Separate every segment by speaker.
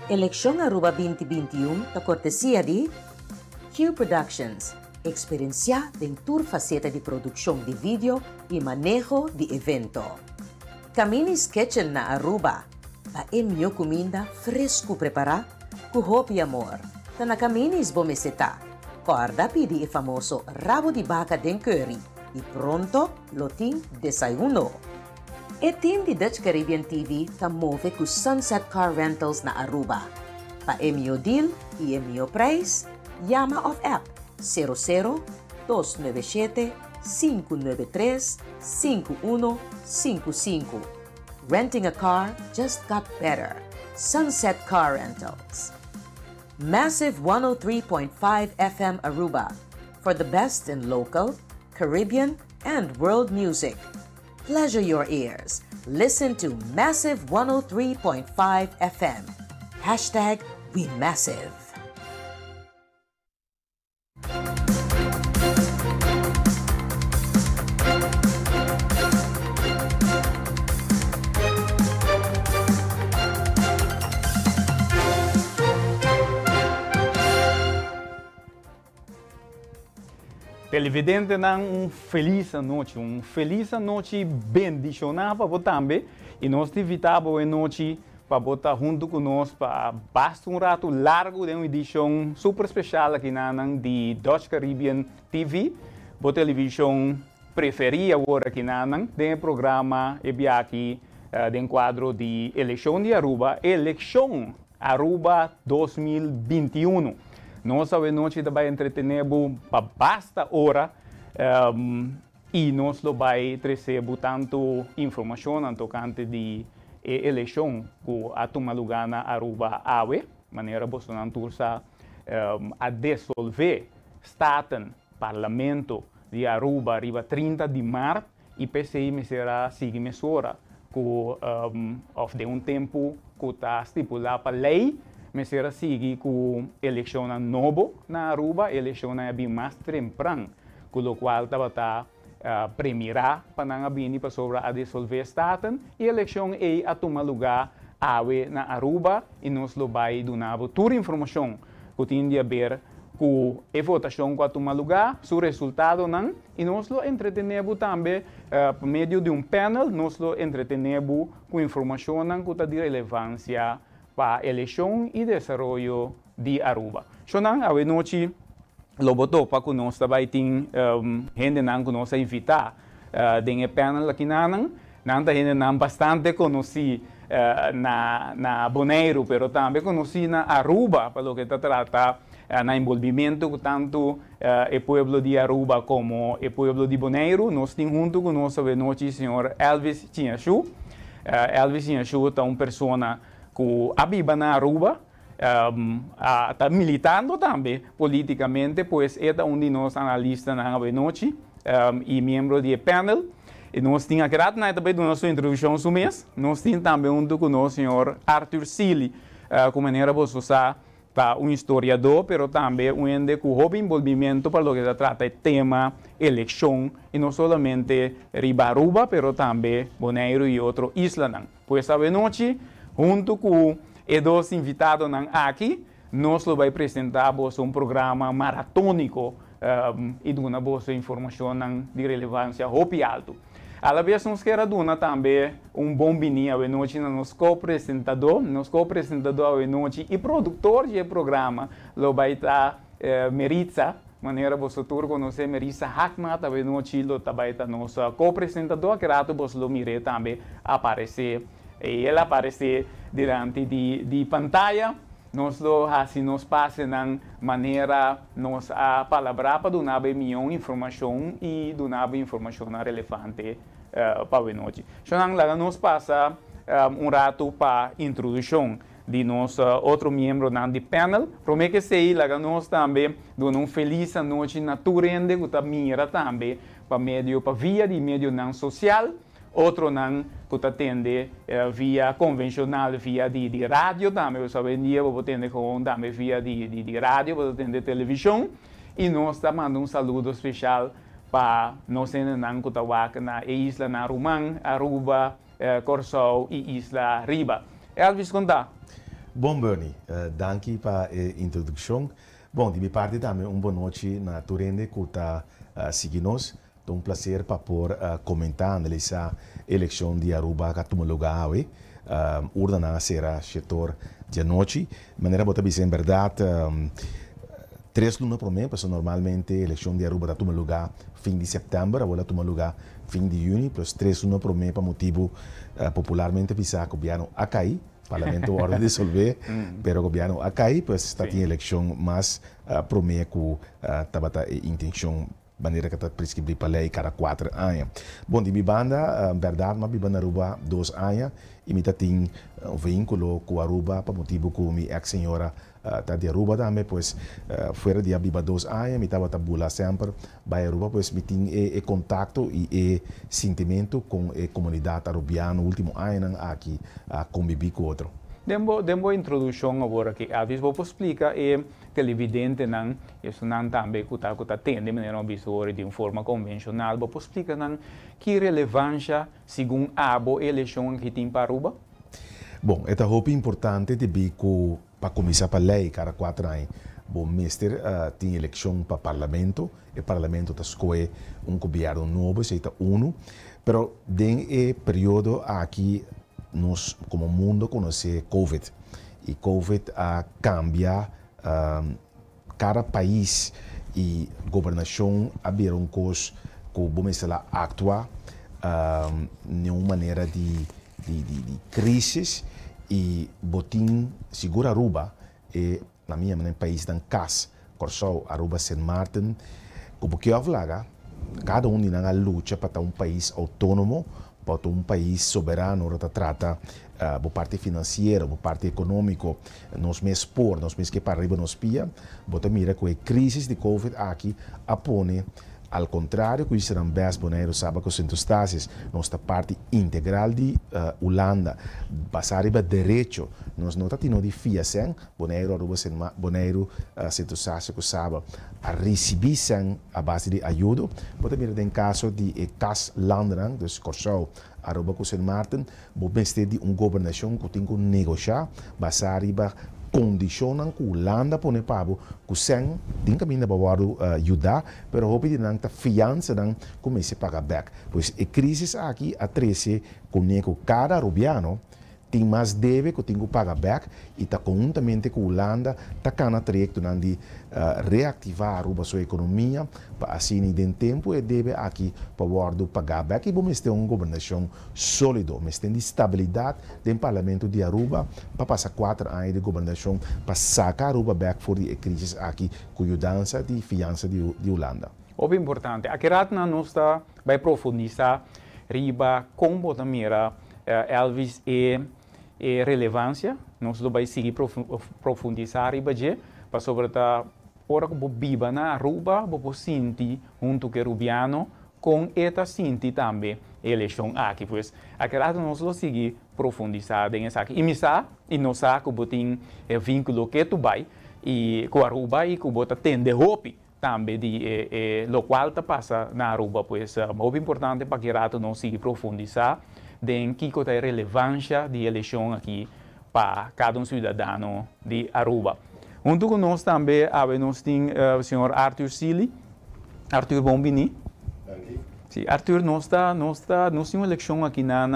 Speaker 1: Eleccion Aruba 2021 ta cortesia di Q Productions, experiencia den tur faceta di produccion di video y maneho di evento. Camini's Kitchen na Aruba, pa e mihó cuminda fresco prepara cu hopi amor. Ta na Camini's bo mester ta. Corda pidi e famoso rabo di baca den curry y pronto lo tin desayuno. E team di Dutch Caribbean TV ta move cu Sunset Car Rentals na Aruba. Pa e mihó deal y e mihó prijs, yama of app sero sero dos nuebe shete sinku nuebe tres sinku uno sinku sinku. Renting a car just got better. Sunset Car Rentals. Massive 103.5 FM Aruba for the best in local, Caribbean and world music. Pleasure your ears. Listen to Massive 103.5 FM. Hashtag we massive.
Speaker 2: Televidentenan un felis anochi, un felis anochi bendishoná pa bo tambe i nos ta invitá bo e nochi pa bo ta huntu ku nos pa basta un ratu largu den un edishon super speshal akinanan di Dutch Caribbean TV, bo televishon preferí awor akinanan den e programa e biaha den kuadro di elekshon di Aruba, Elekshon Aruba 2021. Nos awe nochi ta bai entretené bo pa basta ora i nos lo bai trese bo tantu informashonnan tokante di e elekshon ku a tuma lugá na Aruba awe. Manera bosonan tur sa a desolvé Staten, Parlamento, di Aruba riba 30 di mart. I p'esei mester a sigui mesora ku òf den un tempu ku ta stipulá pa lei, mester a sigui ku elekshonnan nobo na Aruba, elekshonnan a bin mas trempran ku lokual tabata premirá pa nan a bini pasobra a disolvé Staten i elekshon ei a tuma lugá awe na Aruba i nos lo bai duna bo tur informashon ku tin di aber ku e votashon ku a tuma lugá, su resultadonan. I nos lo entretené bo tambe pa medio di un panel, nos lo entretené bo ku informashonnan ku ta di relevansia pa elekshon i desaroyo di Aruba. Shonnan, awe nochi lo bo topa ku nos ta bai tin hendenan ku nos a invitá den e panel akinanan. Nan ta hendenan bastante konosí na na Boneiru, pero tambe konosí na Aruba pa loke ta trata na enbolbimentu ku tantu E pueblo di Aruba como e pueblo di Boneiru. Nos tin hunto cu nos awenochi señor Elvis Tjiñashu. Elvis Tjiñashu ta un persona cu a biba na Aruba, a ta militando tambe politicamente, pues e ta un di nos analistanan awenochi y miembro di e panel. Y nos tin aki rato nan e ta bay duna su introduccion su mes. Nos tin tambe hunto cu nos señor Arthur Sealy, cu manera boso sa Ta un historiadó pero tambe un hende ku hopi inbolbimento pa loke ta trata e tema elekshon i no solamente riba Aruba pero tambe Boneiru i otro islanan. Pues awenochi huntu ku e dos invitadonan aki nos lo bai presentá boso un programa maratóniko i duna boso informashonnan di relevansia hopi altu. Alabes nos kier a duna tambe un bon bini awenochi na nos ko-presentadó. Nos ko-presentadó awenochi i produktor di e programa lo bai ta Meritza, manera boso tur konosé Meritza Haakmat awenochi lo ta bai ta nos ko-presentadó. Aki rato boso lo mir'é tambe aparesé, el aparesé dilanti di pantaya. Nos lo hasi nos pasenan manera nos a palabrá pa duna bo e mion informashon i duna bo informashonnan relevante pa awenochi. Shonnan, laga nos pasa un ratu pa introdushon di nos otro miembronan di panel. Promé ku esei, laga nos tambe duna un felis anochi na tur hende ku ta mira tambe pa medio pa via di medionan sosial. Otronan ku ta tende via konvenshonal, via di di radio tambe, pasobra awendia bo por tende gewoon tambe via di di radio, bo ta tende televishon. I nos ta manda un saludo speshal pa nos hendenan ku ta wak na e islanan ruman, Aruba, Kòrsou i Isla Riba. Elvis, kon ta?
Speaker 3: Bon, Bernie, danki pa e introdukshon. Bon, di mi parti tambe un bon nochi na tur hende ku ta sigui nos. Ta un plaser pa por komentá, analisá elekshon di Aruba ku a tuma lugá awe. Urnanan a sera shetor djanochi. Manera bo ta bisa, en bèrdat 3 luna promé, pasobra normalmente elekshon di Aruba ta tuma lugá fin di sèptèmber, awor a tuma lugá fin di yüni, plus 3 luna promé pa motibu popularmente bisa gobièrnu a kai, parlamento a wòrdu disolvé, pero gobièrnu a kai, pues ta tin elekshon mas promé ku tabata e intenshon manera ku ta preskribí pa lei kada 4 aña. Bon, di mi banda, bèrdat, m'a biba na Aruba 2 aña i mi tin un vínkulo ku Aruba pa motibu ku mi eks señora ta di Aruba tambe, pues fuera di biba 2 aña, mi tabata bula semper bai Aruba, pues mi tin e kontakto i e sentimentu ku e komunidat arubiano último aña aki a konbibí ku otro.
Speaker 2: Den bo introdukshon awor aki, Elvis, bo por splika e televidentenan, esnan tambe ku ta tende manera bisto di un forma konvenshonal, bo por splika nan ki relevansia segun abo elekshon ku tin pa Aruba?
Speaker 3: Bon, e ta hopi importante di ku pa kuminsá pa lei kada 4 aña. Bon, mester tin elekshon pa parlamento, e parlamento ta skohe un gobièrnu nobo, esei ta unu, pero den e periodo aki nos komo mundu konosé COVID i COVID a kambia kada pais i gobernashon a bira un kos ku bo mester aktua den un manera di krísis i bo tin sigur Aruba e na mi manera paisnan CAS, Kòrsou, Aruba, Sint Maarten, komo ku laga, kada un di nan a lucha pa ta un pais outónomo, pa un pais soberano, ora ta trata bo parti finansiero, bo parti ekonómiko, nos mes por, nos mes ke para riba nos pia. Bo ta mira ku e krísis di COVID aki a pone al kontrario ku islanan BES, Boneiru, Saba ku Sint Eustatius, nos ta parti integral di Hulanda, basá riba derecho, nos no ta tino di fia sèn. Boneiru, Aruba, Boneiru, Sint Eustatius ku Saba a risibí sèn a base di ayudo. Bo ta mira den kaso di e CAS landen, dus Kòrsou, Aruba ku Sint Maarten, bo mester di un gobernashon ku tin ku negoshá basá riba kondishonnan ku Hulanda pone pa bo ku sèn tin kaminda pa wòrdu yuda, pero hopi di nan ta fiansanan ku mester paga bèk. Pues e krísis aki a trese kuné ku kada arubiano tin mas debe ku tin ku paga bèk i ta konhuntamente ku Hulanda ta kana trayektonan di reaktivá Aruba su ekonomia pa asina den tempu e debe aki pa wòrdu pagá bèk i bo mester un gobernashon sólido, mester di stabilidat den parlamento di Aruba pa pasa 4 aña di gobernashon pa saka Aruba bèk for di e krísis aki ku yudansa di fiansa di Hulanda.
Speaker 2: Hopi importante. Aki ratu nos ta bai profundisá riba kon bo ta mira, Elvis, e relevansia, nos ta bai sigui profundisá riba dje, pasobra ta ora ku bo biba na Aruba, bo sinti huntu ku arubiano, kon e ta sinti tambe elekshon aki. Pues, aki ratu nos ta sigui profundisá den esaki. I mi sa, i nos sa ku bo tin vínkulo ku bai, i ku Aruba i ku bo ta tende hopi tambe di lokual ta pasa na Aruba. Pues, hopi importante pa aki ratu nos sigui profundisá den kiko ta relevansia di elekshon aki pa kada un siudadano di Aruba. Huntu ku nos tambe, awe nos tin señor Arthur Sealy. Arthur, bon bini. Sí, Arthur, nos tin un elekshon aki na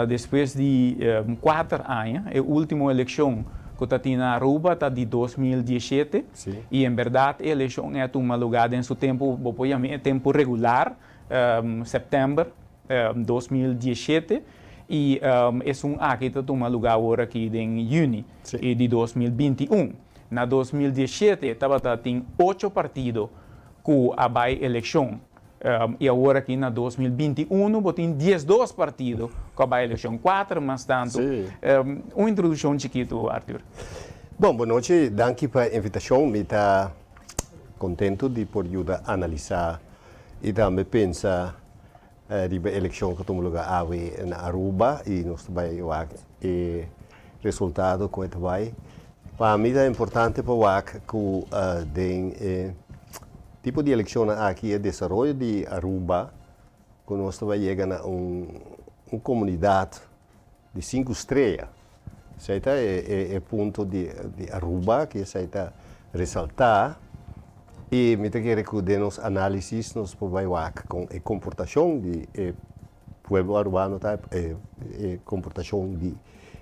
Speaker 2: despues di 4 aña, e último elekshon ku tabatin na Aruba ta di 2017. I en bèrdat e elekshon a tuma lugá den su tempu, bo por yama tempu regular, sèptèmber 2017 i esun aki ta tuma lugá awor aki den yüni di 2021. Na 2017 tabatin ocho partido ku a bai elekshon. I awor aki na 2021 bo tin 12 partido ku a bai elekshon, kuater mas tantu. Un introdukshon chikitu, Arthur.
Speaker 4: Bon, bon nochi, danki pa e invitashon. Mi ta kontentu di por yuda analisá i tambe pensa riba elekshon ku a tuma lugá awe na Aruba i nos bai wak e resultado ku ta bai. Pa mi ta importante pa wak ku den tipo di elekshon aki e desaroyo di Aruba ku nos bai yega na un komunidat di sinku strea. Esey ta e punto di Aruba cu esey ta resalta y mi ta kere cu den nos analisis nos por bay wak con e comportacion di e pueblo Arubano ta, e comportacion di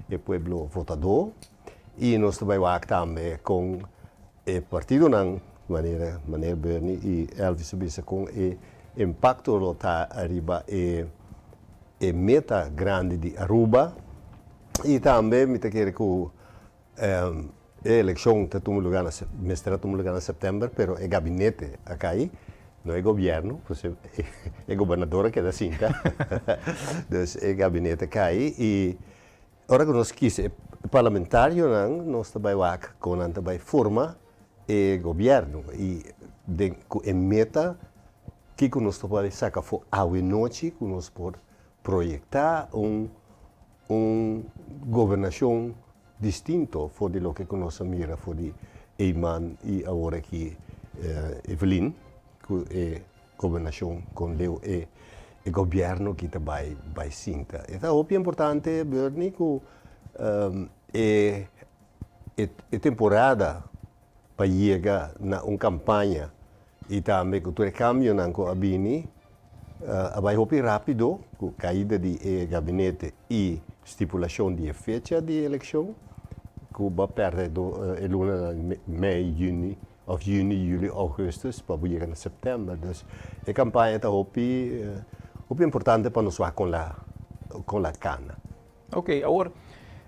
Speaker 4: e pueblo votador y nos ta bay wak tambe con e partidonan, manera manera Bernie y Elvis a bisa, con e impacto lo ta ariba e meta grandi di Aruba. Y tambe mi ta kere cu e eleccion ta tuma lugar na, mester a tuma lugar na september, pero e gabinete a cay, no e gobierno, pues e gobernador a keda sinta. Dus e gabinete a cay y ora cu nos kies e parlamentarionan, nos ta bay wak con nan ta bay forma e gobierno y den cu e meta kico nos ta bay saca afo awe nochi cu nos por proyecta un gobernacion distinto for di loke cu nos a mira for di Eman y awor aki Evelyn cu e gobernacion con leu e gobierno ki ta bay sinta. E ta hopi importante, Bernie, cu e temporada pa yega na un campaña y tambe cu tur e cambionan cu a bini a bay hopi rapido cu caida di e gabinete y stipulacion di e fecha di eleccion cu bo a perde e luna mei, juni of juni, juli, augustus pa bo yega na september. Dus e campaña ta hopi hopi importante pa nos wak con la cana.
Speaker 2: Ok, awor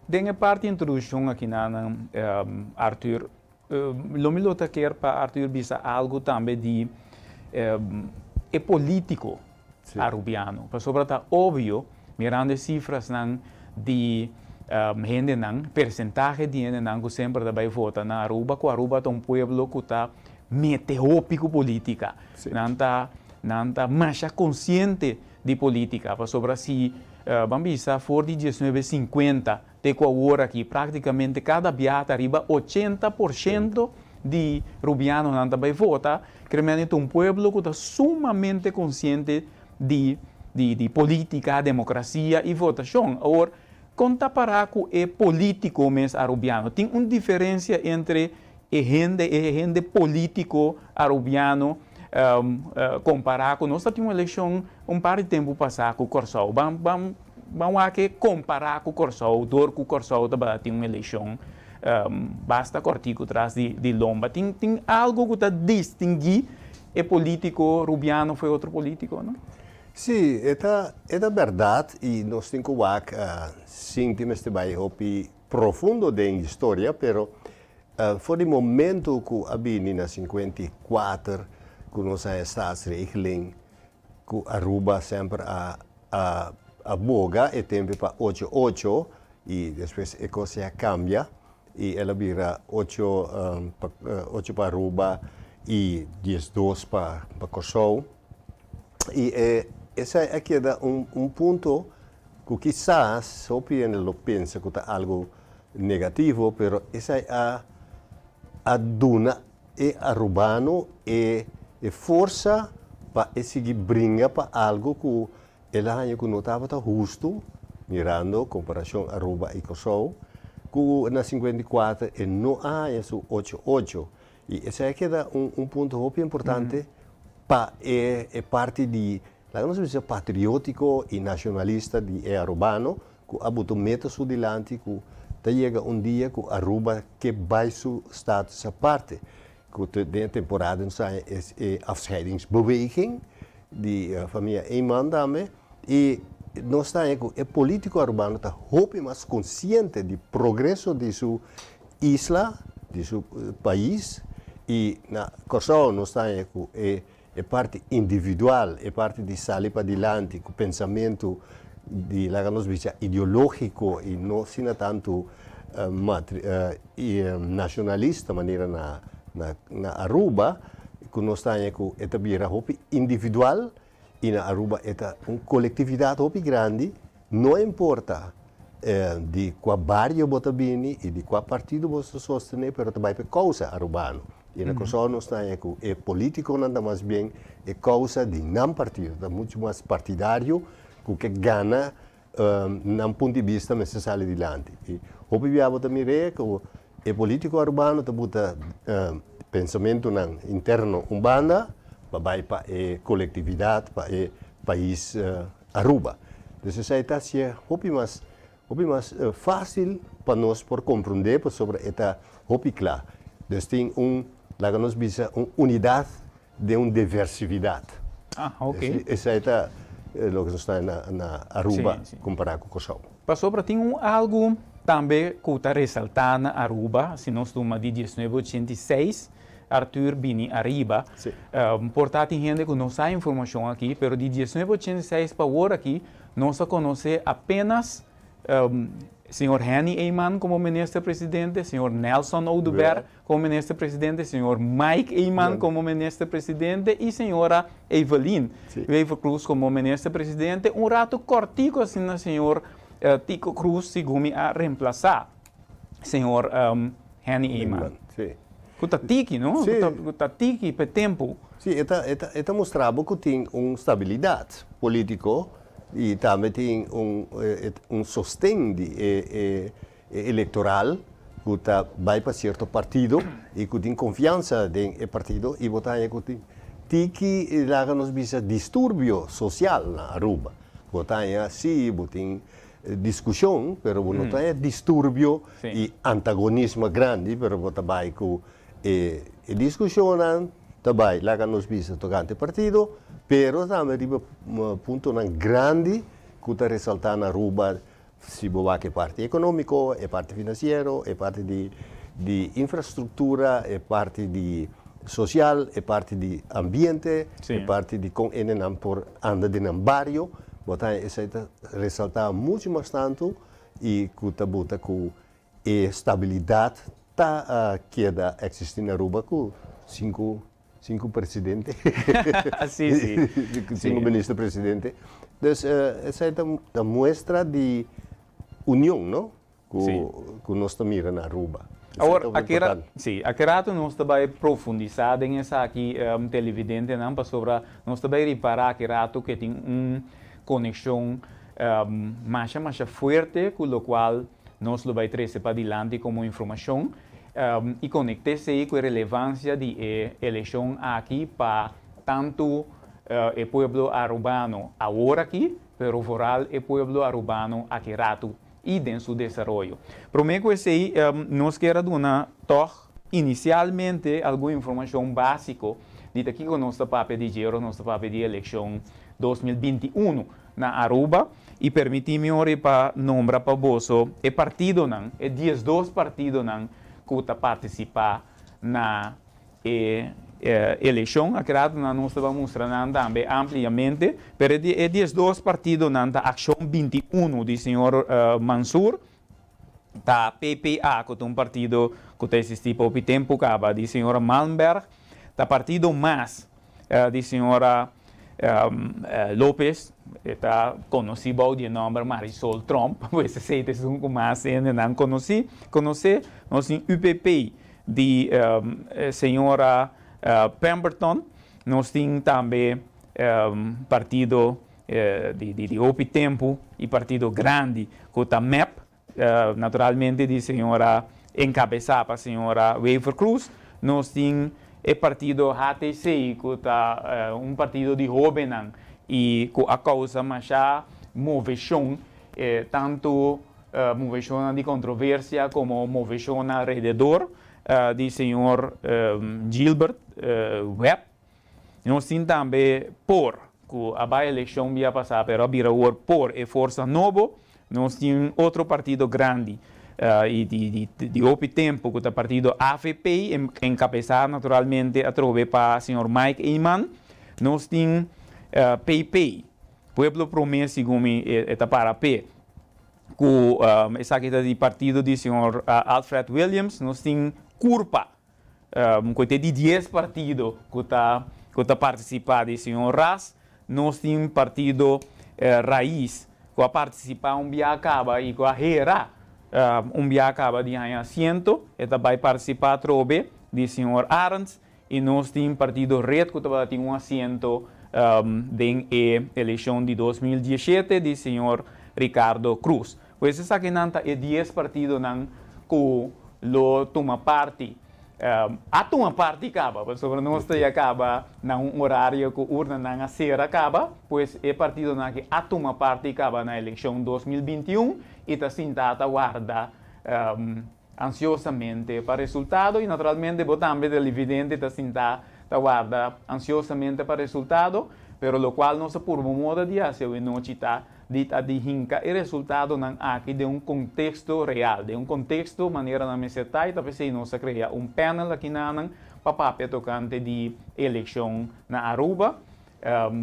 Speaker 2: den e parti introduccion aki nan, Arthur, lo mi lo ta kier pa Arthur bisa algo tambe di e politico Arubiano. Pasobra ta obvio, mirando e cifrasnan di hendenan, percentahe di hendenan cu semper ta bay vota na Aruba, cu Aruba ta un pueblo cu ta mete hopi cu politica. Nan ta masha consciente di politica. Pasobra si ban bisa for di 1950 te cu awor aki, practicamente cada biaha ta ariba 80% di Rubianonan ta bay vota, kiermen un pueblo cu ta sumamente consciente di politica, democracia y votacion. Awor, con ta para cu e politico mes Arubiano? Tin un diferencia entre e hende politico Arubiano compara cu nos tin un eleccion un par di tempo pasa cu Corsou. Ban aki compara cu Corsou, dor cu Corsou tambe tin un eleccion basta cortico tras di lomba. Tin algo cu ta distingui e politico Rubiano for di otro politico, no?
Speaker 4: Si, e ta berdad y nos tin cu wak sinti mester bay hopi profundo den historia, pero for di momento cu a bini na 54 cu nos a staatsregeling, cu Aruba semper a boga e tempo pa 8-8 y despues e cos a cambia y el a bira 8, 8 pa Aruba y 12 pa Corsou. Y esey a keda un punto cu kisas hopi hende lo pensa cu ta algo negativo, pero esey a duna e Arubano e forsa pa sigui bringa pa algo cu el a haya cu no tabata husto, mirando comparacion Aruba y Corsou, cu na 54 e no a haya su 8-8. Y esey a keda un punto hopi importante pa e parti di, laga nos bisa, patriotico y nacionalista di e Arubano, cu a buta meta su dilanti cu ta yega un dia cu Aruba ke bay su status aparte. Cu den temporada is e afscheidingsbeweging di famia Eman tambe y nos ta cu e politico Arubano ta hopi mas consciente di progreso di su isla, di su pais, y na Corsou nos ta cu e parti individual, e parti di sali pa dilanti, cu pensamento di, laga nos bisa, ideologico y no asina tanto nacionalista manera na Aruba, cu nos ta cu e ta bira hopi individual y na Aruba e ta un colectividad hopi grandi, no importa di cua bario bo ta bini y di cua partido bo ta sostene, pero tambe pa causa Arubano. Y na Corsou nos ta cu e politiconan ta mas bien e causa di nan partido, ta mucho mas partidario cu ke gana, nan punto di bista mester sali dilanti. Y Hopi bia bo ta mira ku e polítiko arubano ta buta pensamentunan interno un banda pa bai pa e kolektividat, pa e pais Aruba. Dus esei ta hasié hopi mas hopi mas fásil pa nos por komprondé pasobra e ta hopi kla. Dus tin un, laga nos bisa, un unidat den un diversividat.
Speaker 2: Ah, ok.
Speaker 4: Esei ta loke nos ta na Aruba kompará ku Kòrsou.
Speaker 2: Pasobra tin un algu tambe ku ta resaltá na Aruba, si nos tuma di 1986, Arthur bini ariba. Por ta tin hende ku no sa e informashon aki, pero di 1986 pa awor aki nos a konosé apenas señor Henny Eman komo minister presidente, señor Nelson Oduber komo minister presidente, señor Mike Eman komo minister presidente i señora Evelyn Wever-Croes komo minister presidente. Un ratu kòrtiku asina señor Tico Croes segun mi a remplasá señor Henny Eman. Ku ta tiki, no? Ku ta tiki pa e tempu.
Speaker 4: Sí, e ta, e ta, e ta mustra bo ku tin un stabilidat polítiko i tambe tin un, un sosten di e, e, e elektoral ku ta bai pa sierto partido i ku tin konfiansa den e partido i bo ta haña ku tin tiki, laga nos bisa, disturbio sosial na Aruba. Bo ta haña, sí, bo tin diskushon, pero bo no ta haña disturbio i antagonismo grandi, pero bo ta bai ku e diskushonnan ta bai, laga nos bisa, tokante partido, pero tambe riba puntonan grandi ku ta resaltá na Aruba, si bo wak e parti ekonómiko, e parti finansiero, e parti di infrastruktura, e parti di sosial, e parti di ambiente, e parti di kon hendenan por anda den nan bario, bo ta haña esei ta resaltá muchu mas tantu i ku ta buta ku e stabilidat ta keda eksistí na Aruba ku sinku sinku presidente, sinku minister presidente. Dus esei ta muestra di union, no? Ku nos ta mira na Aruba.
Speaker 2: Awor, si, aki rato nos ta bai profundisá den esaki, televidentenan, pasobra nos ta bai ripará aki rato ku e tin un konekshon masha masha fuerte ku lokual nos lo bai trese padilanti komo informashon i konekt'é esei ku e relevansia di e elekshon aki pa tantu e pueblo arubano awor aki, pero vooral e pueblo arubano aki ratu i den su desaroyo. Promé ku esei nos kier a duna tòg inisialmente algun informashon básiko di ta kiko nos ta papia di dje ora nos ta papia di elekshon 2021 na Aruba i permití mi ora pa nombra pa boso e partidonan, e 12 partidonan ku ta partisipá na e elekshon. Aki ratonan nos ta bai mustra nan tambe ampliamente, pero e 12 partidonan ta Akshon 21 di señor Mansur, ta PPA ku ta un partido ku ta eksistí pa hopi tempu kaba di señora Malmberg, ta partido mas di señora Lopez, e ta konosí bou di e nòmber Marisol Tromp, pues esei ta esun ku mas hendenan konosí, konosé. Nos tin UPP di señora Pemberton, nos tin tambe partido di hopi tempu i partido grandi ku ta mep, naturalmente di señora enkabesá pa señora Wever Croes. Nos tin e partido HTC ku ta un partido di hóbennan i ku a kousa masha moveshon, tantu moveshonnan di kontroversia komo moveshonnan alrededor di señor Gilbert Webb. Nos tin tambe por, ku a bai elekshon bia pasá pero a bira awor por e Forsa Nobo. Nos tin otro partido grandi i di hopi tempu ku ta partido avp, enkabesá naturalmente atrobe pa señor Mike Eman. Nos tin PP, Pueblo Promé segun mi e ta para p'e, ku esaki ta di partido di señor Alfred Williams. Nos tin Curpa, Ku e di 10 partido ku ta ku ta partisipá di señor Ras, nos tin partido Raiz ku a partisipá un bia kaba i ku a hera un bia kaba di haña asiento, e ta bai partisipá atrobe di señor Arends, i nos tin partido Red ku tabata tin un asiento den e elekshon di 2017 di señor Ricardo Croes. Pues esakinan ta e dies partidonan ku lo tuma parti. A tuma parti kaba, pasobra nos ta ya kaba na un orario ku urnanan a sera kaba, pues e partidonan aki a tuma parti kaba na elekshon 2021 i ta sinta ta warda ansiosamente pa resultado i naturalmente bo tambe televidente ta sinta ta warda ansiosamente pa resultado, pero lokual nos a purba moda di hasi awe nochi ta di ta di hinka e resultadonan aki den un konteksto real, den un konteksto manera nan mester ta i ta p'esei nos a krea un panel akinanan pa papia tokante di elekshon na Aruba,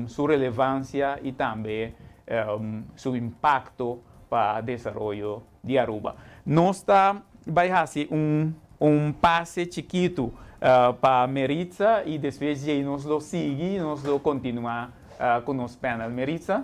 Speaker 2: su relevansia i tambe su impakto pa desaroyo di Aruba. Nos ta bai hasi un un pase chikitu pa Meritza i despues djei nos lo sigui, nos lo kontinuá ku nos panel. Meritza?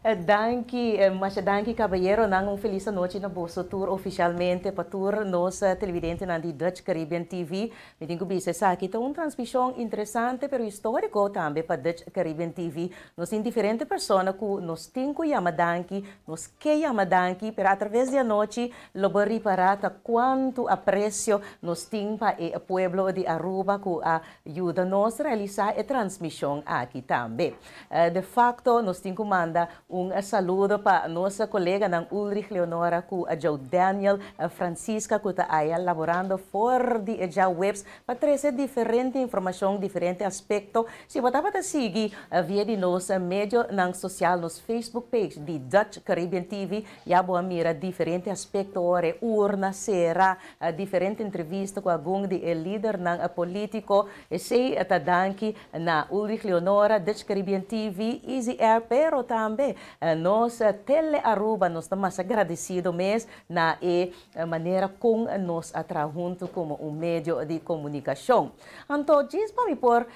Speaker 1: Danki, masha danki caballeronan. Un feliz anochi na boso tur oficialmente pa tur nos televidentenan di Dutch Caribbean TV. Mi tin cu bisa esaki ta un transmision interesante pero historico tambe pa Dutch Caribbean TV. Nos tin diferente persona cu nos tin cu yama danki, nos ke yama danki, pero atraves di anochi Lo bo ripará ta kuantu apresio nos tin pa e pueblo di Aruba ku a yuda nos realisá e transmishon aki tambe. De fakto nos tin ku manda un saludo pa nos koleganan Ulrich Leonora ku Joe Daniel Francisca ku ta aya laborando for di e djaweps pa trese diferente informashon, diferente aspekto. Si bo tabata sigui via di nos medionan sosial, nos Facebook page di Dutch Caribbean TV, Ya bo a mira diferente aspekto ora e urna sera, diferente entrevista ku algun di e lidernan polítiko. Esei ta danki na Ulrich Leonora, Dutch Caribbean TV, Easy Air, pero tambe nos Tele Aruba. Nos ta masha gradesido mes na e manera kon nos a traha huntu komo un medio di komunikashon. Anto djis pa mi por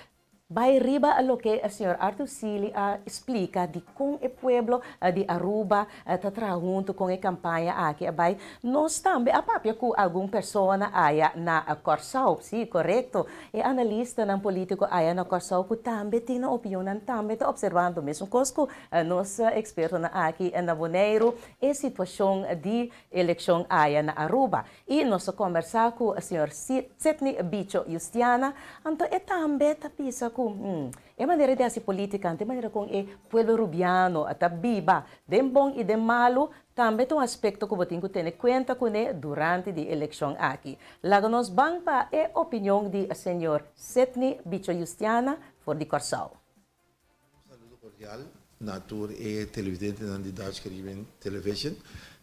Speaker 1: Bai riba loke señor Arthur Sealy a splica di con e pueblo di Aruba ta traha hunto con e campaña aki a bai. Nos tambe a papia cu algun persona aya na Corsou. Si, corecto. E analistanan politico aya na Corsou cu tambe tin nan opinion, nan tambe ta observando mesun cos cu nos expertonan aki na Boneiru e situacion di eleccion aya na Aruba. I nos a kombersá ku señor Sidney Bicho Justiana, anto e tambe ta bisa ku e manera di hasi polítika, anto e manera kon e pueblo rubiano ta biba den bon i den malu, tambe ta un aspekto ku bo tin ku tene kuenta kuné durante di elekshon aki. Laga nos ban pa e opinion di señor Sidney Bicho Justiana for di Kòrsou.
Speaker 5: Un saludo cordial na tur e televidentenan di Dutch Caribbean Television.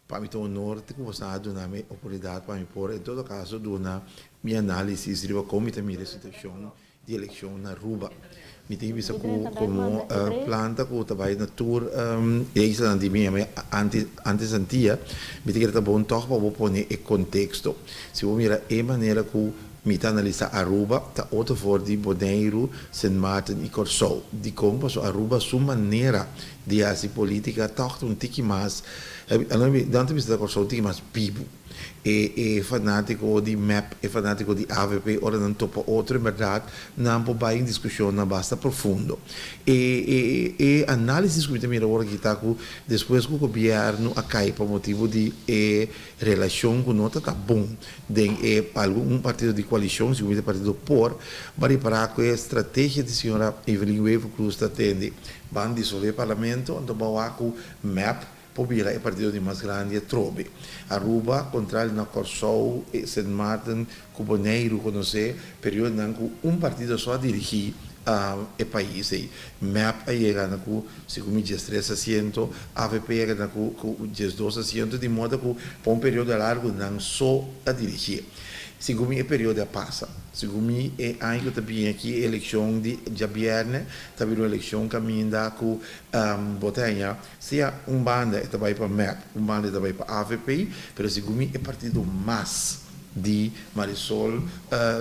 Speaker 5: Pa mi ta un honor cu boso a duna mi oportunidad pa mi por en todo caso duna mi analisis riba con mi ta mira e situacion di eleccion na Aruba. Mi tin bisa cu como planta cu ta bay na tur e islanan di mi antes Antia, mi ta kere ta bon toch pa bo pone e contexto. Si bo mira e manera cu Mi ta analisá Aruba ta otro for di Boneiru, Sint Maarten i Kòrsou. Dikon? Pasobra Aruba su manera di hasi polítika tòg ta un tiki mas, nan ta bisa ta Kòrsou un tiki mas bibu. E e fanátiko di mep, e fanátiko di avp ora nan topa otro en bèrdat nan por bai un diskushonnan basta profundo. E e e análisis ku mi ta mira awor aki ta ku despues ku gobièrnu a kai pa motibu di e relashon ku no ta ta bon Den e algun un partido di koalishon, segun e partido por, bo a ripará ku e strategia di señora Evelyn Wever-Croes ta tende ban disolvé parlamento, anto bo a wak ku mep por bira e partido di mas grandi atrobe. Aruba, kontrali na Kòrsou, Sint Maarten ku Boneiru konosé periodonan ku un partido so a dirigí e pais ei. Mep a yega na ku segun mi 13 asiento, avp a yega na ku 12 asiento, di moda ku pa un periodo largu nan so a dirigié. Segun mi e periodo a pasa. Segun mi e aña ku ta bini aki e elekshon di djabièrnè ta bira un elekshon kaminda ku bo ta haña sea un banda e ta bai pa mep, un banda e ta bai pa avp, pero segun mi e partido mas. Di Marisol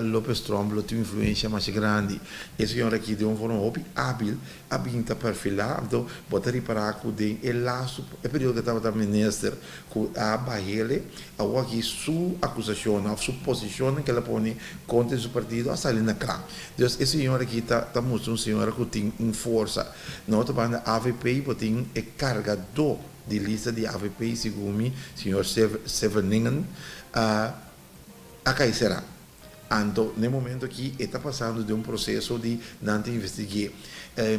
Speaker 5: Lopez Tromp lo tin un influencia masha grandi. E señora aki den un forma hopi habil a bin ta perfila, anto bo ta ripara cu den e lastu e periodo cu e tabata minister cu a bahele, awor aki su acusacionnan of su posicionnan cu el a pone contra di su partido a sali na cla. Dus e señora aki ta ta mustra un señora cu tin un forsa. Na otro banda avp bo tin e cargador di lista di avp segun mi señor Severningen a a kai será. Anto n'e momento aki e ta pasando den un proseso di nan ta investigu'é.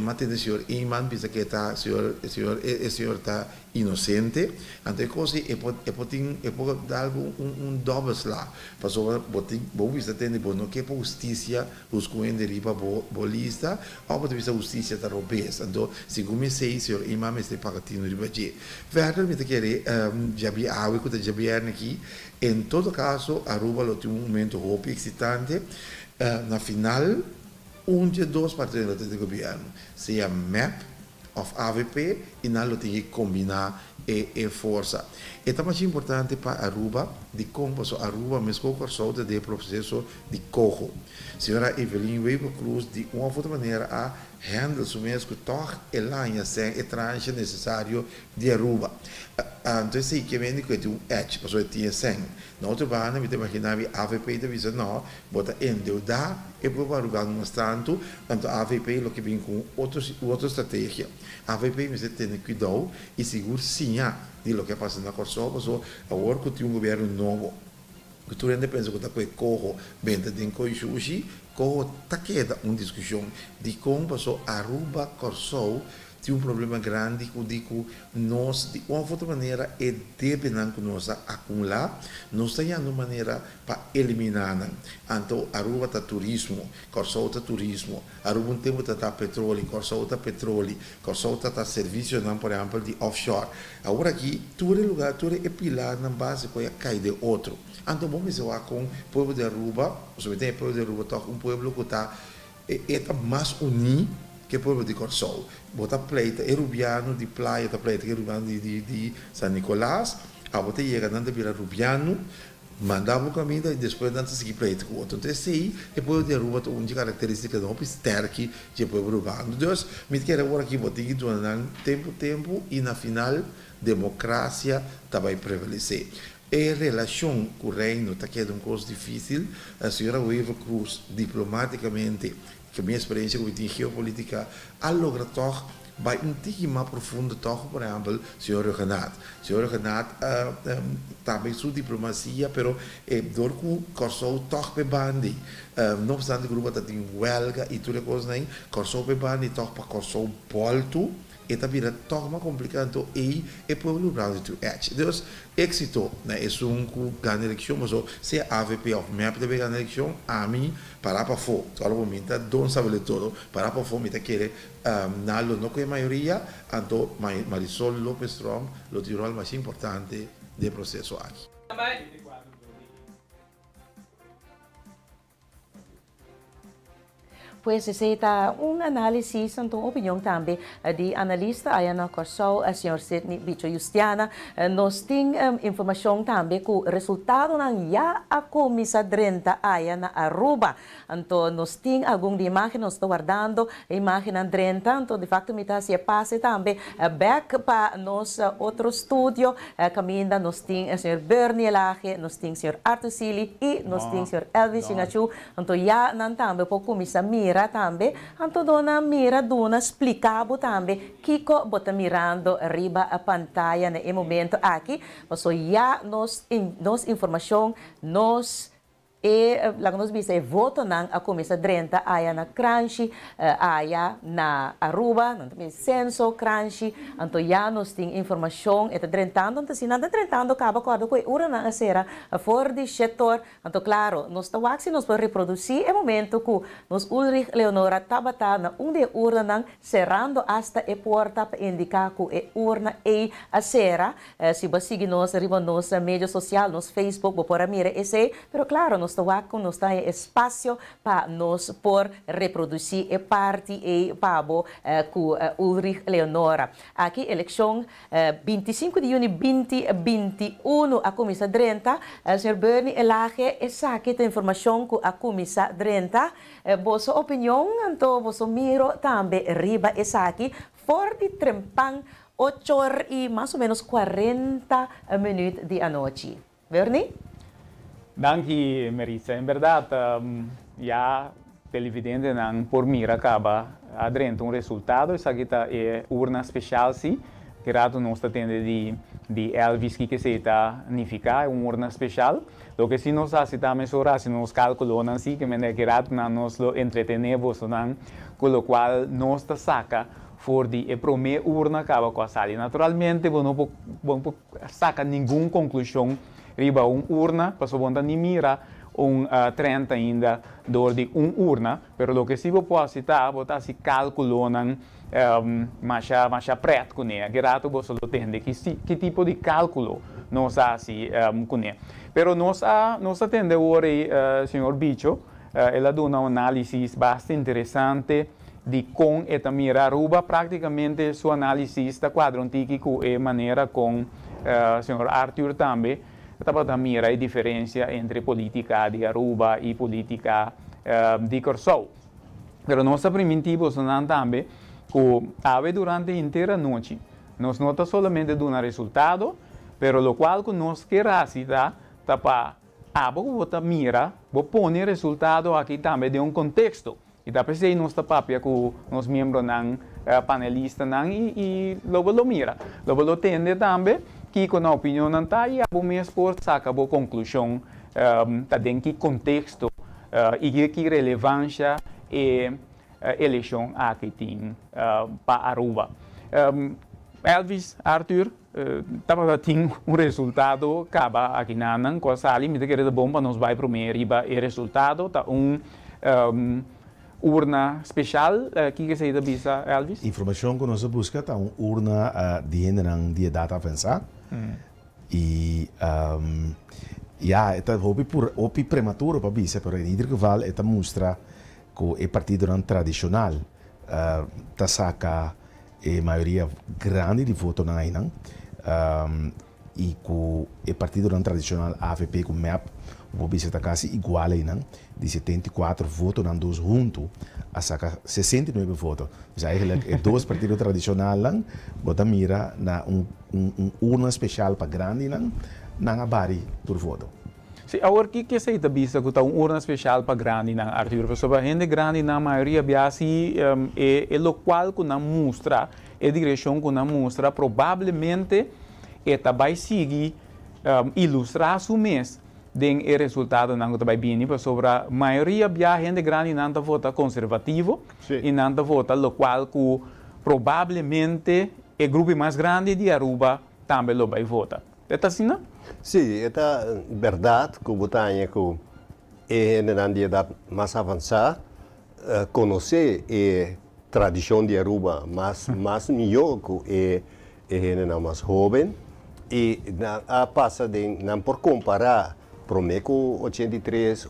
Speaker 5: M'a tende señor Eman bisa ku e ta señor señor e señor ta inosente. Anto e kos ei e por e por tin e por dal bo un un dòbel sla. Pasobra bo tin bo bisa tende bo no ke pa hustisia husga un hende riba bo bo lista òf bo ta bisa hustisia ta robes. Anto segun mi esei señor Eman mester paga tinu riba dje. Verder mi ta kere djabi awe ku ta djabièrnè aki En todo caso, Aruba lo tin un momento hopi excitante. Na final, un dje dos partidonan lo ta den gobierno, sea mep of avp, y nan lo tin ke combina e e forsa. E ta masha importante pa Aruba, dicon? Pasobra Aruba, mescos cu Corsou, ta den e proceso di coho. Señora Evelyn Wever-Croes di un of otro manera a handle su mes cu toch el haña sen e tranche necesario di Aruba. Anto esei ke mende ku e tin un edge, pasobra e tin e sèn. Na otro banda mi ta imaginá mi avp ta bisa no, bo ta endeudá e pueblo arubano mas tantu, anto avp lo ke bin ku un otro un otro strategia. Avp mester tene kuidou i sigur siña di loke a pasa na Kòrsou, pasobra awor ku tin un gobièrnu nobo, ku tur hende pensa ku ta ku e koho benta den ko'i shushi, koho ta keda un diskushon. Dikon? Pasobra Aruba, Kòrsou Tin un problema grandi cu di cu nos di un of otro manera e debenan cu nos a acumula, nos ta yanda un manera pa elimina nan. Anto Aruba ta turismo, Corsou ta turismo, Aruba un tempo ta ta petroli, Corsou ta petroli, Corsou ta ta servicionan por ehempel di offshore. Awor aki tur e lugar, tur e pilarnan basico ya cay den otro. Anto bo mester wak con pueblo di Aruba, pasobra mi ta e pueblo di Aruba toch un pueblo cu ta E ta mas uní ku e pueblo di Kòrsou. Bo ta pleita e rubiano di Playa ta pleita ku e rubiano di San Nicolas, abo ta yega nan ta bira rubiano, manda bo kaminda i despues nan ta sigui pleita ku otro. Entonces esei e pueblo di Aruba ta un dje karakterístikanan hopi sterki dje pueblo rubano. Dus mi ta kere awor aki bo tin ki duna nan tempu tempu i na final demokrasia ta bai prevalesé. E relashon ku Reino ta keda un kos difísil. Señora Wever Croes diplomátikamente, ku mi eksperensia ku mi tin geopolítika, a logra tòg bai un tiki mas profundo tòg ku por ehèmpel señor Rhuggenaath. Señor Rhuggenaath tambe su diplomasia, pero e dor ku Kòrsou tòg p'e bandi, no opstante ku Aruba ta tin wèlga i tur e kosnan ei, Kòrsou p'e bandi tòg pa Kòrsou bòltu. E ta bira tòg mas kompliká anto ei e pueblo bravo di tur èch. Dus, éksito na esun ku gana elekshon paso sea avp òf mep ta bay gana elekshon, ami pará pafó, ora ku mi ta don sabele todo, pará pafó mi ta kere nan lo no ku e mayoria, anto Marisol Lopez Tromp lo tin un ròl masha importante den e proseso aki.
Speaker 1: Pues esei ta un análisis, anto un opinion tambe di analista aya na Kòrsou, señor Sidney Bicho Justiana. Nos tin informashon tambe ku resultadonan ya a kuminsá drenta aya na Aruba. Anto nos tin algun di imágen, nos ta wardando e imágennan drenta, anto defakto mi ta hasi e pase tambe bèk pa nos otro studio kaminda nos tin señor Bernie Elhage, nos tin señor Arthur Sealy i nos tin señor Elvis Shingachu. Anto ya nan tambe por kuminsá mira tambe. Anto dor nan mira duna splika bo tambe kiko bo ta mirando riba pantaya na e momento aki. Paso ya nos nos informashon, nos e laga nos bisa e votonan a kuminsá drenta aya na Kranshi, aya na Aruba, nan ta bisa Censo Kranshi. Anto ya nos tin informashon, e ta drentando, anto si nan ta drentando kaba kòrda ku e uranan a sera for di shetor. Anto klaro, nos ta wak si nos por reprodusí e momento ku nos Ulrich Leonora tabata na un di e urnanan serando asta e porta pa indiká ku e urna ei a sera. Si bo a sigui nos riba nos medio sosial, nos Facebook, bo por a mira esei. Pero klaro, nos. nos ta wak ku nos ta haña espasio pa nos por reprodusí e parti ei pa bo ku Ulrich Leonora. Aki elekshon 25 di yüni 2021 a kuminsá drenta. Señor Bernie Elhage, esaki ta informashon ku a kuminsá drenta. Boso opinion anto boso miro tambe riba esaki for di trempan 8 or i mas o menos 40 minüt di anochi. Bernie?
Speaker 2: Danki, Marisa. En berdat, ya televidentenan por mira kaba a drenta un resultado. Esaki ta e urna spesial si. Ki ratu nos ta tende di Elvis kiko esei ta nifiká, un urna spesial. Loke si nos hasi ta mesora hasi nos kálkulonan si, ke mende ki ratunan nos lo entretené bosonan ku lokual nos ta saka for di e promé urna kaba ku a sali. Naturalmente bo no por bo no por saka ningun konklushon riba un urna, pasobra bo no ta ni mira un trend ainda dor di un urna, pero loke si bo por hasi ta, bo ta hasi kálkulonan masha masha prèt kuné. Aki ratu boso lo tende ki si ki tipo di kálkulo nos a hasi kuné. Pero nos a nos a tende awor ei señor Bicho, el a duna un análisis basta interesante di kon e ta mira Aruba. Práktikamente su análisis ta kuadra un tiki ku e manera kon señor Arthur tambe tabata mira e diferensia entre polítika di Aruba i polítika di Kòrsou. Pero nos ta primintí bosonan tambe ku awe durante henter anochi nos no ta solamente duna resultado, pero lokual ku nos ke hasi ta ta pa abo ku bo ta mira, bo pone e resultado aki tambe den un konteksto. I ta p'esei nos ta papia ku nos miembronan, panelistanan i lo bo lo mira. Lo bo lo tende tambe kiko nan opinionnan ta i abo mes por saka bo konklushon ta den ki konteksto i ki relevansha e elekshon aki tin pa Aruba. Elvis Arthur tabata tin un resultado kaba akinanan ku a sali. Mi ta kere ta bon pa nos bai promé riba e resultado. Ta un urna speshal. Kiko esei ta bisa, Elvis?
Speaker 3: Informashon ku nos a buska ta un urna di hendenan di edat avansá. I ya, e ta hopi pur hopi prematuro pa bisa, pero en ieder geval e ta mustra ku e partidonan tradishonal ta saka e mayoria grandi di votonan einan i ku e partidonan tradishonal avp ku mep bo por bisa ta kasi igual einan, di 74 votonan dos huntu a saka 69 voto. Dus eigenlijk e dos partido tradishonalnan bo ta mira na un un urna spesial pa grandinan, nan a bari tur voto.
Speaker 2: Sí, awor kiko esei ta bisa ku ta un urna spesial pa grandinan, Arthur? Pasobra hende grandinan mayoria bia si e e lokual ku nan mustra, e direkshon ku nan mustra probablemente e ta bai sigui ilustrá su mes den e resultadonan ku ta bai bini, pasobra mayoria bia hende grandinan ta vota konservativo i nan ta vota lokual ku probablemente e grupo mas grandi di Aruba tambe lo bai vota. E ta asina?
Speaker 4: Sí, e ta bèrdat ku bo ta haña ku e hendenan di edat mas avansá konosé e tradishon di Aruba mas mas mihó ku e hendenan mas hóben i nan a pasa den nan por kompará promé ku 83,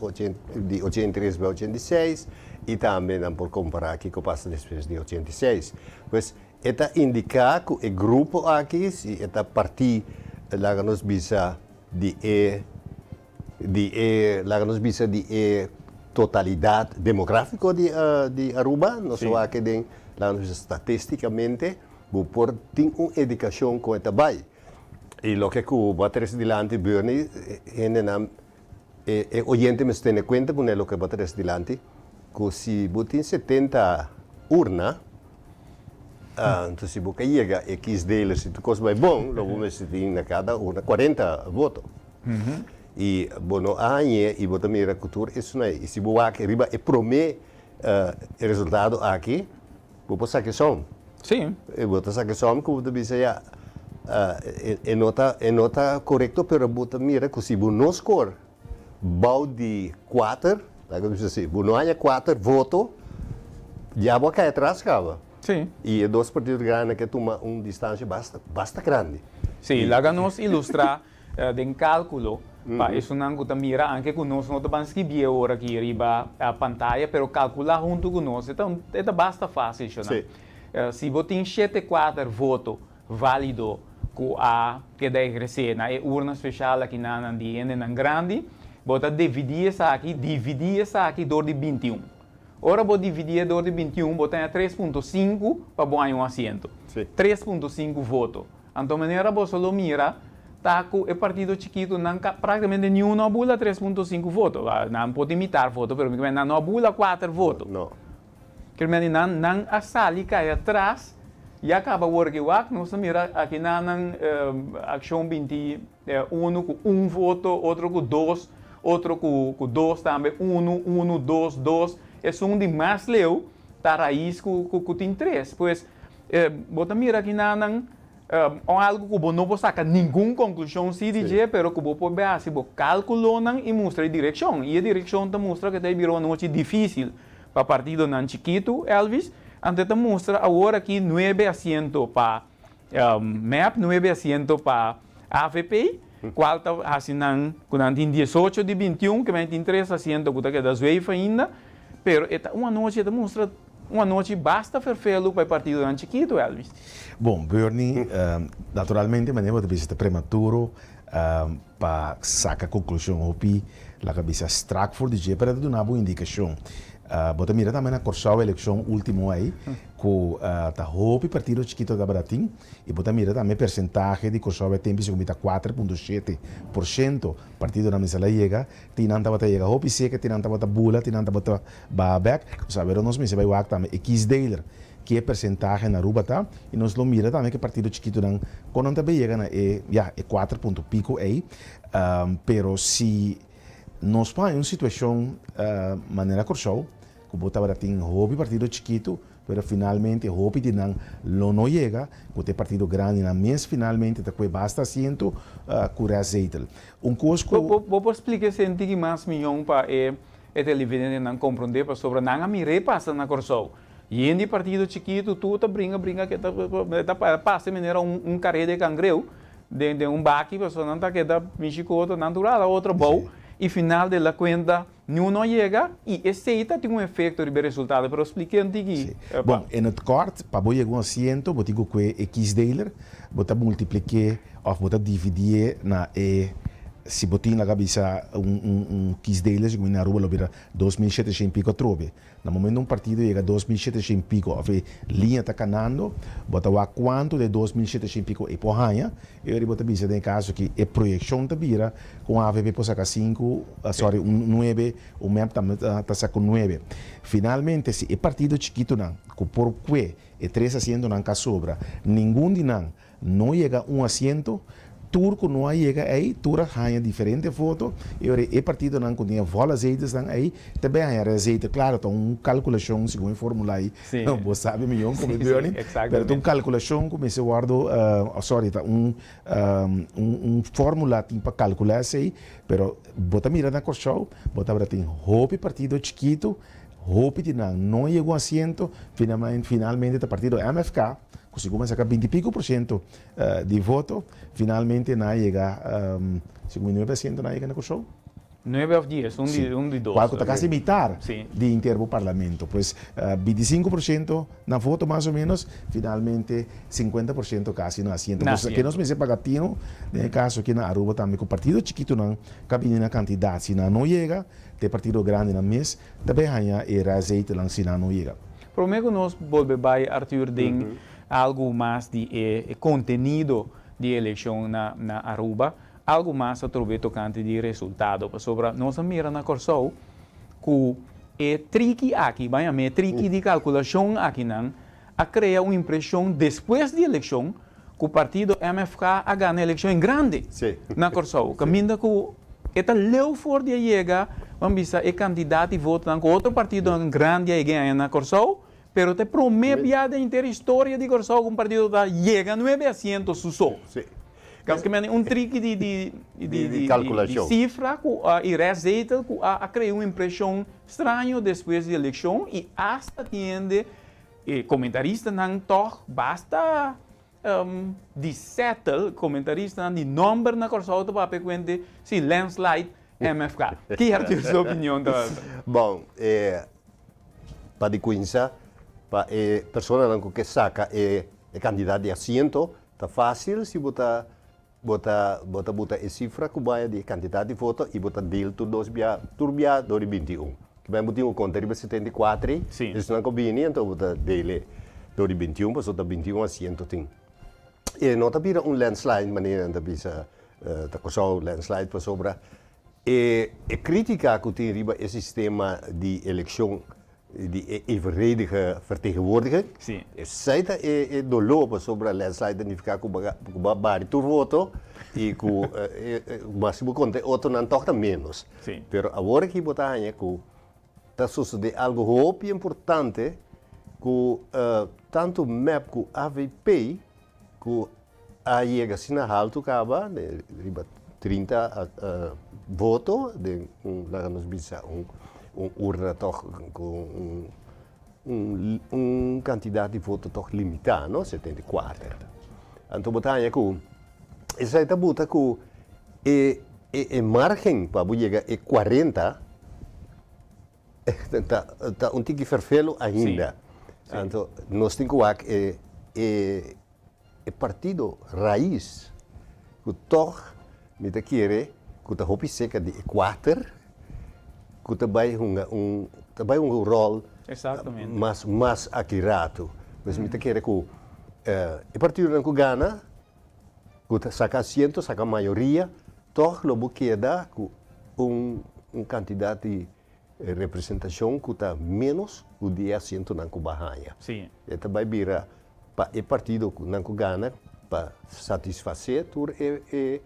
Speaker 4: di 83 bai 86 i tambe nan por kompará kiko pasa despues di 86. Pues e ta indiká ku e grupo aki si e ta partí laga nos bisa di e laga nos bisa di e totalidat demográfiko di Aruba, nos wak den laga nos bisa statistikamente, bo por tin un indikashon kon e ta bai. I loke ku bo a trese dilanti, Bernie, hendenan e oyente mester tene kuenta ku loke bo a trese dilanti, ku si bo tin 70 urna, anto si bo ka yega e kiesdeler, si tur kos bai bon, lo bo mester tin na kada urna 40 voto. I bo no a hañ'é i bo ta mira ku tur esunai. I si bo wak riba e promé resultado aki, bo por saka e som. E bo ta saka e som ku bo ta bisa ya, e no ta korekto, pero bo ta mira ku si bo no score bou di 4, laga bisa asina, bo no haña 4 voto, ya bo a kai atras kaba. I e dos partido grandi ke tuma un distansia basta basta grandi.
Speaker 2: Sí, laga nos ilustrá den kálkulo. Pa esunnan ku ta mira, anke ku nos no ta ban skibié ora aki riba pantaya, pero kalkulá huntu ku nos, e ta basta fásil, shona. Si bo tin 74 voto válido ku a keda ehersé na e urna speshal aki nan di hendenan grandi, bo ta dividí esaki, dividí esaki dor di 21. Ora bo dividié dor di 21, bo ta haña 3.5 pa bo haña un asiento. 3.5 voto. Anto manera boso lo mira, ta ku e partido chikitunan práktikamente niun no a bula 3.5 voto. Nan por tin mitar voto, pero nan no a bula 4 voto.
Speaker 4: No.
Speaker 2: Kermeni nan a sali kai atras i a kaba wor ki wak nos a mira aki nan Akshon 21 ku un voto, otro ku dos, otro ku dos tambe, unu, unu, dos, dos. Esun di mas leu ta Rais ku tin tres. Pues bo ta mira aki nan un algu ku bo no por saka ningun konklushon si di dje, pero ku bo por bai hasi bo kalkulonan i mustra e direkshon. I e direkshon ta mustra ku ta e bira un anochi difísil pa partidonan chikitu, Elvis. Anto e ta mustra awor aki nuebe asiento pa mep, nuebe asiento pa avp, kual ta hasi nan ku nan tin 18 di 21, ke men tin tres asiento ku ta keda zweef ainda. Pero e ta un anochi, e ta mustra un anochi basta ferfelu pa e partidonan chikitu, Elvis.
Speaker 3: Bon, Bernie, naturalmente manera bo ta bisa ta prematuro pa saka konklushon hopi laga bisa strak for di dje, pero e ta duna bo un indikashon. Bo ta mira tambe na Kòrsou elekshon último ei ku ta hopi partido chikito tabata tin i bo ta mira tambe persentahe di Kòrsou e tempu segun mi ta 4.7% partidonan mester a yega. Tin nan tabata yega hopi seka, tin nan tabata bula, tin nan tabata baha bek. Nos a wero nos mester bai wak tambe e kiesdeler, ki e persentahe na Aruba ta i nos lo mira tambe ki partido chikitonan kon nan ta bay yega na e, ya, e kuater punto piko ey. Pero si nos por haña un situashon manera Kòrsou, ku bo tabata tin hopi partido chikitu, pero finalmente hopi di nan lo no yega, ku ta e partido grandinan mes finalmente ta kue basta asiento ku restzetel. Un kos ku.
Speaker 2: Bo por splika esei un tiki mas mihon pa e televidentenan komprondé pasobra nan a mir'é pasa na Kòrsou. Yen di partido chikitu tur ta bringa bringa ke ta ta pasa manera un karé de kangreu den un baki pasobra nan ta keda mishi ku otro nan tur ala otro bou i final de la kuenta niun no yega i esei ta tin un efekto riba e resultado pero splike un tiki.
Speaker 3: Si. Bon, in het kort, pa bo yega un asiento bo tin ku kue e kiesdeler, bo ta multipliké òf bo ta dividié na e, si bo tin laga bisa un un un kiesdeler segun mi na Aruba lo bira 2700 i piko atrobe. Na momento un partido yega 2700 i piko òf e liña ta kanando, bo ta wak kuantu di e 2700 i piko e por haña, e ora bo ta bisa den e kaso aki e proyekshon ta bira ku un avp por saka sinku, sorry, un nuebe, un mep tambe ta saka un nuebe. Finalmente si e partido chikitunan ku por kue e tres asientonan ka sobra, ningun di nan no yega un asiento, tur ku no a yega ei, tur a haña diferente voto, i ora e partidonan ku tin e volle zetelsnan ei ta bin haña rezetel. Klaro, ta un kalkulashon segun e formula ei, bo sabi miyon ku mi Bernie, pero ta un kalkulashon ku mester wòrdu, sorry, ta un un formula tin pa kalkulá esei, pero bo ta mira na Kòrsou, bo tabata tin hopi partido chikitu, hopi di nan no yega un asiento, finalmente ta partido MFK, ku segun a saka binti piko por siento di voto, finalmente nan a yega, segun mi nuebe asiento nan a yega na Kòrsou.
Speaker 2: Nuebe òf dies, un di un di dos.
Speaker 3: Kual ku ta kasi mitar di henter bo parlamento. Pues 25% na voto mas o menos, finalmente 50% kasi na asiento. Pues ke nos mester paga tino den e kaso aki na Aruba tambe ku partido chikitonan ka bini na kantidat. Si nan no yega, te partido grandinan mes ta bay haña e rezetelnan si nan no yega.
Speaker 2: Promé ku nos bolbe bai, Arthur, den algu mas di e kontenido di e elekshon na Aruba, algu mas atrobe tokante di resultado, pasobra nos a mira na Kòrsou ku e triki aki, bai yam'é e triki di kalkulashon akinan, a krea un impreshon despues di elekshon ku partido MFK a gana elekshon en grande na Kòrsou, kaminda ku e ta leu for di a yega, ban bisa, e kantidat di votonan ku otro partidonan grandi a yega na Kòrsou, pero ta e promé bia den henter historia di Kòrsou ku un partido ta yega nuebe asiento su so. Kaske mende un triki di di di sifra ku a i restzetel ku a krea un impreshon straño despues di elekshon i asta tin hende E komentaristanan tòg basta Di settle, komentaristanan di nòmber na Kòrsou ta papia kuente si landslide MFK. Ki Arthur su opinion ta?
Speaker 4: Bon, e pa di kuinsa pa e personanan ku ke saka e kantidat di asiento ta fásil si bo ta bo ta bo ta buta e sifra ku baya di e kantidat di voto i bo ta dil tur dos bia tur bia dor di 21. Kiben bo tin ku konta riba 74 ei, esnan ku bini anto bo ta dele dor di 21 pasobra ta 21 asiento tin. E no ta bira un landslide manera nan ta bisa ta Kòrsou landslide pasobra e e kritika ku tin riba e sistema di elekshon di e evenredige vertegenwoordiging esei ta e e doló pasobra landslide ta nifiká ku bo ku bo a bari tur voto i ku mas si bo konta e otronan tòg ta ménos. Pero awor aki bo ta haña ku ta sosodé algu hopi importante ku tantu mep ku avp ku a yega asina haltu kaba riba 30 voto den un laga nos bisa un un urna tòg ku un un un kantidat di voto tòg limitá no 74. Anto bo ta haña ku Esei ta buta ku e e margen pa bo yega e 40 ta ta un tiki ferfelu ainda. Anto nos tin ku wak e e e partido Raiz ku tòg mi ta kere ku ta hopi seka di e kuater ku ta bai hunga un ta bai hunga un ròl mas mas aki ratu. Pues mi ta kere ku e partidonan ku gana ku ta saka asiento, saka mayoria, tòg lo bo keda ku un un kantidat di representashon ku ta ménos ku di e asientonan ku bo a haña. E ta bai bira pa e partido ku nan ku gana pa satisfasé tur e e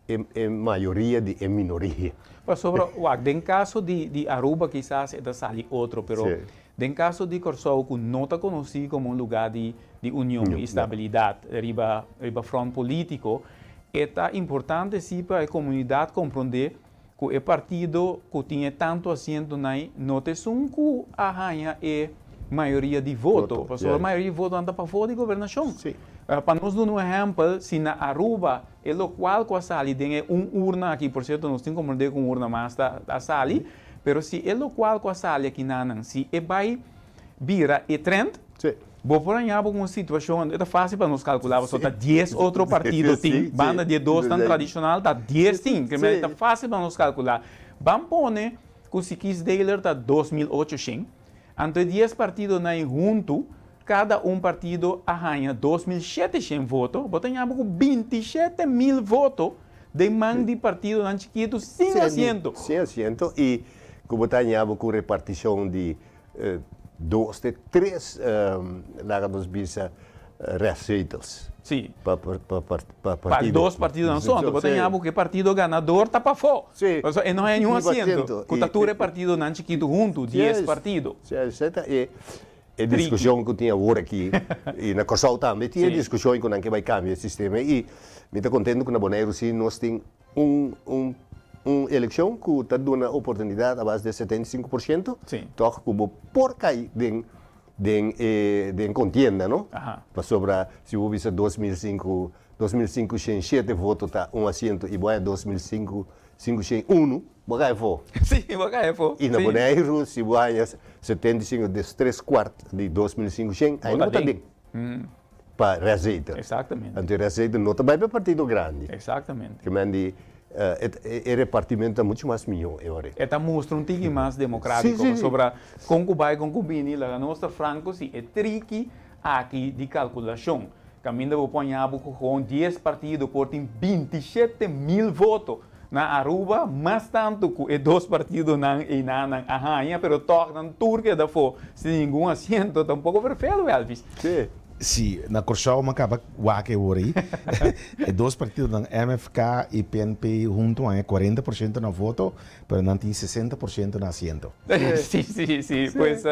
Speaker 4: e mayoria di e minoria.
Speaker 2: Pasobra, wak, den kaso di di Aruba kisas e ta sali otro, pero den kaso di Kòrsou ku no ta konosí komo un lugá di di union i stabilidat riba riba frònt polítiko, e ta importante si pa e komunidat komprondé ku e partido ku tin e tantu asientonan no ta esun ku a haña e mayoria di voto, pasobra e mayoria di votonan ta pafó di gobernashon. Pa nos duna un ehèmpel, si na Aruba e lokual ku a sali den e un urna aki, por sierto nos tin komprondé ku un urna mas ta a sali, pero si e lokual ku a sali akinanan, si e bai bira e trend, bo por haña bo ku un situashon, e ta fásil pa nos kalkulá pasobra ta dies otro partido tin, banda di e dosnan tradishonal ta dies tin, e ta fásil pa nos kalkulá. Ban pone ku si kiesdeler ta 2800, anto e dies partidonan ei huntu, kada un partido a haña 2700 voto, bo ta haña bo ku 27.000 voto den man di partidonan chikitu sin asiento.
Speaker 4: Sin asiento i ku bo ta haña bo ku repartishon di dos te tres laga nos bisa restzetels.
Speaker 2: Sí.
Speaker 4: Pa pa
Speaker 2: pa partido. Pa dos partidonan so. Anto bo ta haña bo ku e partido ganador ta pafó.
Speaker 4: Sí.
Speaker 2: Pasobra e no haña niun asiento. Ku ta tur e partidonan chikitu huntu, dies partido.
Speaker 4: Sí, esei ta e e diskushon ku tin awor aki. I na Kòrsou tambe tin e diskushon ku nan ke bai kambia e sistema. I mi ta kontentu ku na Boneiru si nos tin un un un elekshon ku ta duna oportunidat a base di 75% tòg ku bo por kai den den e den kontienda no. Pasobra si bo bisa 2005 2507 voto ta un asiento i bo haña 2501 bo kai afó.
Speaker 2: Sí, bo kai afó.
Speaker 4: I na Boneiru si bo haña 75 des tres kuart di 2500 ainda bo ta den. Pa restzetel.
Speaker 2: Exactamente.
Speaker 4: Anto e restzetel no ta bai pa e partido grandi.
Speaker 2: Exactamente.
Speaker 4: Ke men di e repartimento ta mucho mas mihó e ora ei.
Speaker 2: E ta mustra un tiki mas democratico.
Speaker 4: Sí, sí, sí.
Speaker 2: Pasobra kon ku bai kon ku bini laga nos ta franco si e triki aki di calculacion caminda bo por haña bo ku gewoon dies partido por tin 27.000 voto na Aruba mas tantu ku e dos partidonan einanan a haña pero tòg nan tur keda afó sin ningun asiento ta un poko verfelu Elvis.
Speaker 4: Sí.
Speaker 3: Sí, na Kòrsou mi a kaba wak e ora ei. E dos partidonan MFK i PNP huntu haña 40% na voto, pero nan tin 60% na asiento.
Speaker 2: Sí, sí, sí. Pues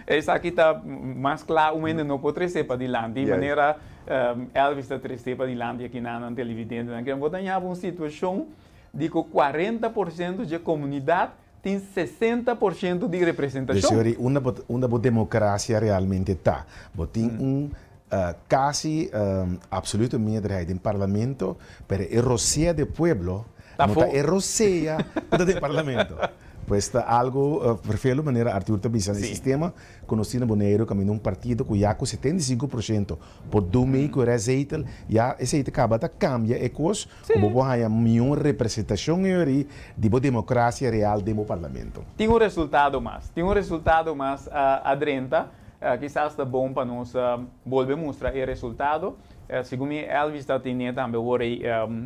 Speaker 2: esaki ta mas kla un hende no por trese padilanti. Manera Elvis ta trese padilanti aki na nan televidentenan. Kier bo ta ñaba un situashon di ku 40% dje komunidat tin 60% di representashon.
Speaker 3: Desori, unda bo unda bo demokrasia realmente ta? Bo tin un. Casi absoluto meerderheid den parlamento, pero e rosea di pueblo no ta e rosea cu ta den parlamento. Pues ta algo vervelo manera Arthur ta bisa. E sistema cu nos tin na Boneiru caminda un partido cu ya cu 75% por doen mee cu e restzetel, ya esey ta caba ta cambia e cos cu bo por haya mion representacion eri di bo democracia real den bo parlamento.
Speaker 2: Tin un resultado mas. Tin un resultado mas a drenta. Kisas ta bon pa nos bolbe mustra e resultado. Segun mi Elvis ta tene tambe wor ei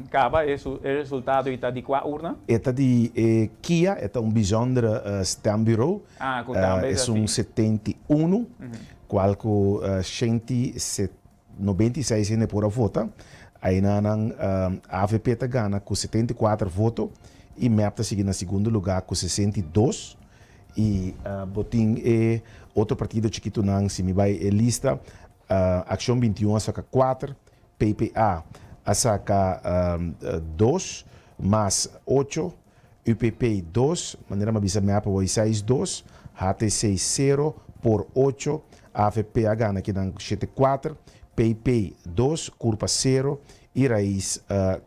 Speaker 2: caba e resultado y ta di cua urna?
Speaker 3: E ta di e KIA, e ta un bijzondere stembureau.
Speaker 2: Ah, cu tambe
Speaker 3: es un 71, cual cu 196 hende por a vota. Ayina nan AVP ta gana cu 74 voto y MEP ta sigui na segundo lugar cu 62. Y bo tin e otro partido chikito nan, si mi bay e lista, Accion 21 a saca 4, PPA a saca 2, mas 8, UPP 2, manera mi a bisa MEP a 6 2, HTC 0 por 8, AVP a gana akinan 7 4, PP 2, Curpa 0 y Raiz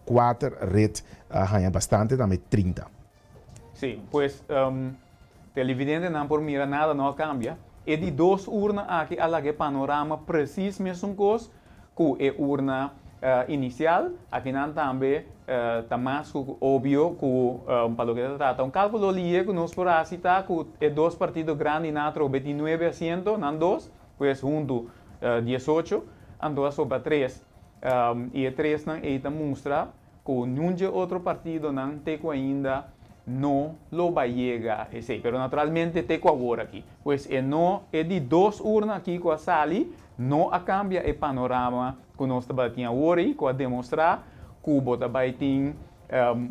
Speaker 3: 4, Red a haya bastante tambe, 30.
Speaker 2: Si, pues televidentenan por mira nada no a cambia. E di dos urna aki a laga e panorama precies mesun cos cu e urna inicial. Akinan tambe ta mas cu obvio cu pa loke ta trata un calculo lihe cu nos por haci ta cu e dos partido grandi nan a trobe tin nuebe asiento, nan dos, pues hunto 18, anto a sobra tres. Y e tresnan ey ta mustra cu ningun otro partidonan te cu ainda no lo bay yega esey. Pero naturalmente te cu awor aki. Pues e no e di dos urna aki cu a sali no a cambia e panorama cu nos tabatin awor y cu a demostra cu bo ta bay tin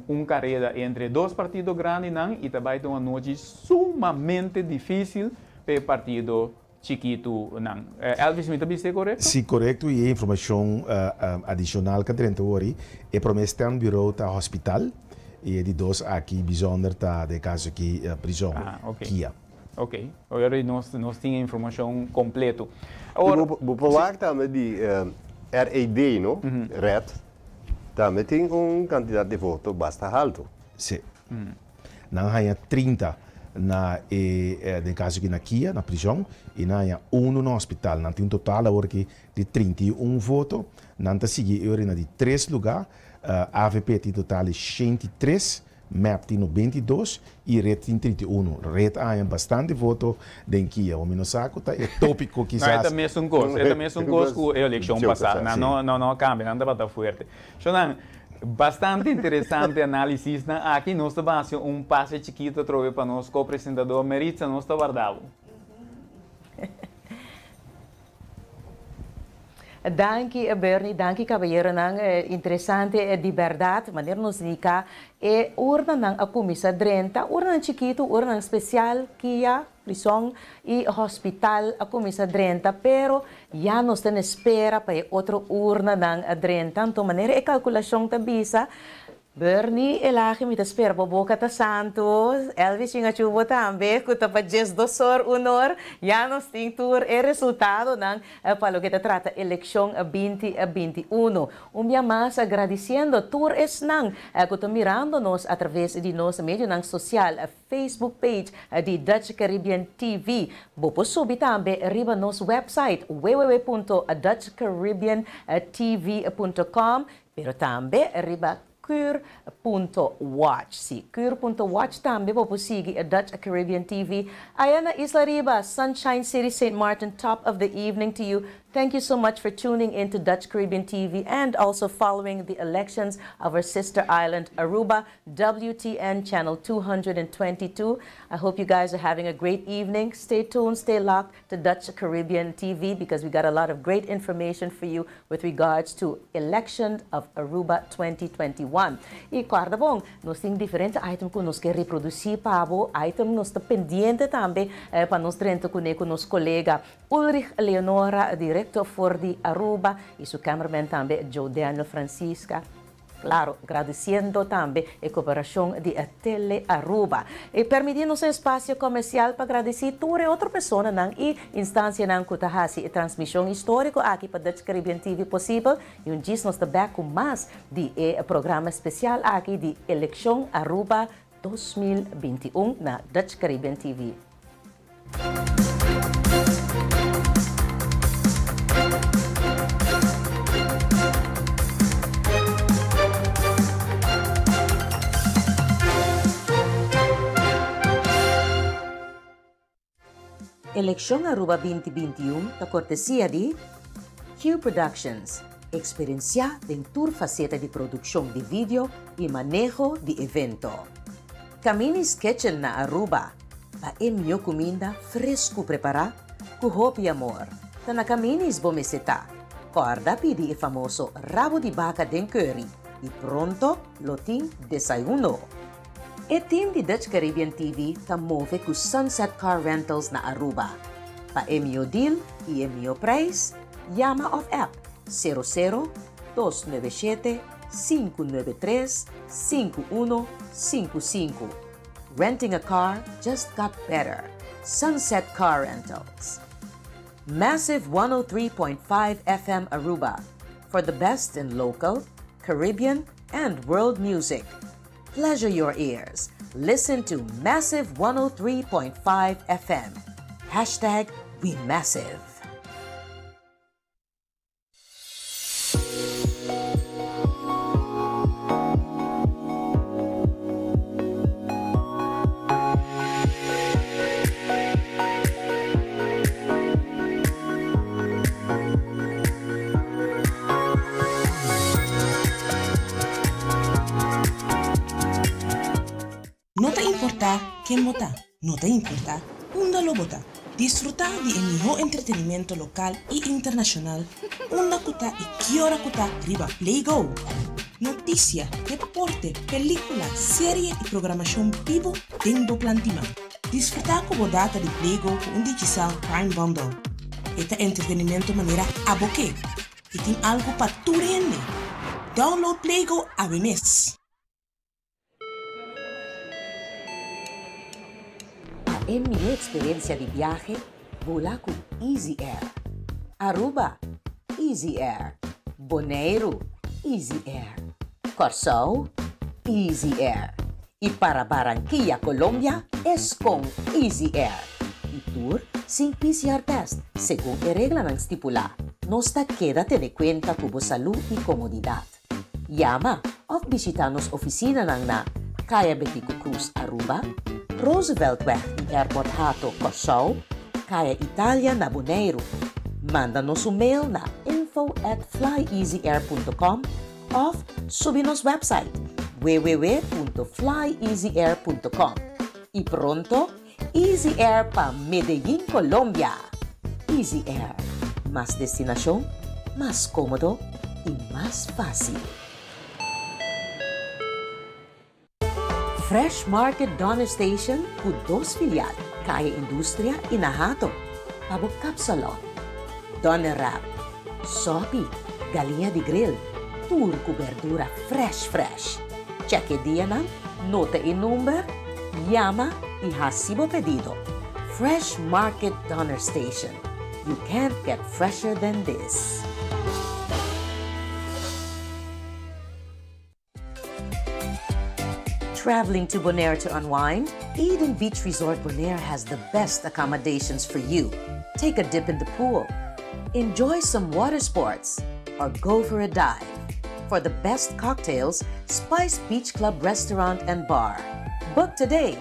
Speaker 2: un careda entre dos partido grandinan y ta bay tin un anochi sumamente dificil pa partido chikitonan. Elvis, mi ta bisa corecto?
Speaker 3: Si, corecto. Y informacion adicional cu a drenta awor, e prome stembureau ta hospital y e di dos aki bijzonder ta den caso aki prison. KIA.
Speaker 2: Ok. Awor nos tin informacion completo.
Speaker 4: Awor, bo por tambe di RED, no? Red. Tambe tin un cantidad di voto basta halto.
Speaker 3: Si. Nan a haya 30 na den caso aki na KIA, na prison, y nan a haya 1 na hospital. Nan tin un total awor aki di 31 voto. Nan ta sigui na di 3 lugar. AVP tin total di 103, MEP tin 92 y Red tin 31. Red a haya bastante voto den KIA. O no sa ta e topico kisas.
Speaker 2: No, e tambe un cos, e tambe un cos cu e eleccion pasa. No, no, cambia, nan ta fuerte. Shonan, bastante interesante analisis nan aki. Nos ta haci un pase chikito trobe pa nos co-presentador Meritza, nos ta warda bo.
Speaker 1: Danki, Bernie, danki, caballeronan. Interesante di berdad, manera nos indica e urnanan a cuminsa drenta, urna chikito, urna special, KIA, prison y hospital a cuminsa drenta, pero ya nos ta spera pa otro urnanan drenta. Anto, manera e calculacion ta bisa, Bernie, elaki mi ta spera bo boca ta santo, Elvis inga chubo tambe, ku ta pa 12 or 1 or, ya nos tin tur e resultadonan pa loke ta trata eleccion 2021. Un dia mas agradeciendo tur esnan ku ta mirando nos a traves di nos medionan social, Facebook page di Dutch Caribbean TV. Bo por subi tambe riba nos website www.dutchcaribbeantv.com, pero tambe riba cur.watch. Si, cur.watch tambe bo por sigui Dutch Caribbean TV. Aya na Isla Riba, Sunshine City, St. Martin, top of the evening to you. Thank you so much for tuning in to Dutch Caribbean TV and also following the elections of our sister island, Aruba, WTN Channel 222. I hope you guys are having a great evening. Stay tuned, stay locked to Dutch Caribbean TV because we got a lot of great information for you with regards to election of Aruba 2021. Y corda bon, nos tin diferente item cu nos kier reproduci pa bo, item nos ta pendiente tambe pa nos drenta cu nos colega Ulrich Leonora, director for di Aruba, y su cameraman tambe, Joe Daniel Francisca. Claro, gradiciendo tambe e cooperacion di Tele Aruba. Y permiti nos espacio comercial pa gradici tur otro personanan y instancianan cu ta haci e transmision historico aki pa Dutch Caribbean TV posibel. Y un djis nos ta back cu mas di e programa especial aki di Eleccion Aruba 2021 na Dutch Caribbean TV. Eleccion Aruba 2021 ta cortesia di Q Productions, experiencia den tur faceta di produccion di video y maneho di evento. Camini's Kitchen na Aruba, pa e miho cuminda fresco prepara cu hopi amor. Ta na Camini's bo mester ta. Corda pidi e famoso rabo di baca den curry y pronto lo tin desayuno. E team di Dutch Caribbean TV ta move cu Sunset Car Rentals na Aruba. Pa e miho deal y e miho prijs, yama of app 00 297 593 5155. Renting a car just got better. Sunset Car Rentals. Massive 103.5 FM Aruba for the best in local, Caribbean, and world music. Pleasure your ears. Listen to Massive 103.5 FM. #WeMassive.
Speaker 6: No ta importa ken bo ta, no ta importa unda lo bo ta. Disfruta di e miho entretenimento local y internacional unda cu ta y ki ora cu ta riba Play Go. Noticia, deporte, pelicula, serie y programacion bibo den bo plantima. Disfruta cu bo data di Play Go cu un Digicel Prime Bundle. E ta entretenimento manera abo ke y tin algo pa tur hende. Download Play Go awe mes.
Speaker 1: E miho experiencia di biahe, bula cu Easy Air. Aruba, Easy Air. Boneiro, Easy Air. Corsou, Easy Air. Y para Barranquilla, Colombia, es con Easy Air. Y tour sin PCR test, segun e reglanan stipula. Nos ta keda tene cuenta cu bo salud y comodidad. Yama of bishita nos oficinanan na Caya Betico Croes Aruba, Rooseveltweg y Airport Hato Corsou, Caya Italia na Boneiro. Manda nos un mail na info@flyeasyair.com of subi nos website www.flyeasyair.com. Y pronto, Easy Air pa Medellín, Colombia. Easy Air. Mas destinacion, mas comodo y mas facil. Fresh Market Donner Station cu dos filial, Caya Industria y na Hato. Pa bo kapsalon, Donner Wrap, Sopi, galiña di grill, tur cu berdura fresh fresh. Check e dianan, nota e number, yama y haci bo pedido. Fresh Market Donner Station. You can't get fresher than this. Traveling to Bonaire to unwind? Eden Beach Resort Bonaire has the best accommodations for you. Take a dip in the pool, enjoy some water sports, or go for a dive. For the best cocktails, Spice Beach Club Restaurant and Bar. Book today.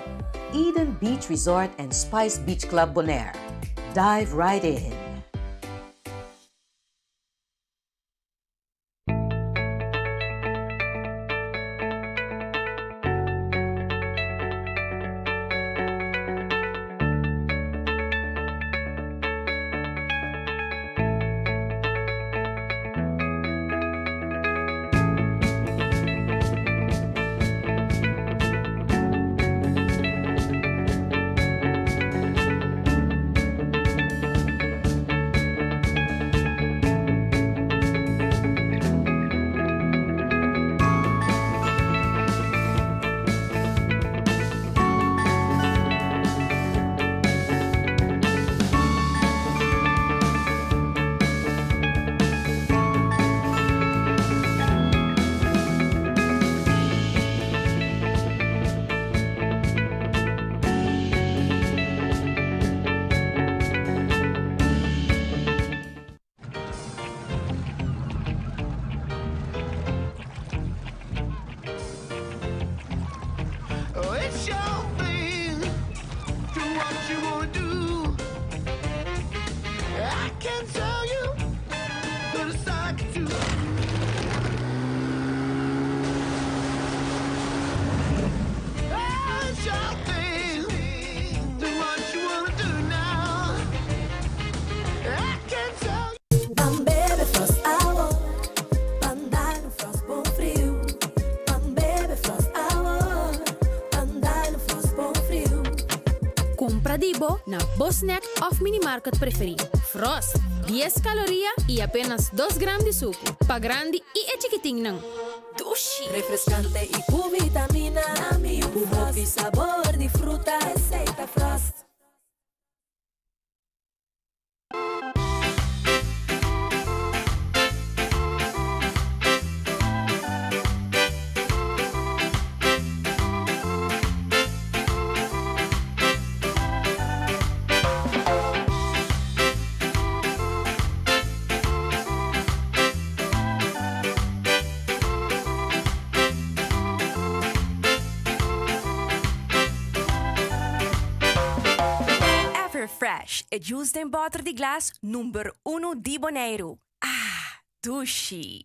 Speaker 1: Eden Beach Resort and Spice Beach Club Bonaire. Dive right in.
Speaker 7: Ban bebe Frost awo, ban dal un Frost bon friu. Ban bebe Frost awo, ban dal un Frost bon friu.
Speaker 8: Kumpra di bo na bo snack òf minimarket preferí. Frost, dies kaloria i apenas dos gram di suku. Pa grandi i e chikitinnan.
Speaker 7: Dushi! Refreskante i ku vitamina. Ku hopi sabor di fruta. Esei ta Frost.
Speaker 9: Everfresh, e juice den bòter di glas number uno di Boneiru. Ah, dushi!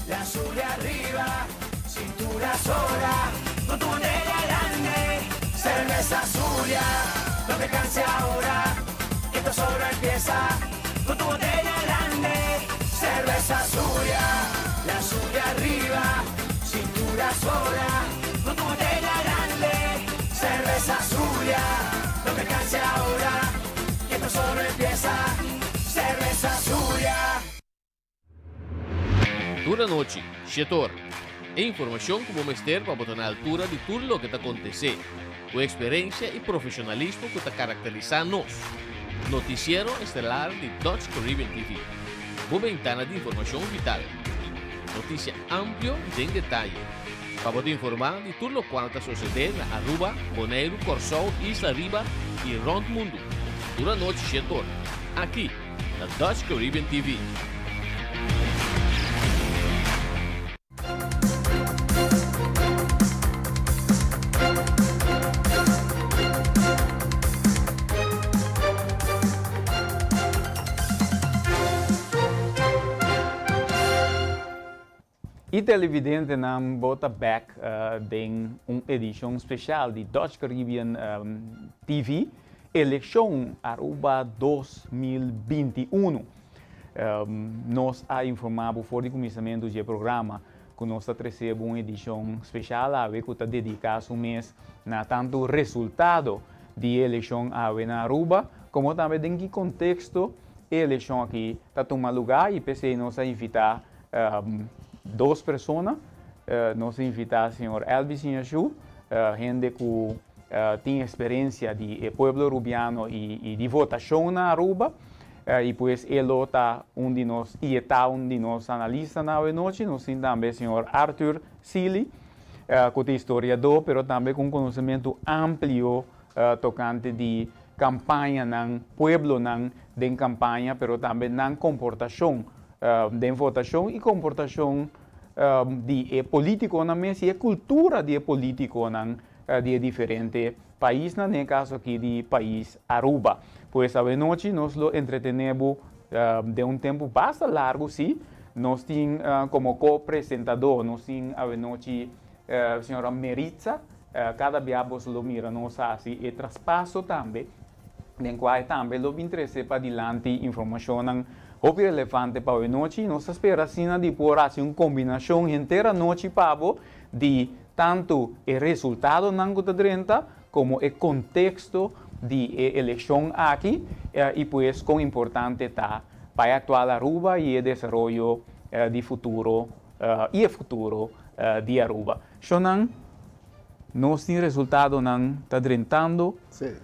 Speaker 10: La sube arriba, cintura sola, con tu botella grande, cerveza Zulia, no te canses ahora, que esto solo empieza, con tu botella grande, cerveza Zulia, la sube arriba, cintura sola, con tu botella grande, cerveza Zulia, no te canses ahora, que esto solo empieza, cerveza Zulia.
Speaker 11: Tur anochi, shetor. E informashon ku bo mester pa bo ta na altura di tur loke ta kontesé, ku eksperensia i profeshonalismo ku ta karakterisá nos. Notisiero estelar di Dutch Caribbean TV, bo bentana di informashon vital. Notisia amplio den detaye, pa bo ta informá di tur lokual ta sosedé na Aruba, Boneiru, Kòrsou, Isla Riba i rònt mundu. Tur anochi shetor, aki na Dutch Caribbean TV.
Speaker 2: E televidentenan bo ta bek den un edishon speshal di Dutch Caribbean TV, Elekshon Aruba 2021. Nos a informá bo for di kuminsamentu dje programa ku nos ta trese bo un edishon speshal awe ku ta dediká su mes na tantu resultado di e elekshon awe na Aruba komo tambe den ki konteksto e elekshon aki ta tuma lugá i p'esei nos a invitá dos persona. Nos a invitá señor Elvis Iñashu, hende ku tin eksperensia di e pueblo rubiano i di votashon na Aruba. I pues e lo ta un di nos i e ta un di nos analistanan awe nochi. Nos tin tambe señor Arthur Sealy, ku ta historiadó pero tambe ku un konosementu amplio tokante di kampañanan, pueblonan den kampaña pero tambe nan komportashon den votashon i komportashon di e polítikonan mes i e kultura di e polítikonan di e diferente paisnan, den e kaso aki di pais Aruba. Pues awenochi nos lo entretené bo den un tempu basta largu, sí. Nos tin komo ko-presentadó, nos tin awenochi señora Meritza, kada bia boso lo mira nos hasi e traspaso tambe, den kua e tambe lo bin trese padilanti informashonnan hopi relevante pa awenochi. Nos ta spera asina di por hasi un kombinashon henter anochi pa bo di tantu e resultadonan ku ta drenta komo e konteksto di e elekshon aki i pues kon importante ta pa e aktual Aruba i e desaroyo di futuro i e futuro di Aruba. Shonnan, nos tin resultadonan ta drentando,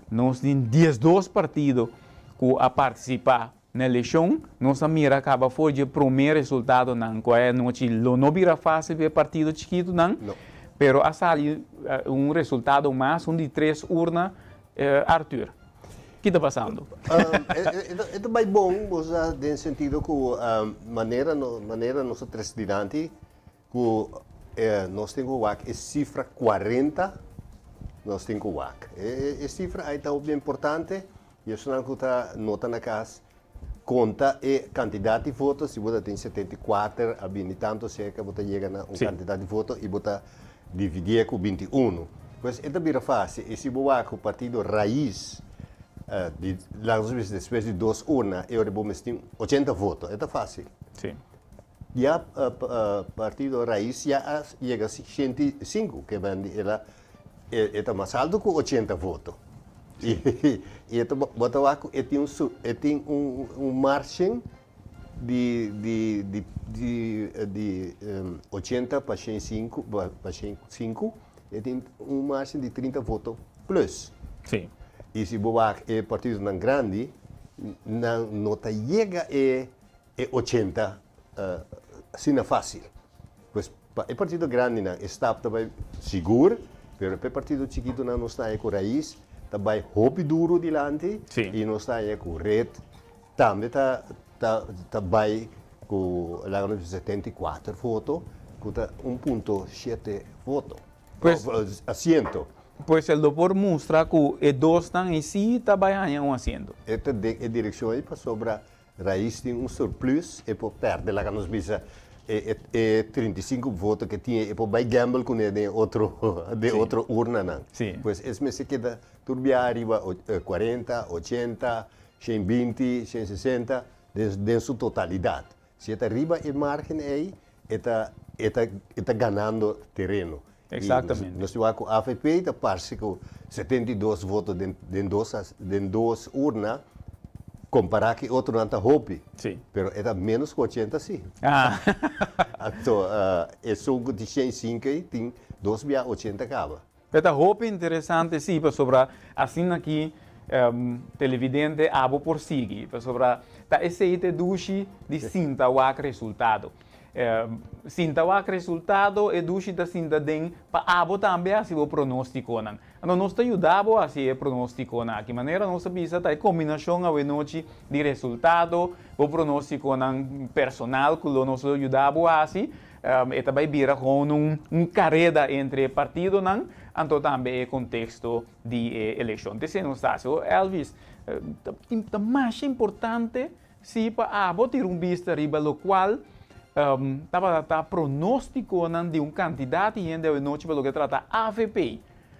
Speaker 2: nos tin diesdos partido ku a partisipá Na elekshon, nos a mira kaba for dje promé resultadonan ku e anochi lo no bira fásil pa e partido chikitunan, pero a sali un resultado mas, un di tres urna. Arthur, ki ta pasando?
Speaker 4: E ta bai bon, bo sa, den sentido ku manera manera nos a trese dilanti ku. Nos tin ku wak e sifra 40, nos tin ku wak. E sifra ei ta hopi importante i esnan ku ta nota na kas, konta e kantidat di voto, si bo ta tin 74 a bini tantu serka bo ta yega na un kantidat di voto i bo ta dividié ku 21. Pues e ta bira fásil i si bo wak ku partido Raiz di laga nos bisa despues di dos urna e ora bo mester tin 80 voto, e ta fásil. Ya partido Raiz ya a yega 105, ke men di el a e ta mas alto ku 80 voto. I e ta bo ta wak ku e tin un e tin un margen di di di di di 80 pa 105 pa 105 e tin un margen di 30 voto plus. I si bo wak e partidonan grandi nan no ta yega e e 80 asina fácil. Pues pa e partido grandinan e stap ta bai sigur, pero pa e partido chikitonan nos ta haña ku Raiz ta bai hopi duru dilanti i nos ta haña ku Red tambe ta ta bai ku laga nos bisa 74 voto ku ta 1.7 voto, asiento.
Speaker 2: Pues el lo por mustra ku e dosnan ei sí ta bai haña un asiento.
Speaker 4: E ta den e direkshon ei pasobra Raiz tin un surplus, e por perde, laga nos bisa, e e 35 voto ke tin e por bai gamble kuné den otro den otro urnanan. Pues es mester keda tur bia ariba 40, 80, 120, 160 den den su totalidat. Si e ta riba e margen ei e ta e ta e ta ganando tereno.
Speaker 2: Exactamente.
Speaker 4: Nos tin wak ku avp ta parse ku 72 voto den den dos den dos urna kompará ku e otronan ta hopi. Pero e ta ménos ku 80 sí. Anto esun ku tin 105 ei tin dos bia 80 kaba.
Speaker 2: E ta hopi interesante sí pasobra asina aki televidente abo por sigui pasobra ta esei ta e dushi di sinta wak resultado. Sinta wak resultado e dushi ta sinta den pa abo tambe hasi bo pronóstikonan. Anto nos ta yuda bo hasi e pronóstikonan aki. Manera nos a bisa ta e kombinashon awenochi di resultado, bo pronóstikonan personal ku lo nos lo yuda bo hasi. E ta bai bira gewoon un kareda entre e partidonan, anto tambe e konteksto di e elekshon. T'esei nos ta hasi. Elvis, ta masha importante si pa abo tira un bista riba lokual tabata ta pronóstikonan di un kantidat di hende awenochi pa loke trata avp.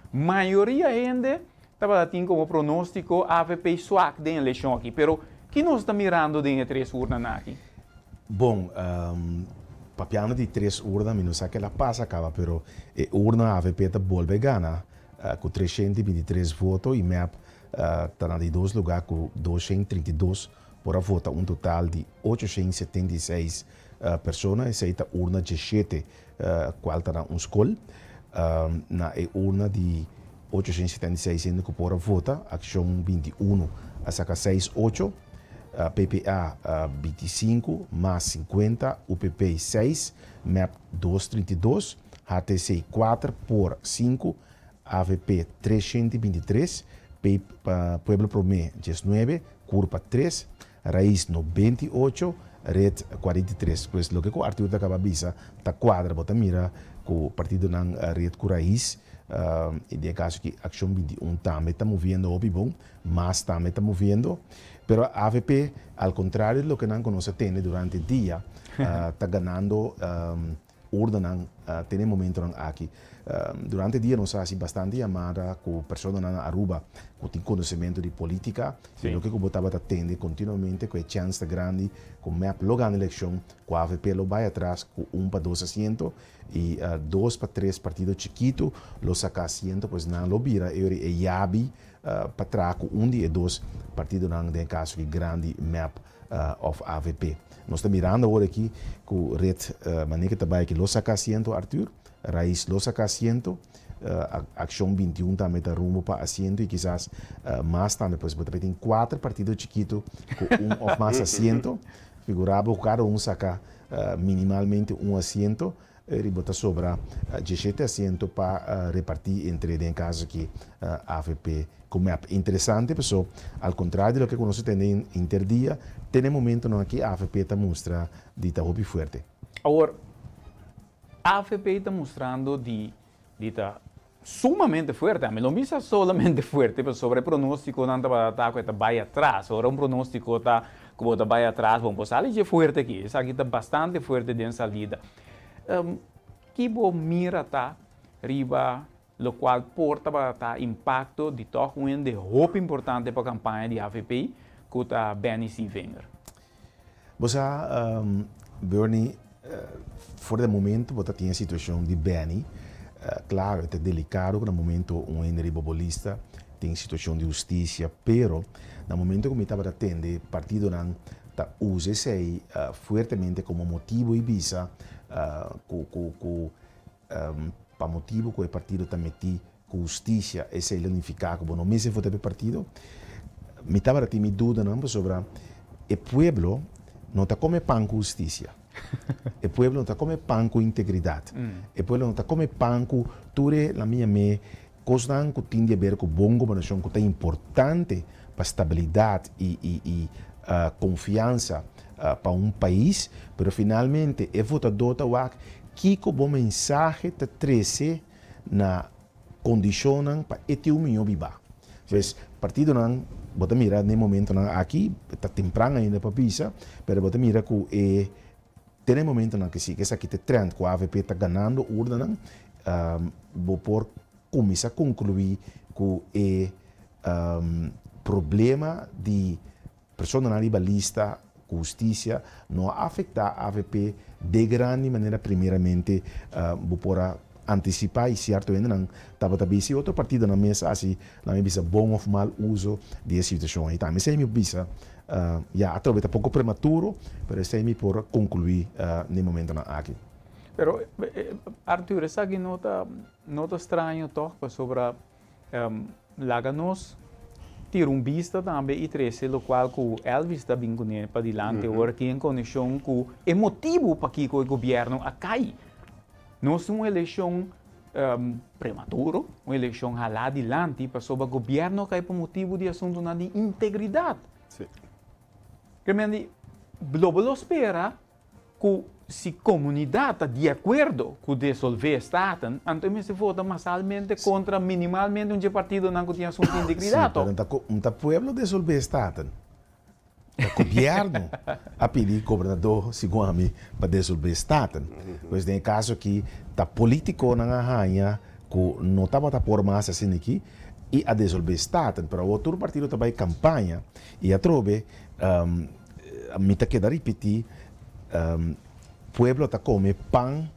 Speaker 2: Mayoria hende tabata tin komo pronóstiko avp swak den elekshon aki. Pero ki nos ta mirando den e tres urnanan aki?
Speaker 3: Bon, papiando di tres urna, mi no sa kela pasa kaba, pero e urna avp ta bolbe gana ku 323 voto i mep ta na di dos lugá ku 232 por a vota un total di 876 persona. Esei ta urna 17 kual ta na un skol. Na e urna di 876 hende ku por a vota, Akshon 21 a saka seis ocho, PPA 25, mas 50, UPP 6, mep 232, HTC 4 por 5, avp 323, Pueblo Promé 19, Curpa 3, Raiz 98, Red 43. Pues loke ku Arthur ta kaba bisa ta kuadra. Bo ta mira ku partidonan Red ku Raiz i den e kaso aki Akshon 21 tambe ta moviendo hopi bon, mas tambe ta moviendo. Pero avp al kontrario di loke nan ku nos a tende durante dia ta ganando Ordenan te na e momentonan aki. Durante dia nos a hasi bastante yamada ku personanan na Aruba ku tin konosementu di politika i loke ku bo tabata tende kontinuamente ku e chèns ta grandi ku mep lo gana elekshon, ku avp lo bai atras ku un pa dos asiento i dos pa tres partido chikitu lo saka asiento, pues nan lo bira e ora e yabi pa traha ku un di e dos partidonan den e kaso aki grandi mep. Of avp. Nos ta mirando awor aki ku red manera ke ta bai aki lo saka asiento Arthur, Raiz lo saka asiento, Akshon 21 tambe ta rumbo pa asiento i kisas mas tambe pues bo ta tin kuater partido chikitu ku un of mas asiento. Figura bo ku kada un saka minimalmente un asiento. Riba ta sobra 17 asiento pa reparti entre den caso aki avp cu mep. Interesante paso al contrario di loke cu nos a tende inter dia, te na e momentonan aki avp ta mustra di ta hopi fuerte.
Speaker 2: Awor, AVP ta mustrando di ta sumamente fuerte. Ami no bisa solamente fuerte, pero sobre pronóstiko nan ta ku ta bai atras. Ora un pronóstiko ta ku ta bai atras, bon, pues sali di fuerte aki. Esaki ta bastante fuerte den salida. Ki bo mira ta riba lokual por ta impakto di toch un di hopi importante pa e kampaña di AVP, ku ta Benny Sevinger?
Speaker 3: Bo, Bernie, for di momento bo tin e situashon di Benny, klaro, ta delikado na momento un hende bolista tin situashon di hustisia, pero na momento ku mi tabata tende partidonan ta usa esei fuertemente komo motibu i bisa ku pa motibu ku e partido ta metí ku hustisia, esei ta nifiká ku no mester vota pa partido, mi tabata tin mi dudanan sobre e pueblo no ta kome pan ku hustisia. E pueblo no ta kome pan ku integridat. E pueblo no ta kome pan ku tur la mi yam'é kosnan ku tin di aber ku bon gobernashon, ku ta importante pa stabilidat i konfiansa pa un pais, pero finalmente e votadó ta wak kiko bo mensahe ta trese na kondishonnan pa e tin un mihó biba. Pues partidonan, bo ta mira na momentonan aki, ta tempran ainda pa bisa, pero bo ta mira ku e tin momentonan ku si, ku esaki ta trend, ku AVP ta ganando urnanan, bo por kuminsá konkluí ku e problema di personanan riba lista ku hustisia no a afektá AVP di grandi manera primeramente bo por a antisipá i sierto hendenan tabata bisa otro partidonan mes hasi nan bisa bon òf mal uso di e situashon ei. Tambe esei mi bisa ya atrobe ta poko prematuro, pero esei mi por konkluí na e momentonan aki.
Speaker 2: Pero Arthur, esaki no ta straño toch pasobra laga nos tira un bista tambe i trese lokual ku Elvis ta bin kuné padilanti ora ku en konekshon ku e motibu pakiko e gobièrnu a kai. Nos un elekshon prematuro, un elekshon halá dilanti pasobra gobièrnu a kai pa motibu di asuntunan di integridat. Ke men lo bo spera ku si komunidat ta di akuerdo ku disolvé Staten, anto mester vota masalmente kontra minimalmente un partidonan ku tin asuntu di integridat.
Speaker 3: Si, pero no ta pueblo disolvé Staten. E gobièrnu a pidi gobernador, segun mi, pa disolvé Staten. Pues den kaso aki ta polítikonan a haña ku no tabata por mas asina aki i a disolvé Staten, pero otro partido tambe kampaña i atrobe mi ta keda ripití, pueblo ta kome pan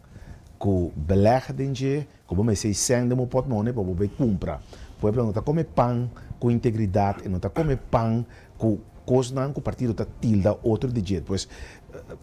Speaker 3: ku beleg den dje, ku mester sèn den pòtmòni pa bo kumpra. Pueblo no ta kome pan ku integridat i no ta kome pan ku kosnan ku partido ta tilda otro di dje. Pues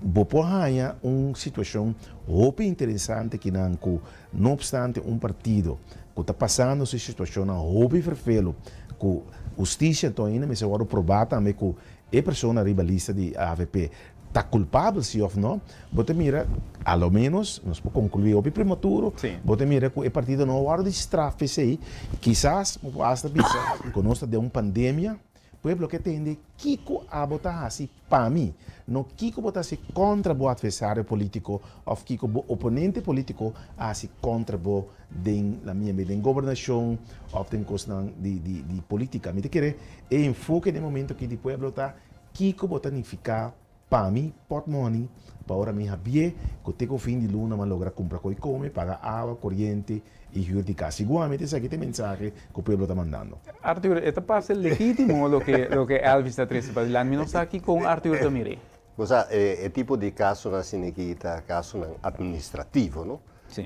Speaker 3: bo por haña un situashon hopi interesante ku nan ku no opstante un partido ku ta pasando e situashon hopi ferfelu ku hustisia anto ainda mester wòrdu probá tambe ku e persona riba lista di AVP ta kulpabel si òf no, bo ta mira, a lo menos, nos por konkluí hopi prematuro, bo ta mira ku e partido no a wòrdu straf esei, kisas, hasta bisa, ku nos ta den un pandemia, pueblo ke tende kiko abo ta hasi pa mi, no kiko bo ta hasi kontra bo atversario polítiko òf kiko bo oponente polítiko hasi kontra bo den la minha den gobernashon òf den kosnan di polítika. Mi ta kere e enfoke den momento aki di pueblo ta kiko bo ta nifiká pa mi pòtmòni, pa ora mi habié, ku te ku fin di luna m'a logra kumpra koi kome, paga awa, koriente i hür di kas. Igualmente esaki ta e mensahe ku pueblo ta mandando.
Speaker 2: Arthur, ta parse legítimo loke Elvis ta trese padilanti. Mi no sa kon Arthur ta mir'é.
Speaker 4: O sea, e tipo di kaso asina aki ta kaso atministrativo, no?
Speaker 2: Si.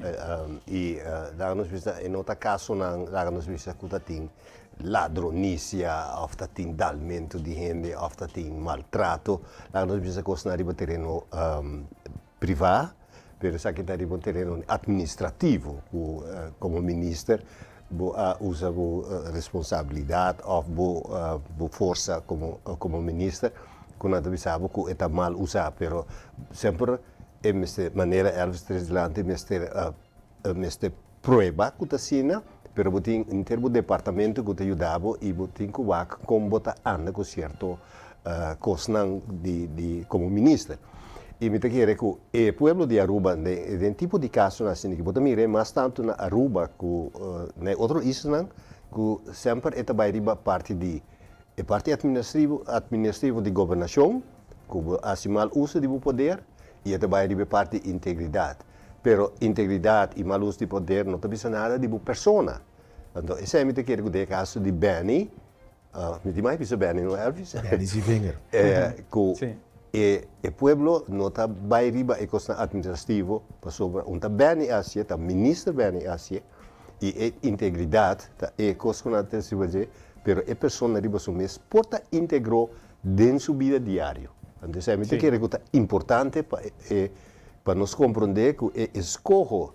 Speaker 4: I laga nos bisa, e no ta kasonan, laga nos bisa ku tin ladronisia, òf tin dalmentu di hende, òf tin maltrato. Laga nos bisa kosnan riba tereno privá, pero esaki ta riba un tereno atministrativo, ku komo minister bo a usa bo responsabilidat òf bo forsa komo minister, ku nan ta bisa ku ta mal usá, pero semper e manera Elvis ta trese dilanti mester prueba ku ta asina, pero bo tin henter bo departamento ku ta yuda bo i bo tin ku wak kon bo ta anda ku sierto kosnan di komo minister. I mi ta kere ku e pueblo di Aruba, den tipo di kasonan asina ku bo ta mira mas tantu na Aruba ku na e otro islanan, ku semper e ta bai riba parti di e parti administrativo, administrativo di gobernashon, ku bo hasi mal uso di bo poder, i e ta bai riba e parti di integridat. Pero integridat i mal uso di poder no ta bisa nada di bo persona. Anto esei mi ta kere ku den e kaso di Benny, mi tin mas bisa Benny no Elvis?
Speaker 3: Benny Zievinger.
Speaker 4: Ku e e pueblo no ta bai riba e kosnan administrativo pasobra un ta Benny hasie, ta minister Benny hasie i e integridat ta e kos ku nan ta riba dje, pero e persona riba su mes por ta integro den su bida diario. Anto esei mi ta kere ku ta importante pa e pa nos komprondé ku e eskoho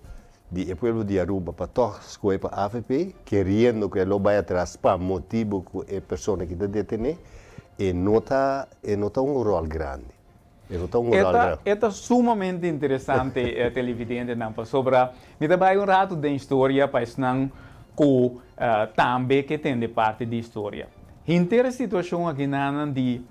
Speaker 4: di e pueblo di Aruba pa tòg skohe pa avp, keriendo ku e lo bai atras pa motibu ku e persona ki ta detené, e no ta e no ta un ròl grandi. E no ta un ròl grandi.
Speaker 2: E ta sumamente interesante, televidentenan, pasobra mi ta bai un ratu den historia pa esnan ku tambe ke tende parti di historia. Henter e situashon akinanan di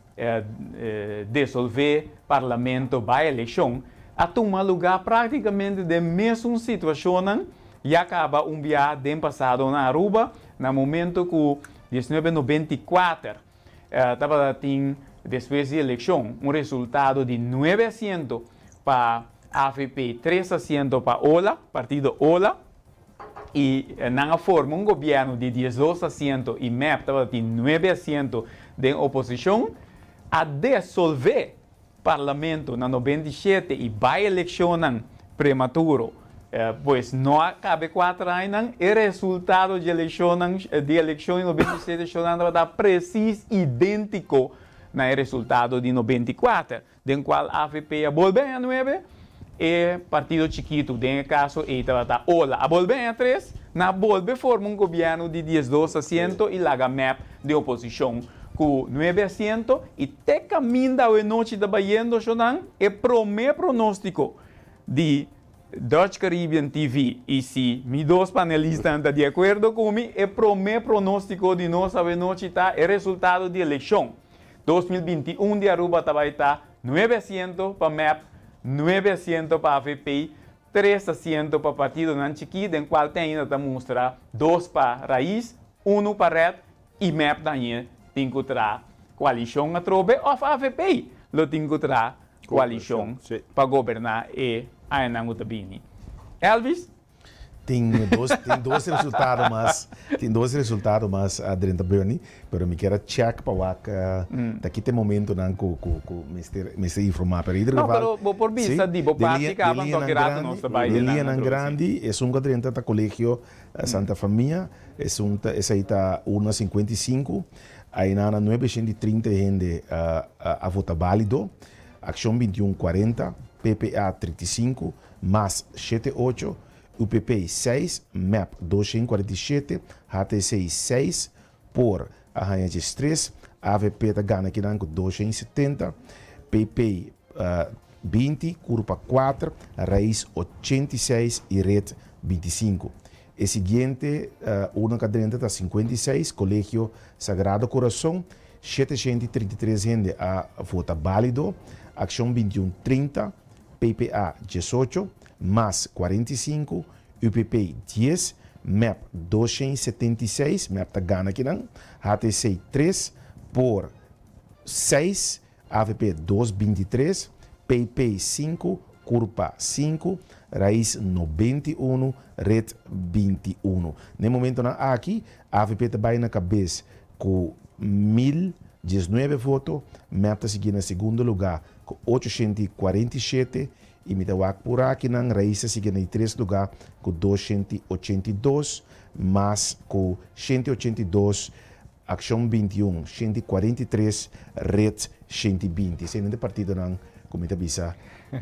Speaker 2: desolvé parlamento bai elekshon a tuma lugá práktikamente den mesun situashonnan ya kaba un bia den pasado na Aruba na momento ku 1994 tabata tin despues di elekshon un resultado di nuebe asiento pa avp, tres asiento pa ola, partido ola. I nan a forma un gobièrnu di 12 asiento i mep tabatin nuebe asiento den oposishon, a desolvé parlamento na 97 i bai elekshonnan prematuro. Pues no a kabe kuater añanan, e resultado dje elekshonnan di elekshon di 97 shonnan tabata presis idéntiko na e resultado di 94. Den cual avp a bolbe haña nuebe, e partido chikitu, den e caso ey tabata ola, a bolbe haña tres, nan a bolbe forma un gobierno di 12 asiento y laga mep den oposicion cu nuebe asiento y te caminda awe nochi ta bayendo shonan e prome pronostico di Dutch Caribbean TV y si mi dos panelistanan ta di acuerdo cu mi, e prome pronostico di nos awe nochi ta e resultado di eleccion 2021 di Aruba ta bai ta nuebe asiento pa mep, nuebe asiento pa avp, tres asiento pa partidonan chikí den kual te ainda ta mustra dos pa Raiz, unu pa Red i mep tambe tin ku traha koalishon atrobe òf avp lo tin ku traha koalishon pa goberná e añanan ku ta bini. Elvis?
Speaker 3: Tin dos resultado mas, tin dos resultado mas adrenta Bernie, pero mi kier a check pa wak ta ki momentonan ku mester informá. Pero in ieder
Speaker 2: No,
Speaker 3: geval,
Speaker 2: pero bo por bisa di bo parti kaba anto ki rato nos ta bai
Speaker 3: de
Speaker 2: den
Speaker 3: liñanan
Speaker 2: otro,
Speaker 3: grandi, esun ku a drenta ta Colegio Santa Famia, esun ta esei ta 1,55, einan 930 hende a vota válido, Acción 21 40, PPA 35, MAS 78, UPP 6, MEP 247, HTC 6, por a haña 3, AVP ta gana akinan ku 270, PP 20, Curpa 4, Raiz 86 i Red 25. E siguiente, urna ku a drenta ta 56, Colegio Sagrado Corazon, 733 hende a vota válido, Acción 21 30, PPA 18, MAS 45, UPP 10, MEP 276, MEP ta gana akinan, HTC 3 por 6, AVP 223, PP 5, Curpa 5, Raiz 91, Red 21. Na momentonan aki, AVP ta bai na kabes ku 1019 voto, MEP ta sigui na segundo lugá ku 847 i mi ta wak por akinan Raiz ta sigui na tres lugá ku 282, MAS ku 182, Acción 21, 143, Red 120. Esei ta partidonan, ku ta bisa,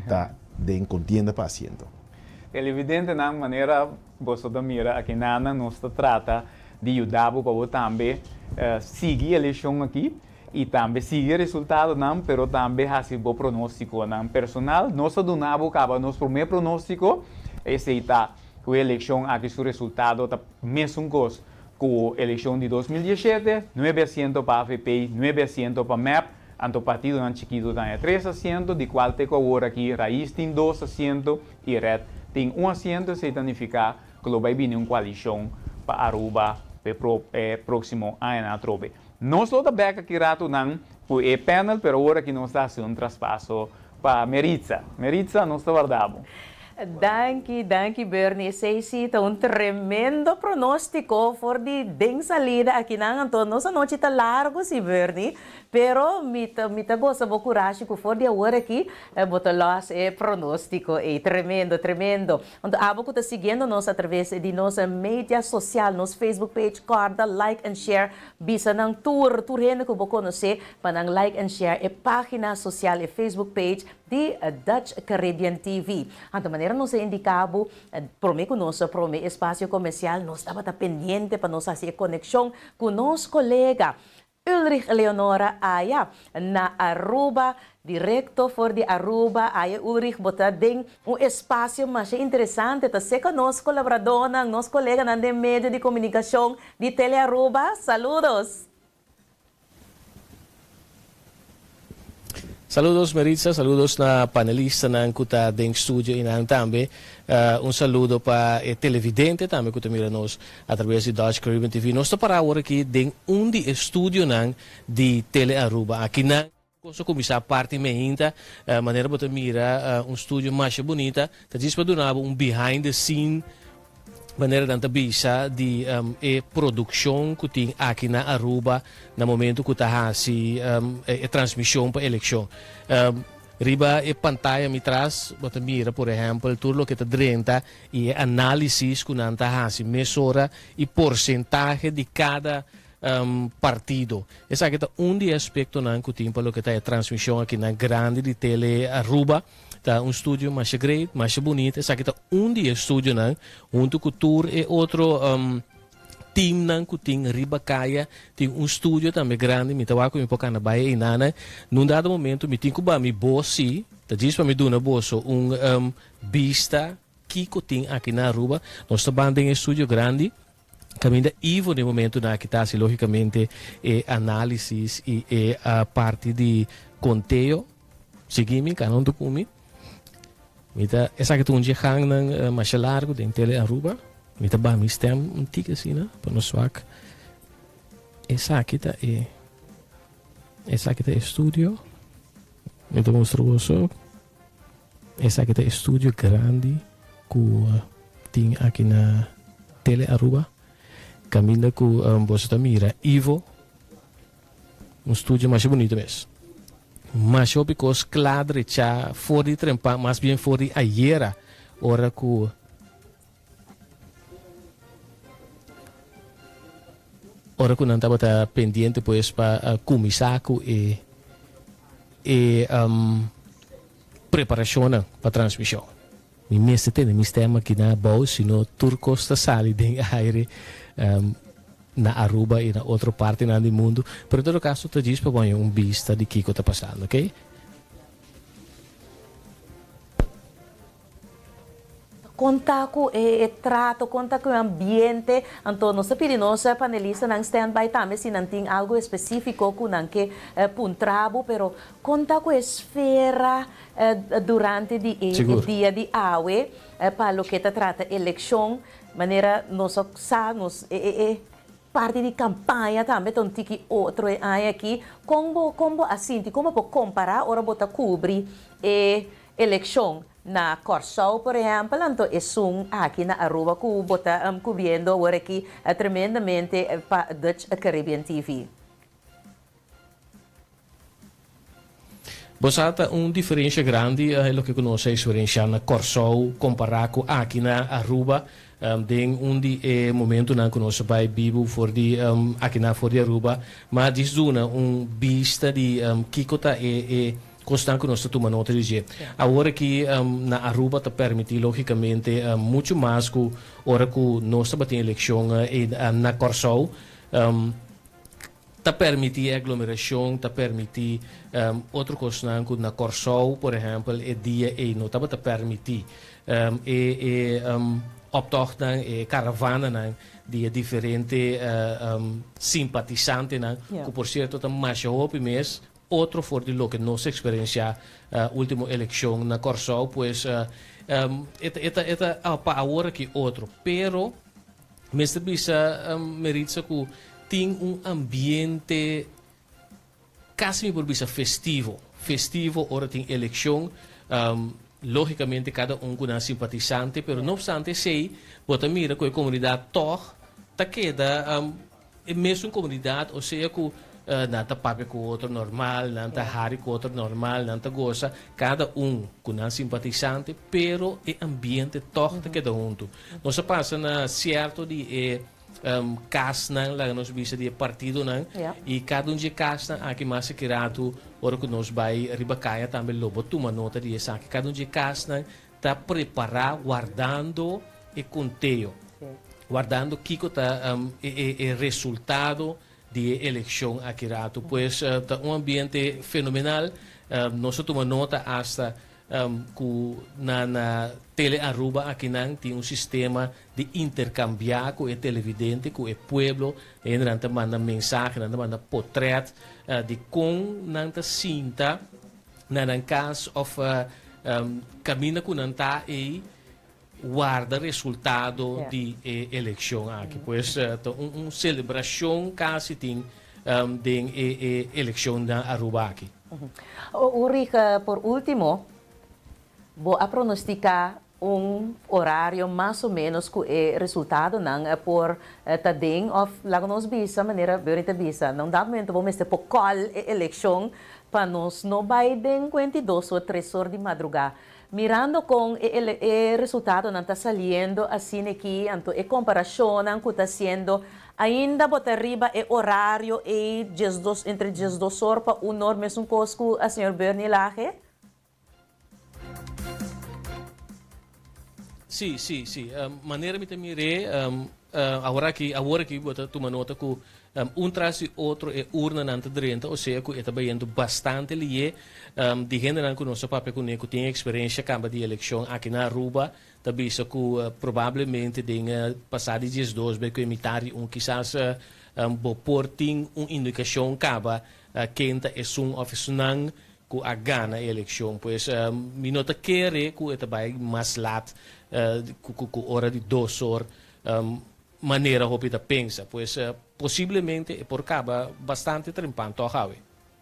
Speaker 3: ta den kontienda pa asiento.
Speaker 2: Televidentenan, manera boso ta mira akinan, nos ta trata di yuda pa tambe sigui elekshon aki i tambe sigui resultadonan, pero tambe hasi bo pronóstikonan personal. Nos a duna bo kaba nos promé pronóstiko, esei ta ku e elekshon aki su resultado ta mesun kos ku elekshon di 2017, 9 asiento pa AVP, 9 asiento pa MEP. Anto partidonan chikitu ta haña tres asiento, di kual te ku awor aki Raiz tin dos asiento i Red tin un asiento. Esei ta nifiká ku lo bai bini un koalishon pa Aruba pa e próksimo añanan atrobe. Nos lo ta bèk aki ratunan ku e panel, pero awor aki nos ta hasi un traspaso pa Meritza. Meritza, nos ta warda bo.
Speaker 1: Danki, danki Bernie. Esei si ta un tremendo pronóstiko for di den salida akinan. Anto nos anochi ta largu si Bernie, pero mi ta mi ta gosa bo kurashi ku for di awor aki bo ta lòs e pronóstiko ei. Tremendo, tremendo. Anto abo ku ta siguiendo nos atraves di nos media sosial, nos Facebook page, kòrda like and share. Bisa nan tur, tur hende ku bo konosé pa nan like and share e página sosial, e Facebook page di Dutch Caribbean TV. Anto manera nos a indiká bo promé ku nos promé espasio komersial, nos tabata pendiente pa nos hasi e konekshon ku nos kolega Ulrich Leonora aya na Aruba, direkto for di Aruba. Aya Ulrich, bo ta den un espasio masha interesante, ta seka nos kolaboradónan, nos koleganan den medio di komunikashon di Telearuba. Saludos!
Speaker 11: Saludos Meritza, saludos na panelistanan cu ta den studio y nan tambe. Un saludo pa e televidente tambe cu ta mira nos a traves di Dutch Caribbean TV. Nos ta para awor aki den un di e studionan di Tele Aruba. Aki nan cos a cuminsa parti meinta, manera bo ta mira un studio masha bunita. Ta djis pa duna bo un behind the scene. Manera nan ta bisa di e produccion cu tin aki na Aruba na momento cu ta haci e transmision pa eleccion. Riba e pantaya mi tras bo ta mira por ehempel tur loke ta drenta y e analisis cu nan ta haci mesora y porcentahe di cada partido. Esaki ta un di e aspectonan cu tin pa loke ta e transmision aki na grandi di Tele Aruba. Ta un studio masha great, masha bunita. Esaki ta un di e studionan hunto cu tur e otro teamnan cu tin riba caya. Tin un studio tambe grandi. Mi ta wak cu mi por cana bay eynanan. Nun dado momento mi tin cu ba mi bos si, ta djis pa mi duna boso un bista kico tin aki na Aruba. Nos ta ban den e studio grandi. Caminda Ivo den momentonan aki ta haci logicamente e analisis y e parti di conteo. Sigui mi, cana hunto cu mi. Mi ta, esaki ta un dje gangnan masha largo den Tele Aruba. Mi ta baha mi stem un tiki asina pa no swak. Esaki ta e, esaki ta e studio. Mi ta mustra boso. Esaki ta e studio grandi cu tin aki na Tele Aruba. Caminda cu boso ta mira Ivo. Un studio masha bunito mes. Masha hopi cos cla drecha for di trempa, mas bien for di ayera ora cu ora cu nan tabata pendiente pues pa cuminsa cu e e preparacionnan pa transmision. Mi mester tene mi stem aki na abou sino tur cos ta sali den aire na Aruba y na otro partinan di mundo. Pero en todo caso ta djis pa pone un bista di kico ta pasando, ok?
Speaker 1: Kon ta ku e trato, kon ta ku e ambiente? Anto nos ta pidi nos panelistanan stand by tambe si nan tin algu espesífiko ku nan ke puntra bo, pero kon ta ku e esfera durante di e dia di awe pa loke ta trata elekshon? Manera nos a sa nos e parti di kampaña tambe ta un tiki otro e aña aki. Kon bo kon bo a sinti, kon bo por kompará ora bo ta kubri e elekshon na Kòrsou, por ehèmpel, anto esun aki na Aruba ku bo ta kubriendo awor aki tremendamente pa Dutch Caribbean TV.
Speaker 11: Bo sa ta un diferensha grandi e loke ku nos a eksperenshá na Kòrsou kompará ku aki na Aruba den un di e momentunan ku nos a bai bibu for di aki na for di Aruba. Ma djis duna un bista di kiko ta e e Kosnan ku nos ta tuma nota di dje. Awor aki na Aruba ta permití lógikamente muchu mas ku ora ku nos tabatin elekshon na Kòrsou. Ta permití e aglomerashon, ta permití otro kosnan ku na Kòrsou por ehèmpel e dia ei no tabata permití. E e optògnan, e karavananan di e diferente simpatisantenan ku por sierto ta masha hopi mes. otro for di loke nos a eksperensiá último elekshon na Kòrsou, pues e ta e ta e ta pa awor aki otro. Pero mester bisa Meritza ku tin un ambiente kasi mi por bisa festivo, festivo ora tin elekshon, lógikamente kada un ku nan simpatisante, pero no opstante esei bo ta mira ku e komunidat tòg ta keda E mesun komunidat, osea ku nan ta papia ku otro normal, nan ta hari ku otro normal, nan ta gosa, kada un ku nan simpatisante, pero e ambiente tòg ta keda huntu. Nos a pasa na sierto di e kasnan, laga nos bisa di e partidonan, i kada un di e kasnan aki mas aki ratu ora ku nos bai riba kaya tambe lo bo tuma nota di esaki, kada un di e kasnan ta prepará wardando e konteo, wardando kiko ta e resultado di e elekshon aki ratu. Pues ta un ambiente fenomenal. Nos a tuma nota asta ku na na Tele Aruba akinan tin un sistema di interkambiá ku e televidente, ku e pueblo. Hendenan ta manda mensahe, nan ta manda potrèt di kon nan ta sinta na nan kas òf kaminda ku nan ta ei warda resultado di e elekshon aki. Pues ta un selebrashon kasi tin den e elekshon na Aruba aki.
Speaker 1: Ulrich, por ultimo, bo a pronostica un orario mas o menos cu e resultadonan por ta den of laga nos bisa manera Bernie ta bisa na un dado momento bo mester por call e eleccion pa nos no bay den cuenta y dos o tres or di madruga mirando con e e resultadonan ta saliendo asina aki anto e comparacionnan cu ta haciendo ainda bo ta riba e orario ey diesdos entre diesdos or pa un or mesun cos cu a señor Bernie Lage.
Speaker 11: Sí, sí, sí. Manera mi ta mir'é, awor aki, awor aki bo ta tuma nota ku un tras di otro e urnanan ta drenta, osea ku e ta bayendo bastante lié. Di hendenan ku nos a papia kuné ku tin eksperensia kamba di elekshon aki na Aruba ta bisa ku probablemente den pasá di diesdos bai ku e mitar di un kisas bo por tin un indikashon kaba ken ta esun òf esunnan ku a gana e elekshon. Pues mi no ta kere ku e ta bai mas lat ku ora di dos or manera hopi ta pensa. Pues posiblemente e por kaba bastante trempan tòg awe.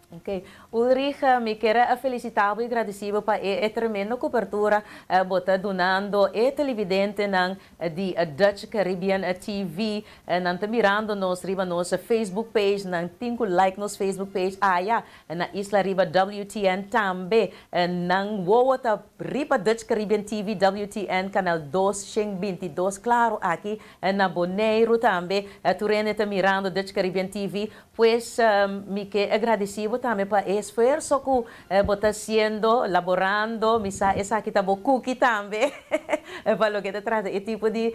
Speaker 1: Ok. Ulrich, mi kier a felicita bo y gradici bo pa e tremendo cobertura bo ta dunando e televidentenan di Dutch Caribbean TV. Nan ta mirando nos riba nos Facebook page, nan tin cu like nos Facebook page aya. Na isla riba WTN tambe. Nan wowo ta riba Dutch Caribbean TV, WTN, kanal dos shen binti dos. Klaro aki na Boneiru tambe tur hende ta mirando Dutch Caribbean TV. Pues mi ke agradeci bo tambe pa e esfuerso ku bo ta hasiendo, laborando. Mi sa esaki ta bo kuki tambe pa loke ta trata e tipo di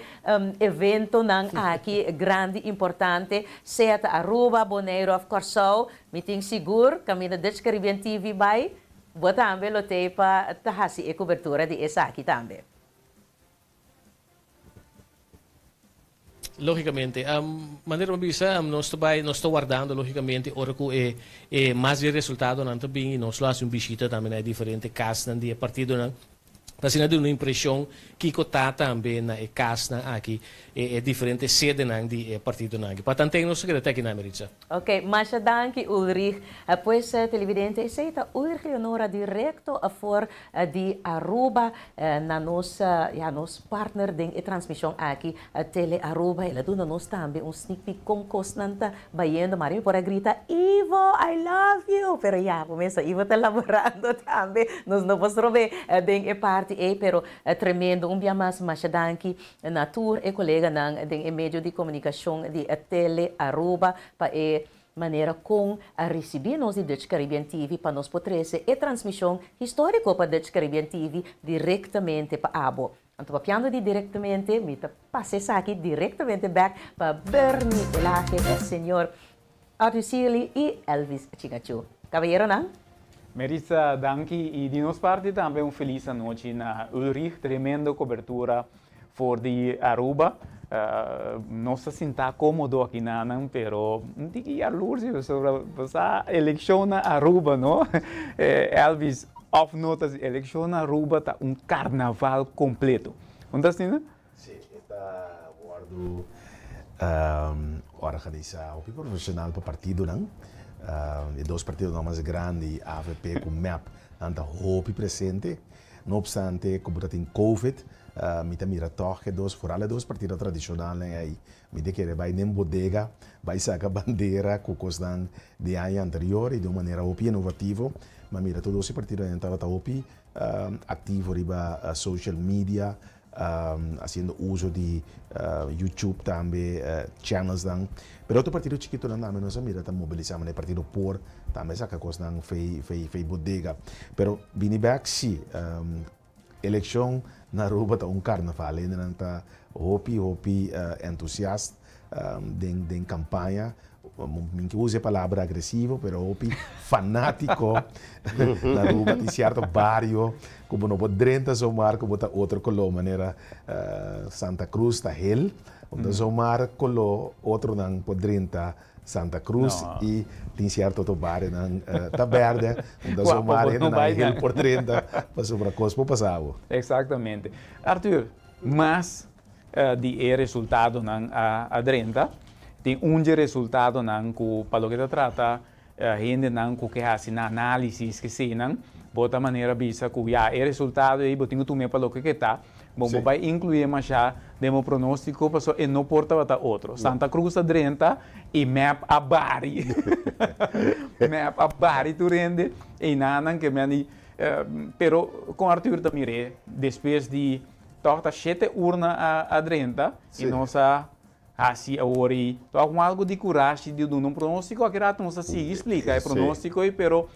Speaker 1: eventonan aki grandi importante, sea ta Aruba, Boneiru of Kòrsou. Mi tin sigur kaminda Dutch Caribbean TV bai, bo tambe lo tei pa ta hasi e kubertura di esaki tambe.
Speaker 11: Lógikamente. Manera bo a bisa, nos ta bai, nos ta wardando lógikamente ora ku e e mas di e resultadonan ta bin i nos lo hasi un bishita tambe na e diferente kasnan di e partidonan. Pa asina duna un impresion kico ta tambe na e casnan aki, e diferente sedenan di e partidonan aki. Pa tanten nos ta keda te aki na Meritza.
Speaker 1: Ok, masha danki Ulrich. Pues televidente esey ta Ulrich Leonora directo for di Aruba na nos ya nos partner den e transmision aki Tele Aruba. El a duna nos tambe un sneak peek con cosnan ta bayendo. Mari mi por a grita Ivo I love you pero ya bo mesa Ivo ta laborando tambe nos no por strobe den e parti ey pero tremendo un bia mas masha danki na tur e coleganan den e medio di comunicacion di Tele Aruba pa e manera con a ricibi nos di Dutch Caribbean TV pa nos por trece e transmision historico pa Dutch Caribbean TV directamente pa abo. Anto papiando di directamente, mi ta pasa esaki directamente bek pa Bernie Elage, señor Arthur Sealy y Elvis Chingachu. Caballeronan.
Speaker 2: Meritza, danki y di nos parti tambe un feliz anochi na Ulrich, tremendo cobertura for di Aruba. Nos ta sinta komodo aki nanan, pero un tiki yalurs pasobra bo sa elekshon na Aruba no. Elvis, of no ta así, elekshon na Aruba ta un karnaval kompleto. No ta asina?
Speaker 3: Sí, e ta wòrdu organisá hopi profeshonal pa partidonan. E dos partidonan mas grandi, avp ku mep, nan ta hopi presente. No obstante ku bo ta tin covid, mi ta mira tòg e dos, foral e dos partido tradishonalnan ei, mi ta kere bai den bodega, bai saka bandera ku kosnan di aña anterior i di un manera hopi inovativo. Mi a mira tur dos e partidonan tabata hopi aktivo riba social media, Haciendo uso di YouTube tambe, channelsnan. Pero otro partido chikitonan tambe nos a mira ta mobilisa manera partido por tambe saca cosnan fey fey fey bodega. Pero bini bek si, eleccion na Aruba ta un carnaval. Hendenan ta hopi hopi entusiast den den campaña. Mi ke usa e palabra agresivo, pero hopi fanátiko na Aruba tin sierto bario ku bo no por drenta zomaar ku bo ta otro koló, manera Santa Cruz ta hel, bo ta zomaar koló otronan por drenta Santa Cruz i tin sierto otro barionan ta bèrdè, bo ta zomaar hendenan hel por drenta pasobra kos por pasa bo.
Speaker 2: Eksaktamente. Arthur, mas di e resultadonan a drenta. Tin un dje resultadonan ku pa loke ta trata hendenan ku ke hasi nan análisis keseinan, bo ta manera bisa ku ya e resultado ei bo tin ku tum'é pa loke ke ta. Bo bo bai inkluié mashá den bo pronóstiko pasobra e no por tabata otro. Santa Cruz a drenta i mep a bari. Mep a bari tur hende einanan ke men di pero kon Arthur ta mir'é despues di Tòg ta shete urna a drenta i nos a hasi awor i tòg un algu di kurashi di duna un pronóstiko. Aki rato nos a sigui splika e pronóstiko ei, pero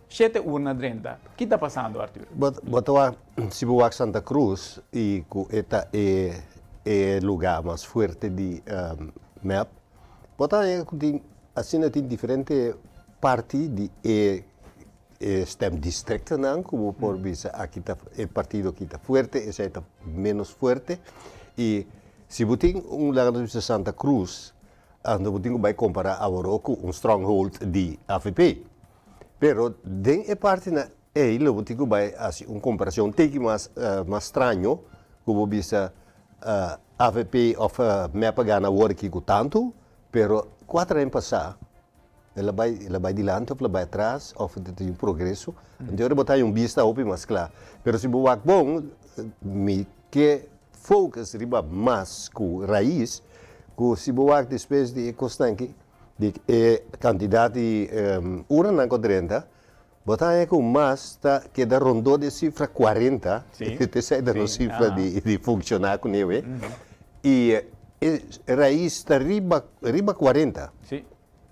Speaker 2: shete urna a drenta. Ki ta pasando, Arthur?
Speaker 4: Bo ta wak, si bo wak Santa Cruz i ku e ta e e lugá mas fuerte di mep, bo ta haña ku tin asina tin diferente parti di e E stemdistrictennan ku bo por bisa aki ta e partido aki ta fuerte, esei ta menos fuerte. I si bo tin un laga nos bisa Santa Cruz, anto bo tin ku bai kompará aworó ku un stronghold di avp. Pero den e partinan ei lo bo tin ku bai hasi un komparashon tiki mas mas straño ku bo bisa avp òf mep a gana awor aki ku tantu, pero kuater aña pasá El a bai, el a bai dilanti of el a bai atras of ta tin un progreso. Anto ora bo ta haña un bista hopi mas kla. Pero si bo wak bon, mi ke focus riba mas ku rais, ku si bo wak despues di e kosnan aki, di e kantidat di uranan ku a drenta, bo ta haña ku mas ta keda rondó di e sifra 40, te esei ta nos sifra di funshoná kuné we, i e rais ta riba riba 40.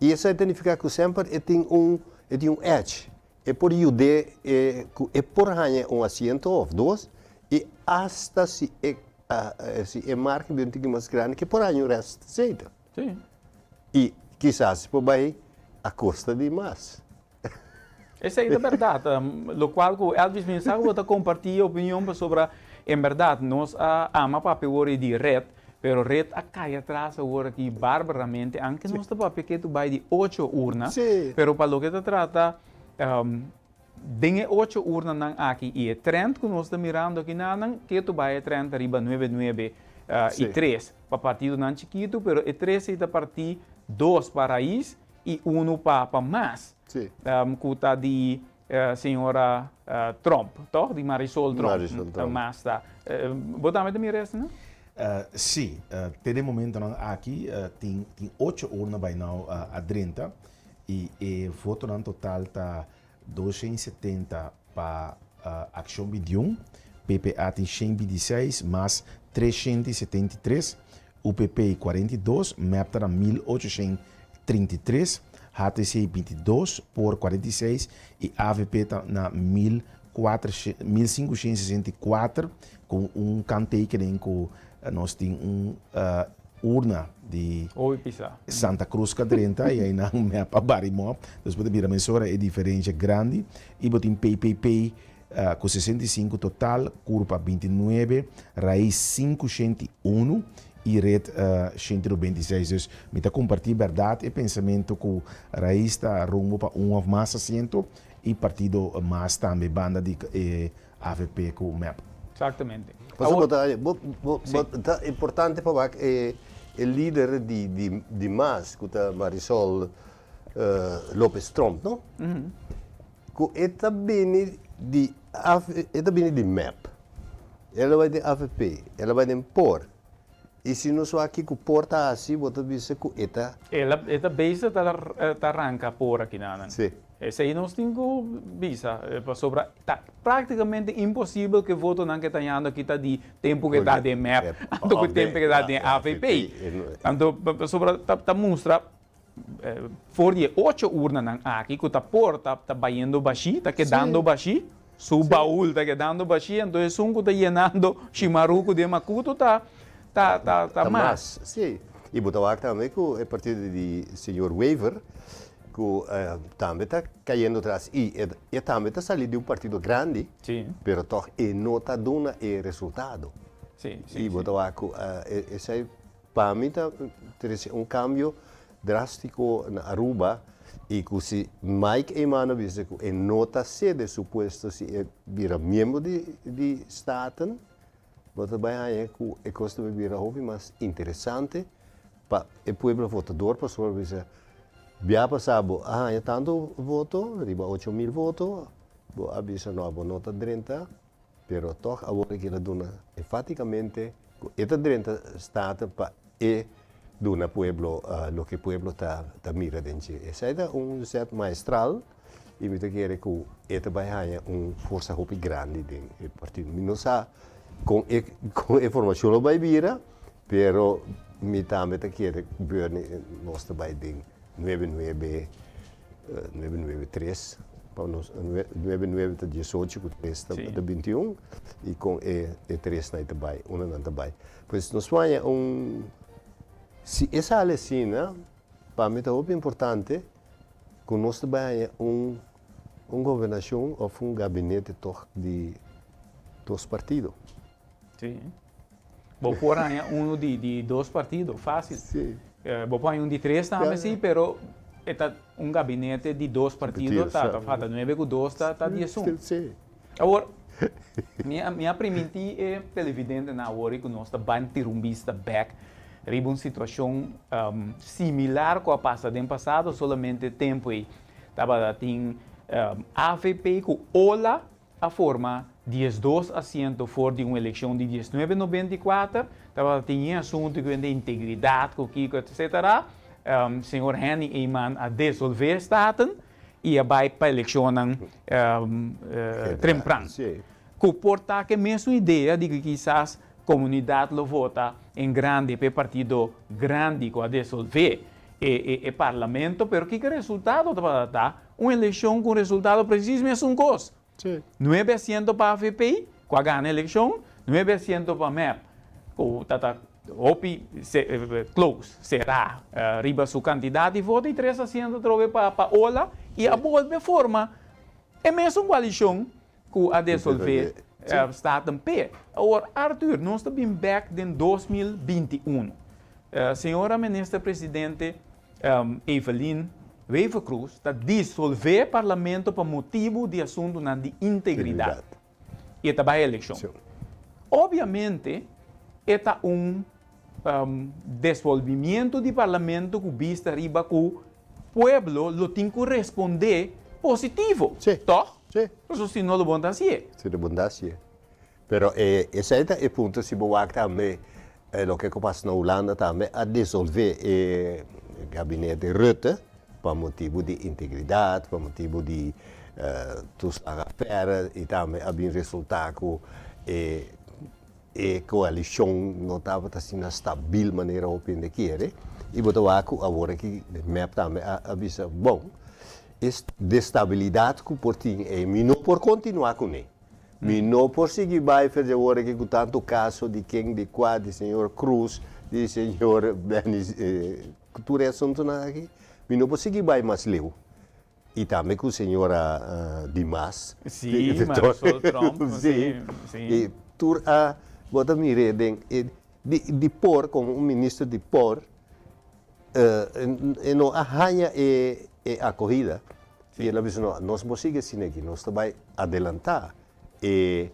Speaker 4: I esei ta nifiká ku semper e tin un e tin un edge. E por yud'é e ku e por haña un asiento òf dos i asta si e si e margen bira un tiki mas grandi ke por haña un rèst zetel. I kisas e por bai a kosta di mas.
Speaker 2: Esei ta bèrdat. Lokual ku Elvis mi sa ku bo ta kompartí e opinion pasobra en bèrdat nos a ama papia awor di ret, pero ret a kai atras awor aki barbaramente, anke nos ta papia ke tu bai di ocho urna, pero pa loke ta trata den e ocho urnanan aki i e trend ku nos ta mirando aki nanan ke tu bai e trend ta riba nuebe nuebe i tres pa partidonan chikitu, pero e tres ei ta partí dos pa Raiz i unu pa pa mas ku ta di señora Tromp, toch? Di Marisol Tromp.
Speaker 4: Marisol Tromp.
Speaker 2: Mas ta. Bo tambe ta mira esnan?
Speaker 3: Sí, te den momentonan aki tin tin ocho urna bai nou a drenta i e votonan total ta 270 pa Akshon Bintiun, PPA tin 126 mas 373, UPP 42, mep ta na 1833, HTC 22 por 46 y avp ta na 1564 cu un kanttekening cu nos tin un urna di Santa Cruz ka drenta y aynan mep a bari mop. Dus bo ta bira mesora e diferencia grandi y bo tin PPP. Ku 65 total, Curpa 29, Raiz 501 i Red 196. Dus mi ta kompartí bèrdat e pensamentu ku Raiz ta rumbo pa un òf mas asiento i partido mas tambe banda di e avp ku mep.
Speaker 2: Exactamente.
Speaker 4: Pasobra bo ta, bo, bo, bo ta importante pa wak e, e lider di, di, di mas ku ta Marisol Lopez Tromp, no? Ku e ta bini di e ta bini di mep, el a bai den avp, el a bai den por, i si nos wak kiko por ta hasi bo ta bisa ku e ta.
Speaker 2: El a e ta bezig ta ta ranka por akinanan.
Speaker 4: Si.
Speaker 2: Esei nos tin ku bisa, pasobra ta praktikamente imposibel ku e votonan ke ta yando aki ta di tempu ku e ta den mep, anto ku tempu ku e ta den avp. Anto pasobra ta ta mustra For di e ocho urnanan aki ku ta por ta ta bayendo bashí, ta kedando bashí, su baul ta kedando bashí, anto esun ku ta yenando shimaruku den makutu ta ta ta ta mas.
Speaker 4: Sí, i bo ta wak tambe ku e partido di señor Wever ku tambe ta kayendo tras i e tambe ta sali di un partido grandi, pero tòg e no ta duna e resultado. I bo ta wak ku esei Pa mi ta trece un cambio drastico na Aruba y cu si Mike Eman a bisa cu e no ta cede su puesto si e bira miembro di di Staten, bo ta bay haña cu e cos ta bay bira hopi mas interesante pa e pueblo votador pasobra bisa bia pasa bo a haña tanto voto, riba 8000 voto, bo a bisa no bo no ta drenta. Pero tòg awor e keda duna enfátikamente ku e ta drenta Staten pa e duna pueblo loke pueblo ta mira den dje. Esei ta un zet maestral i mi ta kere ku e ta bai haña un forsa hopi grandi den e partido. Mi no sa kon e kon e formashon lo bai bira, pero mi tambe ta kere Bernie nos ta bai den nuebe nuebe Nuebe nuebe tres pa nos nuebe nuebe ta diesocho ku tres ta 21 i kon e e tresnan ta bai unda nan ta bai pues nos por haña un si e sali asina pa mi ta hopi importante ku nos ta bai haña un un gobernashon òf un gabinete tòg di dos partido.
Speaker 2: Sí. Bo por haña uno di di dos partido, fácil.
Speaker 4: Sí.
Speaker 2: Bo por haña un di tres tambe sí, pero e ta un gabinete di dos partido ta ta falta nuebe ku dos ta ta 11.
Speaker 4: Sí.
Speaker 2: Awor, mi a mi a primintí e televidentenan awor ku nos ta ban tira un bista bèk riba un situashon similar ku a pasa den pasado, solamente tempu ei tabata tin avp ku ola a forma 12 asiento for di un elekshon di 1994, tabata tin e asuntu ku di integridat ku kiko etcetera, señor Henny Eman a desolve Staten i a bai pa elekshonnan trempran. Ku por ta ku e mesun idea di ku kisas komunidat lo vota en grandi pa e partido grandi ku a desolve e parlamento, pero kiko e resultado tabata ta? Un elekshon ku un resultado presis mesun kos. Nuebe asiento pa avp, ku a gana elekshon, nuebe asiento pa mep, ku ta ta hopi close, será riba su kantidat di voto, i tres asiento atrobe pa pa ola, i a bolbe forma e mesun koalishon ku a desolve Staten P. Awor, Arthur, nos ta bin bèk den 2021. Señora Minister Presidente Evelyn Wever-Croes ta disolvé Parlamento pa motibu di asuntunan di integridat i e ta bai elekshon. Obviamente e ta un desvolvimiento di Parlamento ku bista riba ku pueblo lo tin ku respondé positivo, tòg? Pasobra si no lo bon ta hasié.
Speaker 4: Si lo bon ta hasié. Pero esei ta e punto si bo wak tambe loke ku pasa na Hulanda tambe a disolve e gabinete Rutte pa motibu di integridat, pa motibu di toeslagaffaire i tambe a bin resulta ku e e koalishon no tabata asina stabil manera hopi hende kere i bo ta wak ku awor aki mep tambe a bisa bon e destabilidat ku por tin ei mi no por kontinua kuné. Mi no por sigui bai fer awor aki ku tantu kaso di ken di kua, di señor Cruz, di señor Benny, ku tur e asuntunan aki. Mi no por sigui bai mas leu. I tambe ku señora Dimas.
Speaker 2: Sí, Marisol Tromp.
Speaker 4: Sí, i tur a bo ta mir'é den e di por komo un minister di por e no a haña e akohida i el a bisa no nos bo sigui asina aki nos ta bai adelantá e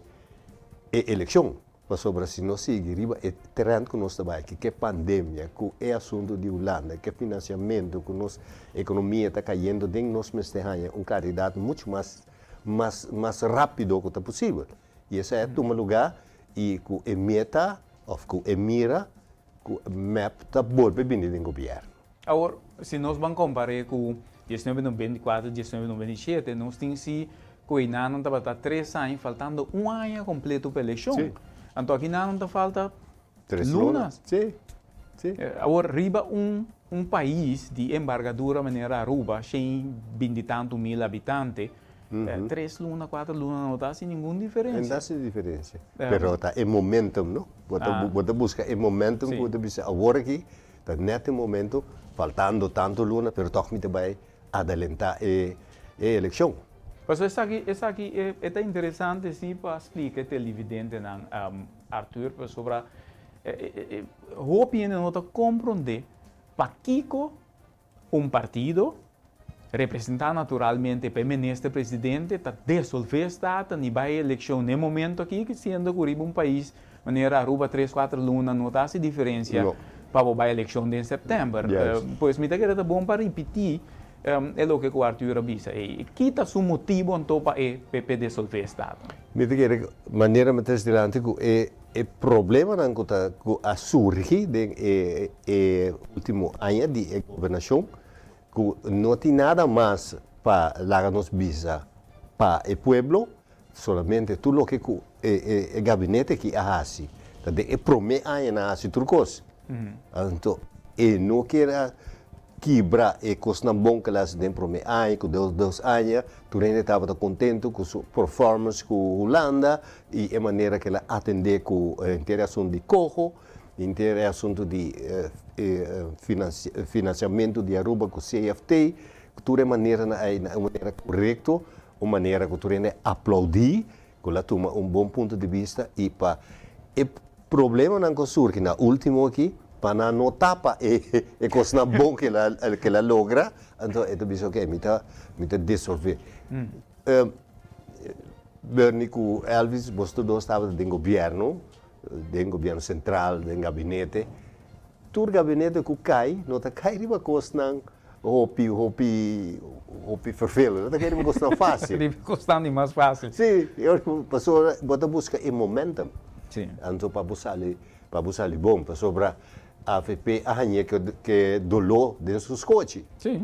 Speaker 4: elekshon. Pasobra si nos sigui riba e trend ku nos ta bai aki, ku e pandemia, ku e asuntu di Hulanda, ku e finansiamentu, ku nos ekonomia ta kayendo den, nos mester haña un klaridat muchu mas mas mas rápido ku ta posibel. I esei a tuma lugá i ku e meta òf ku e mira ku mep ta bolbe bini den gobièrnu.
Speaker 2: Awor, si nos ban kompar'é ku 1994, 1997, nos tin si ku einanan tabata tres aña, faltando un aña kompleto pa elekshon. Anto akinanan ta falta
Speaker 4: Tres
Speaker 2: luna.
Speaker 4: luna. Sí, sí.
Speaker 2: Awor, riba un un pais di embargadura manera Aruba, shen binti tantu mil habitante, tres luna, kuater luna no ta hasi ningun diferensia.
Speaker 4: No ta hasi diferensia. Pero ta e momentum, no? Bo ta bo ta buska e momentum ku bo ta bisa awor aki Ta net e momento, faltando tanto luna, pero tog mi ta bay adelenta e eleccion.
Speaker 2: Pasobra esaki, esaki e ta interesante si pa splica e televidentenan, Arthur, pasobra hopi hende no ta comprende pakico un partido, representa naturalmente pa e minister presidente, ta desolve Staten y bay eleccion n'e momento aki, siendo cu riba un pais manera Aruba tres cuater luna no ta haci diferencia pa bo bay eleccion den september. Pues mi ta kere ta bon pa ripiti e loke cu Arthur a bisa ey. Ki ta su motibo anto pa e p'e desolve Staten?
Speaker 4: Mi ta kere manera mi ta trece dilanti cu e e problemanan cu ta cu a surgi den e e ultimo aña di e gobernacion Ku no tin nada mas pa laga nos bisa pa e pueblo, solamente tur loke ku e e gabinete aki a hasi ta den e promé aña nan a hasi tur kos. Anto e no kier a kibra e kosnan bon ku el a hasi den promé aña, ku dos aña, tur hende tabata kontentu ku su performance ku Hulanda i e manera ku el a atendé ku henter e asuntu di koho. Henter e asuntu di financiamento di Aruba cu CFT, tur e maneranan ey na un manera corecto, un manera cu tur hende aplaudi, cu la tuma un bon punto di bista y pa e problemanan cu a surgi na ultimo aki, pa nan no tapa e cosnan bon cu el a logra, anto e ta bisa ok, mi ta mi ta disolve. Bernie cu Elvis, boso tur dos tabata den gobierno, Den gobierno central, den gabinete, tur gabinete cu cay no ta cay riba cosnan hopi, hopi, hopi vervelend, no ta cay riba cosnan facil.
Speaker 2: Riba cosnan di mas facil.
Speaker 4: Si, pasobra bo ta busca e momentum.
Speaker 2: Si.
Speaker 4: Anto pa bo sali, pa bo sali bon, pasobra avp a hañ'e ke doló den su scochi.
Speaker 2: Si.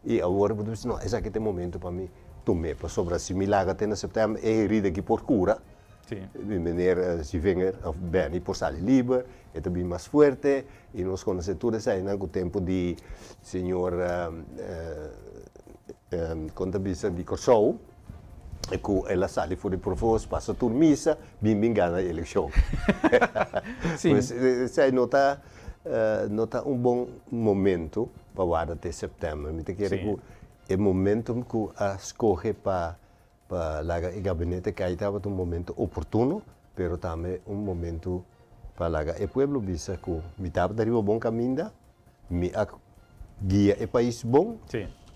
Speaker 4: I awor bo ta bisa, no, esaki ta e momento pa mi tum'é, pasobra si mi laga te na sèptèmber e herida aki por kura, mi meneer Zivinger òf Benny por sali liber, e ta bin mas fuerte, i nos konosé tur eseinan ku tempu di señor kon ta bisa di Kòrsou, ku el a sali for di Provoost, pasa tur misa, bin bin gana e elekshon. Pues esei no ta. No ta un bon momento pa warda te september. Mi ta kere ku e momentum ku a skohe pa pa laga e gabinete kai tabata un momento oportuno, pero tambe un momento pa laga e pueblo bisa ku mi tabata riba bon kaminda, mi a guia e pais bon,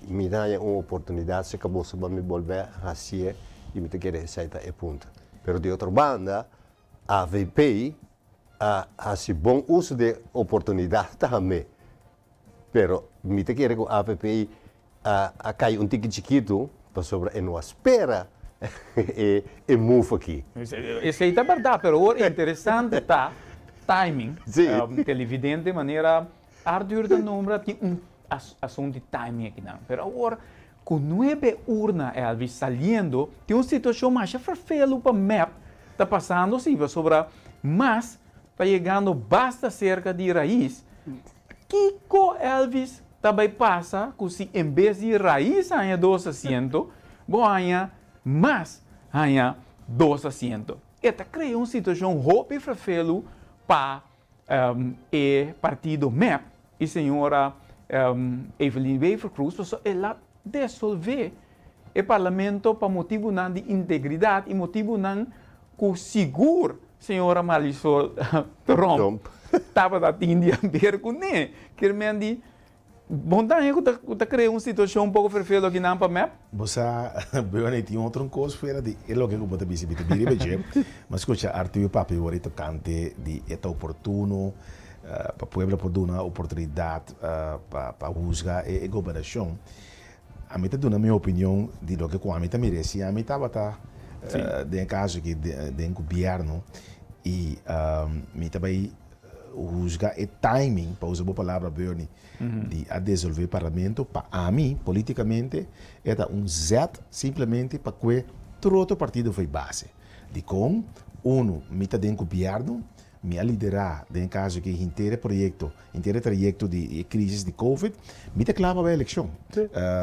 Speaker 4: mi ta haña un oportunidat serka boso pa mi bolbe hasié i mi ta kere esei ta e punto. Pero di otro banda avp a hasi bon uso di e oportunidat tambe. Pero mi ta kere ku avp a a kai un tiki chikitu pasobra e no a spera e e move aki.
Speaker 2: Esei ta bèrdat, pero awor interesante ta timing.
Speaker 4: Sí.
Speaker 2: Televidente manera Arthur ta nombra tin un asuntu di timing akinan. Pero awor Ku nuebe urna Elvis saliendo tin un situashon masha ferfelu pa mep ta pasando si pasobra mas ta yegando basta serka di Raiz. Kiko Elvis ta bai pasa ku si en bes di Raiz haña dos asiento bo haña mas haña dos asiento? E ta krea un situashon hopi ferfelu pa e partido mep i señora Evelyn Wever-Croes pasobra el a desolve. e parlamento pa motibunan di integridat i motibunan ku sigur señora Marisol Tromp tabata tin di haber kuné. Kier men di Montaña ku ta ku ta krea un situashon un poko ferfelu akinan pa mep.
Speaker 3: Bo sa, Bernie, tin otro un kos fuera di e loke ku bo ta bisa, mi ta bira riba dje. Mi a skucha Arthur papia wor tokante di e ta oportuno pa pueblo por duna oportunidat pa pa husga e gobernashon. Ami ta duna mi opinion di loke ku ami ta mira. Si ami tabata den e kaso aki den gobierno i mi ta bai husga e timing, pa usa bo palabra Bernie, di a desolve parlamento, pa ami, politicamente, e ta un zet simplemente pa cue tur otro partido fo'i base. Dicon? Uno, mi ta den gobierno, mi a lidera den e caso aki henter e proyecto, henter e trayecto di e crisis di covid, mi ta cla pa bay eleccion.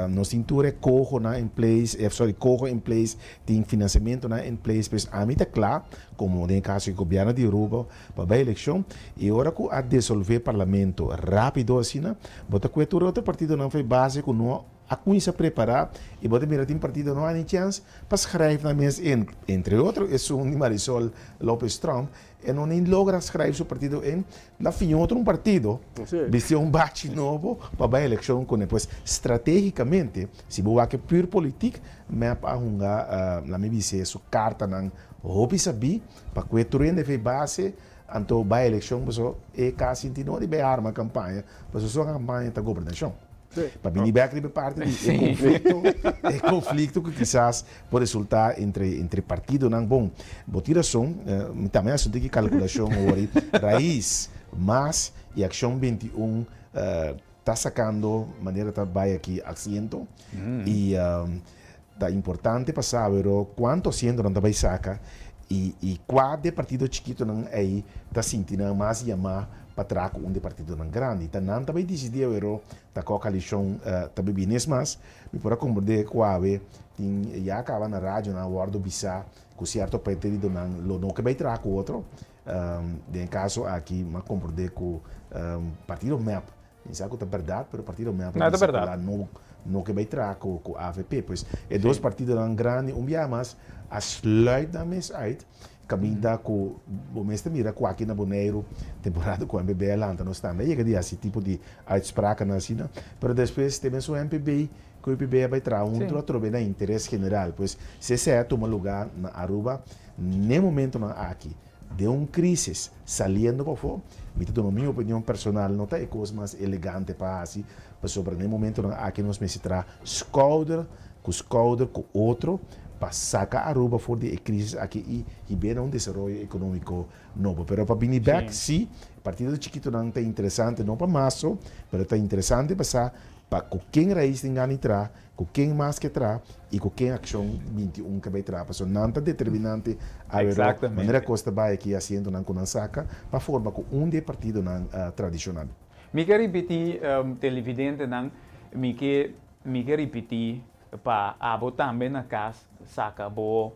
Speaker 3: Nos tin tur e cohonan in place, sorry, coho in place, tin financiamentonan in place, pues ami ta cla, como den e caso aki gobierno di Aruba, Pa bai elekshon i ora ku a desolvé parlamento rápido asina, bo ta kue tur otro partidonan fo'i base ku no a kuminsá prepará i bo ta mira tin partido no a ni chèns pa schrijf nan mes in. Entre otro esun di Marisol Lopez Tromp e no ni logra schrijf su partido in, la fiña otro un partido bisti un bachi nobo pa bai elekshon kuné. Pues stratégikamente si bo wak e pur politiek mep a hunga la mi bis'é su kartanan hopi sabí. Pa ku e tur hende fe base, anto bai elekshon paso e ka sinti no di bai arma kampaña, paso su kampaña ta gobernashon. Pa bini bek riba e parti di e konflikto, e konflikto ku kisas por resulta entre entre partidonan, bon, bo tin rason, mi tambe a haci un tiki kalkulashon hori, Raiz, mas i Akshon 21 ta sakando manera ta bai aki asiento i Ta importante pa sa wero cuanto asientonan ta bay saca y y cua de partido chikitonan ey ta sinti nan mas yama pa traha cu un de partidonan grandi. Ta nan ta bay dicidi awero ta cua coalicion ta bay bini. Es mas, mi por a comprende cu awe tin ya caba na radionan a wordo bisa cu cierto partidonan lo no ke bay traha cu otro. Den e caso aki mi a comprende cu partido mep Mi sa ku ta bèrdat, pero partido mep a bisa ku la no no ke bai traha ku ku avp. Pues e dos partidonan grandi un biaha mas a sluit nan mes uit kaminda ku bo mester mira ku aki na Boneiru temporada ku MPB a lanta nos tambe a yega di hasi tipo di uitsprakennan asina, pero despues te mesun MPB ku UPB a bai traha huntu atrobe na interes general. Pues si esei a tuma luga na Aruba n'e momentonan aki Den un crisis saliendo pafó, mi ta duna mi opinion personal, no ta e cos mas elegante pa haci, pasobra den e momentonan aki nos mester traha schouder cu schouder cu otro pa saca Aruba for di e crisis aki y hib'é na un desaroyo economico nobo. Pero pa bini bek, si, partido di chikitonan ta interesante, no pa maso, pero ta interesante pa sa pa cu ken Raiz tin gana di traha, Ku ken mas ke traha i ku ken akshon 21 ke bai traha pasobra nan ta determinante aweró manera kos ta bai aki asientonan ku nan saka pa forma ku un di e partidonan tradishonal.
Speaker 2: Mi ke ripití televidentenan, mi ke mi ke ripití pa abo tambe na kas saka bo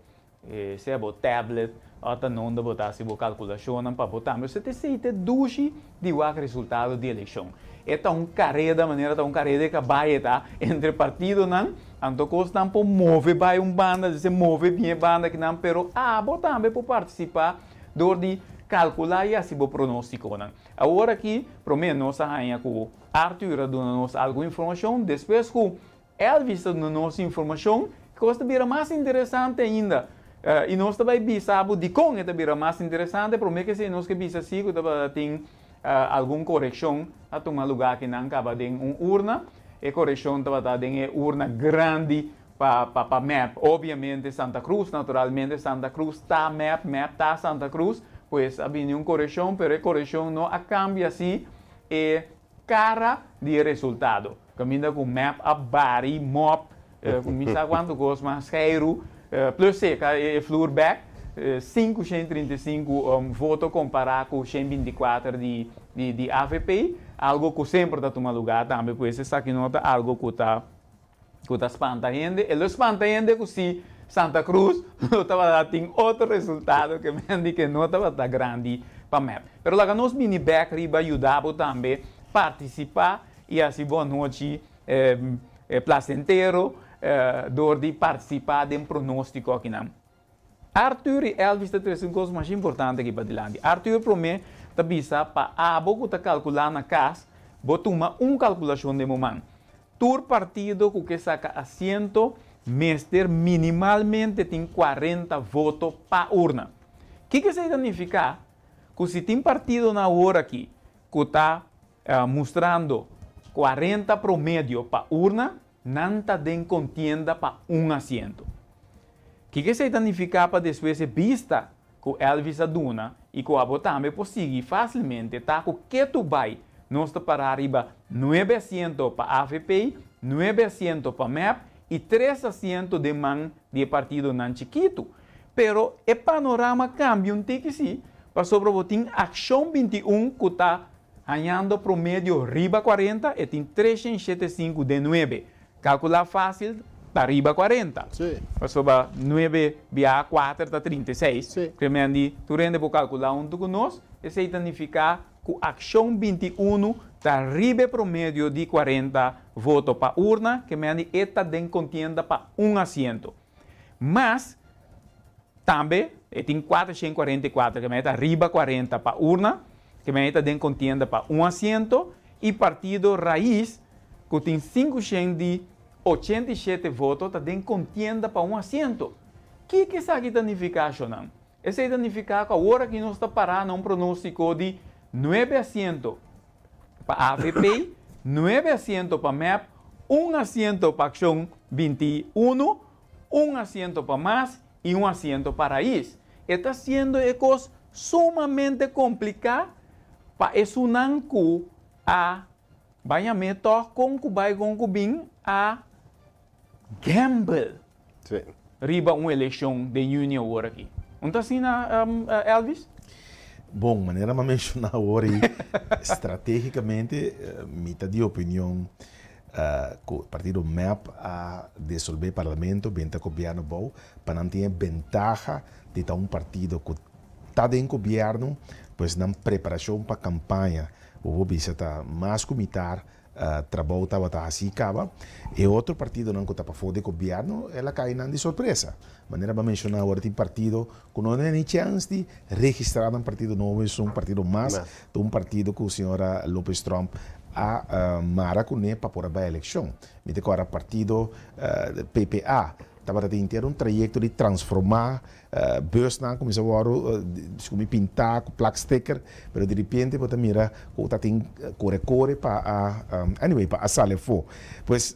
Speaker 2: Sea bo tablet òf ta nonde bo ta hasi bo kalkulashonnan pa bo tambe usted ta sinti dushi di wak resultado di elekshon. E ta un kareda manera ta un kareda di kabai e ta entre partidonan, anto kosnan por move bai un banda, dise move bien e banda akinan, pero abo tambe por partisipá dor di kalkulá i hasi bo pronóstikonan. Awor aki promé nos a haña ku Arthur a duna nos algun informashon, despues ku Elvis ta duna nos informashon, kos ta bira mas interesante ainda. I nos ta bai bisa bo dikon e ta bira mas interesante, promé ke esei nos ke bisa si ku tabata tin algun korekshon a tuma lugá akinan kaba den un urna. E korekshon tabata den e urna grandi pa pa mep. Obiamente Santa Cruz, naturalmente Santa Cruz ta mep, mep ta Santa Cruz, pues a bini un korekshon, pero e korekshon no a kambia si e kara di e resultado. Kaminda ku mep a bari, mop, ku mi sa kuantu kos mas skeiru, plus seka e flur bek, 535 voto kompará ku 124 di di avp, algo ku semper ta tuma lugá tambe, pues esaki no ta algo ku ta ku ta spanta hende, e lo spanta hende ku si Santa Cruz lo tabata tin otro resultado ke men di ke no tabata grandi pa mep. Pero laga nos bini bek riba yuda bo tambe partisipá I hasi bo anochi placentero. Dor di partisipá den pronóstiko akinan. Arthur i Elvis ta trese un kos masha importante aki padilanti. Arthur promé ta bisa pa abo ku ta kalkulá na kas, bo tuma un kalkulashon den bo man. Tur partido ku ke saka asiento mester minimalmente tin 40 voto pa urna. Kiko esei ta nifiká? Ku si tin partidonan awor aki ku ta mustrando 40 promedio pa urna, nan ta den kontienda pa un asiento. Kiko esei ta nifiká pa despues e bista ku Elvis a duna i ku abo tambe por sigui fásilmente ta ku ketu bai nos ta pará riba nuebe asiento pa avp, nuebe asiento pa mep i tres asiento den man di e partidonan chikitu. Pero e panorama kambia un tiki sí, pasobra bo tin Akshon 21 ku ta Hañando promedio riba 40, e tin 375 den nuebe. Kalkulá fásil, ta riba 40. Pasobra nuebe biaha kuater ta 36. Kremen di tur hende por kalkulá huntu ku nos, esei ta nifiká ku Akshon 21 ta riba e promedio di 40 voto pa urna, kemen di e ta den kontienda pa un asiento. Mas, tambe e tin 444, kemen e ta riba 40 pa urna, kemen e ta den kontienda pa un asiento, i partido Raiz, ku tin 587 voto, ta den kontienda pa un asiento. Kiko esaki ta nifiká, shonnan? Esei ta nifiká ku awor aki nos ta pará na un pronóstiko di nuebe asiento pa avp, nuebe asiento pa mep, un asiento pa Akshon 21, un asiento pa mas i un asiento pa Raiz. E ta siendo e kos sumamente kompliká pa esunnan ku a baña me tòg kon ku bai kon ku bin a gamble riba un elekshon den yüni awor aki. Un ta asina, Elvis?
Speaker 3: Bon, manera mi a menshoná awor ei, stratégikamente mi ta di opinion ku partido mep a desolbé parlamento, benta gobièrnu abou, pa nan tin e bentaha di ta un partido ku ta den gobièrnu, pues nan preparashon pa kampaña, bo por bisa ta mas ku mitar Trabou tabata hací caba. E otro partidonan cu ta pafó di gobierno, el a cay nan di sorpresa. Manera bo a menciona awor tin partido cu no tene ni chens di registra nan partido nobo, esun partido mas ta un partido cu señora Lopez Tromp a mara cune pa por a bay eleccion. Mi ta corda partido PPA tabata tin henter un trayecto di transforma Busnan a kuminsá wòrdu skumi pintá ku plak sticker, pero di repente bo ta mira ku ta tin kore kore pa a anyway pa a sali afó. Pues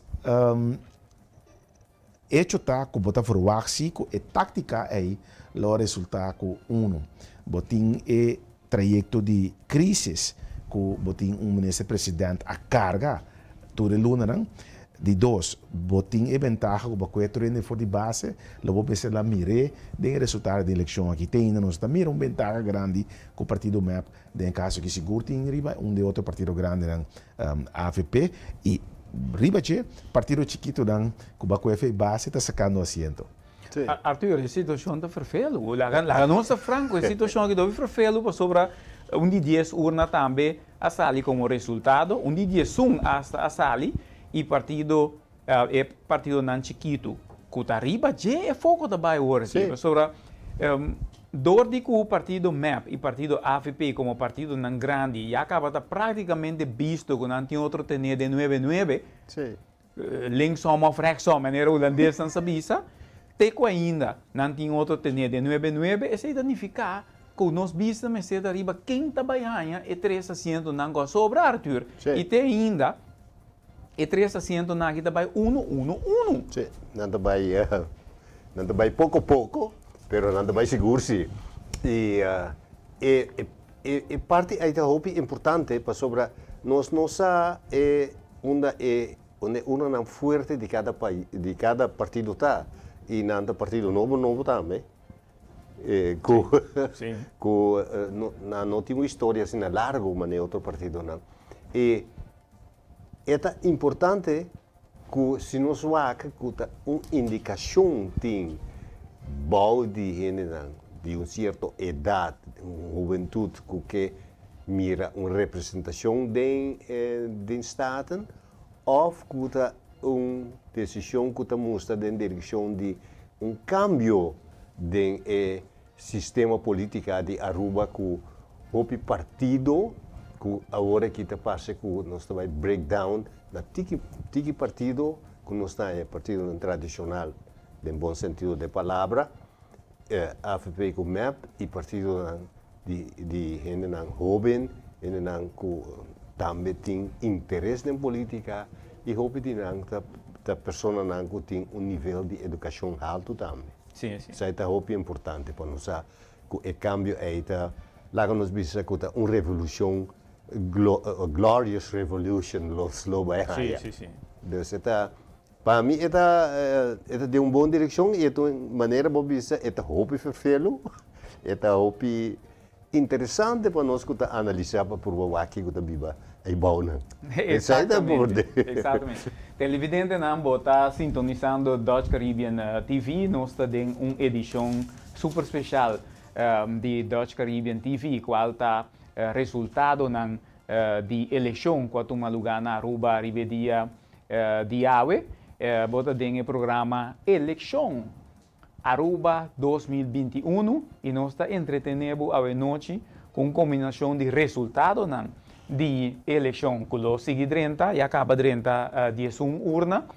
Speaker 3: echo ta ku bo ta verwagt si ku e táktika ei lo a resultá ku unu bo tin e trayekto di krísis ku bo tin un minister president a karga tur e lunanan. Di dos, bo tin e bentaha ku bo kue tur hende for di base, lo bo mester la mir'é den e resultado di elekshon aki. Te ainda nos ta mira un bentaha grandi ku partido mep den e kaso aki sigur tin riba un di e otro partido grandinan avp i riba dje partido chikitonan ku bo a kue for base ta sakando asiento.
Speaker 2: Arthur, e situashon ta ferfelu. Laga laga nos ta franko, e situashon aki ta hopi ferfelu pasobra un di dies urna tambe a sali komo resultado, un di 11 asta a sali i partido e partidonan chikitu ku ta riba dje e foko ta bai awor aki pasobra dor di ku partido mep i partido avp komo partidonan grandi ya kaba ta praktikamente bisto ku nan tin otro tene den nuebe nuebe. Linksom of rechtsom, manera hulandesnan sa bisa, te ku ainda nan tin otro tené den nuebe nuebe, esei ta nifiká ku nos bista mester ta riba ken ta bai haña e tres asientonan ku a sobra, Arthur. I te ainda e tres asientonan aki ta bai unu, unu, unu.
Speaker 4: Sí, nan ta bai, nan ta bai poko poko, pero nan ta bai sigur sí. I e e parti ei ta hopi importante pasobra nos no sa e Unda e unda e urnanan fuerte di kada pai di kada partido ta i nan ta partido nobo nobo tambe ku ku nan no tin un historia asina largo manera otro partidonan i e ta importante ku si nos wak ku ta un indikashon tin bou di hendenan di un sierto edat un hubentut ku ke mira un representashon den den Staten òf ku ta un desishon ku ta mustra den direkshon di un kambio den e sistema politika di Aruba ku hopi partido ku awor aki ta parse ku nos ta bai break down na tiki tiki partido ku nos ta haña partidonan tradishonal den bon sentido de palabra avp ku mep i partidonan di di hendenan hoben hendenan ku tambe tin interes den politika i hopi di nan ta ta personanan ku tin un nivel di edukashon haltu tambe. Esei ta hopi importante pa nos sa ku e kambio ei ta laga nos bisa ku ta un revolushon glorious revolution los lo bai haña. Dus e ta pa mi e ta e ta den un bon direkshon i e ta un manera bo bisa e ta hopi ferfelu e ta hopi Interesante pa nos ku ta analisá pa purba wak kiko ta biba ei bounan. Esei ta borde.
Speaker 2: Exactamente. Televidentenan, bo ta sintonisando Dutch Caribbean TV. Nos ta den un edishon super special di Dutch Caribbean TV, kual ta resultadonan di elekshon ku a tuma lugá na Aruba riba e dia di awe. Bo ta den e programa Elekshon Aruba 2021 y nos ta entretene bo awe nochi cu un combinacion di resultadonan di eleccion cu lo sigui drenta, ya caba drenta 11 urna,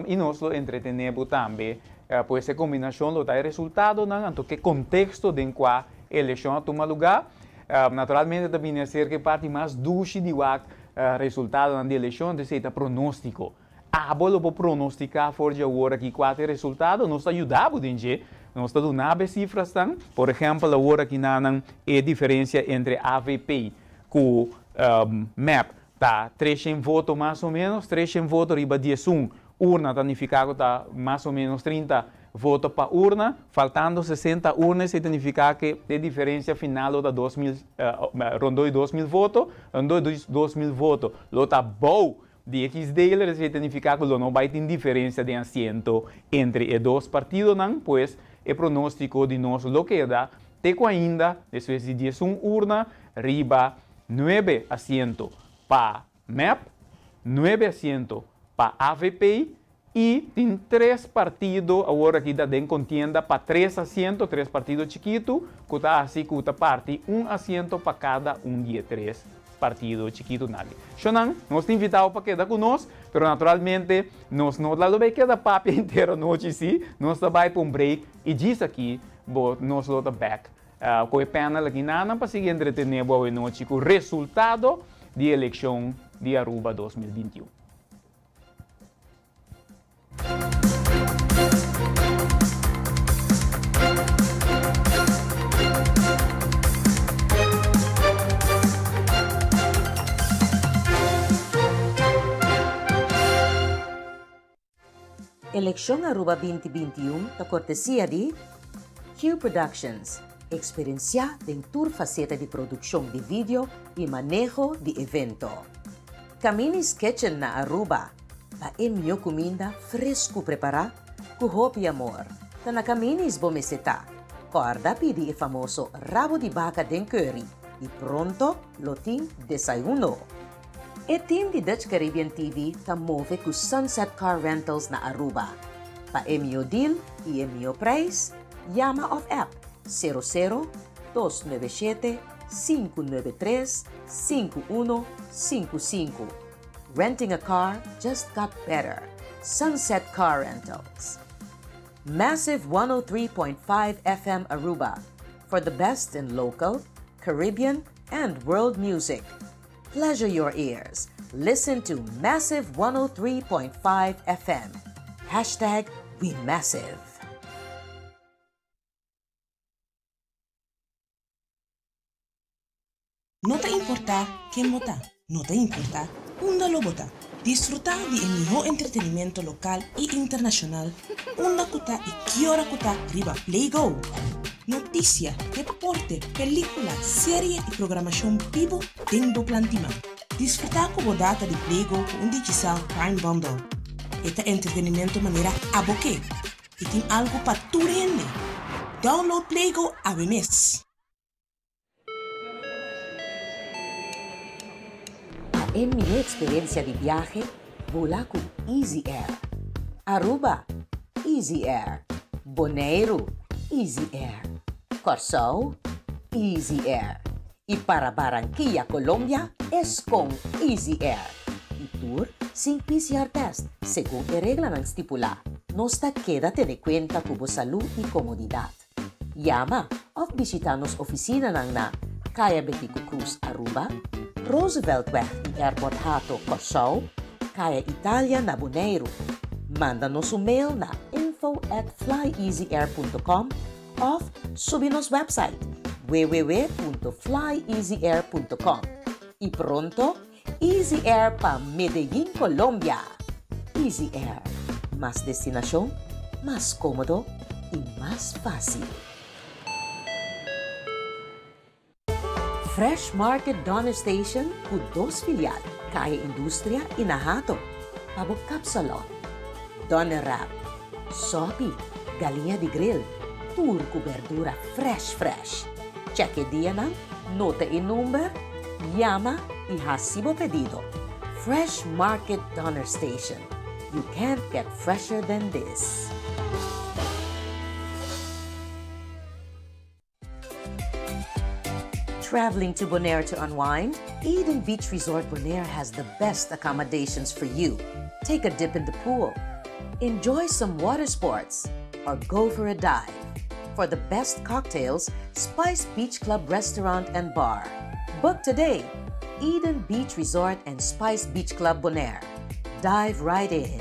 Speaker 2: y nos lo entretene bo tambe pues e combinacion lo ta e resultadonan anto ke contexto den cua eleccion a tuma lugar. Naturalmente ta bini acerca e parti mas dushi di wak resultadonan di eleccion, anto esey ta pronostico. Abo lo por pronostiká for di awor aki kua ta e resultado? Nos ta yuda bo den dje. Nos ta duna bo e sifrasnan. Por ehèmpel, awor aki nan e diferensia entre avp ku mep ta treshen voto mas o ménos. Treshen voto riba 11 urna ta nifiká ku ta mas o ménos 30 voto pa urna. Faltando 60 urna esei ta nifiká ku e diferensia final lo ta 2000, rondó di 2000 voto. Rondó di 2000 voto lo ta bou Di e kiesdeler esei ta nifiká ku lo no bai tin diferensia den asiento entre e dos partidonan, pues e pronóstiko di nos lo keda te ku ainda despues di 11 urna riba nuebe asiento pa mep, nuebe asiento pa avp i tin tres partido awor aki ta den kontienda pa tres asiento, tres partido chikitu ku ta hasi ku ta parti un asiento pa kada un di e tres partido chikitu nali. Shonnan, nos ta invitao pa keda ku nos, pero naturalmente nos no ta lo bay keda papia henter anochi si, nos ta bay pa un break i djis aki bo nos lo ta bek ku e panel aki nanan pa sigui entretene bo awe nochi ku resultado di elekshon di Aruba 2021.
Speaker 1: Elekshon Aruba 2021 ta kortesia di Q Productions, eksperensiá den tur faseta di produkshon di video i maneho di evento. Camini's Kitchen na Aruba, pa e mihó kuminda fresku prepará ku hopi amor. Ta na Camini's bo mester ta. Kòrda pidi e famoso rabo di baka den curry i pronto lo tin desayuno. E team di Dutch Caribbean TV ta move ku Sunset Car Rentals na Aruba. Pa e mihó deal i e mihó prijs, yama òf app sero sero dos nuebe shete 593 5155. Renting a car just got better. Sunset Car Rentals. Massive 103.5 FM Aruba for the best in local, Caribbean, and world music. Pleasure your ears. Listen to Massive 103.5 FM. Hashtag We Massive.
Speaker 6: No ta importá ken bo ta, no ta importá unda lo bo ta. Disfrutá di e mihó entretenimento lokal i internashonal unda ku ta i ki ora ku ta riba PlayGo. Notisia, deporte, pelíkula, serie i programashon bibu den bo plan di man. Disfrutá ku bo data di PlayGo ku un Digicel Prime Bundle. E ta entretenimento manera abo ke i tin algu pa tur hende. Download PlayGo awe mes!
Speaker 1: Pa e mihó eksperensia di biahe, Bula ku Easy Air. Aruba, Easy Air. Boneiru, Easy Air. Kòrsou, Easy Air. I para Barranquilla, Colombia, es kon Easy Air. I tur sin PCR test, segun e reglanan stipulá. Nos ta keda tene kuenta ku bo salú i komodidat. Yama òf bishitá nos ofisinanan na Kaya Betico Croes, Aruba, Rooseveltweg i Airport Hato, Kòrsou, Kaya Italia na Boneiru. Manda nos un mail na info at flyeasyair punto com òf subi nos website www.flyeasyair punto com. I pronto Easy Air pa Medellin, Colombia! Easy Air, mas destinashon, mas kómodo i mas fásil. Fresh Market Donner Station ku dos filial, Kaya Industria i na Hato, pa bo kapsalon, Donner Wrap, sòpi, galiña di grill, tur ku berdura fresh fresh. Check e dianan, nota e number, yama y haci bo pedido. Fresh Market Donner Station, you can't get fresher than this. Traveling to Bonaire to unwind? Eden Beach Resort Bonaire has the best accommodations for you. Take a dip in the pool, enjoy some water sports, or go for a dive. For the best cocktails, Spice Beach Club Restaurant and Bar. Book today! Eden Beach Resort and Spice Beach Club Bonaire. Dive right in.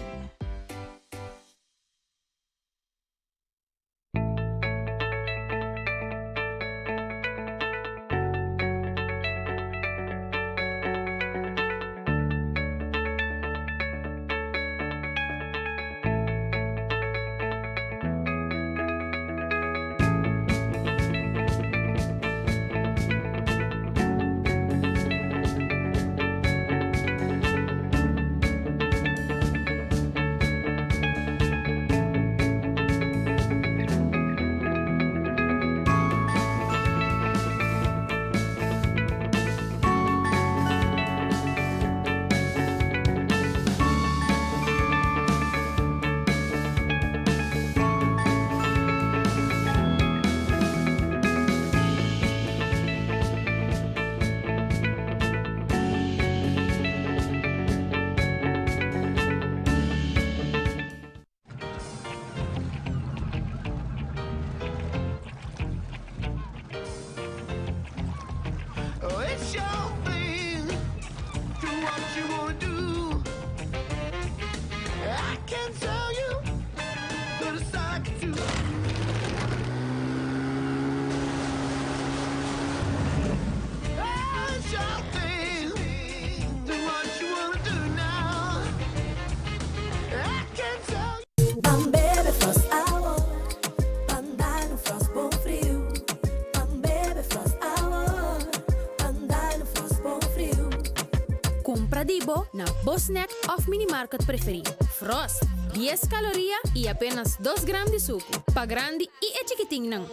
Speaker 8: Kumpra di bo na bo snack òf minimarket preferí. Frost, dies kaloria i apenas dos gram di suku. Pa grandi i e chikitinnan.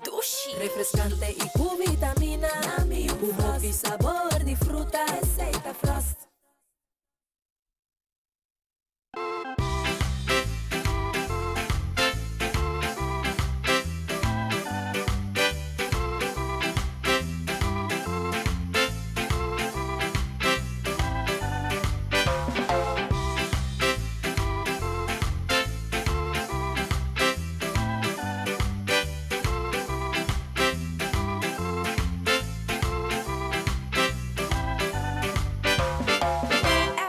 Speaker 7: Dushi, refrescante y cu vitamina. Cu hopi sabor di fruta. Esey ta Frost.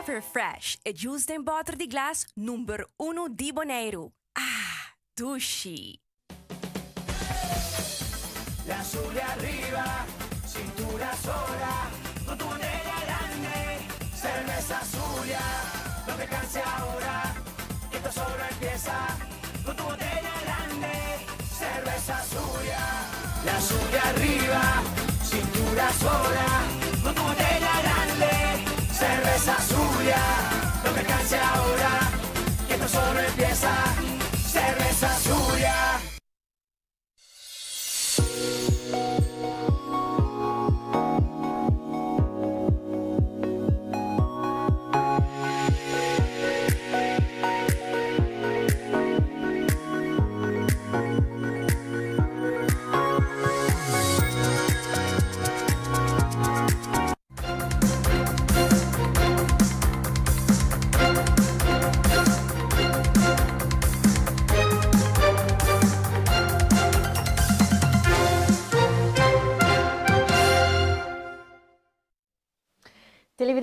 Speaker 9: Everfresh, e juice den bòter di glas number uno di Boneiru. Ah, dushi!
Speaker 10: La sube arriba, cintura sola, con tu botella grande, cerveza Zulia, no te canses ahora, que esto solo empieza, con tu botella grande, cerveza Zulia. La sube arriba, cintura sola, con tu botella grande, cerveza Zulia, no te canses ahora, que esto solo empieza, cerveza Zulia.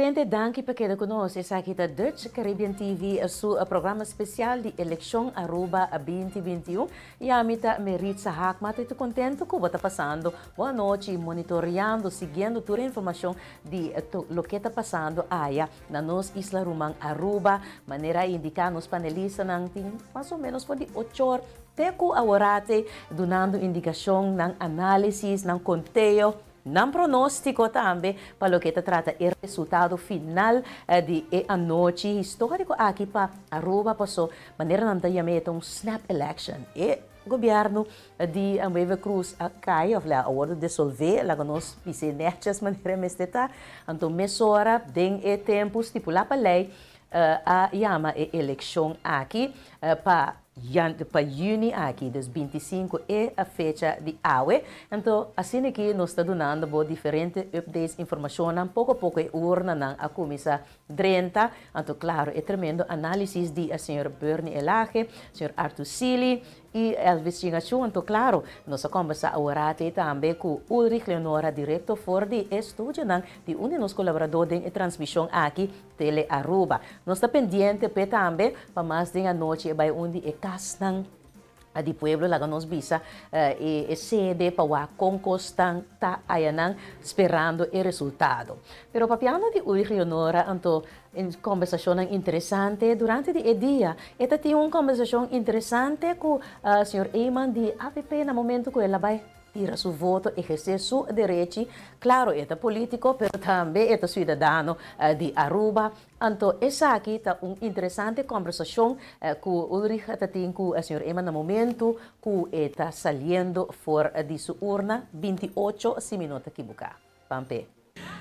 Speaker 1: Televidente, danki pa keda ku nos. Esaki ta Dutch Caribbean TV, su programa spesial di elekshon Aruba 2021. I ami ta Meritza Haakmat i ta kontentu ku bo ta pasando bo anochi monitoreando, siguiendo tur e informashon di loke ta pasando aya na nos isla ruman Aruba. Manera a indiká nos panelistanan tin mas o ménos for di ochor te ku aworate dunando indikashon, nan análisis, nan konteo, nan pronóstiko tambe pa loke ta trata e resultado final di e anochi históriko aki pa Aruba paso manera nan ta yam'é e ta un snap election. E gobièrnu di Wever Croes a kai òf a wòrdu desolvé, laga nos bis'é nètjes manera e mester ta. Anto mesora den e tempu stipulá pa lei a yama e elekshon aki pa pa yüni aki, dus 25 e fecha di awe. Anto asina aki nos ta dunando bo diferente updates, informashonnan, poko poko e urnanan a kuminsá drenta. Anto klaro e tremendo análisis di señor Bernie Elhage, señor Arthur Sealy i Elvis Chingachu. Anto klaro nos a kombersá aworati tambe ku Ulrich Leonora direkto for di e studionan di un di nos kolaboradó den e transmishon aki, Tele Aruba. Nos ta pendiente p'e tambe pa mas den anochi e bai un di e kasnan di pueblo laga nos bisa e sede pa wak kon kosnan ta ayanan sperando e resultado. Pero papiando di Ulrich Leonora anto en kombersashonnan interesante durante di e dia e ta tin un kombersashon interesante ku señor Eman di avp na momento ku el a bai tira su voto, ehersé su derechi. Claro, e ta politico, pero tambe e ta ciudadano di Aruba. Anto esaki ta un interesante conversacion cu Ulrich ta tin cu señor Eman na momento cu e ta saliendo for di su urna, 28 si mi no ta ekiboca. Pampe.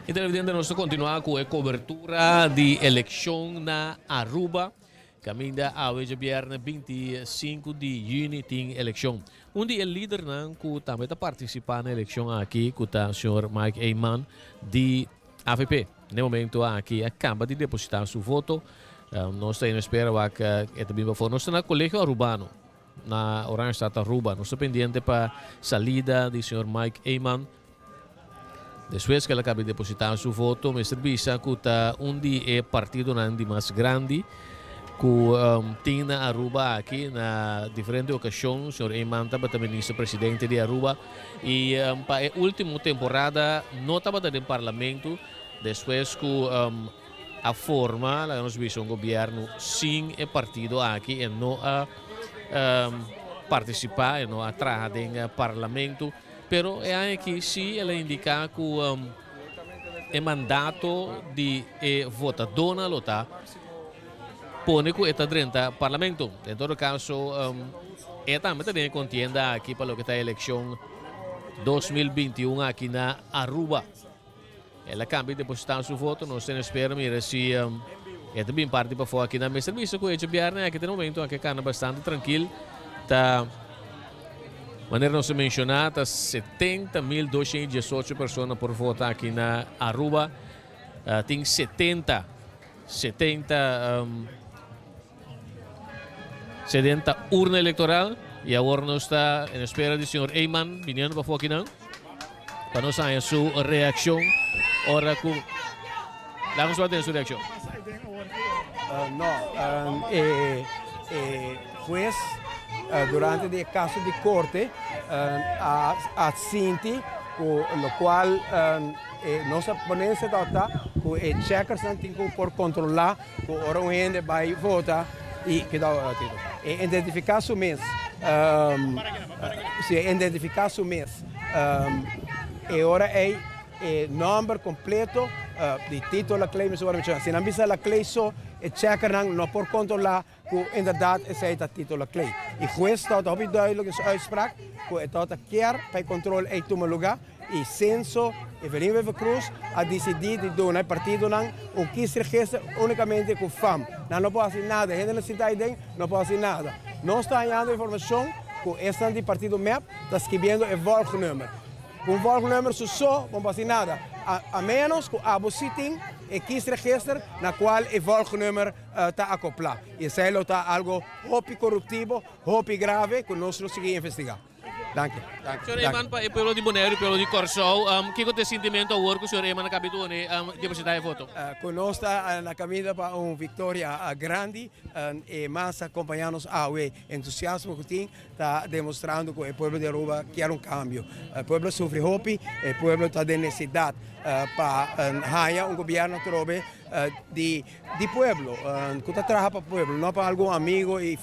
Speaker 11: Y televidente, nos ta continua cu e cobertura di eleccion na Aruba. Caminda awe djabierne 25 di juni tin eleccion. Un di e lidernan cu tambe ta participa na eleccion aki cu ta señor Mike Eman di avp. Na e momento aki a caba di deposita su voto. Nos ta en espera wak e ta bin pafor. Nos ta na Colegio Arubano na Oranjestad Aruba. Nos ta pendiente pa salida di señor Mike Eman. Despues ku el a kaba di depositá su voto, mester bisa ku ta un di e partidonan di mas grandi ku tin na Aruba aki. Na diferente okashon señor Eman tabata minister presidente di Aruba i pa e último temporada no tabata den parlamento despues ku a forma, laga nos bisa, un gobièrnu sin e partido aki. E no a partisipá, e no a traha den parlamento. Pero e aña aki sí el a indiká ku e mandato di e votadónan lo ta pone ku e ta drenta parlamento. Den todo kaso e tambe ta den e kontienda aki pa loke ta elekshon 2021 aki na Aruba. El a kambia i depositá su voto. Nos ta espera mira si e ta bin parti pafó aki. Nan mester bisa ku echo bièrnè aki ta e momento aki a kana bastante trankil. Ta manera nos a menshoná ta 70.218 persona por vota aki na Aruba. Tin 70, 70, 70 urna elektoral i awor nos ta en espera di señor Eman biniendo pafó akinan pa nos haña su reakshon ora ku laga nos wak su reakshon.
Speaker 12: No, e hues durante di e kaso di korte a sinti ku lokual nos ponencia tabata ku e checkersnan tin ku por kontrolá Ku ora un hende bai vota i keda e identifiká su mes, si e identifiká su mes, e ora ei e nòmber kompleto di Tito Laclay mester wòrdu menshoná. Si nan bisa Laclay so, e chèkernan no por kontrolá ku inderdat esei ta Tito Laclay. I hues tabata hopi duidelijk den su uitspraak ku e tabata kier pa e kontrol ei tuma lugá. E Censo, Evelyn Wever-Croes a dicidi di duna e partidonan un kiesregister unicamente cu fam. Nan no por haci nada, e hendenan sinta aiden no por haci nada. Nos ta hañando informacion cu esnan di partido mep ta skibiendo e volgnummer. Cu un volgnummer su so bo no por haci nada, a menos cu abo si tin e kiesregister na cual e volgnummer ta acopla. Y esey lo ta algo hopi coruptivo, hopi grave cu nos lo sigui investiga. Danki. Danki.
Speaker 11: Señor Eman, pa e pueblo di Boneiru y pueblo di Kòrsou, kiko ta e sintimento awor ku señor Eman a kabi dune depositá e voto?
Speaker 12: Ku nos ta na kaminda pa un viktoria grandi e mas a kompañá nos awe. Entusiasmo ku tin ta demostrando ku e pueblo di Aruba kier un kambio. E pueblo a sufri hopi, e pueblo ta den necesidad pa haña un gobierno atrobe di di pueblo, ku ta traha pa pueblo, no pa algun amigo i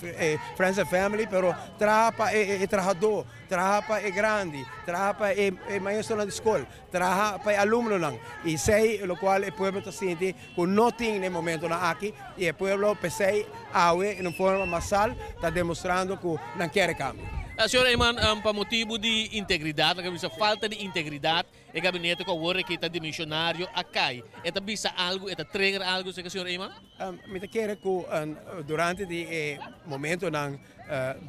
Speaker 12: friends and family, pero traha pa e trahadó, traha pa e grandi, traha pa e maestronan di skol, traha pa e alumnonan. I esei lokual e pueblo ta sinti ku no tin na e momentonan aki i e pueblo p'esei awe en un forma masal ta demostrando ku nan kier e kambio.
Speaker 11: Señor Eman, pa motibu di integridat, laga bisa falta di integridat, e gabinete ku awor aki ta dimisionario a kai. E ta bisa algu, e ta trigger algu serka señor Eman?
Speaker 12: Mi ta kere ku durante di e momentonan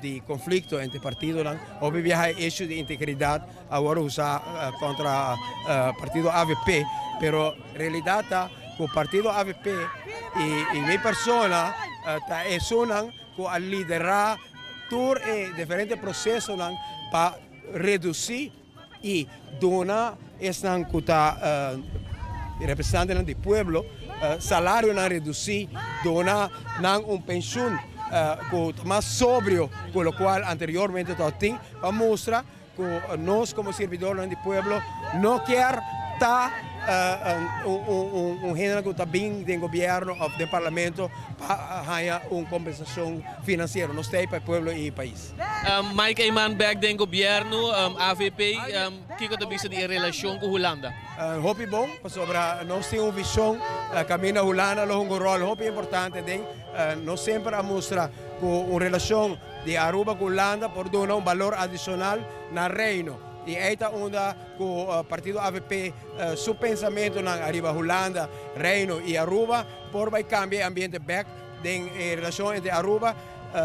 Speaker 12: di konflikto entre partidonan, hopi biaha e issue di integridat a wòrdu usá kontra partido avp, pero realidat ta ku partido avp i mi persona ta esunnan ku a liderá tur e diferente prosesonan pa redusí i duna esnan ku ta representantenan di pueblo salarionan redusí, duna nan un penshun ku ta mas sobrio ku lokual anteriormente tabatin, pa mustra ku nos komo sirbidornan di pueblo no kier ta un hendenan ku ta bin den gobièrnu òf den parlamento pa haña un kompensashon finansiero. Nos ta ei pa e pueblo i e pais.
Speaker 11: Mike Eman bek den gobièrnu, avp, kiko ta bisa di e relashon ku Hulanda?
Speaker 12: Hopi bon, pasobra nos tin un vishon kaminda Hulanda lo hunga un ròl hopi importante den. Nos semper a mustra ku un relashon di Aruba ku Hulanda por duna un balor adishonal na Reino. I ei ta unda ku partido avp su pensamentunan ariba Hulanda, Reino i Aruba por bai kambia e ambiente bek den e relashon entre Aruba,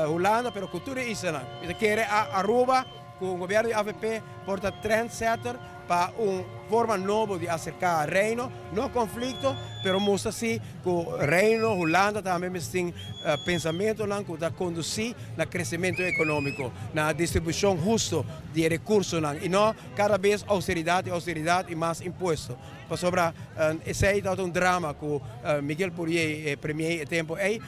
Speaker 12: Hulanda pero ku tur e islanan. Mi ta kere Aruba ku un gobièrnu di avp por ta trendsetter pa un forma nobo di aserká Reino, no konflikto, pero mustra si ku Reino, Hulanda tambe mester tin pensamentonan ku ta kondusí na kresementu ekonómiko, na distribushon husto di e rekursonan i no kada bes ousteridat i ousteridat i mas impuesto. Pasobra esei tabata un drama ku Miguel Pourier, e premier e tempu ei,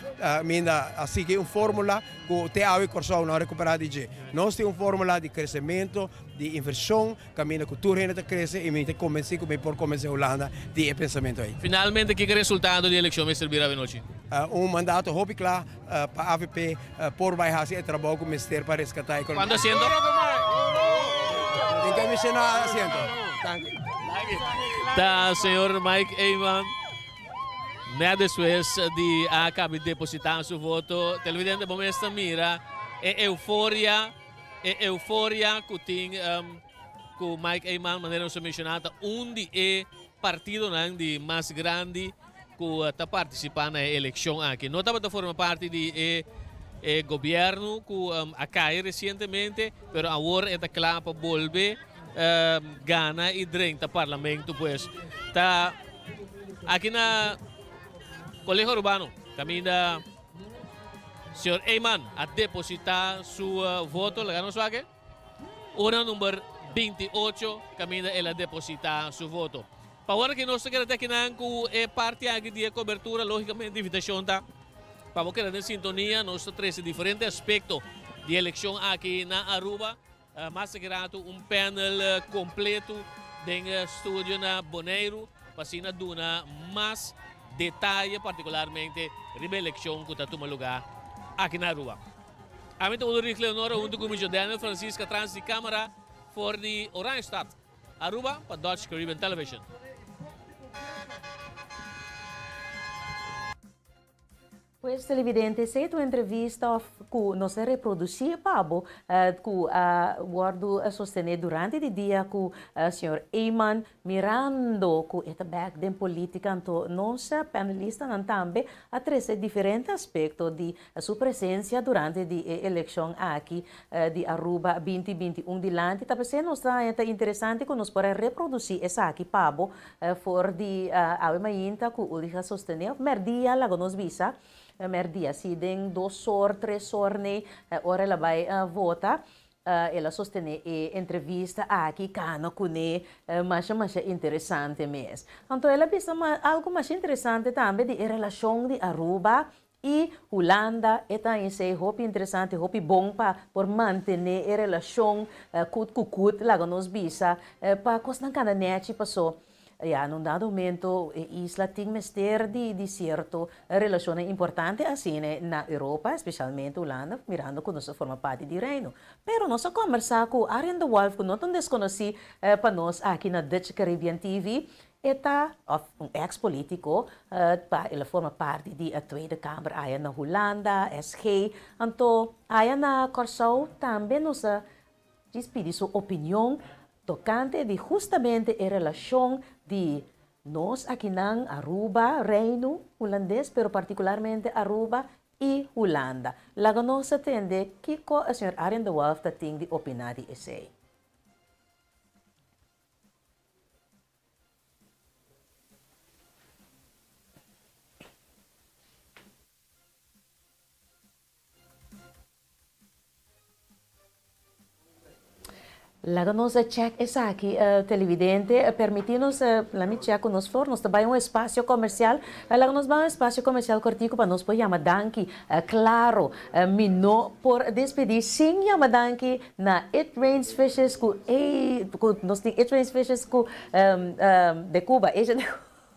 Speaker 12: minda a sigui un fórmula ku te awe Kòrsou no a rekuperá di dje. Nos tin un fórmula di kresementu, di invershon, kaminda ku tur hende ta krese i mi ta konbensí ku mi por konbensé Hulanda di e pensamentu ei.
Speaker 11: Finalmente kiko e resultado di elekshon mester bira avenochi?
Speaker 12: Un mandato hopi kla pa avp por bai hasi e trabou ku mester pa reskatá ekonomia.
Speaker 11: Kuantu asiento?
Speaker 12: Tin ke menshoná asiento. Danki.
Speaker 11: Ta señor Mike Eman net despues di a kabi depositá su voto. Televidente bo mes ta mira e euforia, e euforia ku tin ku Mike Eman manera nos a menshoná ta un di e partidonan di mas grandi ku ta partisipá na e elekshon aki. No tabata forma parti di e e gobièrnu ku a kai resientemente, pero awor e ta kla pa bolbe gana i drenta parlamento pues. Ta aki na Colegio Arubano kaminda señor Eman a depositá su voto. Laga nos wak. Ora number 28 kaminda el a depositá su voto. Pa ora ki nos ta keda te akinan ku e parti aki di e kobertura, lógikamente invitashon ta pa bo keda den sintonia. Nos ta trese diferente aspekto di e elekshon aki na Aruba. Mas aki ratu un panel kompleto den studio na Boneiru pa asina duna mas detaye partikularmente riba e elekshon ku ta tuma lugá aki na Aruba. Ami ta Ulrich Leonora huntu ku mi Daniel Francisca tras di kamera for di Oranjestad, Aruba pa Dutch Caribbean Television.
Speaker 1: Pues televidente, esei ta un entrevista of ku nos a reprodusí pa bo ku a wòrdu sostené durante di dia ku señor Eman Mirando ku e ta bèk den polítika anto nos panelistanan tambe a trese diferente aspekto di su presensia durante di e elekshon aki di Aruba 2021 dilanti. Ta p'esei nos ta haña ta interesante ku nos por a reprodusí esaki pa bo for di awe mainta ku Ulrich a sostené òf mèrdia laga nos bisa mèrdia si den dos or tres or nei ora el a bai vota. El a sostené e entrevista aki kana kuné masha masha interesante mes. Anto el a bisa algu masha interesante tambe di e relashon di Aruba i Hulanda. E ta esei hopi interesante, hopi bon pa por mantené e relashon kut ku kut, laga nos bisa, pa kosnan kana nèchi paso. Ya, na un dado momento e isla tin mester di di cierto relacionnan importante asina na Europa, especialmente Hulanda, mirando cu nos ta forma parti di Reino. Pero nos a combersa cu Arjen de Wolff, cu no ta un desconoci pa nos aki na Dutch Caribbean TV, e ta, of un ex politico, pa el a forma parti di e Tweede Kamer aya na Hulanda, SG, anto aya na Corsou tambe nos a Djis pidi su opinion tokante di hustamente e relashon di nos akinan, Aruba, Reino Hulandes, pero partikularmente Aruba i Hulanda. Laga nos a tende kiko e señor Arjen de Wolff ta tin di opiná di esei. Laga nos a check esaki, televidente, permiti nos, la mi check cu nos flor, nos ta bay un espacio comercial, laga nos bay un espacio comercial cortico pa nos por yama danki, claro, mi no por despedi sin yama danki na It Rains Fishes cu, ey, cu nos tin It Rains Fishes cu de Cuba, de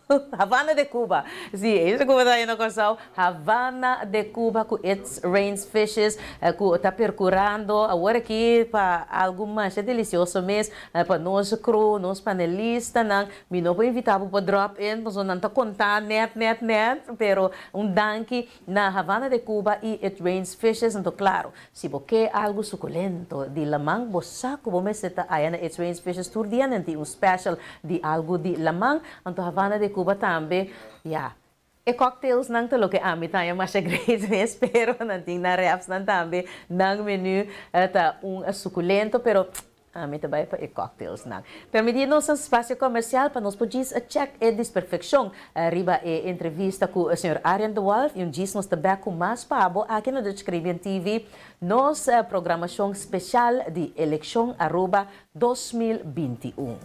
Speaker 1: Havana de Cuba. Si, e Cuba ta na Kòrsou. Havana de Cuba ku It's Rains Fishes ku ta perkurando awor aki pa algu masha delisioso mes pa nos crew, nos panelistanan. Mi no por invitá bo pa drop in pasobra nan ta kontá nèt nèt nèt, pero un danki na Havana de Cuba i It Rains Fishes. Anto klaro, si bo ke algu sukulento di laman, bo sa ku bo mester ta aya na It's Rains Fishes tur dia nan tin un special di algu di laman. Anto Havana de Cuba tambe, ya. E cocktails nan ta loke ami ta haña masha great mes, pero nan tin nan wraps nan tambe, nan menu ta un sukulento, pero Ami ta bai pa e cocktailsnan. Permití nos un spacio comercial pa nos por djis a check e disperfeccion riba e entrevista cu señor Arjen de Wolff y un djis nos ta bek cu mas pa bo aki na Dutch Caribbean TV, nos programacion special di Eleccion Aruba 2021.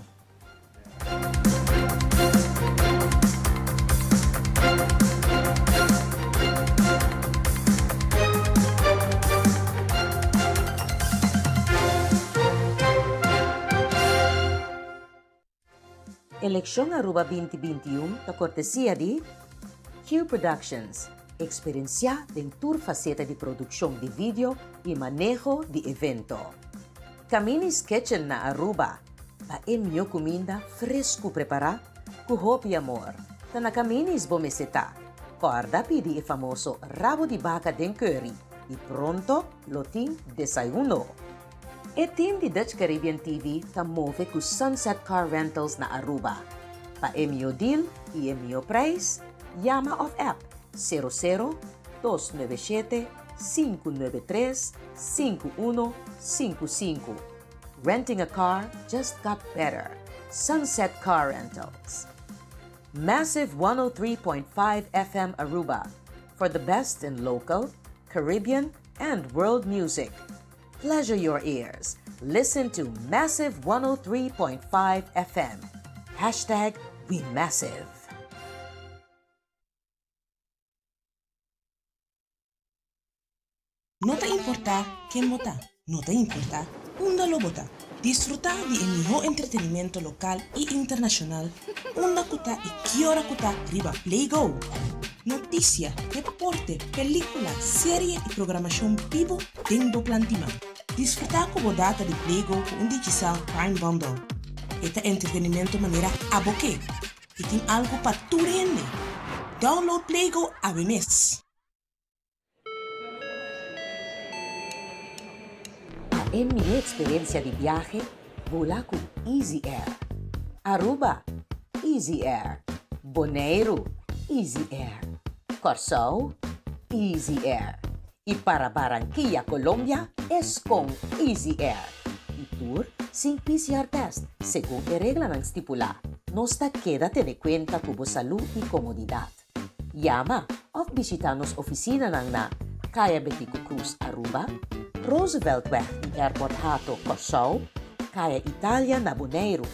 Speaker 1: Elekshon Aruba 2021 ta kortesia di Q Productions, eksperensiá den tur faseta di produkshon di video i maneho di evento. Camini's Kitchen na Aruba, Pa e mihó kuminda fresku prepará ku hopi amor, ta na Camini's bo mester ta. Kòrda pidi e famoso rabo di baka den curry i pronto lo tin desayuno. E team di Dutch Caribbean TV ta move ku Sunset Car Rentals na Aruba. Pa e mihó deal i e mihó prijs, yama òf app sero sero dos nuebe shete sinku nuebe tres sinku uno sinku sinku. Renting a car just got better. Sunset Car Rentals. Massive 103.5 FM Aruba for the best in local, Caribbean, and world music. Pleasure your ears. Listen to Massive 103.5 FM. Hashtag We Massive.
Speaker 6: No ta importá ken bo ta, no ta importá unda lo bo ta. Disfrutá di e mihó entretenimento lokal i internashonal unda ku ta i ki ora ku ta riba PlayGo. Notisia, deporte, pelíkula, serie i programashon bibu den bo plan di man. Disfrutá ku bo data di PlayGo ku un Digicel Prime Bundle. E ta entretenimento manera abo ke i tin algu pa tur hende. Download PlayGo awe mes!
Speaker 1: Pa e mihó eksperensia di biahe, bula ku Easy Air. Aruba, Easy Air. Boneiru, Easy Air. Kòrsou, Easy Air. I para Barranquilla, Colombia, es kon Easy Air. I tur sin PCR test, segun e reglanan stipulá. Nos ta keda tene kuenta ku bo salú i komodidat. Yama òf bishitá nos ofisinanan na Kaya Betico Cruz, Aruba, Rooseveltweg. Airport Hato, Kòrsou, Kaya Italia na Boneiru.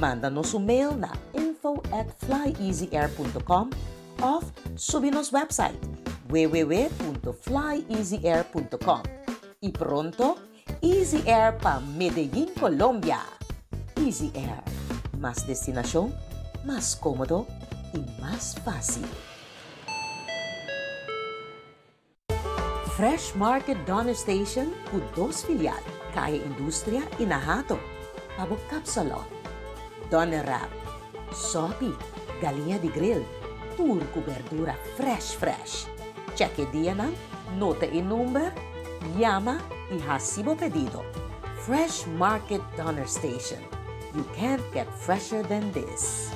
Speaker 1: Manda nos un mail na info at flyeasyair.com òf subi nos website www.flyeasyair.com. I pronto, Easy Air pa Medellin, Colombia! Easy Air, mas destinashon, mas kómodo i mas fásil. Fresh Market Donner Station ku dos filial, Kaya Industria i na Hato, pa bo kapsalon, Donner Wrap, Sopi, galiña di grill, tur ku berdura fresh fresh. Check e dianan, nota e number, yama i hasi bo pedido. Fresh Market Donner Station, you can't get fresher than this.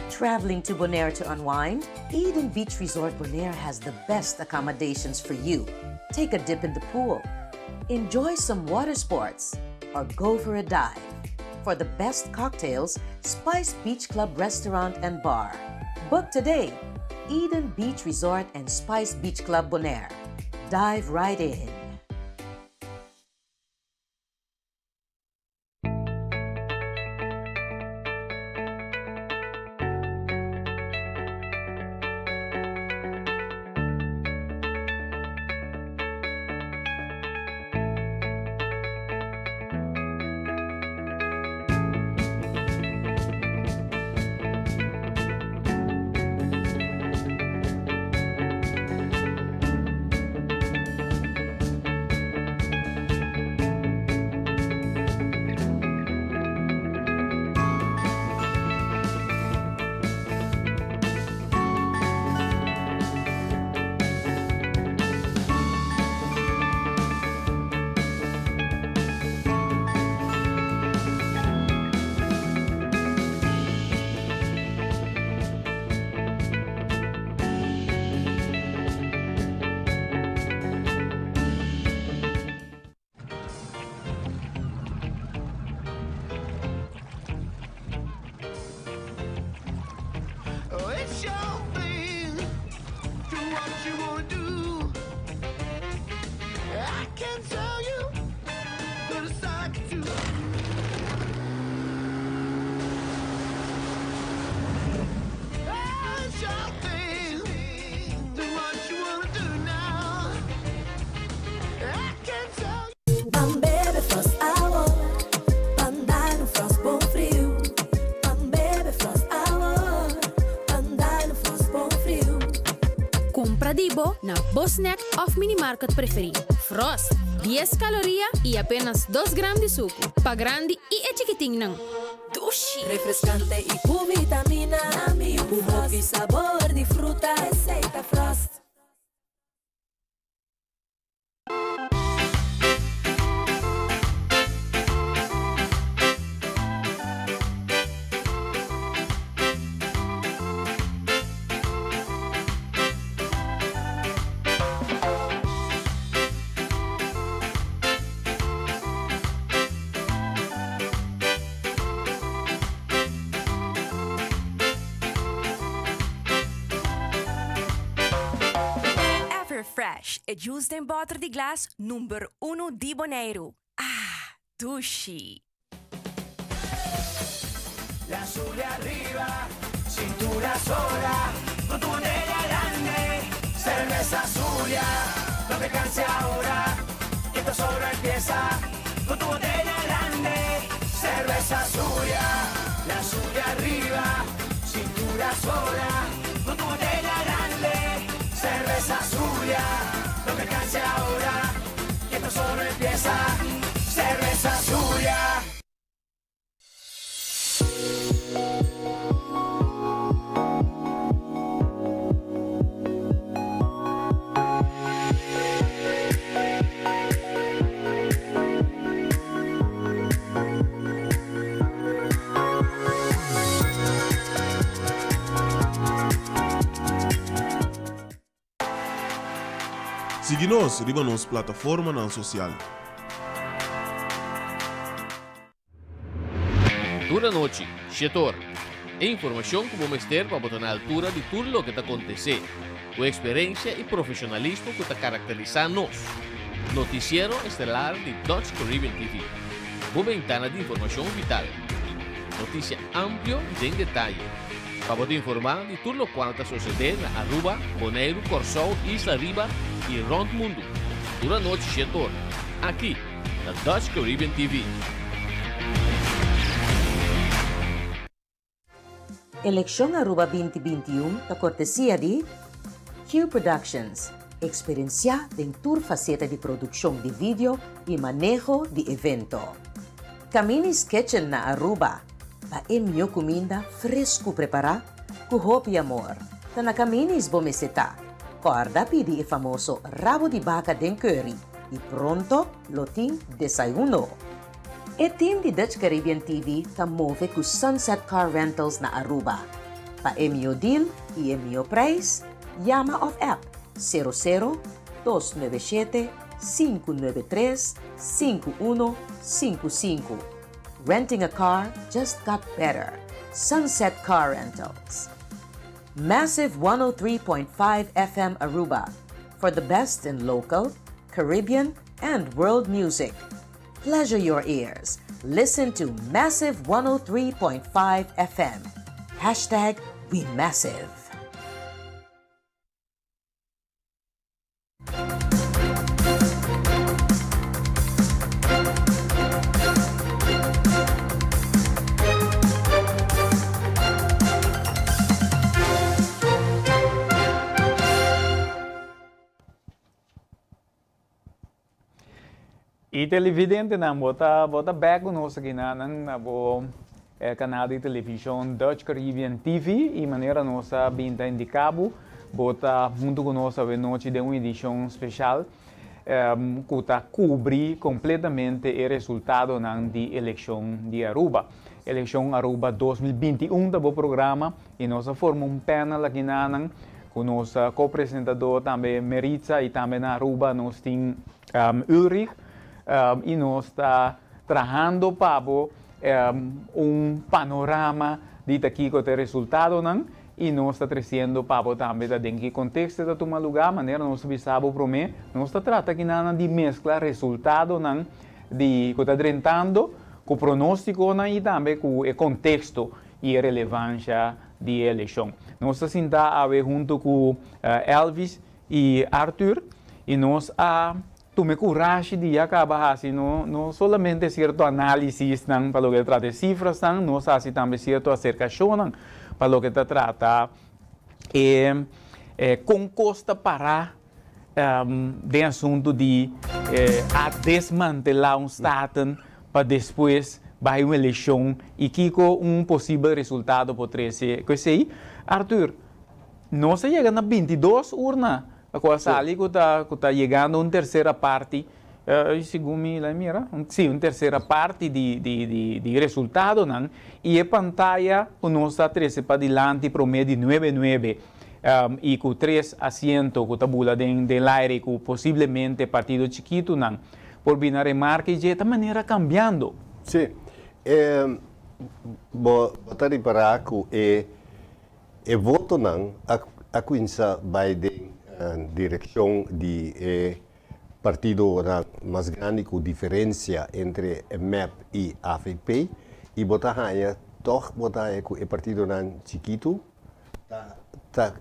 Speaker 1: Traveling to Bonaire to unwind? Eden Beach Resort Bonaire has the best accommodations for you. Take a dip in the pool, enjoy some water sports, or go for a dive. For the best cocktails, Spice Beach Club Restaurant and Bar. Book today. Eden Beach Resort and Spice Beach Club Bonaire. Dive right in.
Speaker 7: Ban bebe Frost awo, ban dal un Frost bon friu. Ban bebe Frost awo, ban dal un Frost bon friu.
Speaker 8: Kumpra di bo na bo snack òf minimarket preferí. Frost, dies kaloria i apenas dos gram di suku, pa grandi i e chikitinnan.
Speaker 7: Dushi! Refreskante i ku vitamina, ku hopi sabor di fruta, esei ta Frost.
Speaker 9: Everfresh, e juice den bòter di glas number uno di Boneiru. Ah, dushi!
Speaker 10: La sube arriba, cintura sola, con tu botella grande, cerveza Zulia, no te canses ahora, que esto solo empieza, con tu botella grande, cerveza Zulia, la sube arriba, cintura sola, con tu botella grande, cerveza Zulia, no te canses ahora, que esto solo empieza, cerveza Zulia.
Speaker 13: Sigui nos riba nos plataformanan sosial.
Speaker 11: Tur anochi, shetor. E informashon ku bo mester pa bo ta na altura di tur loke ta kontesé, ku eksperensia i profeshonalismo ku ta karakterisá nos. Notisiero Estelar di Dutch Caribbean TV, bo bentana di informashon vital. Notisia amplio i den detaye, pa bo ta informá di tur lokual ta sosedé na Aruba, Boneiru, Kòrsou, Isla Riba i rònt mundu. Tur anochi shetor, aki na Dutch Caribbean TV.
Speaker 1: Elekshon Aruba 2021 ta kortesia di Q Productions, eksperensiá den tur faseta di produkshon di video i maneho di evento. Camini's Kitchen na Aruba, pa e mihó kuminda fresku prepará ku hopi amor. Ta na Camini's bo mester ta. Kòrda pidi e famoso rabo di baka den curry i pronto lo tin desayuno. E team di Dutch Caribbean TV ta move ku Sunset Car Rentals na Aruba. Pa e mihó deal i e mihó prijs, yama òf app sero sero 297 593 5155. Renting a car just got better. Sunset Car Rentals. Massive 103.5 FM Aruba for the best in local, Caribbean and world music. Pleasure your ears. Listen to Massive 103.5 FM. Hashtag We Massive.
Speaker 2: E televidentenan bo ta bo ta bek ku nos aki na nan na bo kanal di televishon Dutch Caribbean TV i manera nos a bin ta indiká bo bo ta huntu ku nos awe nochi den un edishon speshal ku ta kubri kompletamente e resultadonan di elekshon di Aruba. Elekshon Aruba 2021 ta bo programa i nos a forma un panel aki na nan ku nos ko-presentadó tambe Meritza i tambe na Aruba nos tin Ulrich i nos ta trahando pa bo un panorama di ta kiko ta e resultadonan i nos ta tresiendo pa bo tambe ta den ki konteksto e ta tuma lugá. Manera nos a bisa bo promé, nos ta trata kinanan di meskla resultadonan di ku ta drentando ku pronóstikonan i tambe ku e konteksto i e relevansha di e elekshon. Nos ta sintá awe huntu ku Elvis i Arthur i nos a tuma e kurashi di ya kaba hasi no no solamente sierto análisisnan pa loke ta trata e sifrasnan, nos a hasi tambe sierto aserkashonnan pa loke ta trata e kon kos ta pará den asuntu di a desmantelá un staten pa despues bai un elekshon i kiko un posibel resultado por trese ku esei. Arthur, Nos a yega na 22 urna ku a sali ku ta ku ta yegando un tersera parti, segun mi la mira, si un tersera parti di di di di resultadonan i e pantaya ku nos a trese padilanti promé di nuebe nuebe i ku tres asiento ku ta bula den den laire ku posiblemente partido chikitunan por bini a remarke dje ta manera kambiando.
Speaker 4: Si, e bo bo ta ripará ku e E votonan a cuinsa bay den direccion di e partidonan mas grandi cu diferencia entre mep y avp y bo ta haya toch bo ta haya cu e partidonan chikito ta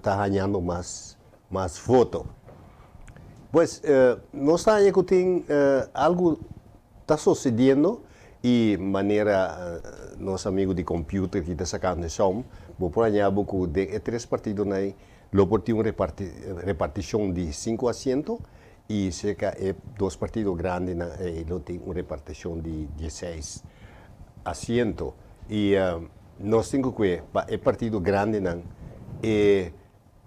Speaker 4: ta hañando mas mas voto. Pues nos ta haya cu tin algo ta sosediendo y manera nos amigo di computer ki ta sacando e som, bo por haña bo cu den e tres partidonan ey lo por tin un reparticion di cinco asiento y cerca e dos partido grandinan ey lo tin un reparticion di dieseis asiento. Y nos tin cu cue pa e partido grandinan e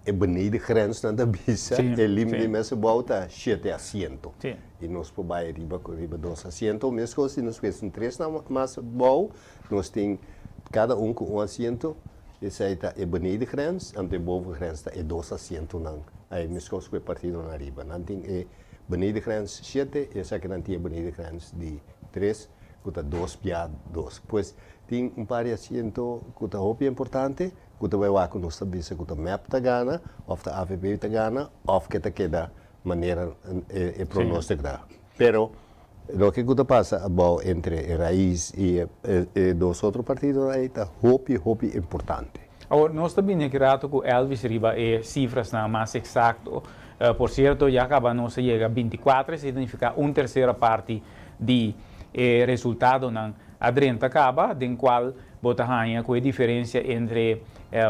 Speaker 4: E benedengrens nan ta bisa, e limite mester bou ta shete asiento. I nos por bai riba riba dos asiento. Meskos si nos kues un tres nan mas bou, nos tin kada un ku un asiento, esei ta e benedengrens, anto e bovengrens ta e dos asientonan. Ai meskos ku e partidonan ariba. Nan tin e benedengrens shete, i esakinan tin e benedengrens di tres. Ku ta dos bia dos. Pues tin un par di asiento ku ta hopi importante ku ta bai wak ku nos ta bisa ku ta mep ta gana òf ta avp ta gana òf ke ta keda manera e pronóstiko ta. Pero loke ku ta pasa abou entre e Raiz i e dos otro partidonan ei ta hopi hopi importante.
Speaker 2: Awor nos ta bini aki rato ku Elvis riba e sifrasnan mas eksakto. Por sierto ya kaba nos a yega 24, esei ta nifiká un tersera parti di e resultadonan a drenta kaba, den kual bo ta haña ku e diferensia entre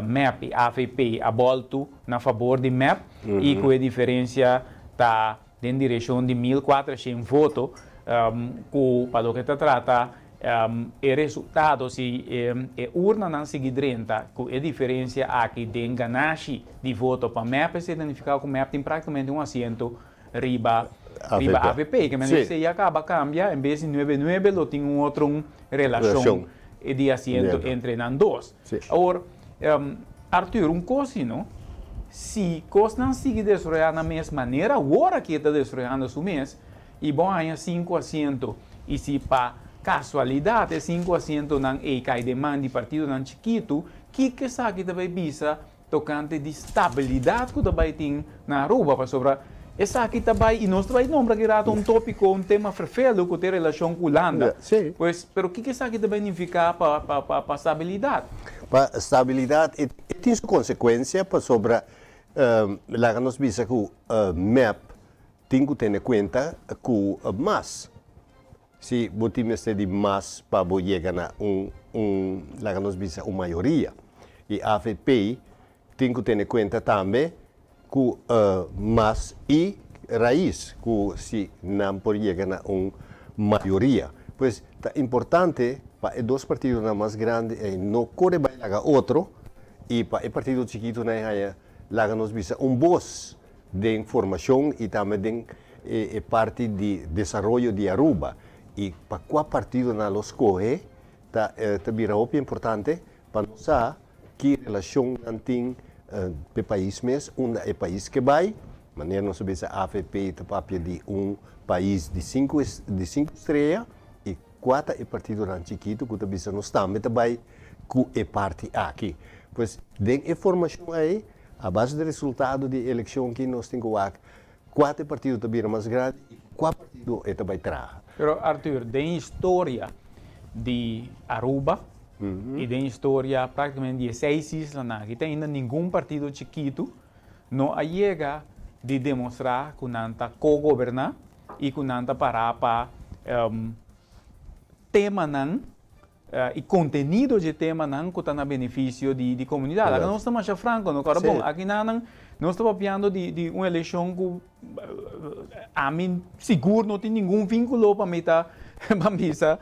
Speaker 2: mep i avp a bòltu na fabor di mep i ku e diferensia ta den direkshon di 1400 voto, ku pa loke ta trata e resultado si e urnanan sigui drenta ku e diferensia aki den ganashi di voto pa mep, esei ta nifiká ku mep tin praktikamente un asiento riba riba avp. Ke men esei ya kaba kambia, en bes di nuebe nuebe lo tin un otro un relashon di asiento entre nan dos. Awor, Arthur, un kos si no, si kosnan sigui desaroyá na mes manera awor aki e ta desaroyando su mes, i bo haña sinku asiento, i si pa kasualidat e sinku asientonan ei kai den man di partidonan chikitu, kiko esaki ta bai bisa tokante di stabilidat ku ta bai tin na Aruba, pasobra esaki ta bai, i nos ta bai nombra aki rato un topiko, un tema ferfelu ku tin relashon ku Hulanda. Pues, pero kiko esaki ta bai nifiká pa pa pa stabilidat?
Speaker 4: Pa stabilidat e tin su konsekuensia pasobra laga nos bisa ku mep tin ku tene kuenta ku mas. Si bo tin mester di mas pa bo yega na un un laga nos bisa un mayoria. I avp tin ku tene kuenta tambe ku mas i rais ku si nan por yega na un mayoria. Pues ta importante pa e dos partidonan mas grandi ei no kore bai laga otro i pa e partido chikitonan ei haña laga nos bisa un bos den formashon i tambe den e parti di desaroyo di Aruba y pa cua partido nan lo scoge ta ta bira hopi importante pa nos sa ki relacion nan tin p'e pais mes, unda e pais ke bay, manera nos a bisa avp ta papia di un pais di sinku di sinku strea y cua ta e partidonan chikito cu ta bisa nos tambe ta bay cu e parti aki. Pues den e formacion ey a base di resultado di e eleccion ki nos tin cu wak Kua ta e partido ta bira mas grandi i ku kua partido e ta bai traha?
Speaker 2: Pero Arthur, den historia di Aruba i den historia praktikamente di e seis islanan aki te ainda ningun partido chikitu no a yega di demostrá ku nan ta ko-goberná i ku nan ta pará pa temanan i kontenido dje temanan ku ta na benefisio di di komunidat. Laga nos ta masha franko, no? Kòrda bon, aki nanan nos ta papiando di di un elekshon ku ami sigur no tin ningun vínkulo pa mi ta pa bisa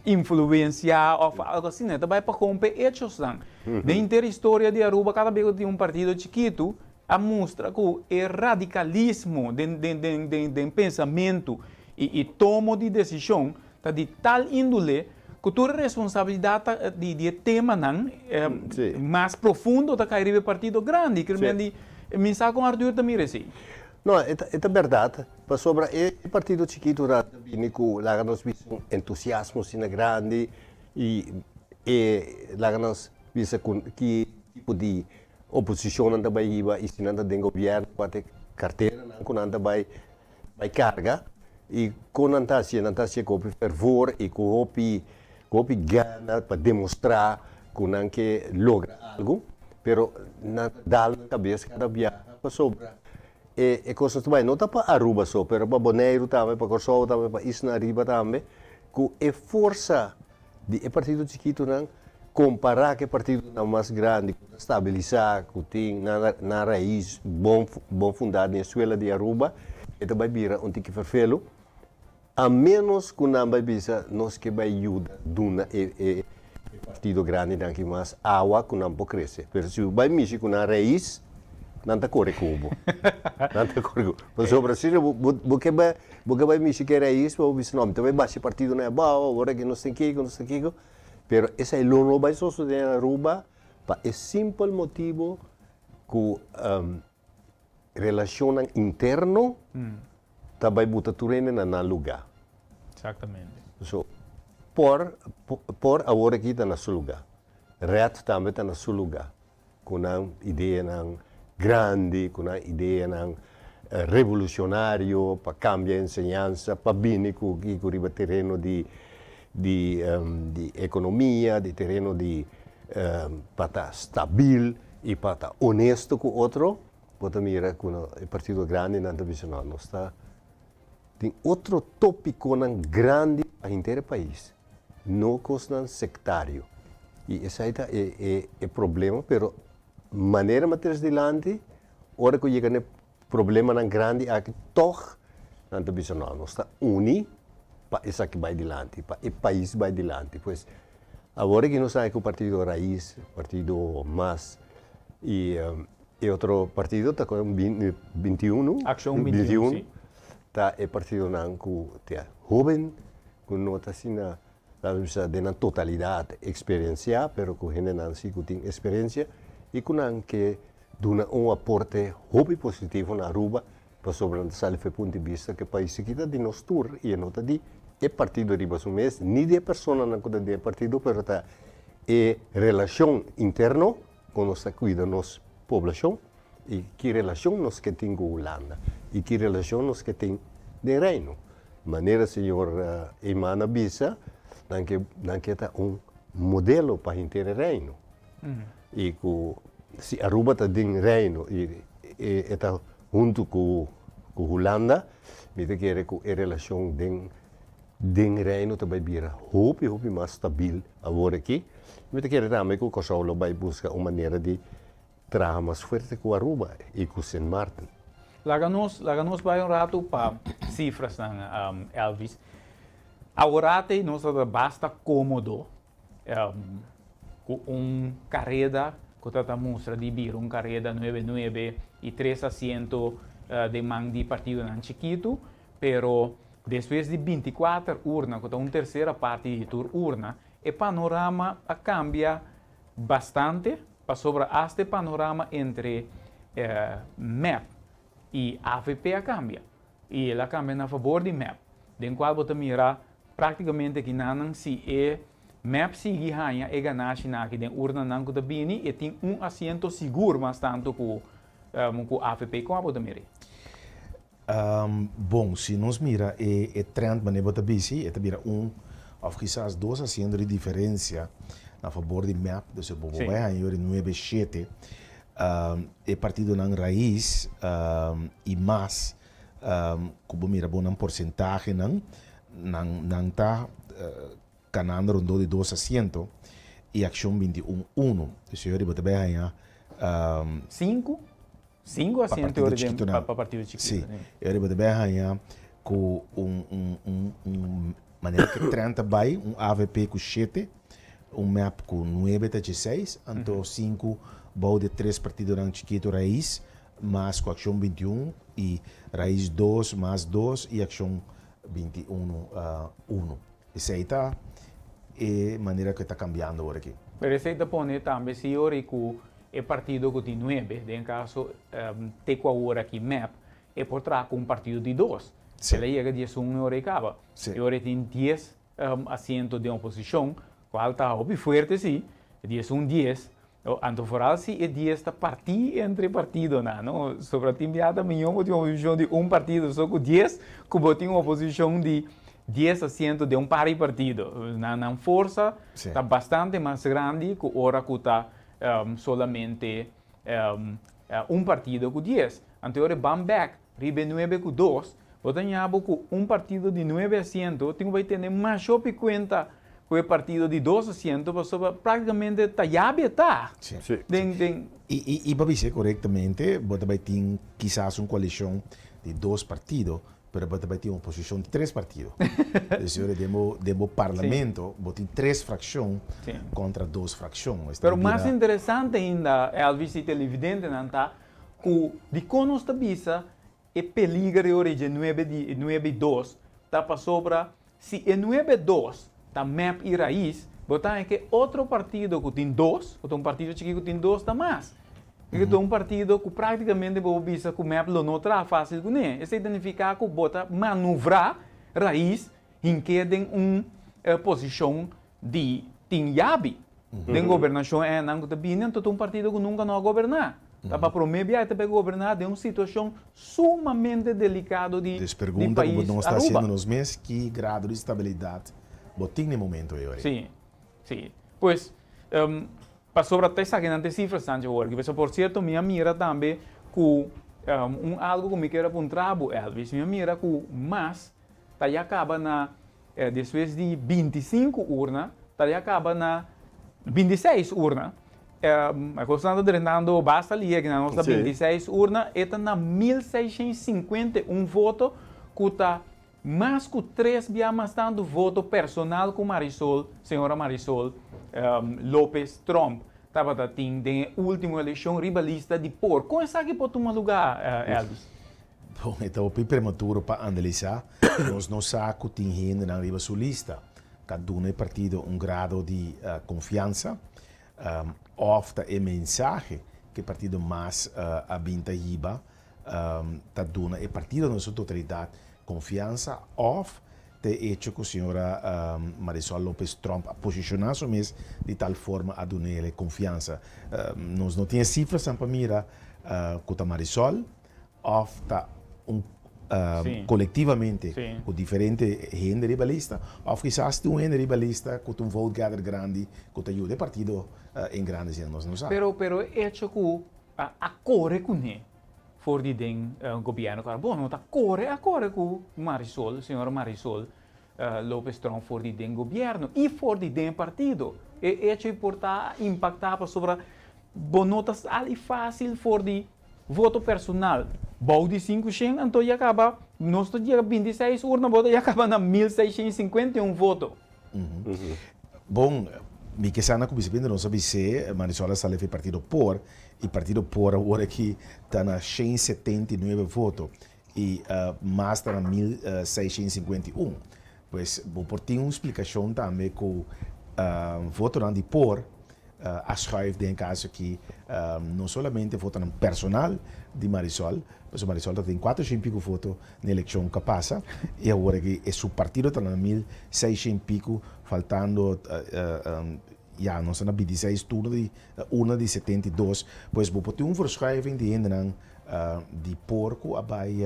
Speaker 2: influensiá òf algu asina. Ta bai pa kompe echosnan. Den henter historia di Aruba kada bes ku tin un partido chikitu a mustra ku e radikalismo den den den den den pensamentu i i tomo di desishon Ta di tal índole ku tur e responsabilidat ta di di e temanan mas profundo ta kai riba e partido grandi. Kirmen di mi sa kon Arthur ta mira esei.
Speaker 4: No, e ta e ta bèrdat, pasobra e partido chikitunan ta bini ku laga nos bisa un entusiasmo asina grandi i e laga nos bisa ku ki tipo di oposishonnan ta bai hiba i si nan ta den gobièrnu kua ta e karteranan ku nan ta bai Bai carga y con nan ta hacié? Nan ta hacié cu hopi fervor y cu hopi cu hopi gana pa demostra cu nan ke logra algo, pero nan ta dal nan cabes cada biaha pasobra e e cosnan ta bai no ta pa Aruba so pero pa Boneiru tambe, pa Corsou tambe, pa Isla Ariba tambe cu e forsa di e partido chikitonan compara cu e partidonan mas grandi cu ta stabilisa, cu tin nan rais bon bon funda den e suela di Aruba, e ta bay bira un tiki ferfelu, a menos cu nan bay bisa nos ke bay yuda duna e e partido grandinan aki mas awa cu nan por crece. Pero si bo bay mishi cu nan rais, nan ta core cu bo. Nan ta core cu bo. Pasobra si bo bo ke bay Bo ke bai mishi ke rais pa bo bisa no mi ta bai basha partido na abao awor aki nos tin kiko nos tin kiko pero esai lo no bai sosode na Aruba pa e simpel motibo ku relacionnan interno ta bai buta tur hende na nan luga.
Speaker 2: Exactamente.
Speaker 4: So. Por por awor aki ta na su lugá. Red tambe ta na su lugá. Ku nan ideanan grandi, ku nan ideanan revolucionario pa cambia enseñansa, pa bini cu kico riba tereno di di di economia, di tereno di pa ta stabil y pa ta honesto cu otro, bo ta mira cu e partido grandinan ta bisa no, nos ta tin otro topiconan grandi pa henter e pais, no cosnan sectario. Y esai ta e e e problema, pero manera mi a tres dilanti, Ora ku yega na e problemanan grandi aki tòg nan ta bisa no, nos ta uni pa esaki bai dilanti, pa e pais bai dilanti. Pues awor aki nos sabi ku partido Raiz, partido mas i e otro partido ta ku 21,
Speaker 2: Akshon 21, si.
Speaker 4: Ta e partidonan ku ta hoben, ku no ta asina laten bisa den nan totalidat eksperensiá, pero ku hendenan si ku tin eksperensia i ku nan ke duna un aporte hopi positivo na Aruba pasobra nan ta sali for e punto di bista ku e pais aki ta di nos tur i e no ta di e partido riba su mes ni di e personanan ku ta den e partido pero ta e relashon interno ku nos ta kuida nos poblashon i ki relashon nos ke tin ku Hulanda i ki relashon nos ke tin den Reino. Manera señor Eman a bisa nan ke nan ke ta un modelo pa henter e Reino. I ku si Aruba ta den Reino i e ta huntu ku Hulanda, mi ta kere ku e relashon den den Reino ta bai bira hopi hopi mas stabil awor aki. Mi ta kere tambe ku Kòrsou lo bai buska un manera di traha mas fuerte ku Aruba i ku Sint Maarten.
Speaker 2: Laga nos laga nos bai un ratu pa sifrasnan, Elvis. Aworate nos ta basta kómodo Ku un kareda ku ta ta mustra di bira un kareda nuebe nuebe i tres asiento den man di partidonan chikitu, pero despues di 24 urna, ku ta un tersera parti di tur urna, e panorama a kambia bastante, pasobra asta e panorama entre mep i avp a kambia. I el a kambia na fabor di mep, den kual bo ta mira práktikamente kinanan si e mep sigui haña e ganashinan aki den urnanan ku ta bini, e tin un asiento sigur mas tantu ku ku avp. Kon abo ta mira ei?
Speaker 3: Bon, si nos mira e e trend manera bo ta bisi, e ta bira un òf kisas dos asiento di diferensia na fabor di mep, dus bo bo bai haña yori nuebe shete. E partidonan Raiz y Mas cu bo mira bo nan porcentahenan, nan nan ta ganando rondó di dos asiento y Accion 21 uno. Dus yo riba ta bay haña.
Speaker 2: Cinco? Cinco asiento
Speaker 3: pa partido chikitonan.
Speaker 2: Pa partido chikito.
Speaker 3: Si. Yo riba ta bay haña cu un un un un manera cu e trend ta bay, un avp cu shete. Un mep ku nuebe ta djeseis, anto sinku bou di tres partidonan chikitu Raiz mas ku Akshon 21 i Raiz dos mas dos i Akshon 21 unu. Esei ta e manera ku e ta kambiando ora aki.
Speaker 2: Pero esei ta pone tambe si ora i ku e partido ku tin nuebe, den kaso te ku awor aki mep, e por traha ku un partido di dos. El a yega diesun ora i kaba. E ora e tin dies asiento den oposicion, cual ta hopi fuerte si, 11 dies, anto vooral si e dies ta partí entre partidonan, no? Sobra tin bia ta miñó bo tin oposicion di un partido so cu dies, cu bo tin oposicion di dies asiento den un par di partido. Nan nan forsa ta bastante mas grandi cu ora cu ta solamente un partido cu dies. Anto e ora e ban bek Riba e nuebe ku dos, bo ta ña bo ku un partido di nuebe asiento tin ku bai tene masha hopi kuenta ku e partido di dos asiento pasobra praktikamente ta yabi e ta den den.
Speaker 3: I pa bis'é korektamente, bo ta bai tin kisas un koalishon di dos partido, pero bo ta bai tin oposishon di tres partido. Dus ora den bo den bo parlamento bo tin tres frakshon kontra dos frakshon.
Speaker 2: Pero mas interesante ainda, Elvis i televidentenan, ta Ku dikon nos ta bisa e peliger e ora dje nuebe di nuebe i dos ta pasobra si e nuebe dos ta mep i Raiz, bo ta haña ke otro partido ku tin dos, ku ta un partido chikí ku tin dos ta mas. E ta un partido ku praktikamente bo por bisa ku mep lo no traha fásil kuné. Esei ta nifiká ku bo ta manuvrá Raiz hink'é den un. posishon di tin yabi den gobernashon e nan ku ta bini anto ta un partido ku nunka no a goberná. Ta pa promé biaha e ta bai goberná den un situashon sumamente delikado di
Speaker 3: Dus pregunta ku
Speaker 2: pais
Speaker 3: nos ta
Speaker 2: Aruba.
Speaker 3: hasiendo nos mes, ki grado di stabilidat bo tin na e momento ei ora?
Speaker 2: Sí, sí. Pues, pasobra ta esakinan ta e sifrasnan dje wor. Pasobra por sierto mi a mira tambe ku un algu ku mi kier a puntra bo, Elvis, mi a mira ku mas ta ya kaba na despues di 25 urna, ta ya kaba na 26 urna. E kosnan ta drentando basta lihe kinan nos ta 26 urna, e ta na 1651 voto ku ta mas ku tres bia mas tantu voto personal ku Marisol, señora Marisol Lopez Tromp tabata tin den e ultimo elekshon riba lista di por. Kon esaki por tuma lugá, Elvis?
Speaker 3: Bon, e ta hopi prematuro pa analisá. Nos no sa ku tin hendenan riba su lista ta duna e partido un grado di konfiansa òf ta e mensahe ku e partido mas a bin ta hiba ta duna e partido na su totalidat konfiansa òf ta e echo ku señora Marisol Lopez Tromp a posishoná su mes di tal forma a dun'el e konfiansa. Nos no tin e sifranan pa mira ku ta Marisol òf ta un kolektivamente ku diferente hende riba lista òf kisas tin un hende riba lista ku ta un vote gather grandi ku ta yuda e partido engrandesé. Nos no sa.
Speaker 2: Pero pero e echo ku a kore kuné for di den gobièrnu ku bon no ta kore a kore ku Marisol, señora Marisol Lopez Tromp for di den gobièrnu i for di den partido. E echo ei por ta impaktá pasobra bo no ta sali fásil for di voto personal bou di 500, anto ya kaba nos ta yega 26 urna, bo ta ya kaba na 1651 voto.
Speaker 3: Bon, mi ke sa na kuminsamentu nos a bis'é, Marisol a sali for partido por, i partido por awor aki ta na 179 voto i mas ta na 1651. Pues bo por tin un splikashon tambe ku votonan di por a schuif den e kaso aki no solamente votonan personal di Marisol, pasobra Marisol ta tin 400 i piku voto na elekshon ku a pasa i awor aki e su partido ta na 1600 i piku faltando ya nos ta na 26 turno di urna di 72. Pues bo por tin un verschuiving di hendenan di por ku a bai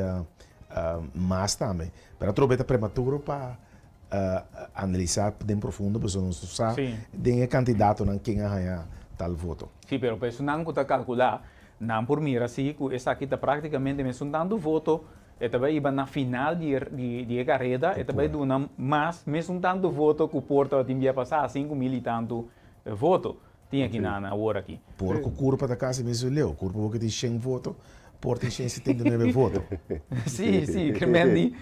Speaker 3: mas tambe. Pero atrobe ta prematuro pa analisá den profundo pasobra nos no sa den e kandidatonan ken a haña tal voto.
Speaker 2: Sí, pero pa esunnan ku ta kalkulá, nan por mira sí ku esaki ta práktikamente mesun tantu voto, e ta bai iba na final di e di e kareda, e ta bai duna mas mesun tantu voto ku por tabatin bia pasá, 5000 i tantu voto tin aki nan awor aki.
Speaker 3: Por ku Curpa ta kasi mesun leu, Curpa bo ke tin 100 voto, por tin 179 voto.
Speaker 2: Sí, sí, kremen di.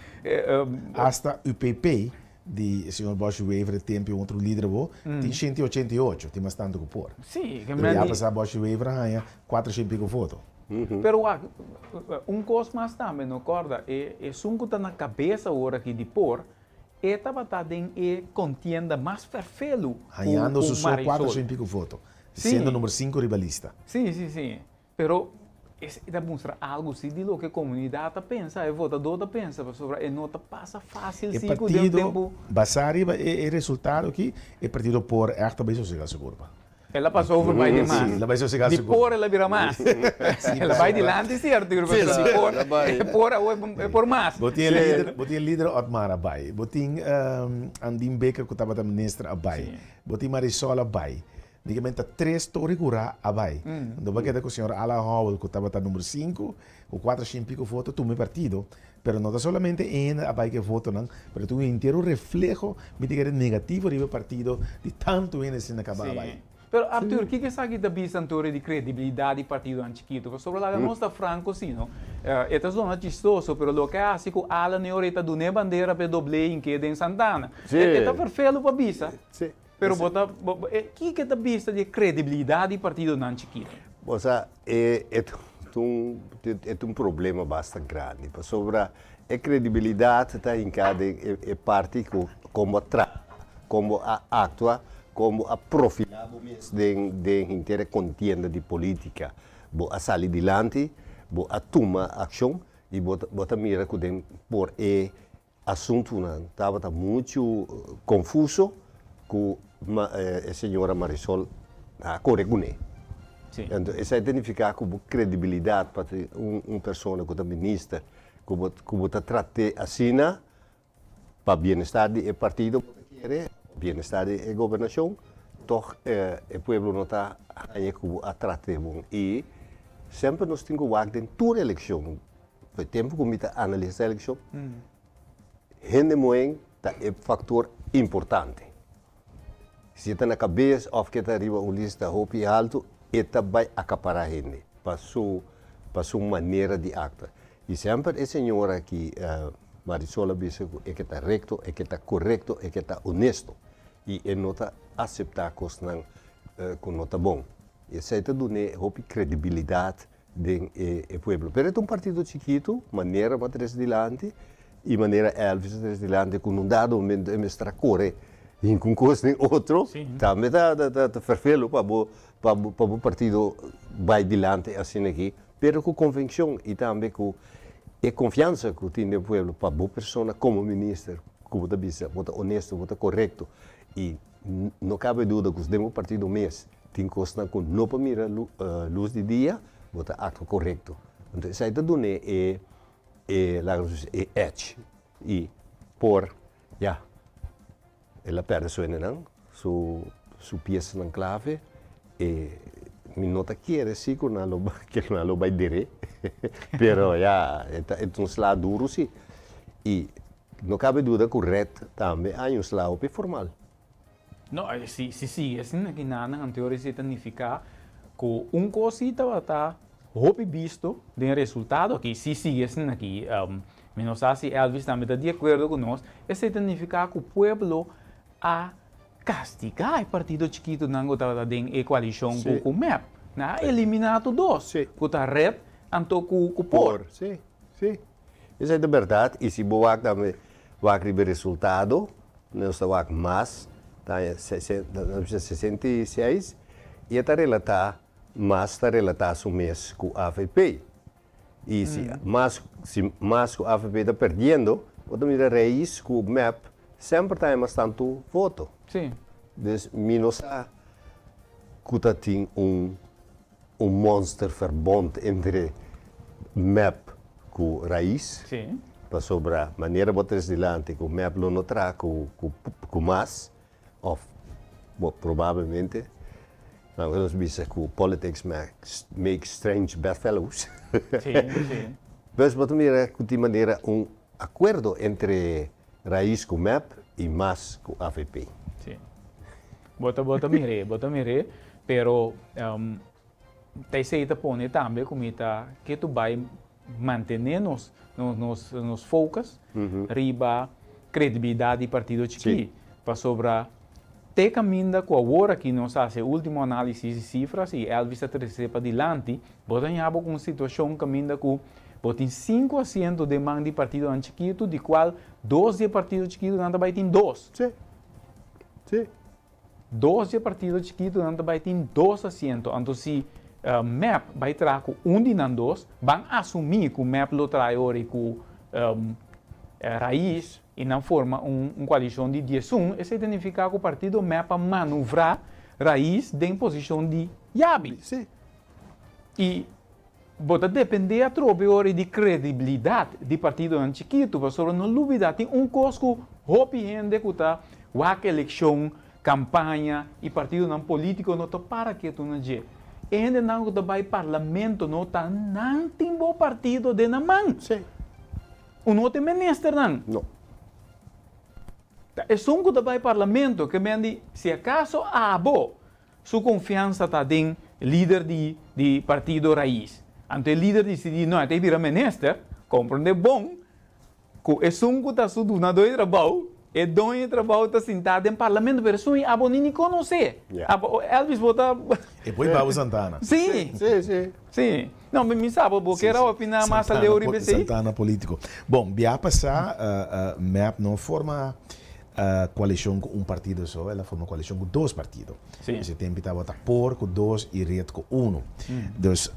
Speaker 3: Asta UPP di señor Bosje Wever e tempo e otro lider bo, tin 188, tin mas tantu ku por.
Speaker 2: Sí,
Speaker 3: kremen di. Ya pasá Bosje Wever a haña 400 i piko voto.
Speaker 2: Pero wak, un kos mas tambe no kòrda, e esun ku ta na kabes awor aki di por, e tabata den e kontienda mas ferfelu ku
Speaker 3: Hañando su so
Speaker 2: Marisol.
Speaker 3: 400 i piko voto, siendo number sinku riba lista.
Speaker 2: Sí, sí, sí. Pero esei ta mustra algu sí di loke komunidat ta pensa, e votadó ta pensa, pasobra e no ta pasa fásil
Speaker 3: E
Speaker 2: sí ku den
Speaker 3: partido,
Speaker 2: tempu.
Speaker 3: basá riba e resultado aki, e partido por ègt ta bai sosegá su kurpa.
Speaker 2: El a pasa over bai den mas.
Speaker 3: Sí, el a bai sosegá
Speaker 2: Di
Speaker 3: su kurpa.
Speaker 2: por el a bira mas. El a bai dilanti sí, Arturo, pero di por, e por awor e por mas.
Speaker 3: Bo tin e lider, bo tin e lider Otmar a bai, bo tin Andin Bikker ku tabata minister a bai, bo tin Marisol a bai. Únicamente ta tres tori curá a bai. Anto bo a keda cu señor Alan Howell cu tabata number sinku, cu cuatro shin pico voto tuma e partido. Pero no ta solamente e hende a bai cu e votonan, pero tin un hentero refleho, mi ta kere negativo riba e partido di tanto hende asina caba a bai.
Speaker 2: Pero Arthur, kiko esaki ta bisa anto di credibilidad di partidonan chikito? Pasobra laga nos ta franco si no. E ta zona chistoso, pero loke a haci cu Alan e ora e ta duna e bandera pa e doble inke den Santana. E ta ferfelo pa bisa. Pero bo ta, bo, e, kiko ta bista di e kredibilidat di partidonan chikitu?
Speaker 4: Bo sa, e, e ta un, e ta un problema basta grandi, pasobra e kredibilidat ta hinká den e, e parti ku kon bo a traha, kon bo a aktua, kon bo a profilá bo mes den, den henter e kontienda di polítika. Bo a sali dilanti, bo a tuma akshon i bo ta, bo ta mira ku den por e. Asuntunan tabata muchu konfuso ku e señora Marisol a kore kuné. Anto esei ta nifiká ku bo kredibilidat pa un persona ku ta minister ku bo ku bo ta trat'é asina pa bienestar di e partido bo ta kere, bienestar di e gobernashon, tòg e pueblo no ta haña ku bo a trat'é bon. I semper nos tin ku wak den tur elekshon. P'e tempu ku mi ta analisá elekshon, hende muhé ta e faktor importante. Si e ta na kabes òf ke ta riba un lista hopi haltu, e ta bai akapará hende pa su pa su manera di aktua. I semper e señora aki Marisol a bisa ku e ke ta rekto, e ke ta korekto, e ke ta onesto i e no ta aseptá kosnan ku no ta bon. Esei ta dun'é hopi kredibilidat den e pueblo. Pero e ta un partido chikitu, manera bo a trese dilanti i manera Elvis a trese dilanti ku un dado momento e mester a kore hinka un kos den otro, tambe ta ta ferfelu pa bo pa bo partido bai dilanti asina aki, pero ku konvenkshon i tambe ku e konfiansa ku tin den pueblo pa bo persona komo minister ku bo ta bisa bo ta onesto, bo ta korekto i no kabe duda ku den bo partido mes Tin kosnan ku no por mira lus di dia, bo ta aktua korekto. Anto esei ta dun'é e e laga nos bisa e edge i por ya el a pèrdè su hendenan, su su piesanan klave e mi no ta kere si ku nan lo ke nan lo bai der'é pero ya e ta e ta un sla duru si i no kabe duda ku red tambe a haña un sla hopi formal.
Speaker 2: No, si si sigui asina aki nanan anterior esei ta nifiká ku un kos si tabata hopi bisto den e resultado aki, si sigui asina aki, mi no sa si Elvis tambe ta di akuerdo ku nos, esei ta nifiká ku pueblo a kastigá e partido chikitonan ku tabata den e koalishon ku mep. Nan a eliminá tur dos, ku ta red anto ku por.
Speaker 4: Sí, sí. Esei ta bèrdat i si bo wak tambe wak riba e resultado, nos ta wak mas, ta bisa 66, i e ta relatá, mas ta relatá su mes ku avp. I si mas si mas ku avp ta perdiendo, bo ta mira Reis ku mep semper ta haña mas tantu voto. Dus mi no sa ku ta tin un Un monsterverbond entre mep ku Rais. Pasobra manera bo tres dilanti ku mep lo no traha ku ku mas of bo probablemente laga nos bisa ku politics makes strange bedfellows. Pues bo ta mira ku tin manera un akuerdo entre Rais ku mep i mas ku avp.
Speaker 2: Bo ta bo ta mir'é, bo ta mir'é, pero ta esei ta pone tambe ku mi ta ke tu bai mantené nos nos nos focus riba kredibilidat di partido chikí. Pasobra te kaminda ku awor aki nos a hasi e último análisis di sifras i Elvis a trese padilanti, bo ta haña bo ku un situashon kaminda ku bo tin sinku asiento den man di partidonan chikitu, di kual dos di e partido chikitunan ta bai tin dos.
Speaker 4: Sí.
Speaker 2: Dos dje partido chikitunan ta bai tin dos asiento, anto si mep bai traha ku un di nan dos, ban asumí ku mep lo traha e ora i ku Raiz i nan forma un koalishon di diesun, esei ta nifiká ku partido mep a manuvrá Raiz den posishon di yabi.
Speaker 4: Sí.
Speaker 2: I Bo ta dependé atrobe ora di kredibilidat di partidonan chikitu, pasobra no lubidá tin un kos ku hopi hende ku ta wak elekshon, kampaña i partidonan polítiko no ta para ketu na dje. E hendenan ku ta bai parlamento no ta nan tin bo partido den nan man.
Speaker 4: Sí.
Speaker 2: Un no tin ministernan.
Speaker 4: No.
Speaker 2: Ta esun ku ta bai parlamento ke men di si akaso abo Su konfiansa ta den lider di di partido Raiz. Anto e lider disidí no, e ta bira minister, komprondé bon ku esun ku ta su dunadó di trabou, e doño di trabou ta sintá den parlamento, pero esun abo ni ni konosé. Abo, Elvis bo ta.
Speaker 3: E por Babo Santana.
Speaker 2: Sí.
Speaker 4: Sí, sí.
Speaker 2: Sí. No, mi sa, bo bo kier a opiná mas aleu riba esei?
Speaker 3: Santana polítiko. Bon, bia pasá mep no forma koalishon ku un partido so, el a forma koalishon ku dos partido. Esei tempu tabata por ku dos i red ku unu. Dus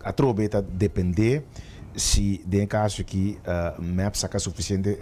Speaker 3: atrobe ta dependé Si den e kaso aki mep saka sufisiente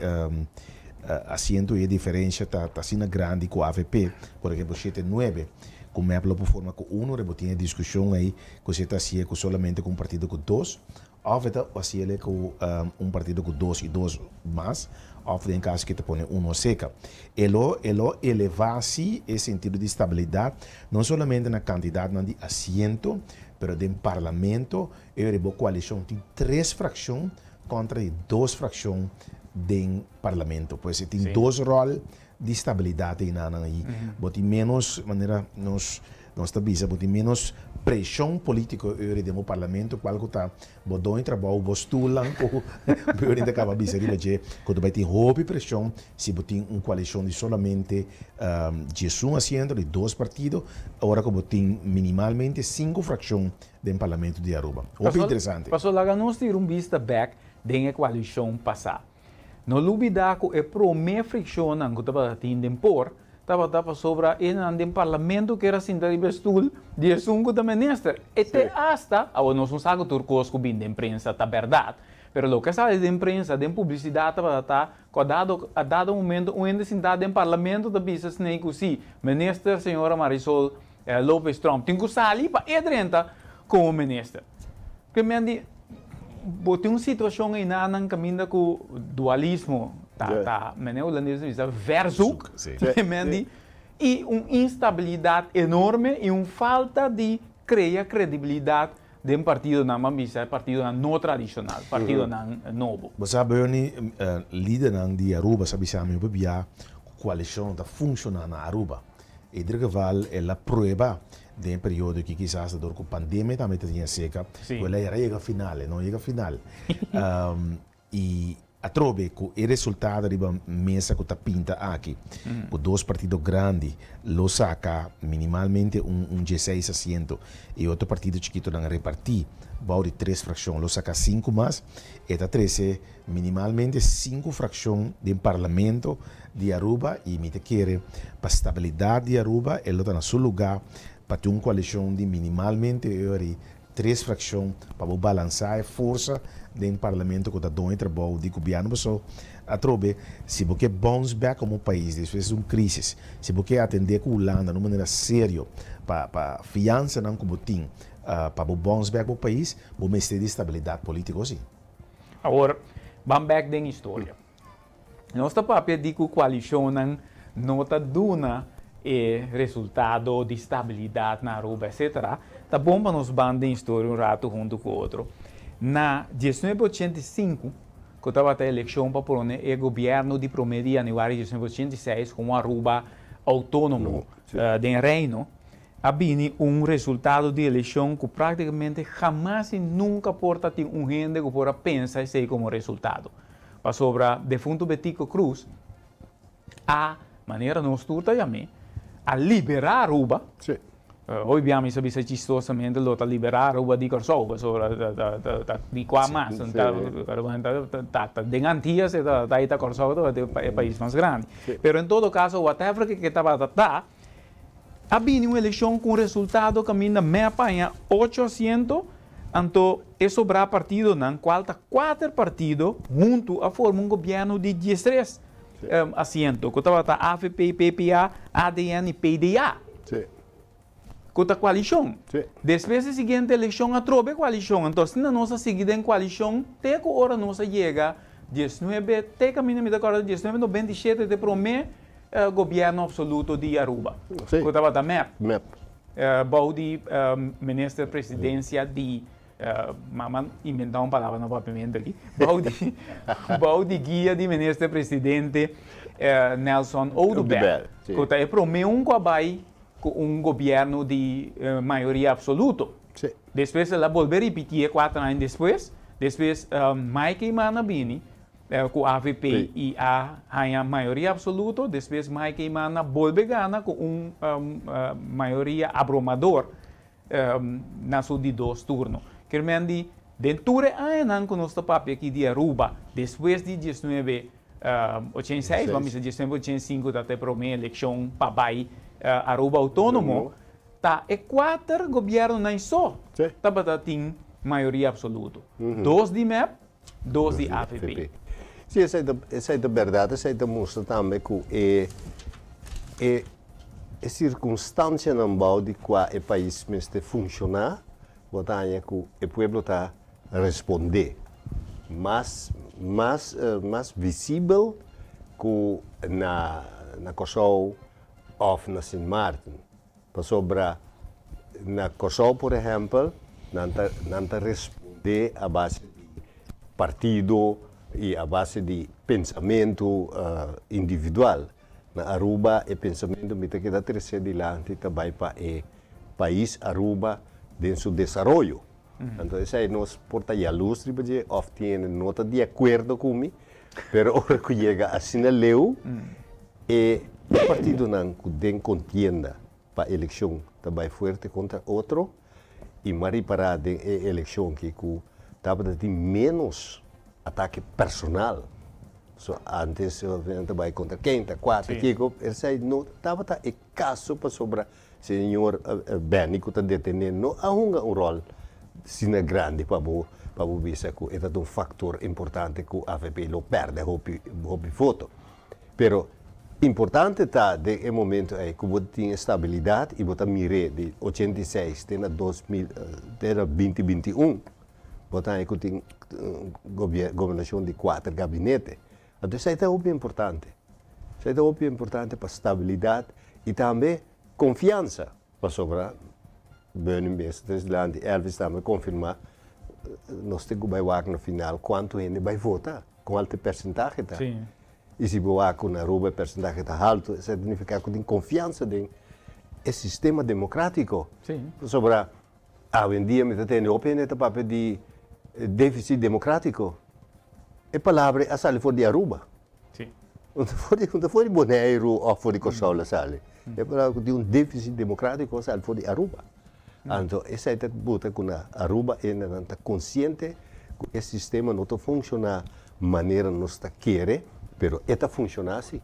Speaker 3: asiento i e diferensha ta asina grandi ku avp, por ehempel shete nuebe, ku mep lo por forma ku uno, bo tin e diskushon ei ku si e ta hasié ku solamente ku un partido ku dos, òf e ta hasié ku un partido ku dos i dos mas, òf den kaso ki ta pone uno seka. E lo e lo elevá si e sentido di stabilidat, no solamente na kantidatnan di asiento, pero den parlamento E ora bo koalishon tin tres frakshon kontra di dos frakshon den parlamento. Pues e tin dos ròl di stabilidat einanan ei. Bo tin ménos, manera nos nos ta bisa, bo tin ménos preshon polítiko e ora den bo parlamento kual ku ta bo doño trabou, bo stulnan ku bo e ora ta kaba bisa riba dje ku ta bai tin hopi preshon si bo tin un koalishon di solamente diesun asiento di dos partido ora ku bo tin minimalmente sinku frakshon den Parlamento di Aruba. Hopi interesante.
Speaker 2: Paso laga nos tira un bista bek den e koalishon pasá. No lubidá ku e promé frikshonnan ku tabata tin den por tabata pasobra esnan den Parlamento kier a sinta riba e stul di esun ku ta minister. E te asta, awor nos no sa ku tur kos ku bin den prensa ta bèrdat, pero loke a sali den prensa, den publisidat tabata ta ku a dado a dado momento un hende sintá den Parlamento ta bisa esnei ku si, Minister señora Marisol Lopez Tromp tin ku sali pa e drenta komo minister. Ke men di bo tin un situashon einanan kaminda ku dualismo ta ta mene hulandes ta bisa verzoek ke men di i un instabilidat enorme i un falta di krea kredibilidat den partidonan ban bisa partidonan no tradishonal partidonan nobo.
Speaker 3: Bo sa Bernie lidernan di Aruba sa bisa mi hopi bia ku koalishon ta funshoná na Aruba. E ieder geval el a prueba den e periodo aki kisas ta dor ku pandemia tambe ta tin aserka ku el a yera yega final, e no yega final. I atrobe ku e resultado riba mesa ku ta pinta aki ku dos partido grandi lo saka minimalmente un un dieseis asiento i otro partido chikitonan reparti bou di tres frakshon lo saka sinku mas, e ta trese Minimalmente sinku frakshon den Parlamento di Aruba i mi ta kere pa stabilidat di Aruba e lo ta na su lugá pa tin un koalishon di minimalmente e ora ei tres frakshon pa bo balansá e forsa den Parlamento ku ta doño e trabou di gobièrnu paso atrobe si bo ke bounce back komo pais despues di un krisis si bo ke atendé ku Hulanda na un manera serio pa pa fiansanan ku bo tin pa bo bounce back bo pais bo mester di stabilidat polítiko si.
Speaker 2: Awor, ban bek den historia. Nos ta papia di ku koalishonnan no ta duna e resultado di stabilidat na Aruba, etcetera. Ta bon pa nos ban den historia un ratu huntu ku otro. Na diesnuebe ochenta i sinku, ku tabata elekshon pa pone e gobièrnu di promé di yanüari diesnuebe ochenta i seis komo Aruba outónomo den Reino, A bini un resultado di eleccion cu practicamente hamas y nunca por ta tin un hende cu por a pensa esey como resultado. Pasobra defunto Betico Croes a, manera nos tur ta yam'é, a libera Aruba. Hoy bia mi sa bisa chistosamente lo ta libera Aruba di Corsou, pasobra ta di cua mas? Ta den Antillas e ta ta Corsou ta e pais mas grandi. Pero en todo caso whatever ke tabata ta, A bini un elekshon ku un resultado kaminda mep a haña ocho asiento, anto e sobrá partidonan, kual ta kuater partido, huntu a forma un gobièrnu di diestres asiento, ku tabata avp, PPA, ADN i PDA, ku ta koalishon. Despues di siguiente elekshon atrobe koalishon, anto asina nos a sigui den koalishon te ku ora nos a yega diesnuebe, te kaminda mi ta kòrda diesnuebe noventa i shete te promé Gobierno absoluto di Aruba, cu tabata mep, bou di minister presidencia di, mama inventa un palabra na papiamento aki, bou di guia di minister presidente Nelson Oduber, cu ta e prome un cu a bay cu un gobierno di mayoria absoluto. Despues el a bolbe ripiti e cuater aña despues, despues Mike Eman a bini Ku avp i a haña mayoria absoluto, despues Mike Eman a bolbe gana ku un mayoria abrumador na su di dos turno. Kermen di den tur e añanan ku nos ta papia aki di Aruba, despues di diesnuebe ochenta i seis, ban bisa diesnuebe ochenta i sinku ta e promé elekshon pa bai Aruba outónomo, ta e kuater gobièrnunan so tabata tin. Mayoria absoluto. Dos di MEP, dos di AVP.
Speaker 4: Si, esey ta berdad, esey ta mustra tambe cu e circunstancianan bou di cua e pais mester funciona, bo ta haya cu e pueblo ta responde mas visibel cu na Corsou of na Sint Maarten. Pasobra na Corsou, por ehempel, nan ta responde a base di partido y a base di pensamento individual. Na Aruba, e pensamento mi ta keda trece dilanti tambe pa e pais Aruba den su desaroyo. Anto, esey nos por ta jaloers riba dje, of tin no ta di acuerdo cu mi, pero ora cu yega asina leu, e partidonan cu den contienda pa eleccion tambe fuerte contra otro, y m'a ripara den e eleccion cu tabata tin menos atake personal. So, antes tambe contra ken, cuatro, kico, esey no tabata e caso pasobra señor Benny cu ta deteni no a hunga un rol asina grandi pa bo bisa cu e un factor importante cu AVP lo perde hopi hopi voto. Pero importante ta den e momento ey cu bo tin estabilidad y bo ta mira di 86 te na 2000, te na 2021, bo ta cu tin gobernacion di cuater gabinete. Anto, esey ta hopi importante. Esey ta hopi importante pa estabilidad y tambe confiansa. Pasobra Bernie mes, presidente Elvis tambe confirma, nos tin cu bay wak na final cuanto hende bay vota, cuanto porcentahe ta. Y si bo wak na Aruba e porcentahe ta halto, esey ta significa cu tin confiansa den e sistema democratico. Pasobra awendia mi ta tende hopi hende ta papia di deficit democratico. E palabra a sali for di Aruba. No for di Boneiru of for di Corsou a sali. E palabra cu tin un deficit democratico a sali for di Aruba. Anto, esey ta bota cu na Aruba ainda ta consciente cu e sistema no ta funciona manera nos ta kier, pero e ta funciona asina.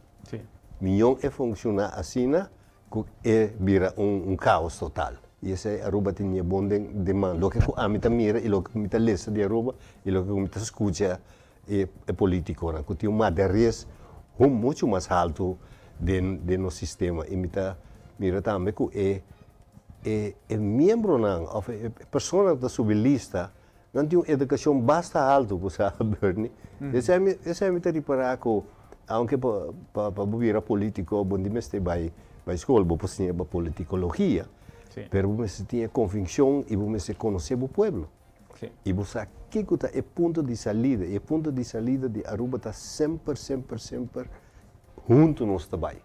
Speaker 4: Miyon e funciona asina, cu e bira un caos total. Y esey Aruba tin bon den man. Loke ami ta mira y loke mi ta lesa di Aruba y loke mi ta scucha e politiconan, cu tin un madurez mucho mas halto den nos sistema. Y mi ta mira tambe cu e miembronan, of e persona cu ta subi lista, nan tin un educacion basta halto, bo sabi, Bernie. Esey mi ta ripara cu, aunke pa bira politico, bo no mester bay scol, bo por siña politicologia, pero bo mester tin conviccion y bo mester conoce e pueblo. Y bo sabi kico ta e punto di salida. Y e punto di salida di Aruba ta semper, semper, semper hunto nos ta bay.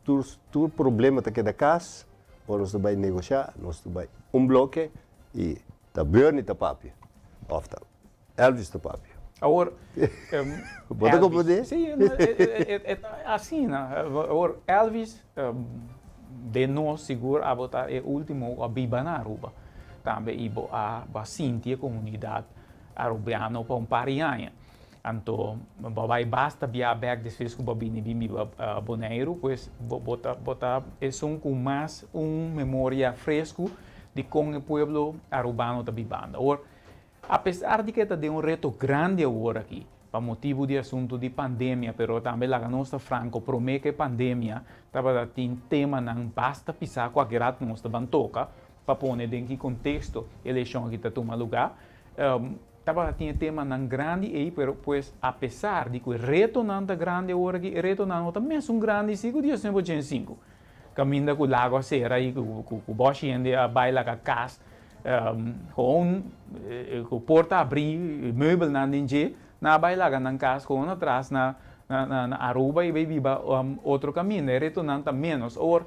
Speaker 4: Tur problema ta keda cas, of nos ta bay negocia, nos ta bay un bloke y ta Bernie ta papia. Of ta Elvis ta papia.
Speaker 2: Awor,
Speaker 4: Bo ta comprende?
Speaker 2: Si, no, e asina, no? Awor, Elvis, di nos sigur abo ta e ultimo a biba na Aruba. Tambe y bo a ba sinti e comunidad arubiano pa un par di aña. Anto, bo bay basta bia bek despues cu bo bini bin biba Boneiru, pues bo ta esun cu mas un memoria fresco di con e pueblo arubano ta bibando. Awor, apesar di cu ta den un reto grandi awor aki, pa motibo di asunto di pandemia, pero tambe laga nos ta franco, prome cu pandemia, tabata tin temanan basta pisa cu rato nos taban toca, pa pone den ki contexto eleccion aki ta tuma lugar. Tabata tin temanan grandi ey, pero pues apesar di cu e retonan ta grandi awor aki, e retonan no ta mesun grandi si cu 1985. Caminda cu Lago a cera y cu boshi hende a bay laga cas, gewoon cu porta habri, meubelnan den dje, nan a bay laga nan cas gewoon atras na Aruba y bay biba otro caminda. E retonan ta menos. Awor,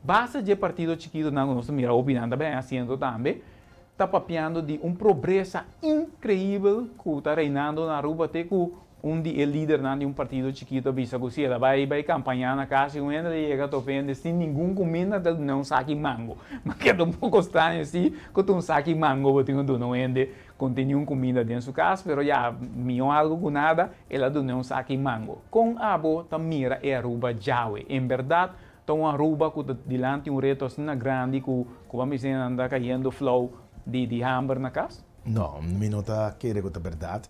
Speaker 2: basta di partido chikito nan nos mira opinando tambe haciendo tambe, ta papiando di un pobresa increibel cu ta reinando na Aruba, te cu un di e lidernan di un partido chikito a bisa cu si el a bay campaña na cas y un hende yega topa e sin ningun cuminda, el duna un saki mango. Ma keda un poco straño si cu un saki mango bo tin duna un hende cu tin un cuminda den su cas, pero ya miho algo cu nada, el a duna un saki mango. Con abo ta mira e Aruba djawe? En berdad, ta un Aruba cu ta dilanti un reto asina grandi cu ban bisa anda cayendo flauw. di hamber na kas?
Speaker 3: No, mi no ta kere ku ta bèrdat.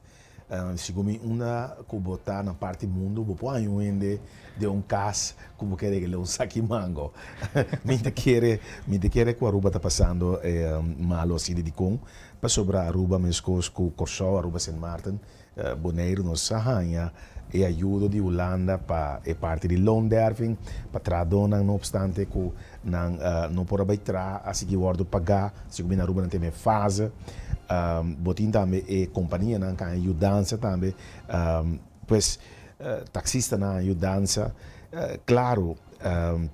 Speaker 3: Segun mi unda ku bo ta na parti mundu bo por haña un hende den un kas ku bo ke regla un saki mango. Mi ta kere, mi ta kere ku Aruba ta pasando malu asina dikon? Pasobra Aruba meskos ku Kòrsou, Aruba Sint Maarten, Boneiru nos a haña e ayudo di Hulanda pa e parti di loonderving, pa trahadónan no opstante ku nan no por a bai traha a sigui wòrdu pagá, segun mi na Aruba nan tene fase. Bo tin tambe e kompanianan ku a haña yudansa tambe, pues taksistanan a haña yudansa. Klaru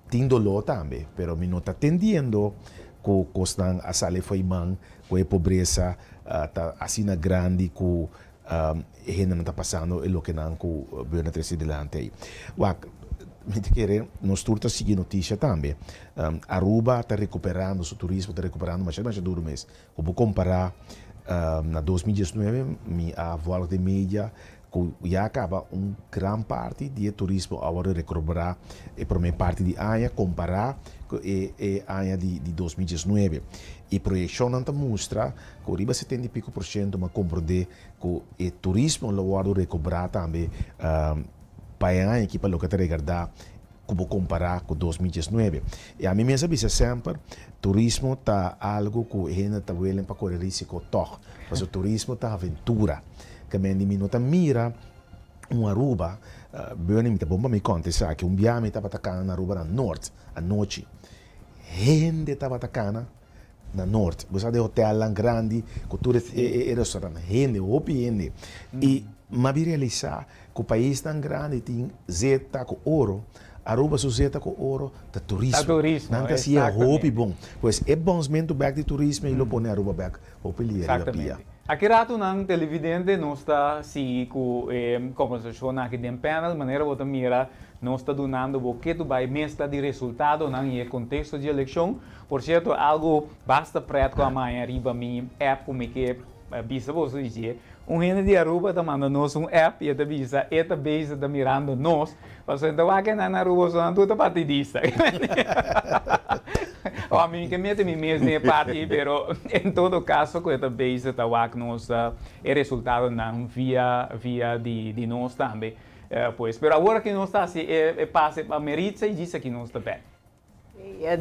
Speaker 3: tin doló tambe, pero mi no ta tendiendo ku kosnan a sali fo'i man ku e pobresa ta asina grandi ku e hendenan ta pasando e lokenan ku Beurna a trese dilanti ei. Wak, mi ta kere nos tur ta sigui notisia tambe. Aruba ta rekuperando, su turismo ta rekuperando masha masha duru mes. Ku bo kompará na 2019 mi a vòlg den media ku ya kaba un gran parti di e turismo a wòrdu rekobrá e promé parti di aña kompará ku e e aña di di 2019. E proyekshonnan ta mustra ku riba setenta i piko por shento m'a komprondé ku e turismo lo wòrdu rekobrá tambe pa e aña aki pa loke ta regardá ku bo kompará ku 2019. I ami mes a bisa semper, turismo ta algu ku hende ta welen pa kore risiko tòg, pasobra turismo ta aventura. Ke men di mi no ta mira un Aruba, Bernie mi ta bon pa mi konta esaki, un bia mi tabata kana na Aruba na Noord anochi, hende tabata kana na Noord, bo sa den hotelnan grandi ku tur e restaurantnan, hende, hopi hende, i mi a bin realisa ku paisnan grandi tin zeta ku oro, Aruba su zeta ku oro ta turismo, nan ta hasié hopi bon, pues e bonsmentu bèk di turismo i lo pone Aruba bèk hopi lier riba pia.
Speaker 2: Aki ratunan televidente nos ta sigui ku e kombersashon aki den panel, manera bo ta mira nos ta dunando bo ketu bai meskla di resultadonan i e konteksto di elekshon. Por sierto algu basta prèt ku a maña riba mi app ku mi ke bisa boso di dje, un hende di Aruba ta manda nos un app i e ta bisa e ta bezig ta mirando nos pasobra e ta wak e nan na Aruba so nan tur ta partidista. O ami mi ke mete mi mes den e parti ei pero en todo kaso ku e ta bezig ta wak nos e resultadonan via via di di nos tambe pues pero awor aki nos ta hasi e pase pa Meritza i djis aki nos ta bek.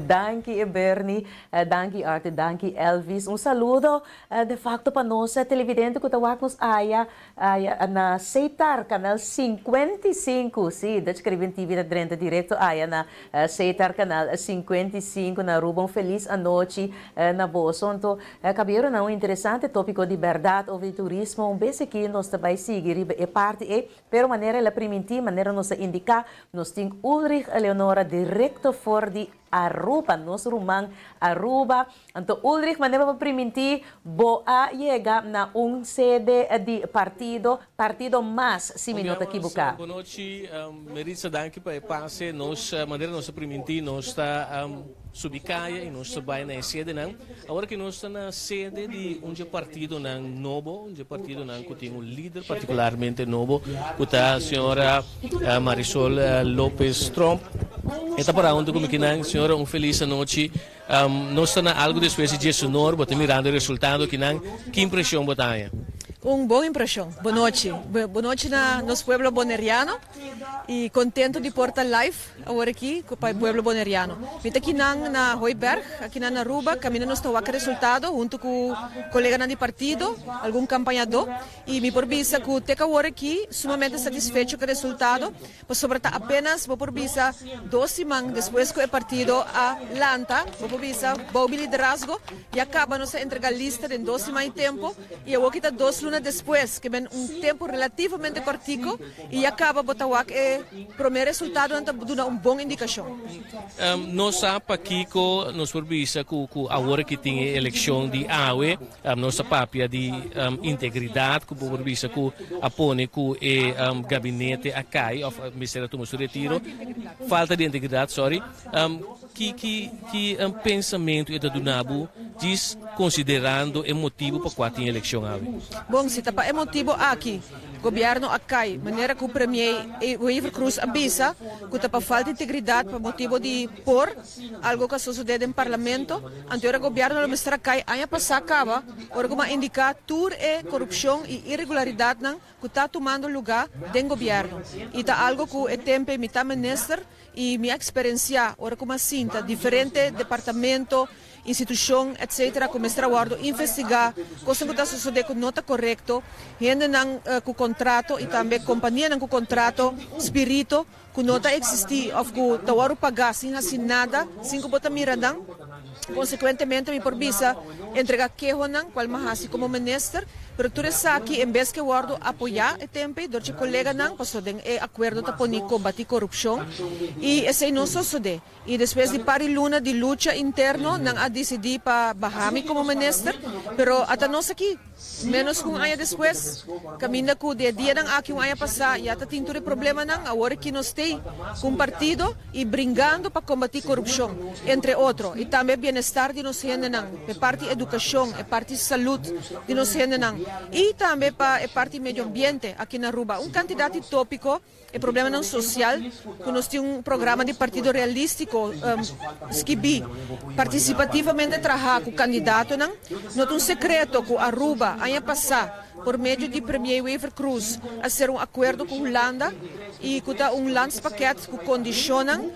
Speaker 1: Danki Bernie, danki Arthur, danki Elvis. Un saludo de facto pa nos televidente cu ta wak nos aya aya na Setar, canal 55. Si, Dutch Caribbean TV ta drenta directo aya na Setar, canal 55 na Aruba. Un feliz anochi na boso. Anto, caberonan, un interesante topico di berdad over di turismo. Un bes aki nos ta bay sigui riba e parti ey. Pero manera el a primintí, manera nos a indiká, nos tin Ulrich Eleonora direkto for di Aruba, nos ruman Aruba. Anto Ulrich, manera bo a primintí, bo a yega na un sede di partido, Partido Mas, si mi no ta kibuká.
Speaker 11: Bon nochi, Meritza, danki pa e pase. Nos, manera nos a primintí, nos ta subi kaya i nos ta bai na e sedenan. Awor ki nos ta na sede di un dje partidonan nobo, un dje partidonan ku tin un lider partikularmente nobo, ku ta señora Marisol Lopez Tromp. E ta pará huntu ku mi kinan. Señora, un felis anochi. Nos ta na algu despues di djesunor, bo ta mirando e resultado kinan. Ki impreshon bo ta haña?
Speaker 14: Un bon impreshon. Bonochi. Bonochi na nos pueblo boneriano. Y contento di por ta live awor aki pa e pueblo Boneriano. Mi ta akinan na Hooiberg, akinan na Aruba, caminda nos ta wak resultado hunto cu coleganan di partido, algun campañador, y mi por bisa cu te awor aki sumamente satisfecho cu e resultado, pasobra ta apenas bo por bisa dos siman despues cu e partido a lanta, bo por bisa bou mi liderazgo, ya caba nos a entrega lista den dos siman y tempo, y awor ki ta dos luna despues, ke men un tempo relativamente cortico. I ya kaba bo ta wak e promé resultadonan ta duna un bon indikashon.
Speaker 11: Nos sa pakiko nos por bisa ku ku awor ki tin e elekshon di awe nos ta papia di integridat ku bo por bisa ku a pone ku e gabinete a kai òf mester a tuma su retiro, falta di integridat sorry. Ki ki ki pensamentu e ta duna bo djis konsiderando e motibu pa kua tin elekshon awe?
Speaker 14: Bon, si ta pa e motibu aki. Gobierno a cay, manera cu Premier Wever Croes a bisa cu ta pa falta integridad pa motibo di por algo cu a sosode den Parlamento, anto ora Gobierno lo mester a cay aña pasa caba ora cu a indica tur e corupcion y irregularidadnan cu ta tumando luga den Gobierno y ta algo cu e tempe mi ta Minister y mi a experencia ora cu mi a sinta diferente departamento, institucion etc. Cu mester a wordo investiga, cosnan cu ta sosode cu no ta corecto, hendenan cu contrato y tambe companianan cu contrato spirito cu no ta existi of cu ta wordo paga sin haci nada, sin cu bo ta mira nan. Consecuentemente mi por bisa entrega kehonan cual mi a haci como minister, pero tur esaki en bes ke wordo apoya e tempo ey door dje coleganan pasobra den e acuerdo ta poni combati corupcion y esey no sosode. Y despues di par di luna di lucha interno nan a dicidi pa baha mi como minister, pero ata nos aki, menos cu un aña despues, caminda cu di e dianan aki un aña pasa ya ta tin tur e problemanan, awor aki nos tey cu un partido y bringando pa combati corupcion, entre otro, y tambe bienestar di nos hendenan, e parti educacion, e parti salud di nos hendenan y tambe pa e parti medio ambiente aki na Aruba. Un cantidad di topico. E problemanan sosial ku nos tin un programa di partido realístiko skibí partisipativamente trahá ku kandidatonan. No ta un sekreto ku Aruba aña pasá por medio di Premier Wever Croes a sera un akuerdo ku Hulanda i ku ta un landspakket ku kondishonnan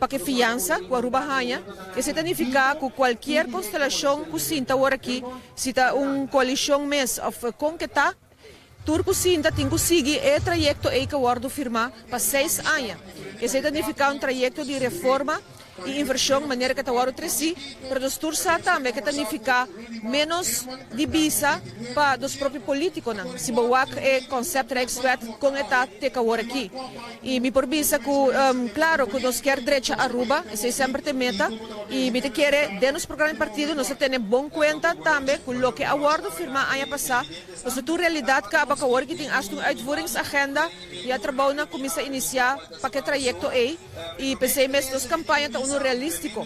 Speaker 14: pa ku e fiansa ku Aruba haña. Esei ta nifiká ku kualkier konstelashon ku sinta awor aki, si ta un koalishon mes òf kon ke ta, Tur ku sinta tin ku sigui e trayekto ei ku a wòrdu firmá pa seis aña. Esei ta nifiká un trayekto di reforma i invershon manera ku ta wòrdu tresí, pero nos tur sa tambe ku ta nifiká ménos di bisa pa nos propio polítikonan. Si bo wak e konsèpt Rijkswet kon e ta te ku awor aki. I mi por bisa ku klaro ku nos kier drecha Aruba, esei semper ta e meta, i mi ta kere den nos programa di partido nos ta tene bon kuenta tambe ku loke a wòrdu firmá aña pasá. Pasobra tur realidat kaba ku awor ki tin asta un uitvoeringsagenda i a trabounan kuminsá inisiá pa ke trayekto ei i p'esei mes nos kampaña ta unu realístiko,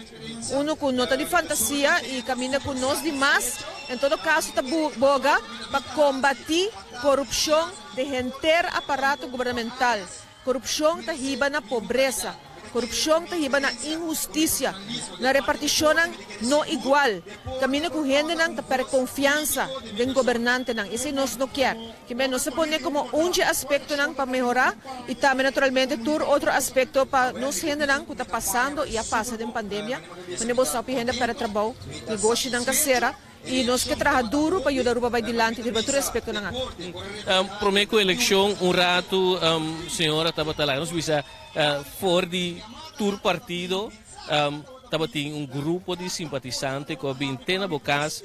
Speaker 14: unu ku no ta di fantasia i kaminda ku nos di mas en todo kaso ta boga pa kombatí korupshon den henter aparato gubernamental. Korupshon ta hiba na pobresa. Korupshon ta hiba na inhustisia, na repartishonnan no igual, kaminda ku hendenan ta pèrdè konfiansa den gobernantenan. Esei nos no kier. Kimen nos ta pone komo un dje aspektonan pa mehorá i tambe naturalmente tur otro aspekto pa nos hendenan ku ta pasando i a pasa den pandemia, manera bo sa hopi hende a pèrdè trabou, negoshinan ka sera. I nos ke traha duru pa yuda Aruba bai dilanti riba tur e aspektonan aki.
Speaker 11: Prome ku elekshon un ratu señora tabata laga nos bisa for di tur partido tabatin un grupo di simpatisante ku a bin te na bo kas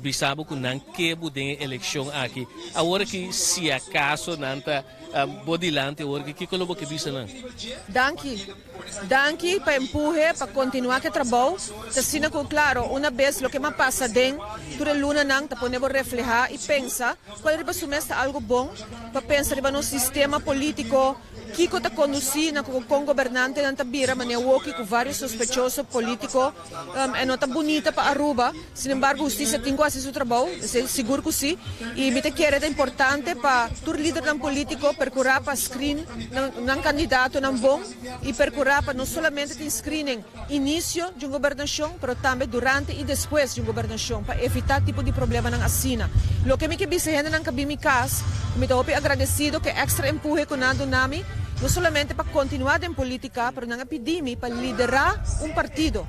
Speaker 11: bisa bo ku nan ke bo den e elekshon aki. Awor aki si akaso nan ta bo dilanti awor aki kiko lo bo ke bisa nan?
Speaker 14: Danki. Danki pa empuhe pa kontinuá ku e trabou. Ta asina ku klaro, una bes loke m'a pasa den tur e lunanan ta pone bo reflehá i pensa kual riba su mes ta algu bon pa pensa riba nos sistema polítiko, kiko ta kondusí na ku kon gobernantenan ta bira manera woki ku vários sospechoso polítiko. E no ta bunita pa Aruba, sin embargo hustisia tin ku hasi su trabou, esei sigur ku si, i mi ta kere ta importante pa tur lidernan politico percura pa screen nan candidatonan bon i percura pa no solamente tin screening inicio di un gobernacion pero tambe durante i despues di un gobernacion pa evita tipo di problemanan asina. Loke mi ke bisa hendenan ka bin mi cas, ku mi ta hopi agradecido ku e extra empuhe ku nan a duna mi, no solamente pa continua den politica pero nan a pidi mi pa lidera un partido,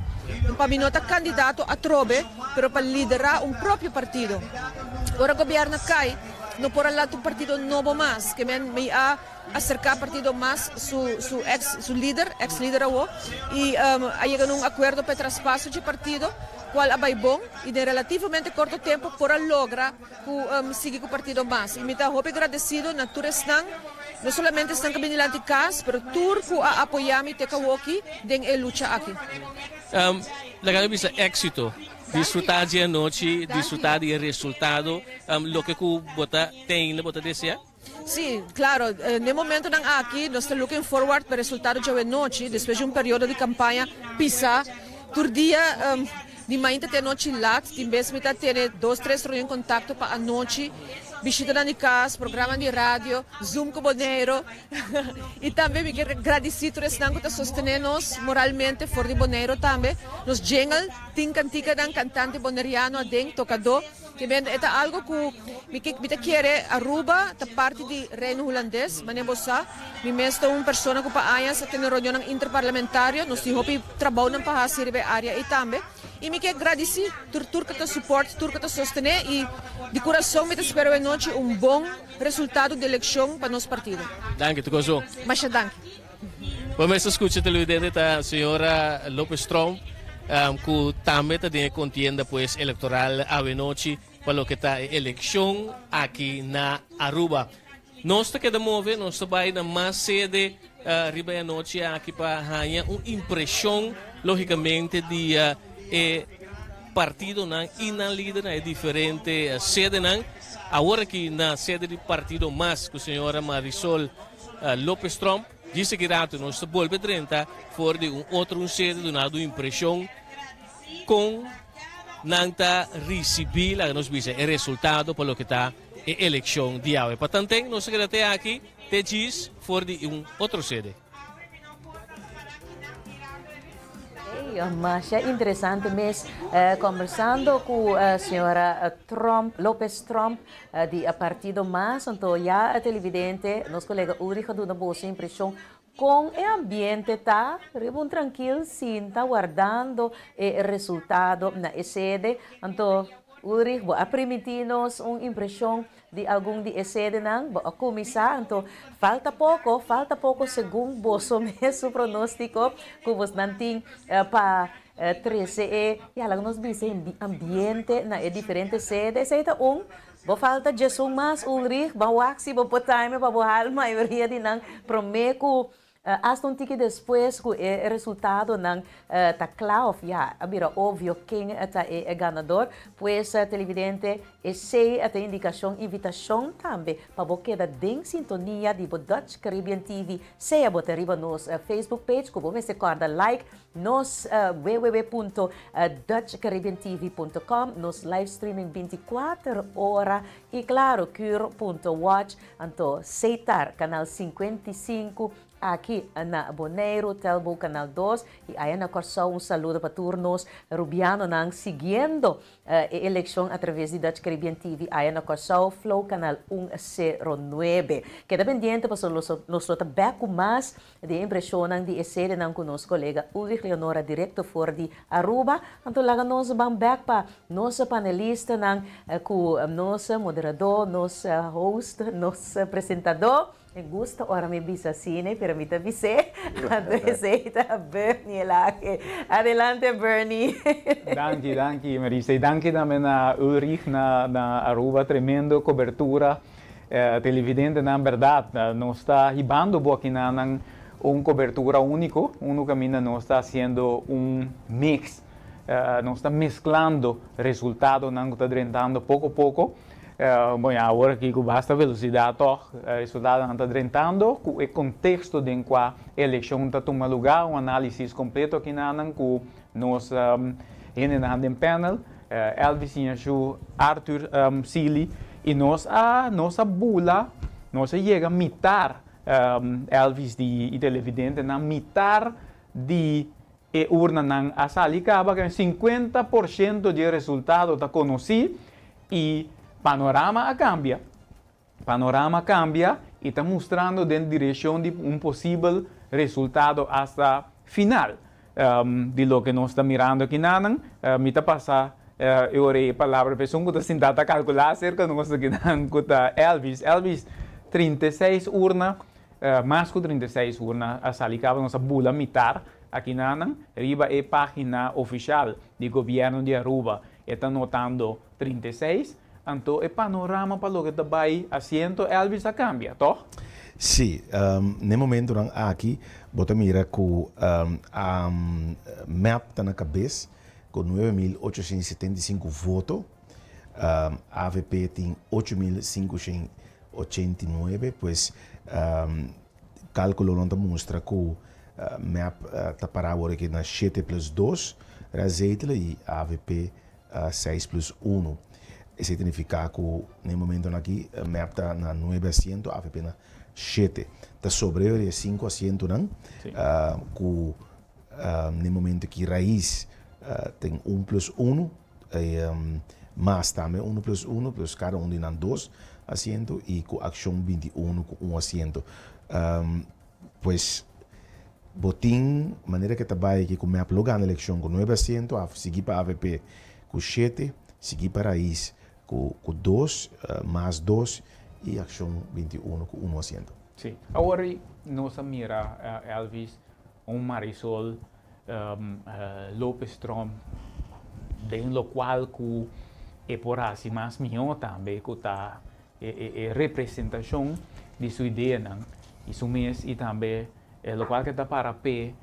Speaker 14: pa mi no ta candidato atrobe, pero pa lidera un propio partido. Ora gobierno cay, no por a lanta un partido nobo mas, ke men mi a acerca partido mas su su ex su lider, ex lider awo, y a yega na un acuerdo pa e traspaso dje partido, cual a bay bon y den relativamente corto tempo por a logra cu sigui cu partido mas y mi ta hopi agradecido na tur esnan, no solamente esnan cu a bini dilanti cas, pero tur cu a apoya mi te awoki den e lucha aki.
Speaker 11: Laga mi bisa exito, disfruta dje anochi, disfruta di e resultado, loke cu bo ta tene, bo ta desea.
Speaker 14: Si, claro, n'e momentonan aki nos ta looking forward pa e resultado djawe nochi, despues di un periodo di campaña pisa, tur dia. Di mainta te anochi lat, tin bes mi ta tene dos tres reunion kontakto pa anochi, bishitanan di kas, programa di radio, Zoom ku Boneiru. I tambe mi kier gradisí tur esnan ku ta sostené nos moralmente for di Boneiru tambe. Nos jingle tin kantikanan, kantante boneriano aden, tokadó. Te bende e ta algo ku mi ke mi ta kere Aruba ta parti di Reino Hulandes, manera bo sa. Mi mes ta un persona ku pa añas a tene reunionnan interparlamentario. Nos tin hopi trabounan pa hasi riba e área ei tambe. I mi ke gradisí tur tur ku ta supòrt, tur ku ta sostené i di kurason mi ta spera awe nochi un bon resultado di elekshon pa nos partido.
Speaker 11: Danki, Tukoso.
Speaker 14: Masha danki.
Speaker 11: Bo mes a skucha televidente ta señora Lopez Tromp ku tambe ta den e kontienda pues elektoral awe nochi pa loke ta e elekshon aki na Aruba. Nos ta keda move, nos ta bai na mas sede riba e anochi aki pa haña un impreshon logicamente di e partidonan y nan lider na e diferente sedenan. Awor aki na sede di partido mas cu señora Marisol Lopez Tromp. Djis aki rato nos ta bolbe drenta for di un otro un sede dunado un impreshon con nan ta ricibi, laga nos bisa, e resultado pa loke ta e elekshon di awe. Pa tanten nos ta keda te aki te djis for di un otro sede.
Speaker 1: Ey, masha interesante mes conversando cu señora Tromp, Lopez Tromp di partido mas. Anto ya televidente, nos colega Ulrich a duna boso impresion con e ambiente ta riba un trankil sinta wardando e resultado na e sede. Anto Ulrich, bo a primintí nos un impreshon di algun di e sedenan. Bo a kuminsá, anto falta poko, falta poko segun boso mes su pronóstiko ku bosnan tin pa trese e, ya laga nos bisa e ambiente na e diferente sede. Esei ta un. Bo falta djesun mas, Ulrich. Ban wak si bo por time pa bo hal mayoria di nan promé ku Asta un tiki despues ku e resultadonan ta kla òf ya a bira obvio ken ta e ganador, pues televidente esei ta indikashon, invitashon tambe pa bo keda den sintonia di bo Dutch Caribbean TV, sea bo ta riba nos Facebook page ku bo mester kòrda like nos www.dutchcaribbeantv.com, nos live streaming 24 ora i klaro cur.watch. Anto Setar, kanal 55, aki na Boneiru, Telbo kanal 2 i aya na Kòrsou. Un saludo pa tur nos rubianonan siguiendo e elekshon atraves di Dutch Caribbean TV aya na Kòrsou, Flow kanal 109. Keda pendiente pasobra nos lo ta bèk ku mas Di e impresionnan di e sedenan cu nos colega Ulrich Leonora directo for di Aruba, anto laga nos ban bek pa nos panelistanan cu nos moderador, nos host, nos presentador. Me gusta ora mi bisa asina, pero mi ta bis'é, anto esey ta Bernie Elhage. Adelante Bernie.
Speaker 2: Danki, danki Marisa y danki tambe na Ulrich na Aruba, tremendo cobertura. Televidentenan berdad nos ta hibando bo akinanan un cobertura unico, unu caminda nos ta haciendo un mix, nos ta mezclando resultadonan cu ta drentando poco poco, bon ya awor aki cu basta velocidad toch, resultadonan ta drentando cu e contexto den cua e eleccion ta tuma lugar, un analisis completo akinanan cu nos hendenan den panel. Elvis Iñashu, Arthur Sealy y nos a nos a bula, nos a yega mitar Elvis di y televidentenan mitar di e urnanan a sali caba cu 50% di e resultado ta conoci y panorama a cambia. Panorama cambia y ta mustrando den direccion di un posibel resultado hasta final. Di loke nos ta mirando akinanan, mi ta pasa e ora e palabra pa esun cu ta sinta ta calcula acerca nos akinan cu ta Elvis. Elvis, 36 urna, mas cu 36 urna a sali caba, nos a bula mitar akinanan riba e pagina oficial di gobierno di Aruba. E ta notando 36, anto e panorama pa loke ta bai asiento Elvis a cambia, toch?
Speaker 3: Sí, n'e momentonan aki bo ta mira cu mep ta na cabes cu 9875 voto, avp tin 8589, pues calculonan ta mustra cu mep ta para awor aki na shete plus dos. Razetel i avp 6 plus 1. Esei ta nifiká ku na e momentonan aki mep ta na nuebe asiento, avp na shete. Ta sobreyo di e sinku asientonan ku na e momento aki Raiz tin un plus unu, mas tambe unu plus unu, plus kada un di nan dos asiento i ku Akshon 21 ku un asiento. Pues bo tin manera ke ta bai aki ku mep lo gana elekshon ku nuebe asiento, sigui pa avp ku shete, sigui pa Raiz ku ku dos, mas dos i Akshon 21 ku unu asiento.
Speaker 2: Sí. Awor nos a mira Elvis, un Marisol Lopez Tromp den lokual ku e por hasi mas mihó tambe ku ta e representashon di su ideanan i su mes i tambe lokual ku e ta para p'e,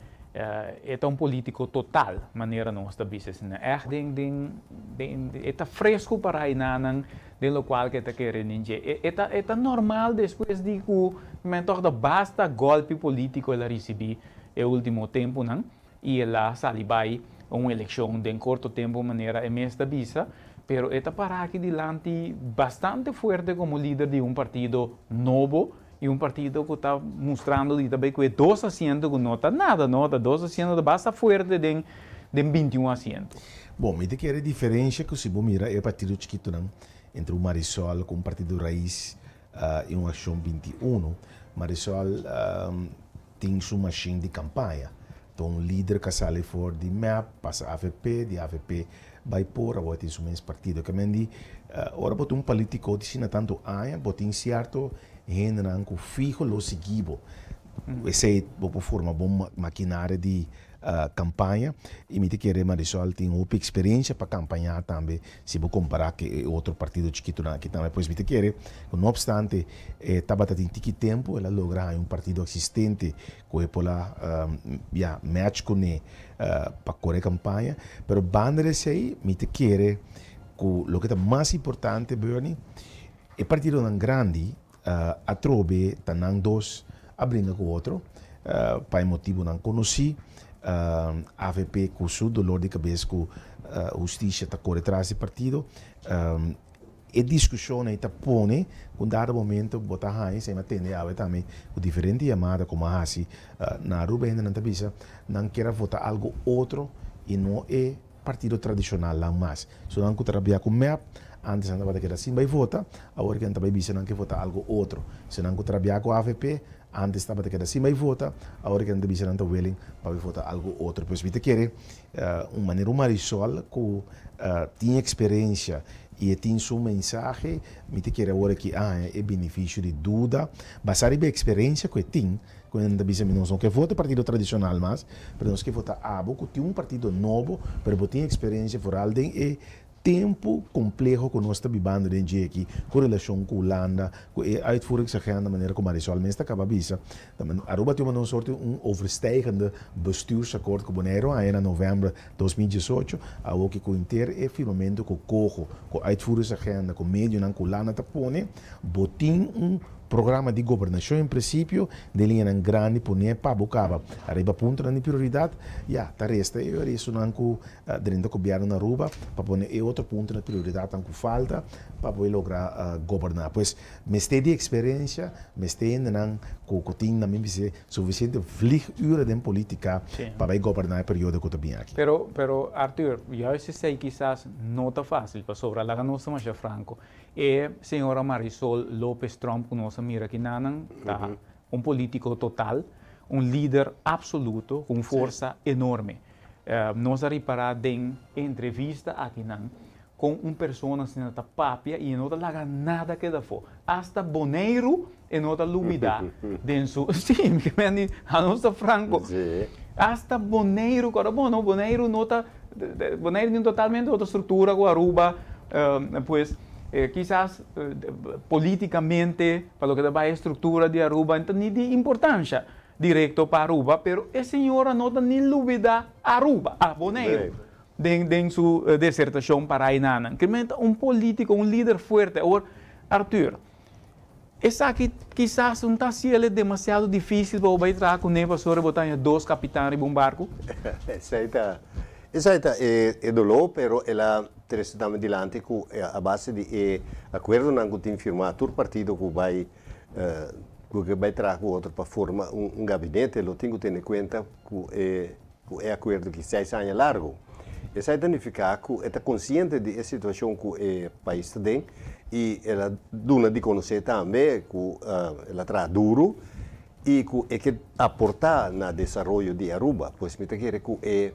Speaker 2: e ta un politiko total manera nos ta bisa asina. Ègt den den den e ta fresku pa rainanan den lokual ku e ta kere den dje. E ta e ta normal despues di ku men tòg ta basta gòlpi politiko el a risibí e último tempunan i el a sali bai un elekshon den korto tempu manera e mes ta bisa, pero e ta para aki dilanti bastante fuerte komo lider di un partido nobo i un partido ku ta mustrando di ta bai ku e dos asiento ku no ta nada no, ta dos asiento ta basta fuerte den den 21 asiento.
Speaker 3: Bon, mi ta kere diferensha ku si bo mira e partido chikitonan entre un Marisol ku un partido Raiz i un Akshon 21, Marisol tin su mashin di kampaña. Ta un lider ka sali for di mep, pasa avp, di avp bai por, awor tin su mes partido. Ke men di, ora bo ta un politiko di asina tantu aña, bo tin sierto hendenan ku fiho lo sigui bo. Esei bo por forma bo makinaria di kampaña i mi ta kere Marisol tin hopi eksperensia pa kampañá tambe si bo kompará ku e otro partido chikitonan aki tambe. Pues mi ta kere ku no opstante e tabata tin tiki tempu el a logra haña un partido eksistente ku e por a ya match kuné pa kore kampaña. Pero banda di esei mi ta kere ku loke ta mas importante Bernie e partidonan grandi Atrobe ta nan dos a bringa ku otro pa e motibunan konosí. Avp ku su dolor di kabes ku hustisia ta kore tras di partido. E diskushon ei ta pone ku un dado momento bo ta haña, esei mi a tende awe tambe ku diferente yamada ku mi a hasi na Aruba hendenan ta bisa nan kier a vota algu otro i no e partido tradishonalnan mas. So nan ku ta rabia ku mep, antes nan tabata keda sin bai vota, awor ke nan ta bai bisa nan ke vota algu otro. So nan ku ta rabia ku avp, antes tabata keda sin bai vota, awor ke nan ta bisa nan ta willing pa bai vota algu otro. Pues mi ta kere un manera un Marisol ku tin eksperensia i e tin su mensahe, mi ta kere awor aki a haña e benefisio di duda basá riba e eksperensia ku e tin. Ku nan ta bisa mi nos no ke vota partido tradishonal mas, pero nos ke vota abo ku tin un partido nobo, pero bo tin eksperensia foral den e tempu kompleho ku nos ta bibando den dje aki ku relashon ku Hulanda, ku e uitvoeringsagenda manera ku Marisol mes ta kaba bisa. Aruba tin un sorti un overstijgende bestuursakkoord ku Boneiru haña na novèmber 2018, awoki ku henter e firmamentu ku koho, ku uitvoeringsagenda, ku medionan ku Hulanda ta pone, bo tin un Programa di gobernashon en prinsipio den liñanan grandi pone pa bo kaba ariba puntonan di prioridat, ya ta resta e restonan ku drenta gobièrnu na Aruba pa pone e otro puntonan di prioridatnan ku falta pa bo e logra goberná. Pues mester di eksperensia, mester hendenan ku ku tin na mi bis'é sufisiente vlieguren den politika pa bai goberná e periodo ku ta bin aki.
Speaker 2: Pero, pero Arthur, juist esei kisas no ta fásil pasobra laga nos ta masha franko. E señora Marisol Lopez Tromp cu nos a mira aki nanan ta un politico total, un lider absoluto cu un forsa enorme. Nos a ripara den e entrevista akinan con un persona asina ta papia y e no ta laga nada keda afo. Hasta Boneiru e no ta lubida den su, si, mi ke anos ta franco. Hasta Boneiru, cu ora bo no, Boneiru no ta Boneiru tin totalmente otro structura cu Aruba, pues kisas politicamente pa loke ta bay e structura di Aruba no ta ni di importancia directo pa Aruba, pero e señora no ta ni lubida Aruba, ah Boneiru den den su desertacion pa Rainanan. Kimen ta un politico, un lider fuerte. Awor Arthur, Esaki kisas un ta haci el demasiado dificil pa bo bay traha cune pasobra bo ta haña dos capitan riba un barco?
Speaker 4: Esey ta. Esaki ta e doló, pero el a trese tambe dilanti ku a base di e akuerdonan ku tin firmá tur partido ku bai ku ke bai traha ku otro pa forma un gabinete lo tin ku tene kuenta ku e ku e akuerdo ki seis aña largu. Esaki ta nifiká ku e ta konsiente di e situashon ku e pais ta den i el a duna di konosé tambe ku el a traha duru i ku e ke aportá na desaroyo di Aruba. Pues mi ta kere ku e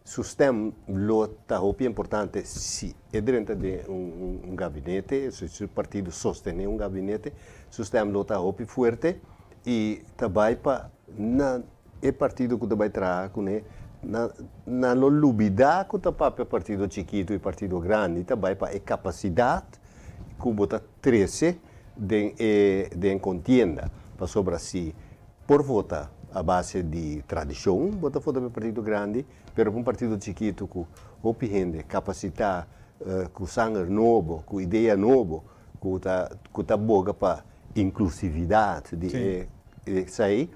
Speaker 4: su stem lo ta hopi importante si e drenta den un gabinete, si su partido sostené un gabinete, su stem lo ta hopi fuerte i ta bai pa na e partido ku ta bai traha kuné, nan nan lo lubidá ku ta papia partido chikitu i partido grandi, ta bai pa e kapasidat ku bo ta trese den e den kontienda. Pasobra si por vota a base di tradishon, bo ta vota pa e partido grandi, pero pa un partido chikitu ku hopi hende kapasitá, ku sanger nobo, ku idea nobo, ku ta ku ta boga pa inklusividat di e esei,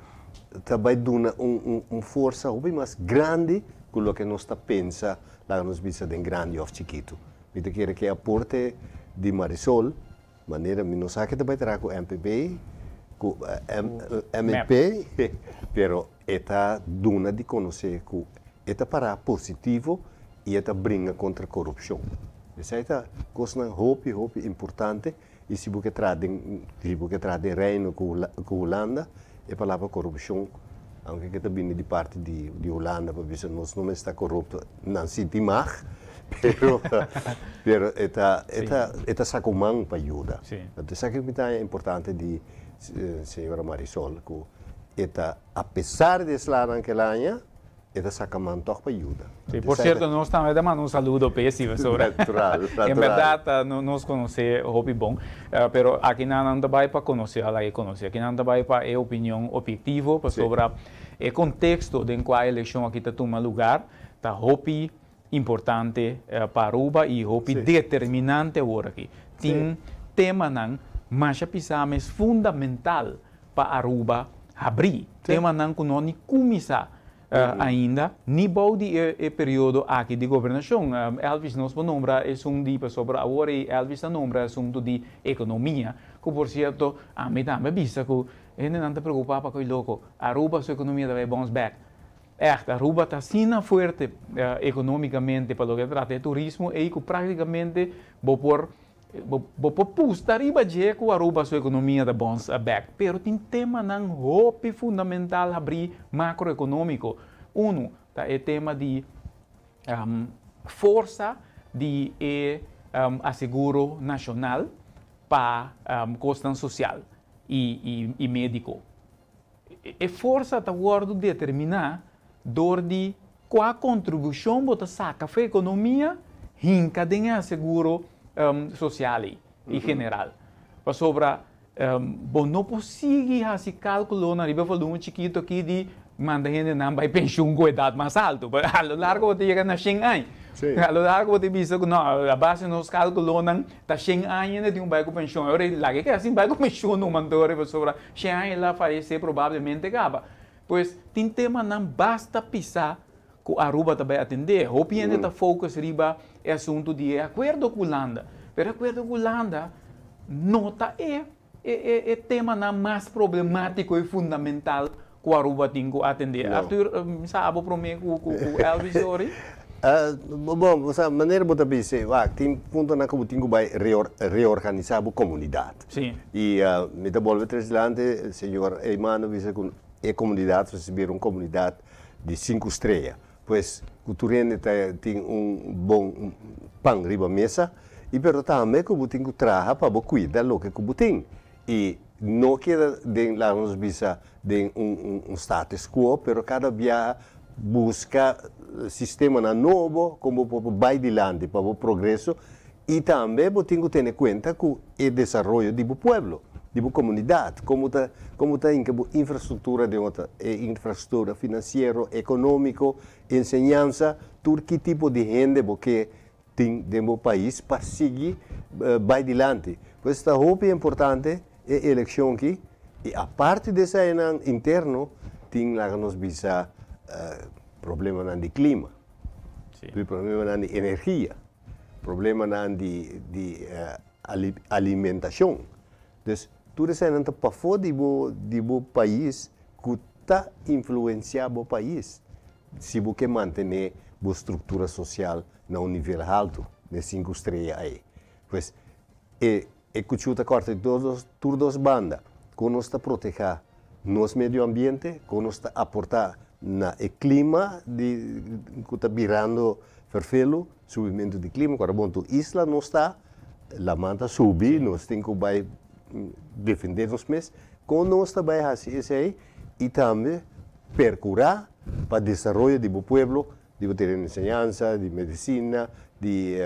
Speaker 4: ta bai duna un un forsa hopi mas grandi ku loke nos ta pensa laga nos bisa den grandi òf chikitu. Mi ta kere ku e aporte di Marisol, manera mi no sa ke ta bai traha ku MPB, ku MEP, pero e ta duna di konosé ku e ta pará positivo i e ta bringa kontra korupshon. Esei ta kosnan hopi hopi importante i si bo ke traha den si bo ke traha den Reino ku ku Hulanda e palabra korupshon aunke ke ta bini di parti di di Hulanda pa bisa nos no mester ta korupto nan sinti mag pero pero e ta e ta e ta saka un man pa yuda. Anto esaki mi ta haña importante di señora Marisol ku e ta apesar di e slanan ke el haña E ta saca man toch pa yuda.
Speaker 2: Sí, por cierto nos tambe ta manda un saludo p'e si pasobra
Speaker 4: Natural, natural.
Speaker 2: En berdad nos conoce hopi bon, pero aki nan nan ta bay pa conoce a laga conoce, aki nan ta bay pa e opinion objetivo pasobra e contexto den cua e eleccion aki ta tuma lugar ta hopi importante pa Aruba y hopi determinante awor aki. Tin temanan masha pisa mes fundamental pa Aruba habrí. Temanan ku no ni kuminsá ainda, ni bou di e periodo aki di gobernashon. Elvis nos por nombra esun di, pasobra awor ei Elvis ta nombra asuntu di ekonomia, ku por sierto ami tambe a bisa ku hendenan ta preokupá pa koe loko, Aruba su ekonomia ta bai bons bèk. Ègt, Aruba ta asina fuerte ekonomikamente pa loke ta trata e turismo ei ku praktikamente bo por Bo por pusta riba dje ku Aruba su ekonomia ta bons bek, pero tin temanan hopi fundamental habrí makroekonómiko. Unu ta e tema di forsa di e aseguro nashonal pa kosnan sosial i médiko. E forsa ta wòrdu determiná dor di kua kontribushon bo ta saka for ekonomia hinka den e aseguro sosial ei i general. Pasobra bo no por sigui hasi kálkulonan riba e volumen chikitu aki di manda hendenan bai penshun ku edat mas altu. A lo largo bo ta yega na shen aña. A lo largo bo ta bisa ku no, a base di nos kálkulonan ta shen aña hende tin ku bai ku penshun. Awor laga e keda sin bai ku penshun numa anto pasobra Shen aña el a fayesé probablemente kaba. Pues tin temanan basta pisá ku Aruba ta bai atendé. Hopi hende ta focus riba e asuntu di e akuerdo ku Hulanda. Pero e akuerdo ku Hulanda no ta e e temanan mas problemátiko i fundamental ku Aruba tin ku atendé. Arthur, mi sa abo promé ku Elvis Jory.
Speaker 4: Bon, bo sa, manera bo ta bisa, wak, tin puntonan ku bo tin ku bai reorganisá bo komunidat.
Speaker 2: Sí.
Speaker 4: I mi ta bolbe tres dilanti, señor Eman a bisa ku e komunidat mester bira un komunidat di sinku strea. Pues, ku tur hende ta tin un bon pan riba mesa, i pero tambe ku bo tin ku traha pa bo kuida loke ku bo tin. I no keda den, laga nos bisa, den un status quo, pero kada biaha buska sistemanan nobo kon bo por bai dilanti pa bo progreso i tambe bo tin ku tene kuenta ku e desaroyo di bo pueblo, di bo komunidat, kon bo ta kon bo ta hinka bo infrastruktura den otro, e infrastruktura finansiero, ekonómiko, enseñansa, tur ki tipo di hende bo ke tin den bo pais pa sigui bai dilanti. Pues ta hopi importante e elekshon aki i aparte di eseinan interno tin laga nos bisa problemanan di klima. Tin problemanan di energia, problemanan di di alimentacion. Dus tur eseinan ta pafó di bo di bo pais ku ta influensiá bo pais si bo ke mantené bo struktura sosial na un nivel haltu, den sinku strea ei. Pues e e kuchú ta kòrta di dos tur dos banda. Kon nos ta protehá nos medio ambiente, kon nos ta aportá na e klima di ku ta birando ferfelu, subimentu di klima, ku ora bon tur isla nos ta, laman ta subi, nos tin ku bai defendé nos mes. Kon nos ta bai hasi esei i tambe perkurá pa desaroyo di bo pueblo, di bo tereno di enseñansa, di medisina, di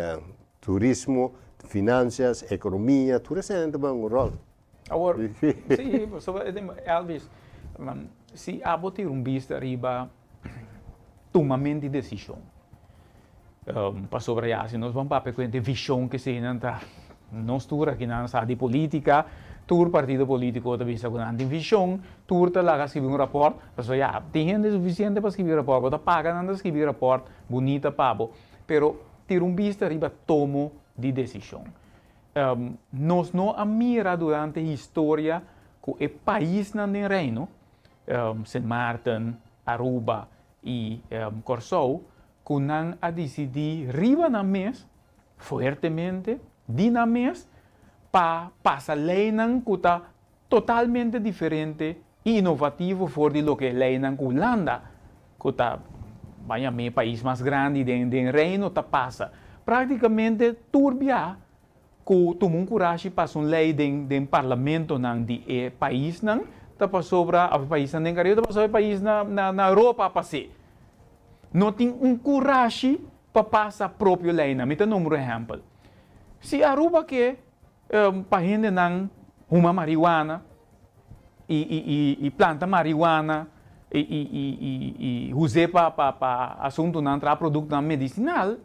Speaker 4: turismo, finansias, ekonomia, tur esei ta bai un ròl.
Speaker 2: Awor, sí, pasobra Elvis, si abo tira un bista riba tumament di desishon, pasobra ya si nos ban papia ku hende vishon ke eseinan ta, nos tur akinan sa di politika, tur partido politiko ta bisa ku nan tin vishon, tur ta laga skibi un rapòrt, pasobra ya tin hende sufisiente pa skibi rapòrt, bo ta paga nan ta skibi rapòrt bunita pa bo, pero tira un bista riba tomo di desishon. Nos no a mira durante historia ku e paisnan den Reino, Sint Maarten, Aruba i Kòrsou, ku nan a disidí riba nan mes, fuertemente, di nan mes, pa pasa leinan ku ta totalmente diferente i inovativo for di loke e leinan ku Hulanda, ku ta baña mi e pais mas grandi den den Reino, ta pasa. Práktikamente tur bia ku tuma un kurashi pasa un lei den den parlamentonan di e paisnan ta pasobra, òf e paisnan den Karibe ta pasobra e pais na na Europa a pas'é. No tin un kurashi pa pasa propio leinan. Mi ta nombra un ehèmpel. Si Aruba ke pa hendenan huma marihuana y y y y planta marihuana y y y y y us'é pa pa pa asuntunan traha produktonan medisinal,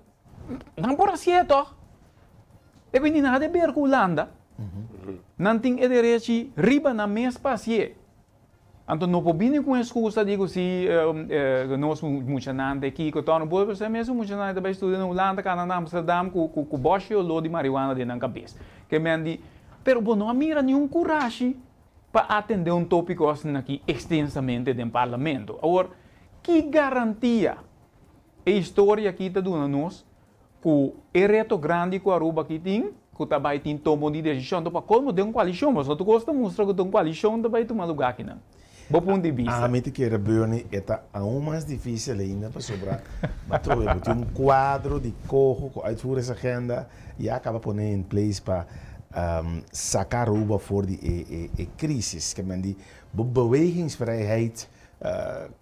Speaker 2: nan por hasié tòg. E bini nada de ber ku Hulanda. Nan tin e derechi riba nan mes pa hasié. Anto no por bini ku un excusa di ku si nos muchanan ta kiko tò no por pasobra mesun muchanan ta bai studia na Hulanda, Canada, Amsterdam ku ku bòshi oló di marihuana den nan kabes. Ke men di, pero bo no a mira niun kurashi pa atendé un tópiko asina aki ekstensamente den parlamento. Awor, ki garantia e historia aki ta duna nos Ku e reto grandi ku Aruba aki tin, ku ta bai tin tomo di desishon, ta pa kolmo den un koalishon, pasobra tur kos ta mustra ku ta un koalishon ta bai tuma lugá akinan. Bo punt di bista.
Speaker 3: Ami ta kere Bernie e ta aun mas difisil ainda pasobra bo trobe bo tin un kuadro di koho ku uitvoeringsagenda ya kaba pone in place pa saka Aruba for di e krisis. Ke men di bo bewegingsvrijheid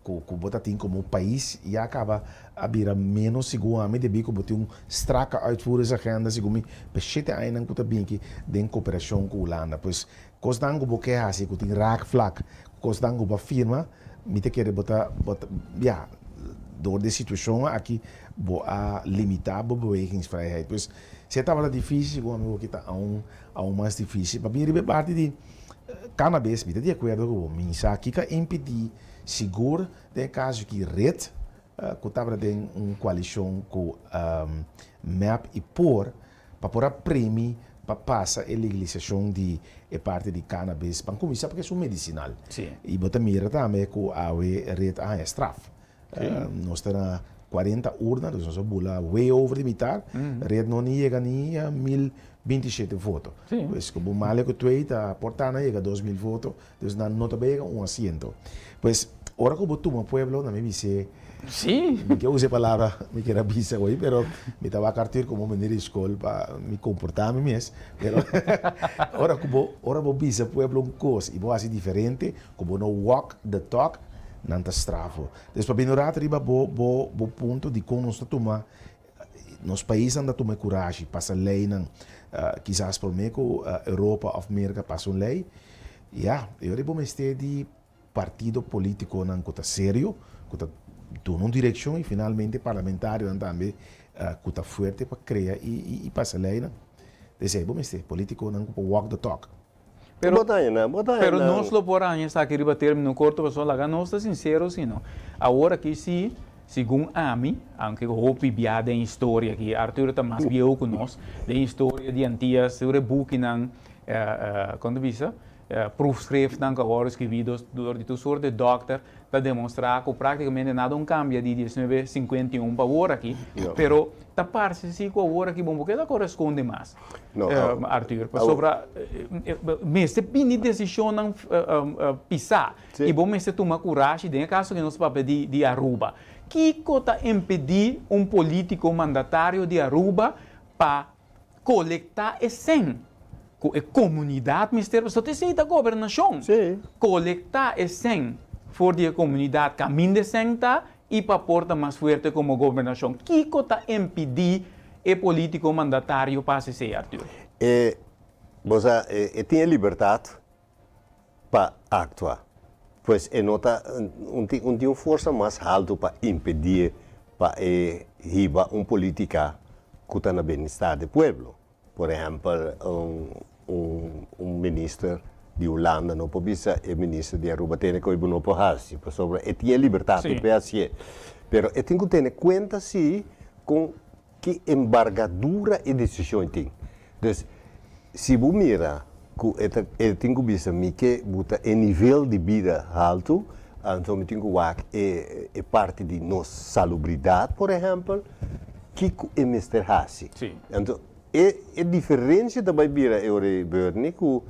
Speaker 3: Ku ku bo ta tin komo pais ya kaba a bira ménos segun ami debí ku bo tin un straka uitvoeringsagenda segun mi pa shete añanan ku ta bin aki den koperashon ku Hulanda. Pues kosnan ku bo ke hasi ku tin raakvlak, kosnan ku bo a firma mi ta kere bo ta bo ta ya dor di e situashon aki bo a limitá bo bewegingsvrijheid. Pues si e tabata difísil segun ami bo ta aun aun mas difísil. Pa bin riba e parti di. Cannabis, mi ta di acuerdo cu bo, mi sa kico a impidi sigur den e caso ki red cu tabata den un coalicion cu mep y por pa por a primi pa pasa e legalisacion di e parti di cannabis ban cuminsa pasobra es un medicinal y bo ta mira tambe cu awe red a haya straf. Nos ta na 40 urna, dus nos a bula way over di mitar. Red no ni yega ni 1027 voto. Pues ku bo male ku twee ta por ta na yega 2000 voto, dus nan no ta bay yega un asiento. Pues ora ku bo tuma pueblo, na mi bis'é, mi ke usa e palabra mi kier a bisa hoy, pero mi ta wak Arthur komo meneer di skol pa mi komportá mi mes, pero ora ku bo, ora bo bisa pueblo un kos i bo hasi diferente, ku bo no walk the talk, nan ta strafo. Dus pa bini un rato riba bo bo bo punto di kon nos ta tuma, nos paisnan ta tuma e kurashi pasa leinan, kisas promé ku Europa òf Merka pasa un lei, ya, e ora bo mester di partido politikonan ku ta serio, ku ta duna un direkshon i finalmente parlamentarionan tambe ku ta fuerte pa krea i pasa leinan. Esei bo mester, politikonan ku por walk the talk.
Speaker 2: Pero,
Speaker 4: Bo ta haña nan, bo ta haña
Speaker 2: pero
Speaker 4: nan.
Speaker 2: nos lo por haña esaki riba término korto pasobra laga nos ta sinsero sino. Awor aki si. Segun ami, aunke ku hopi bia den historia aki, Arturo ta mas bieu ku nos, den historia di Antias, tur e bukinan, kon ta bisa, proefschriftnan ku a wòrdu skibí dor di tur sort di dòkter, ta demostrá ku práktikamente nada un kambia di diesnuebe sinkuenta i un pa awor aki, pero ta parse si ku awor aki bon bo keda koreskonde mas, Arthur, pasobra mester bini desishonnan pisá i bo mester tuma kurashi, den e kaso ku nos papia di Aruba. Kiko ta impedí un polítiko mandatario di Aruba pa Kolektá e sèn ku e komunidat mester, pasobra esei ta gobernashon. Kolektá e sèn for di e komunidat kaminda e sèn ta i pa por ta mas fuerte komo gobernashon. Kiko ta impidí e polítiko mandatario pa hasi esei, Arthur?
Speaker 4: E, bo sa, e tin e libertat pa aktua. Pues e no ta un tin un tin un forsa mas haltu pa impedié pa e hiba un politica ku ta na benistar di pueblo. Por ehempel un un un minister di Hulanda no por bisa e minister di Aruba tene koe bo no por hasi pasobra e tin e libertat pa e hasié. Pero e tin ku tene kuenta si kon Ki embargadura e desishon tin? Dus, si bo mira ku e ta e tin ku bisa mi ke bo ta e nivel di bida haltu, anto mi tin ku wak e e parti di nos salubridat, por ehèmpel, kiko e mester hasi. Anto e e diferensia ta bai bira e ora ei, Bernie, ku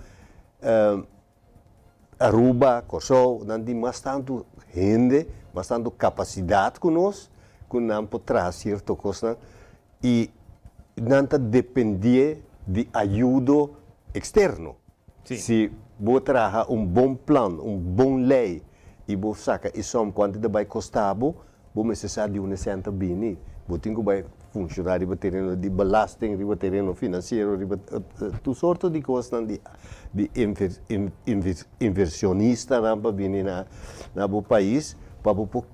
Speaker 4: Aruba, Kòrsou, nan tin mas tantu hende, mas tantu kapasidat ku nos, ku nan por traha sierto kosnan i nan ta dependé di ayudo eksterno. Si bo traha un bon plan, un bon lei i bo saka e sòm kuantu ta bai kosta bo, Bo mester sa di unda esei ta bini. Bo tin ku bai funshoná riba tereno di belasting, riba tereno finansiero, riba tur sorto di kosnan di di inversionistanan pa bini na na bo pais pa bo por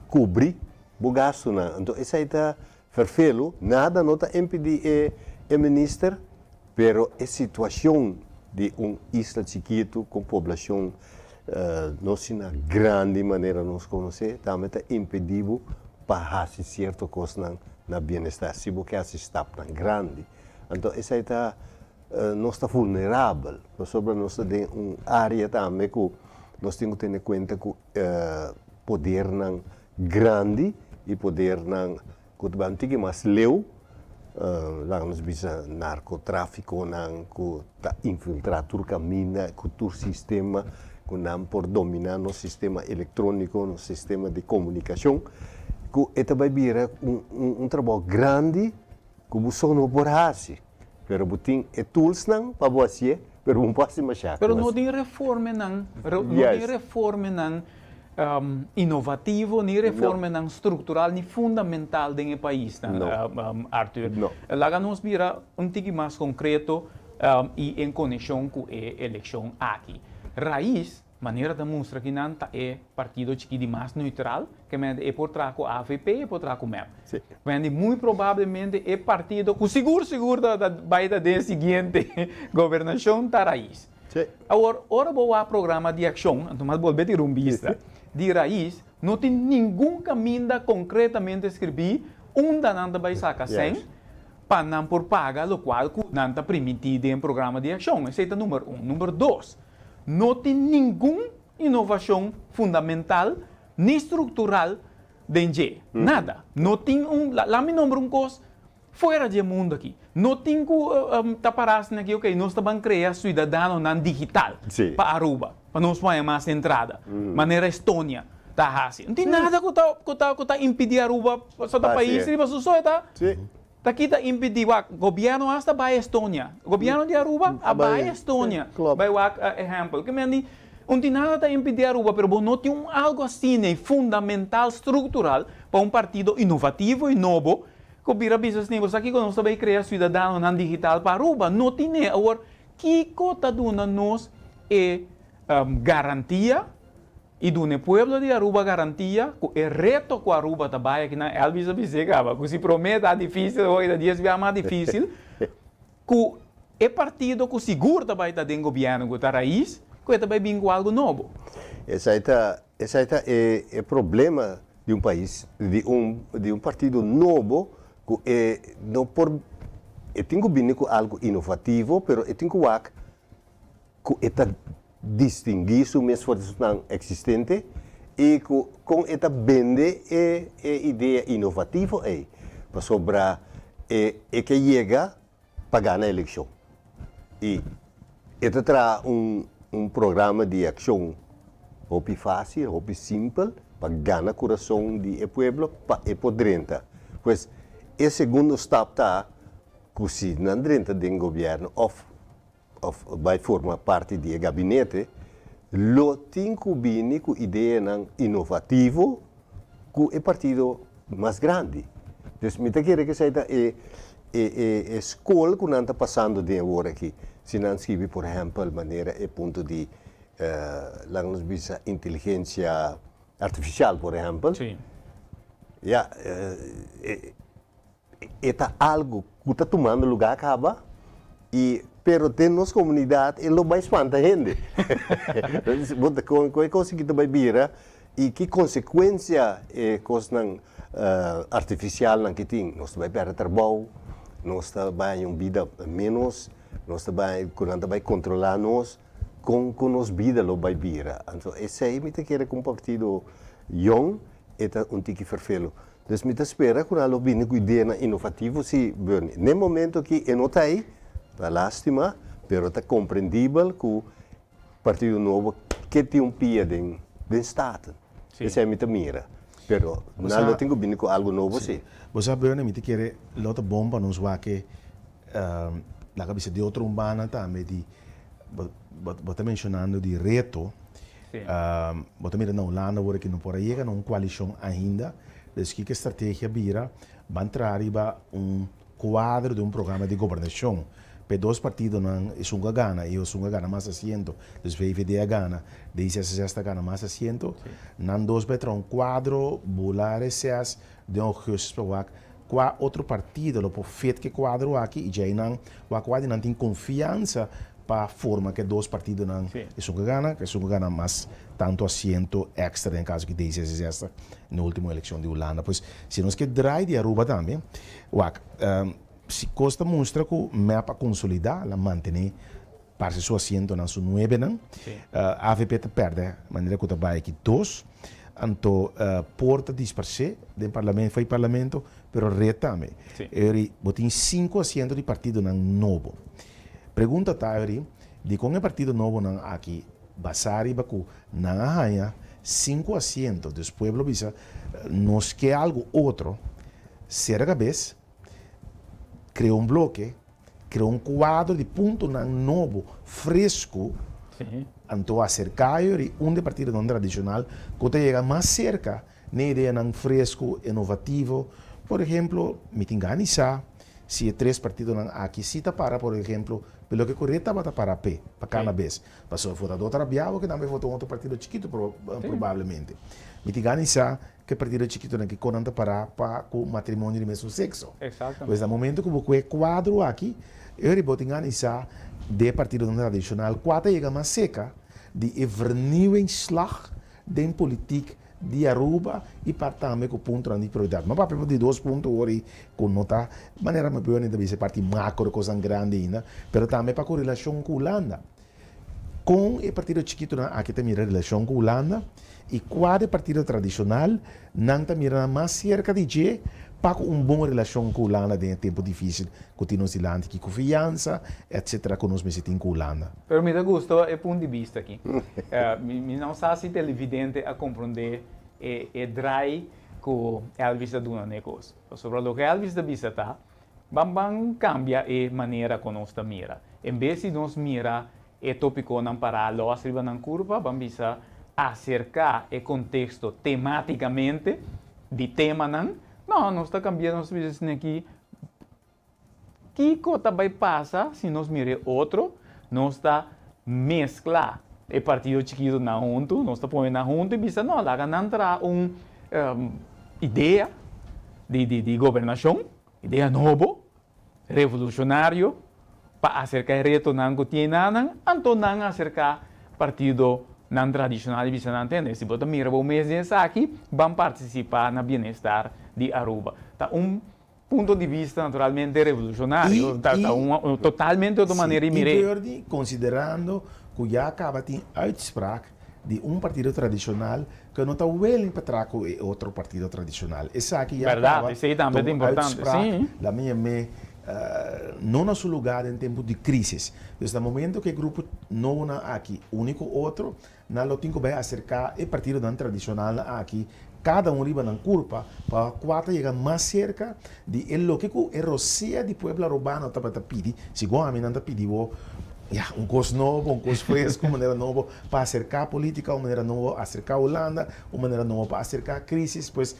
Speaker 4: kubri bo gastunan. Anto esei ta ferfelu, nada no ta impidí e e minister, pero e situashon di un isla chikitu ku poblashon No asina grandi manera nos konosé, tambe ta impedí bo pa hasi sierto kosnan na bienestar, si bo ke hasi stapnan grandi. Anto esei ta, nos ta vulnerabel, pasobra nos ta den un área tambe ku nos tin ku tene kuenta ku podernan grandi i podernan Ku ta bai tiki mas leu, laga nos bisa narkotrafikonan ku ta infiltrá tur kaminda ku tur sistema ku nan por dominá nos sistema elektróniko, nos sistema di komunikashon, ku e ta bai bira un trabou grandi ku bo so no por hasi. Pero bo tin e toolsnan pa bo hasié, pero bo no por hasi mashá.
Speaker 2: Pero no tin reformenan, no tin reformenan inovativo, ni reformenan struktural, ni fundamental den e paisnan, Arthur. Laga nos bira un tiki mas konkreto i en konekshon ku e elekshon aki. Rais, manera ta mustra kinan, ta e partido chikí di mas neutral, ke mende e por traha ku avp, e por traha ku mep. Mende muy probablemente e partido ku sigur sigur ta bai ta den e siguiente gobernashon ta Rais. Awor, ora bo wak programa di akshon, anto mas bolbe tira un bista, di Rais, no tin ningun kaminda konkretamente skirbí unda nan ta bai saka sèn pa nan por paga lokual ku nan ta primintí den programa di akshon. Esei ta number un. Number dos, no tin ningun inovashon fundamental ni struktural den dje. Nada. No tin un, laat mi nombra un kos Fuera di e mundo aki. No tin cu ta para asina aki, ok, nos ta ban crea ciudadanonan digital pa Aruba, pa nos por haña mas entrada, manera Estonia ta haci. No tin nada cu ta, cu ta, cu ta impidi Aruba, pasobra ta pais riba su so e ta, ta kita impidi, wak, gobierno hasta bai Estonia, gobierno di Aruba a bai Estonia, bai wak ehempel. Ke men di, un tin nada ta impidi Aruba, pero bo no tin un algo asina fundamental, structural, pa un partido inovativo y nobo, Ku bira bisa sni bo sa kiko nos ta bay krea siudadanonan digital pa Aruba? No tine. Awor, kiko ta duna nos e garantia i duna e pueblo di Aruba garantia ku e reto ku Aruba ta bay akinan, Elvis a bis'é kaba, ku si promé ta difisil awor ta dies bia mas difisil, ku e partido ku sigur ta bay ta den gobièrnu ku ta Raiz, ku e ta bay bin ku algu nobo.
Speaker 4: Esei ta, esei ta e problema. di un pais, di un di un partido nobo ku e no por e tin ku bini ku algu inovativo pero e tin ku wak ku e ta distinguí su mes for di esnan eksistente i ku kon e ta bende e e idea inovativo ei pasobra e e ke yega pa gana elekshon i e ta traha un un programa di akshon hopi fásil, hopi simpel pa gana kurason di e pueblo pa e por drenta. Pues e segundo stap ta ku si nan drenta den gobièrnu òf òf bai forma parti di e gabinete lo tin ku bini ku ideanan inovativo ku e partido mas grandi. Dus mi ta kere ku esei ta e e e skol ku nan ta pasando den awor aki. Si nan skibi por ehèmpel manera e punto di laga nos bisa inteligensia artifisial por ehèmpel, ya e E ta algu ku ta tumando lugá kaba i pero den nos komunidat e lo bai spanta hende. Bo ta kon e kos aki ta bai bira i ki konsekuensia e kosnan artifisialnan ki tin. Nos ta bai pèrdè trabou, nos ta bai haña un bida ménos, nos ta bai ku nan ta bai kontrolá nos kon ku nos bida lo bai bira. Anto esei mi ta kere ku un partido yòn e ta un tiki ferfelu. Dus mi ta spera ku nan lo bini ku ideanan inovativo si Bernie. N'e momento aki e no ta ei, ta lastima, pero ta komprendibel ku Partido Nobo ke tin un pia den den Staten. Esei mi ta mira. Pero nan lo tin ku bini ku algu nobo si.
Speaker 3: Bo sa Bernie, mi ta kere lo ta bon pa nos wak e laga bisa di otro un banda tambe di bo bo ta menshonando di reto. Bo ta mira na Hulanda awor aki no por a yega na un koalishon ainda. Dus kiko e strategia bira? Ban traha riba un kuadro di un programa di gobernashon pa e dos partidonan, esun ku a gana i esun ku a gana mas asiento, dus VVD a gana, D66 a gana mas asiento, nan dos bai traha un kuadro, bula reses den ougùstus pa wak kua otro partido lo por fit ku e kuadro aki i djei nan wak kua di nan tin konfiansa pa forma ku e dos partidonan, esun ku a gana ku esun ku a gana mas tantu asiento èkstra den kaso ki D66 na ultimo elekshon di Hulanda. Pues si nos ke drai di Aruba tambe, wak, si kos ta mustra ku mep a konsolidá, la mantené parse su asientonan, su nuebenan, avp ta pèrdè manera ku ta bai aki dos, anto por ta disparsé den parlamento, fo'i parlamento, pero red tambe. Eri bo tin sinku asiento di partidonan nobo. Pregunta ta eri, dikon e partido nobonan aki basá riba ku nan a haña sinku asiento, dus pueblo bisa nos ke algu otro, sera kabes, krea un bloke, krea un kuadro di puntonan nobo, fresku, anto aserká eri un di e partidonan tradishonal ku ta yega mas serka n'e ideanan fresku, inovativo. Por ehemplo, mi tin gana di sa si e tres partidonan aki si ta para, por ehemplo, pa loke ku red tabata para p'e, pa cannabis. Pasobra votadó ta rabiá bo ke nan bai vota un otro partido chikitu probablemente. Mi tin gana di sa ku e partido chikitunan ki kon nan ta para pa ku matrimonio di mesun sekso. Pues na momento ku bo kue e kuadro aki, e ora bo tin gana di sa di e partidonan tradishonal kua ta yega mas seka di e vernieuwingsslag den politiek di Aruba y pa tambe cu puntonan di prioridad. Ma papia di dos punto awor y cu no ta manera mi pueblo ta bisa e parti macro cosnan grandi ainda, pero tambe pa cu relacion cu Hulanda. Con e partido chikitonan aki ta mira relacion cu Hulanda y cua di e partido tradicional nan ta mira nan mas cerca di dje pa cu un bon relacion cu Hulanda den e tempo dificil cu tin nos dilanti aki cu fiansa etc. Cu nos mester tin cu Hulanda.
Speaker 2: Pero mi ta gusta e punt di bista aki. Mi no sa si televidente a comprende e e draai cu Elvis ta duna na e cos. Pasobra loke Elvis ta bisa ta, ban ban cambia e manera con nos ta mira. En bes di nos mira e topiconan para los riba nan curpa, ban bisa acerca e contexto tematicamente di temanan. No, nos ta cambia, nos ta bisa esaki aki. Kiko ta bai pasa si nos mira e otro? Nos ta meskla e partido chikitonan huntu, nos ta pone nan huntu i bisa no, laga nan traha un idea di gobernashon, idea nobo, revolushonario, pa aserka e retonan ku tin einan, anto nan aserka partido. nan tradicional di bisa nan tende, si bo ta mira bo mes den esaki, ban participa na bienestar di Aruba. Ta un punto di vista naturalmente revolucionario, ta un totalmente otro manera di mir'é.
Speaker 3: I Birdie, considerando cu ya caba tin uitspraak di un partido tradicional cu no ta willing pa traha cu e otro partido tradicional. Esaki ya
Speaker 2: Berdad,
Speaker 3: caba
Speaker 2: esey
Speaker 3: ta
Speaker 2: tambe ta
Speaker 3: un
Speaker 2: importante,
Speaker 3: uitspraak,
Speaker 2: sí.
Speaker 3: la mi yam'é, no na su lugar den tempo di crisis. Dus na momento cu e grupo nobonan aki uni cu otro, Nan lo tin ku bai aserká e partidonan tradishonalnan aki, kada un riba nan kurpa, pa kua ta yega mas serka di e loke ku e rosea di pueblo arubano tabata pidi. Segun ami nan ta pidi bo, ya, un kos nobo, un kos fresku, un manera nobo pa aserká politika, un manera nobo aserká Hulanda, un manera nobo pa aserká krisis. Pues,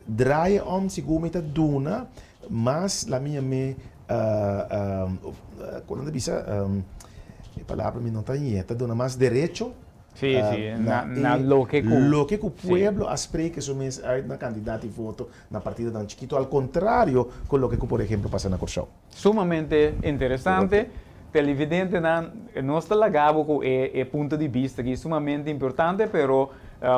Speaker 3: draai om segun mi ta duna mas la mi yam'é, kon nan ta bisa, e palabra mi no ta ñe, ta duna mas derecho
Speaker 2: Sí, sí, na na loke ku.
Speaker 3: Loke ku pueblo a spreke su mes uit na kantidat di voto na partidonan chikitu, al kontrario ku loke ku por ehemplo pasa na Kòrsou.
Speaker 2: Sumamente interesante. Televidentenan, nos ta laga bo ku e e punto di bista aki sumamente importante, pero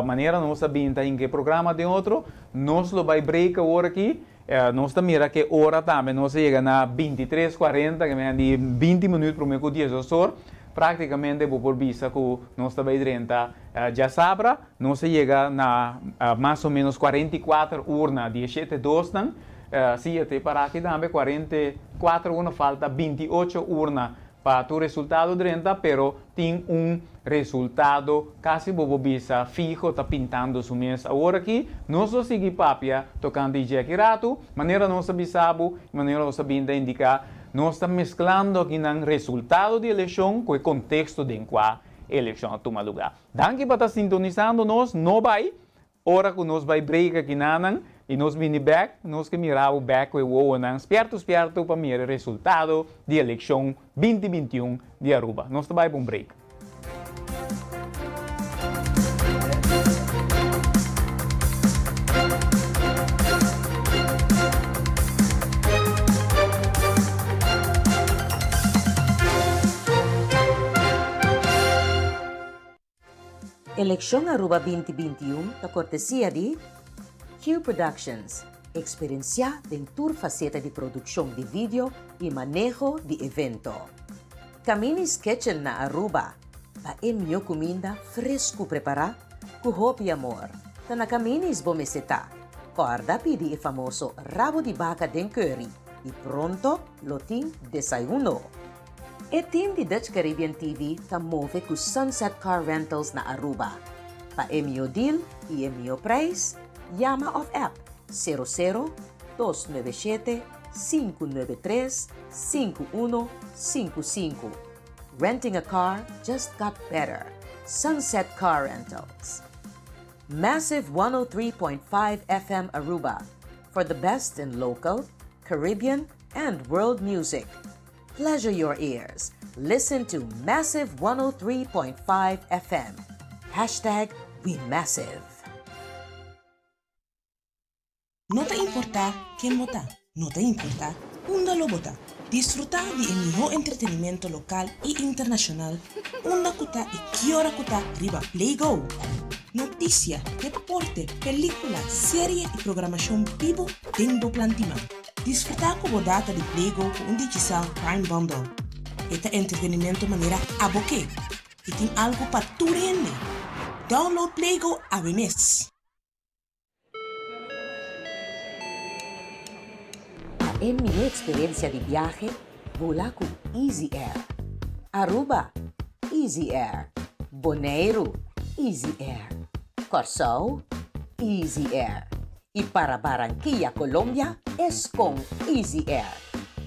Speaker 2: manera nos a bin ta hinka e programa den otro, nos lo bai break awor aki. Nos ta mira ke ora tambe nos a yega na bintitres kuarenta, ke mester di binti minuut prome ku diesdos or. Praktikamente bo por bisa ku nos ta bai drenta djasabra. Nos a yega na mas o menos 44 urna di e shete dosnan. Si, e ta e para aki tambe, 44 urna, falta 28 urna pa tur resultado drenta, pero tin un resultado casi bo por bisa fiho ta pintando su mes awor aki. Nos lo sigui papia tocante dje aki ratu, manera nos a bisa bo y manera nos a bin ta indica, nos ta mezclando akinan resultado di eleccion cu e contexto den cua e eleccion a tuma lugar. Danki pa ta sintonisando nos, no bay Ora ku nos bai break akinanan i nos bini bek, nos ke mira bo bek ku e wowonan spiertu spiertu pa mira e resultado di elekshon 2021 di Aruba. Nos ta bai pa un break.
Speaker 1: Elekshon Aruba 2021 ta kortesia di Q Productions, eksperensiá den tur faseta di produkshon di video i maneho di evento. Camini's Kitchen na Aruba, pa e mihó kuminda fresku prepará ku hopi amor. Ta na Camini's bo mester ta. Kòrda pidi e famoso rabo di baka den curry i pronto lo tin desayuno. E team di Dutch Caribbean TV ta move ku Sunset Car Rentals na Aruba. Pa e mihó deal i e mihó prijs, yama òf app sero sero dos nuebe shete sinku nuebe tres sinku uno sinku sinku. Renting a car just got better. Sunset Car Rentals. Massive 103.5 FM Aruba for the best in local, Caribbean and world music. Pleasure your ears. Listen to Massive 103.5 FM. Hashtag we massive.
Speaker 6: No ta importá ken bo ta, no ta importá unda lo bo ta. Disfrutá di e mihó entretenimento lokal i internashonal unda ku ta i ki ora ku ta riba PlayGo. Notisia, deporte, pelíkula, serie i programashon bibu den bo plan di man. Disfrutá ku bo data di Playgo ku un Digicel Prime Bundle. E ta entretenimento manera abo ke i tin algu pa tur hende. Download Playgo awe mes!
Speaker 1: Pa e mihó eksperensia di biahe, bula ku Easy Air. Aruba, Easy Air. Boneiru, Easy Air. Kòrsou, Easy Air. Y para Barranquilla, Colombia, es con Easy Air.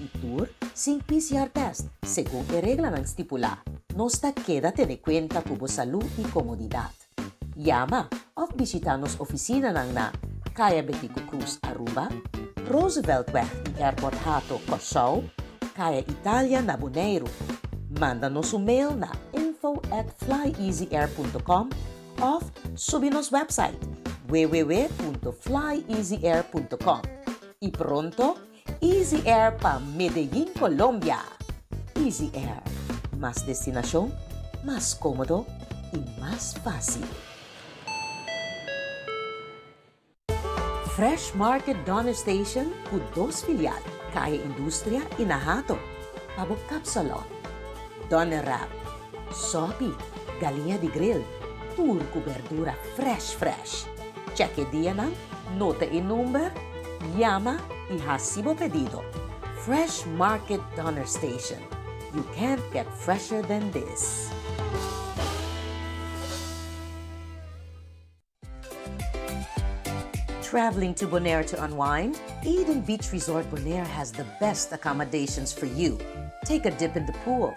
Speaker 1: Y tur sin PCR test, segun e reglanan stipulá. Nos ta keda tene cuenta cu bo salud y comodidad. Yama of bishita nos oficinanan na Caya Betico Croes, Aruba, Rooseveltweg y Airport Hato, Kòrsou, Caya Italia na Boneiru. Manda nos un mail na info at flyeasyair punto com Of subi nos website www.flyeasyair.com y pronto Easy Air pa Medellin, Colombia! Easy Air, mas destinacion, mas comodo. i mas fásil. Fresh Market Donner Station ku dos filial, Kaya Industria i na Hato, pa bo kapsalon, Donner Wrap, Sopi, galiña di grill, tur ku berdura fresh fresh. Check e dianan, nota e number, yama i hasi bo pedido. Fresh Market Donner Station, you can't get fresher than this. Traveling to Bonaire to unwind? Eden Beach Resort Bonaire has the best accommodations for you. Take a dip in the pool,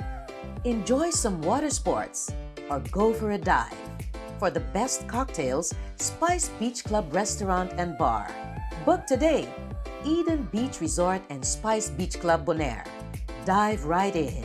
Speaker 1: enjoy some water sports, or go for a dive. For the best cocktails, Spice Beach Club Restaurant and Bar. Book today. Eden Beach Resort and Spice Beach Club Bonaire. Dive right in.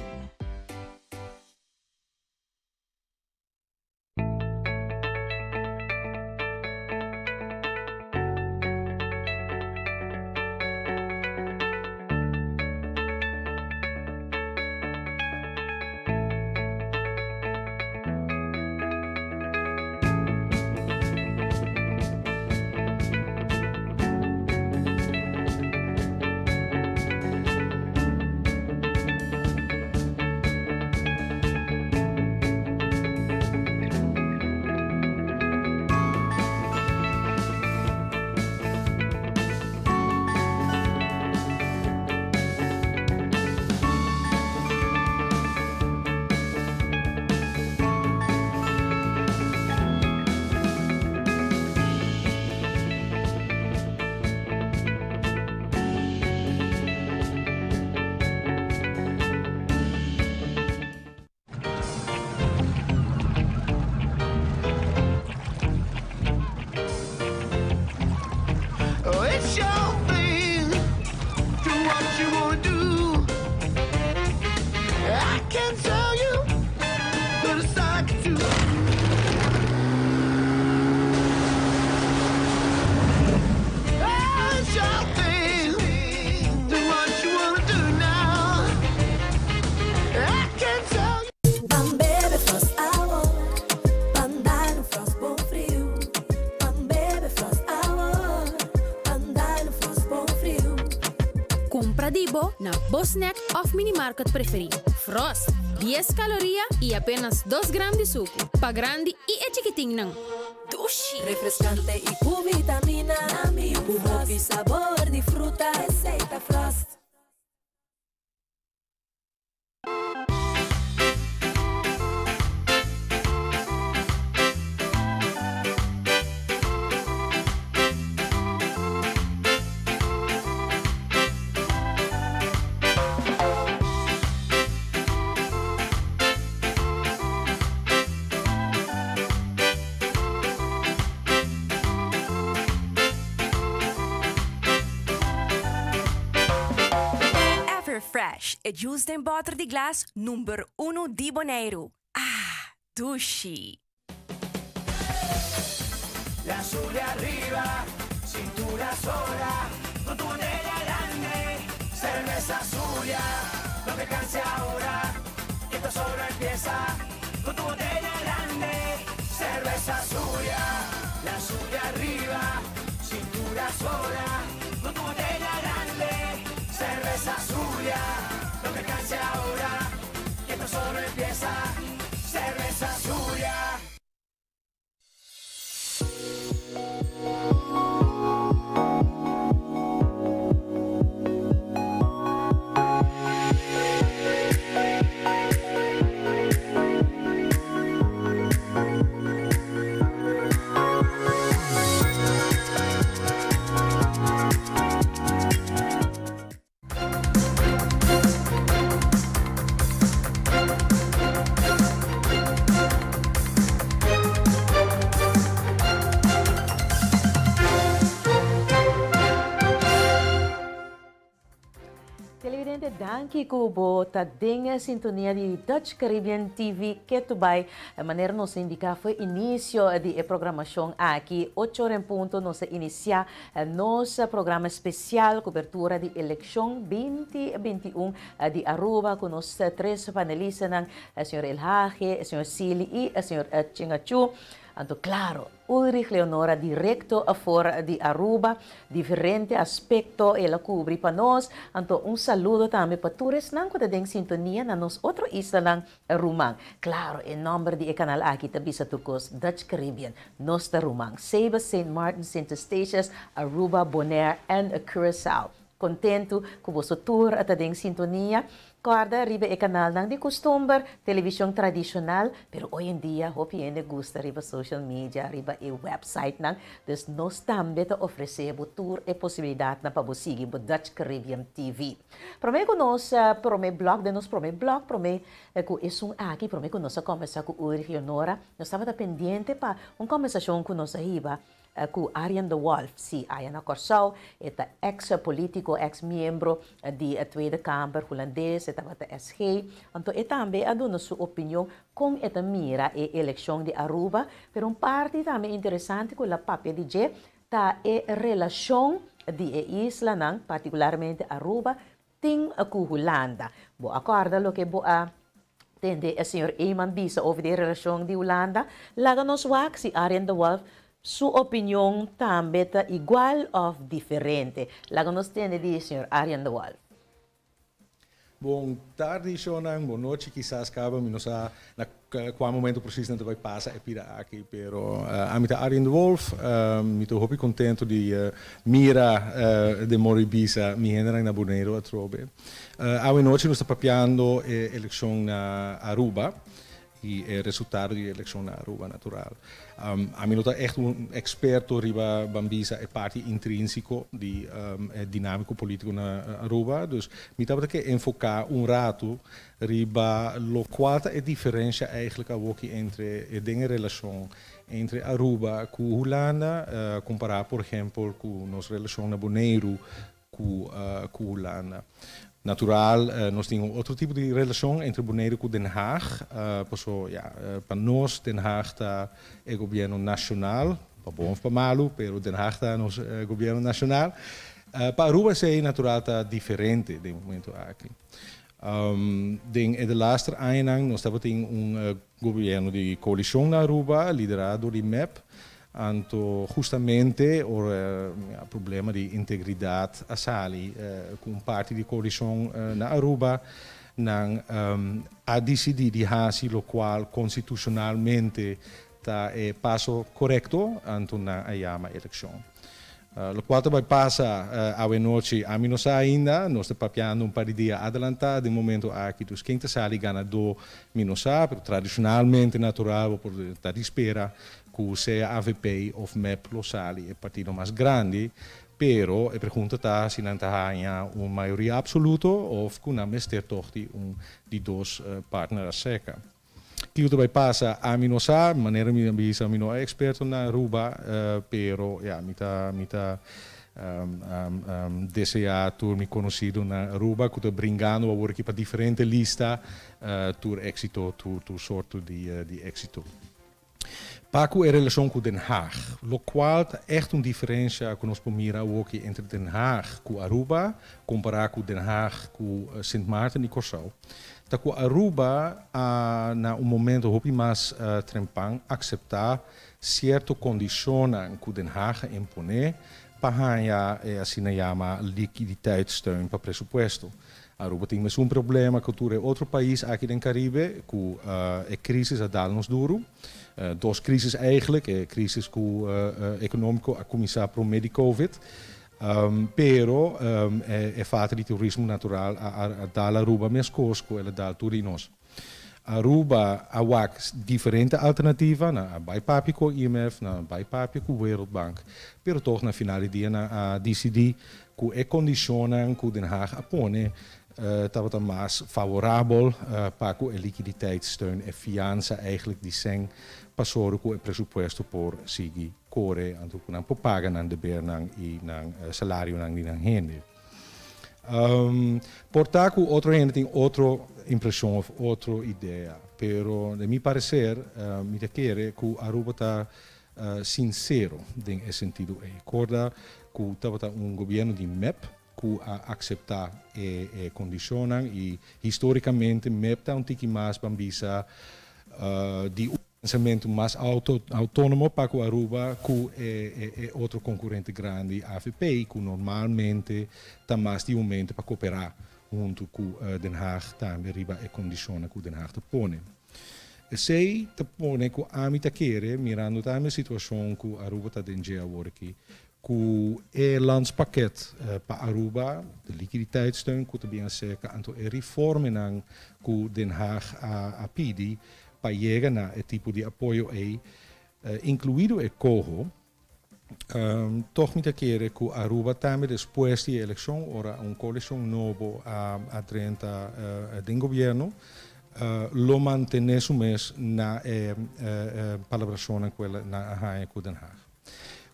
Speaker 10: Oh, it's your thing. Do what you wanna do. I can tell you, but it's I can do. Oh, it's your thing. Do what you wanna do now. I can tell you.
Speaker 7: Ban bebe Frost awo, ban dal un Frost bon friu. Ban bebe Frost awo, ban dal un Frost bon friu.
Speaker 8: Kumpra di bo na bo snack òf minimarket preferí. Frost, 10 kaloria i apenas 2 gram di suku. Pa grandi i e chikitinnan.
Speaker 7: Dushi! Refreskante i ku vitamina. Ku hopi sabor di fruta. Esei ta Frost.
Speaker 9: Everfresh, e juice den bòter di glas number unu di Boneiru. Ah, dushi!
Speaker 10: La sube arriba, cintura sola, con tu botella grande, cerveza Zulia, no te canses ahora, que esto solo empieza, con tu botella grande, cerveza Zulia, la sube arriba, cintura sola, con tu botella grande, cerveza Zulia, no te canses ahora, que esto solo empieza, cerveza Zulia.
Speaker 1: Danki ku bo ta den sintonia di Dutch Caribbean TV ketu bai. Manera nos a indiká for inisio di e programashon aki, ocho ora en punto nos a inisiá nos programa spesial kobertura di elekshon 2021 di Aruba ku nos tres panelistanan, señor Elhage, señor Sealy i señor Chingachu. Anto klaro, Ulrich Leonora direkto for di Aruba, diferente aspekto el a kubri pa nos. Anto un saludo tambe pa tur esnan ku ta den sintonia na nos otro islanan ruman. Klaro, e nòmber di e kanal aki ta bisa tur kos, Dutch Caribbean, nos ta ruman. Saba, Sint Maarten, Sint Eustatius, Aruba, Bonaire en Curaçao. Kontentu ku boso tur ta den sintonia. Kòrda riba e kanalnan di kustumber, televishon tradishonal, pero hoy en dia hopi hende gusta riba social media, riba e websitenan. Dus nos tambe ta ofresé bo tur e posibilidatnan pa bo sigui bo Dutch Caribbean TV. Promé ku nos promé blòk, den nos promé blòk, promé ku esun aki, promé ku nos a kòmbersá ku Ulrich Leonora, nos tabata pendiente pa un kòmbersashon ku nos a hiba Ku Arjen de Wolff, si, aya na Kòrsou, e ta eks polítiko, eks miembro di Tweede Kamer Hulandes, e tabata SG. Anto e tambe a duna su opinion kon e ta mira e elekshon di Aruba. Pero un parti tambe interesante ku el a papia di dje ta e relashon di e islanan, partikularmente Aruba, tin ku Hulanda. Bo a kòrda loke bo a tende e señor Eman bisa over di e relashon di Hulanda? Laga nos wak si Arjen de Wolff su opinion tambe ta igual òf diferente. Laga nos tende di señor Arjen de Wolff.
Speaker 15: Bon tardi shownan, bon nochi kisas kaba, mi no sa na kua momento precies nan ta bai pasa e pida aki, pero ami ta Arjen de Wolff, mi ta hopi contento di mira den moro y bisa mi hendenan na Boneiru atrobe. Awe nochi nos ta papiando e eleccion na Aruba y e resultado di e eleccion na Aruba natural. Ami no ta echt un experto riba ban bisa e parti intrinsico di e dinamico politico na Aruba, dus mi tabata ke enfoca un rato Riba locual ta e diferencia eigenlijk awoki entre e den e relacion entre Aruba cu Hulanda compara por ehempel cu nos relacion na Boneiru cu cu Hulanda. Natural nos tin un otro tipo di relacion entre Boneiru cu Den Haag paso ya pa nos Den Haag ta e gobierno nacional, pa bon of pa malu pero Den Haag ta nos gobierno nacional. Pa Aruba esey natural ta diferente den momento aki. Den e delaster añanan nos tabatin un gobierno di coalicion na Aruba lidera door di mep. Anto hustamente ora problema di integridad a sali cu un parti di coalicion na Aruba, nan a dicidi di haci locual constitucionalmente ta e paso corecto, anto nan a yama eleccion. Locual ta bay pasa awe nochi ami no sa ainda, nos ta papiando un par di dia adelanta den momento aki, dus ken ta sali ganador mi no sa, pero tradicionalmente natural bo por ta di spera cu sea avp of mep lo sali e partido mas grandi, pero e pregunta ta si nan ta haya un mayoria absoluto of cu nan mester toch di un di dos partner acerca. Kiko ta bai pasa ami no sa, manera mi a bisa mi no a experto na Aruba, pero ya mi ta mi ta desea tur mi conocido na Aruba cu ta bringando awor aki pa diferente lista tur exito, tur tur sorto di di exito. Pa cu e relacion cu Den Haag, locual ta echt un diferencia cu nos por mira awoki entre Den Haag cu Aruba compara cu Den Haag cu Sint Maarten y Corsou, ta cu Aruba a na un momento hopi mas trempan acepta cierto condicionnan cu Den Haag a impone pa haya e asina yama liquiditeitssteun pa presupuesto. Aruba tin mesun problema cu tur e otro pais aki den Caribe cu e crisis a dal nos duro. Dos crisis eigenlijk, e crisis cu economico a cuminsa prome di covid, pero e falta di turismo natural a dal Aruba mescos cu el a dal tur di nos. Aruba a wak diferente alternativa, nan a bai papia cu IMF, nan a bai papia cu Wereldbank, pero toch na final di dia nan a dicidi cu e condicionnan cu Den Haag a pone tabata mas favorabel pa cu e liquiditeitssteun, e fiansa eigenlijk di cen pa soru cu e presupuesto por sigui core, anto cu nan por paga nan debernan y nan salarionan di nan hende. Por ta ku otro hende tin otro impreshon òf otro idea, pero den mi pareser mi ta kere ku Aruba ta sinsero den e sentido ei. Korda ku tabata un gobièrnu di mep ku a akseptá e kondishonnan i histórikamente mep ta un tiki mas ban bisa di un pensamentu mas outónomo pa ku Aruba ku e otro konkurente grandi avp ku normalmente ta mas di un mente pa koperá huntu ku Den Haag tambe riba e kondishonnan ku Den Haag ta pone. Esei ta pone ku ami ta kere, mirando tambe e situashon ku Aruba ta den dje awor aki, ku e landspakket pa Aruba, de liquiditeitssteun ku ta bin aserka, anto e reformenan ku Den Haag a pidi pa yega na e tipo di apoyo ei, inkluido e koho, tòg mi ta kere ku Aruba tambe despues di e elekshon, ora un koalishon nobo a drenta den gobièrnu, lo mantené su mes na e palabrashonnan ku el a haña ku Den Haag.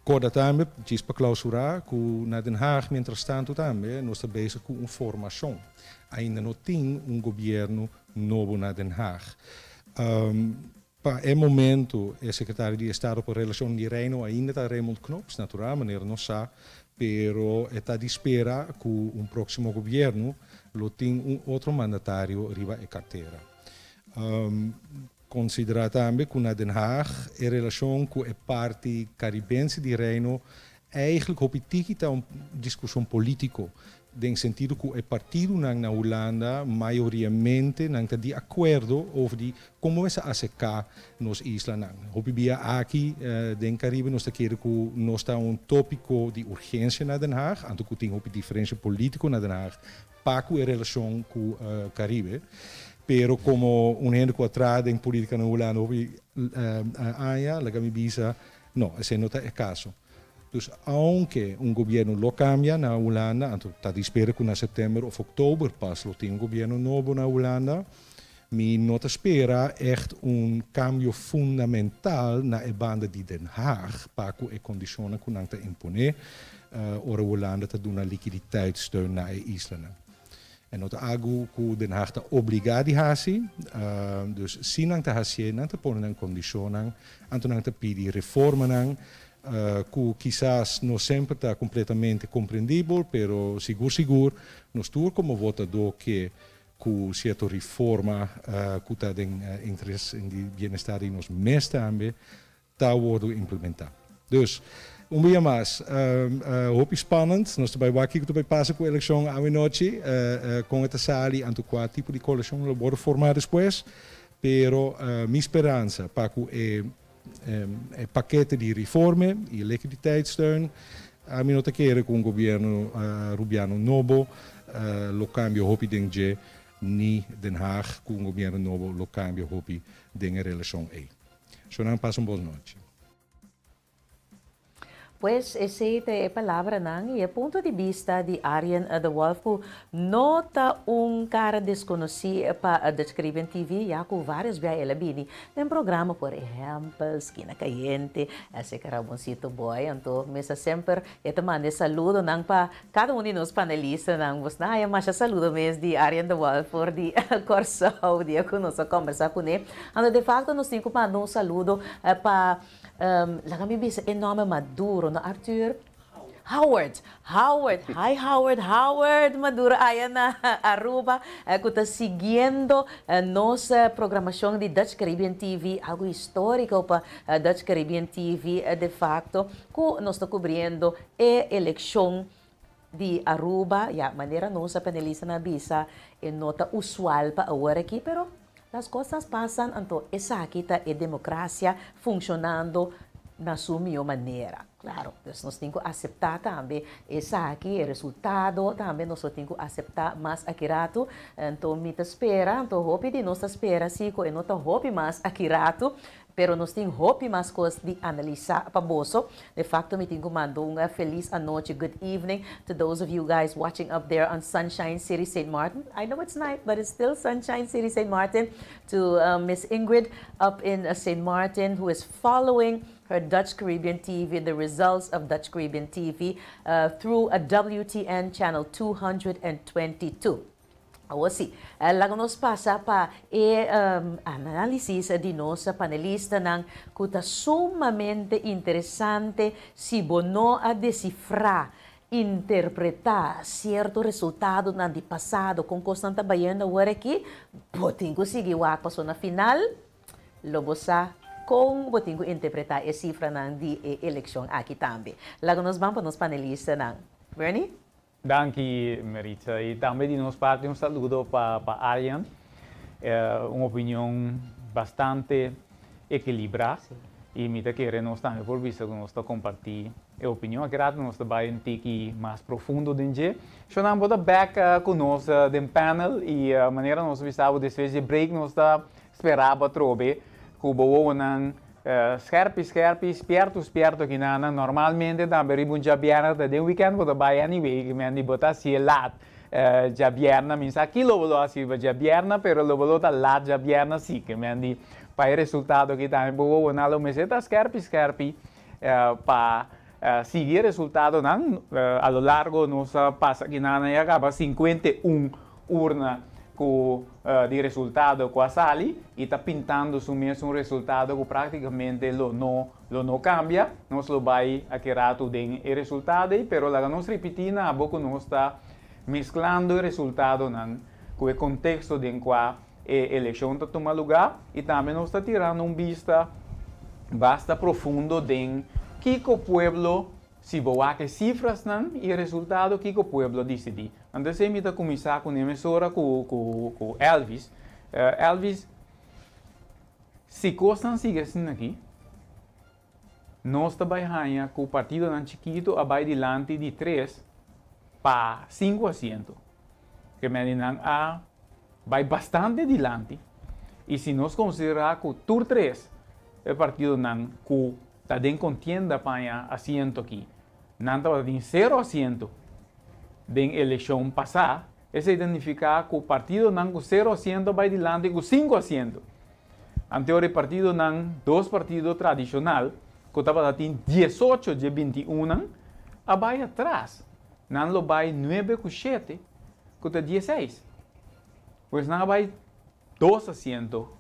Speaker 15: Korda tambe, djis pa klausurá, ku na Den Haag mientrastantu tambe nos ta bezig ku un formashon. Ainda no tin un gobièrnu nobo na Den Haag. Pa e momento e sekretario di Estado pa Relashonnan di Reino ainda ta Raymond Knops, natural, manera nos sa, pero e ta di spera ku un próksimo gobièrnu lo tin un otro mandatario riba e kartera. Konsiderá tambe ku na Den Haag e relashon ku e parti karibense di Reino eigenlijk hopi tiki ta un diskushon polítiko, den sentido ku e partidonan na Hulanda mayoriamente nan ta di akuerdo over di kon bo mester aserká nos islanan. Hopi bia aki den Karibe nos ta kere ku nos ta un tópiko di urgensia na Den Haag, anto ku tin hopi diferensia polítiko na Den Haag pa ku e relashon ku Karibe. Pero komo un hende ku a traha den politika na Hulanda hopi aña, laga mi bisa, no, esei no ta e kaso. Dus aunke un gobièrnu lo kambia na Hulanda, anto ta di spera ku na sèptèmber òf òktober pas lo tin un gobièrnu nobo na Hulanda, mi no ta spera ègt un kambio fundamental na e banda di Den Haag pa ku e kondishonnan ku nan ta imponé ora Hulanda ta duna likiditeitssteun na e islanan. E no ta algu ku Den Haag ta obligá di hasi, dus si nan ta hasié nan ta pone nan kondishonnan, anto nan ta pidi reformanan ku kisas no semper ta kompletamente komprendibel, pero sigur sigur nos tur komo votadó ke ku sierto reforma ku ta den interes di bienestar di nos mes tambe ta wordo implementá. Dus, un bia mas, hopi spannend. Nos ta bai wak kiko ta bai pasa ku elekshon awenochi, kon e ta sali, anto kua tipo di koalishon lo wordo formá despues. Pero mi speransa pa ku e pakete di reforme i e liquiditeitssteun, ami no ta kere ku un gobièrnu Rubiano nobo lo kambia hopi den dje, ni Den Haag ku un gobièrnu nobo lo kambia hopi den e relashon ei. Shonan pasa un bon nochi.
Speaker 1: Pues esey ta e palabranan y e punto di bista di Arjen de Wolff cu no ta un cara desconoci pa Dutch Caribbean TV ya cu varios bia el a bini den programa por ehempel Skina Cayente, ese Caraboncito Boy anto mesa semper e ta manda e saludonan pa Kada un di nos panelistanan bos na haya masha saludo mes di Arjen de Waal for di Kòrsou dia ku nos a kòmbersá kuné. Anto de fakto nos tin ku manda un saludo pa laga mi bisa e nòmber Maduro no Arthur? Howard, Howard, hi Howard, Howard Maduro aya na Aruba ku ta siguiendo nos programashon di Dutch Caribbean TV, algu históriko pa Dutch Caribbean TV de fakto ku nos ta kubriendo E elekshon di Aruba, ya, manera nos a panelistanan a bisa, e no ta usual pa awor aki, pero las cosas pasan, anto esaki ta e democracia funcionando na su mihó manera. Claro, dus nos tin cu acepta tambe esaki, e resultado tambe nos lo tin cu acepta mas aki rato. Anto mi ta spera, anto hopi di nos ta spera si cu e no ta hopi mas aki rato, Pero nos tin hopi mas cos di analisa pa boso. De facto mi tin cu manda un feliz anochi, good evening to those of you guys watching up there on Sunshine City Saint Martin. I know it's night, but it's still Sunshine City Saint Martin. To Miss Ingrid up in Saint Martin who is following her Dutch Caribbean TV, the results of Dutch Caribbean TV through a WTN channel 222. Awor si, laga nos pasa pa e análisis di nos panelistanan ku ta sumamente interesante si bo no a desifrá, interpretá sierto resultadonan di pasado kon kosnan ta bayendo awor aki, bo tin ku sigui wak paso na final lo bo sa kon bo tin ku interpretá e sifranan di e elekshon aki tambe. Laga nos ban pa nos panelistanan. Bernie?
Speaker 2: Danki Maritza y tambe di nos parti un saludo pa pa Arjan. Un opinion bastante equilibra y mi ta kere nos tambe por bisa cu nos ta comparti e opinion. Aki rato nos ta bay un tiki mas profundo den dje. Shonan bo ta bek cu nos den panel y manera nos a bisa bo despues dje break nos ta spera bo atrobe cu bo wowonan Skerpi skerpi, spierto spierto kinanan normalmente tambe riba un djabièrnè ta den weekend bo ta bai anyway ki men di bo ta hasié lat djabièrnè mi sa ki lo bo lo hasi riba djabièrnè pero lo bo lo ta lat djabièrnè si ki men di pa e resultado aki tambe bo wowo nan lo mester ta skerpi skerpi pa sigui e resultadonan a lo largo nos a pasa kinanan ya kaba 51 urna ku di resultado ku a sali i ta pintando su mes un resultado ku praktikamente lo no lo no kambia. Nos lo bai aki ratu den e resultado ei, pero laga nos ripití na abo ku nos ta mesklando e resultadonan ku e konteksto den kua e elekshon ta tuma lugá i tambe nos ta tirando un bista basta profundo den kiko pueblo Si bo wak e sifrasnan i e resultado kiko pueblo a disidí. Anto esei mi ta kuminsá ku ne mesora ku ku Elvis. Elvis, si kosnan sigui asina aki, nos ta bai haña ku partidonan chikitu a bai dilanti di tres pa sinku asiento. Ke meninan a bai bastante dilanti i si nos konsiderá ku tur tres e partidonan ku ta den kontienda pa haña asiento aki. Nan tabata tin sero asiento den elekshon pasá, esei ta nifiká ku partidonan ku sero asiento a bai dilanti ku sinku asiento. Anteor e partidonan, dos partido tradishonal, ku tabata tin diesocho dje bintiunnan, a bai atras. Nan lo bai nuebe ku shete, ku ta dieseis. Pues nan a bai dos asiento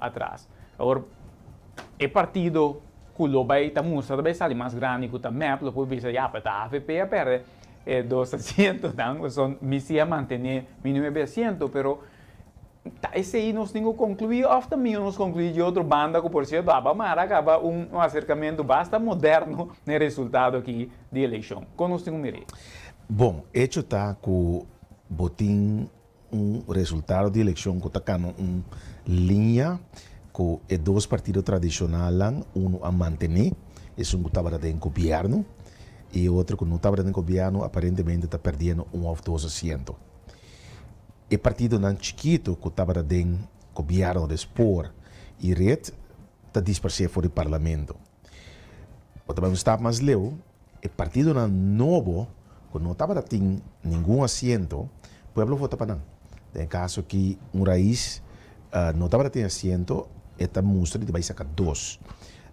Speaker 2: atras. Awor, e partido ku lo bai ta mustra ta bai sali mas grandi ku ta mep lo por bisa ya pero ta avp a perde e dos asientonan pasobra mi si a mantene mi nuebe asiento pero ta esei nos tin ku konkluí òf ta mihó nos konkluí di otro banda ku por sierto aba mara kaba un aserkamentu basta moderno na e resultado aki di elekshon. Kon nos tin ku mir'é?
Speaker 3: Bon, echo ta ku bo tin Un resultado di elekshon ku ta kana un liña ku e dos partido tradishonalnan, unu a mantené, esun ku tabata den gobièrnu, i e otro ku no tabata den gobièrnu aparentemente ta perdiendo un òf dos asiento. E partidonan chikitu ku tabata den gobièrnu de spoor i red ta disparsé for di parlamento. Bo ta bai un stap mas leu, E partidonan nobo ku no tabata tin ningun asiento, pueblo vota pa nan. Den e kaso aki un rais no tabata tin asiento, e ta mustra di ta bai saka dos.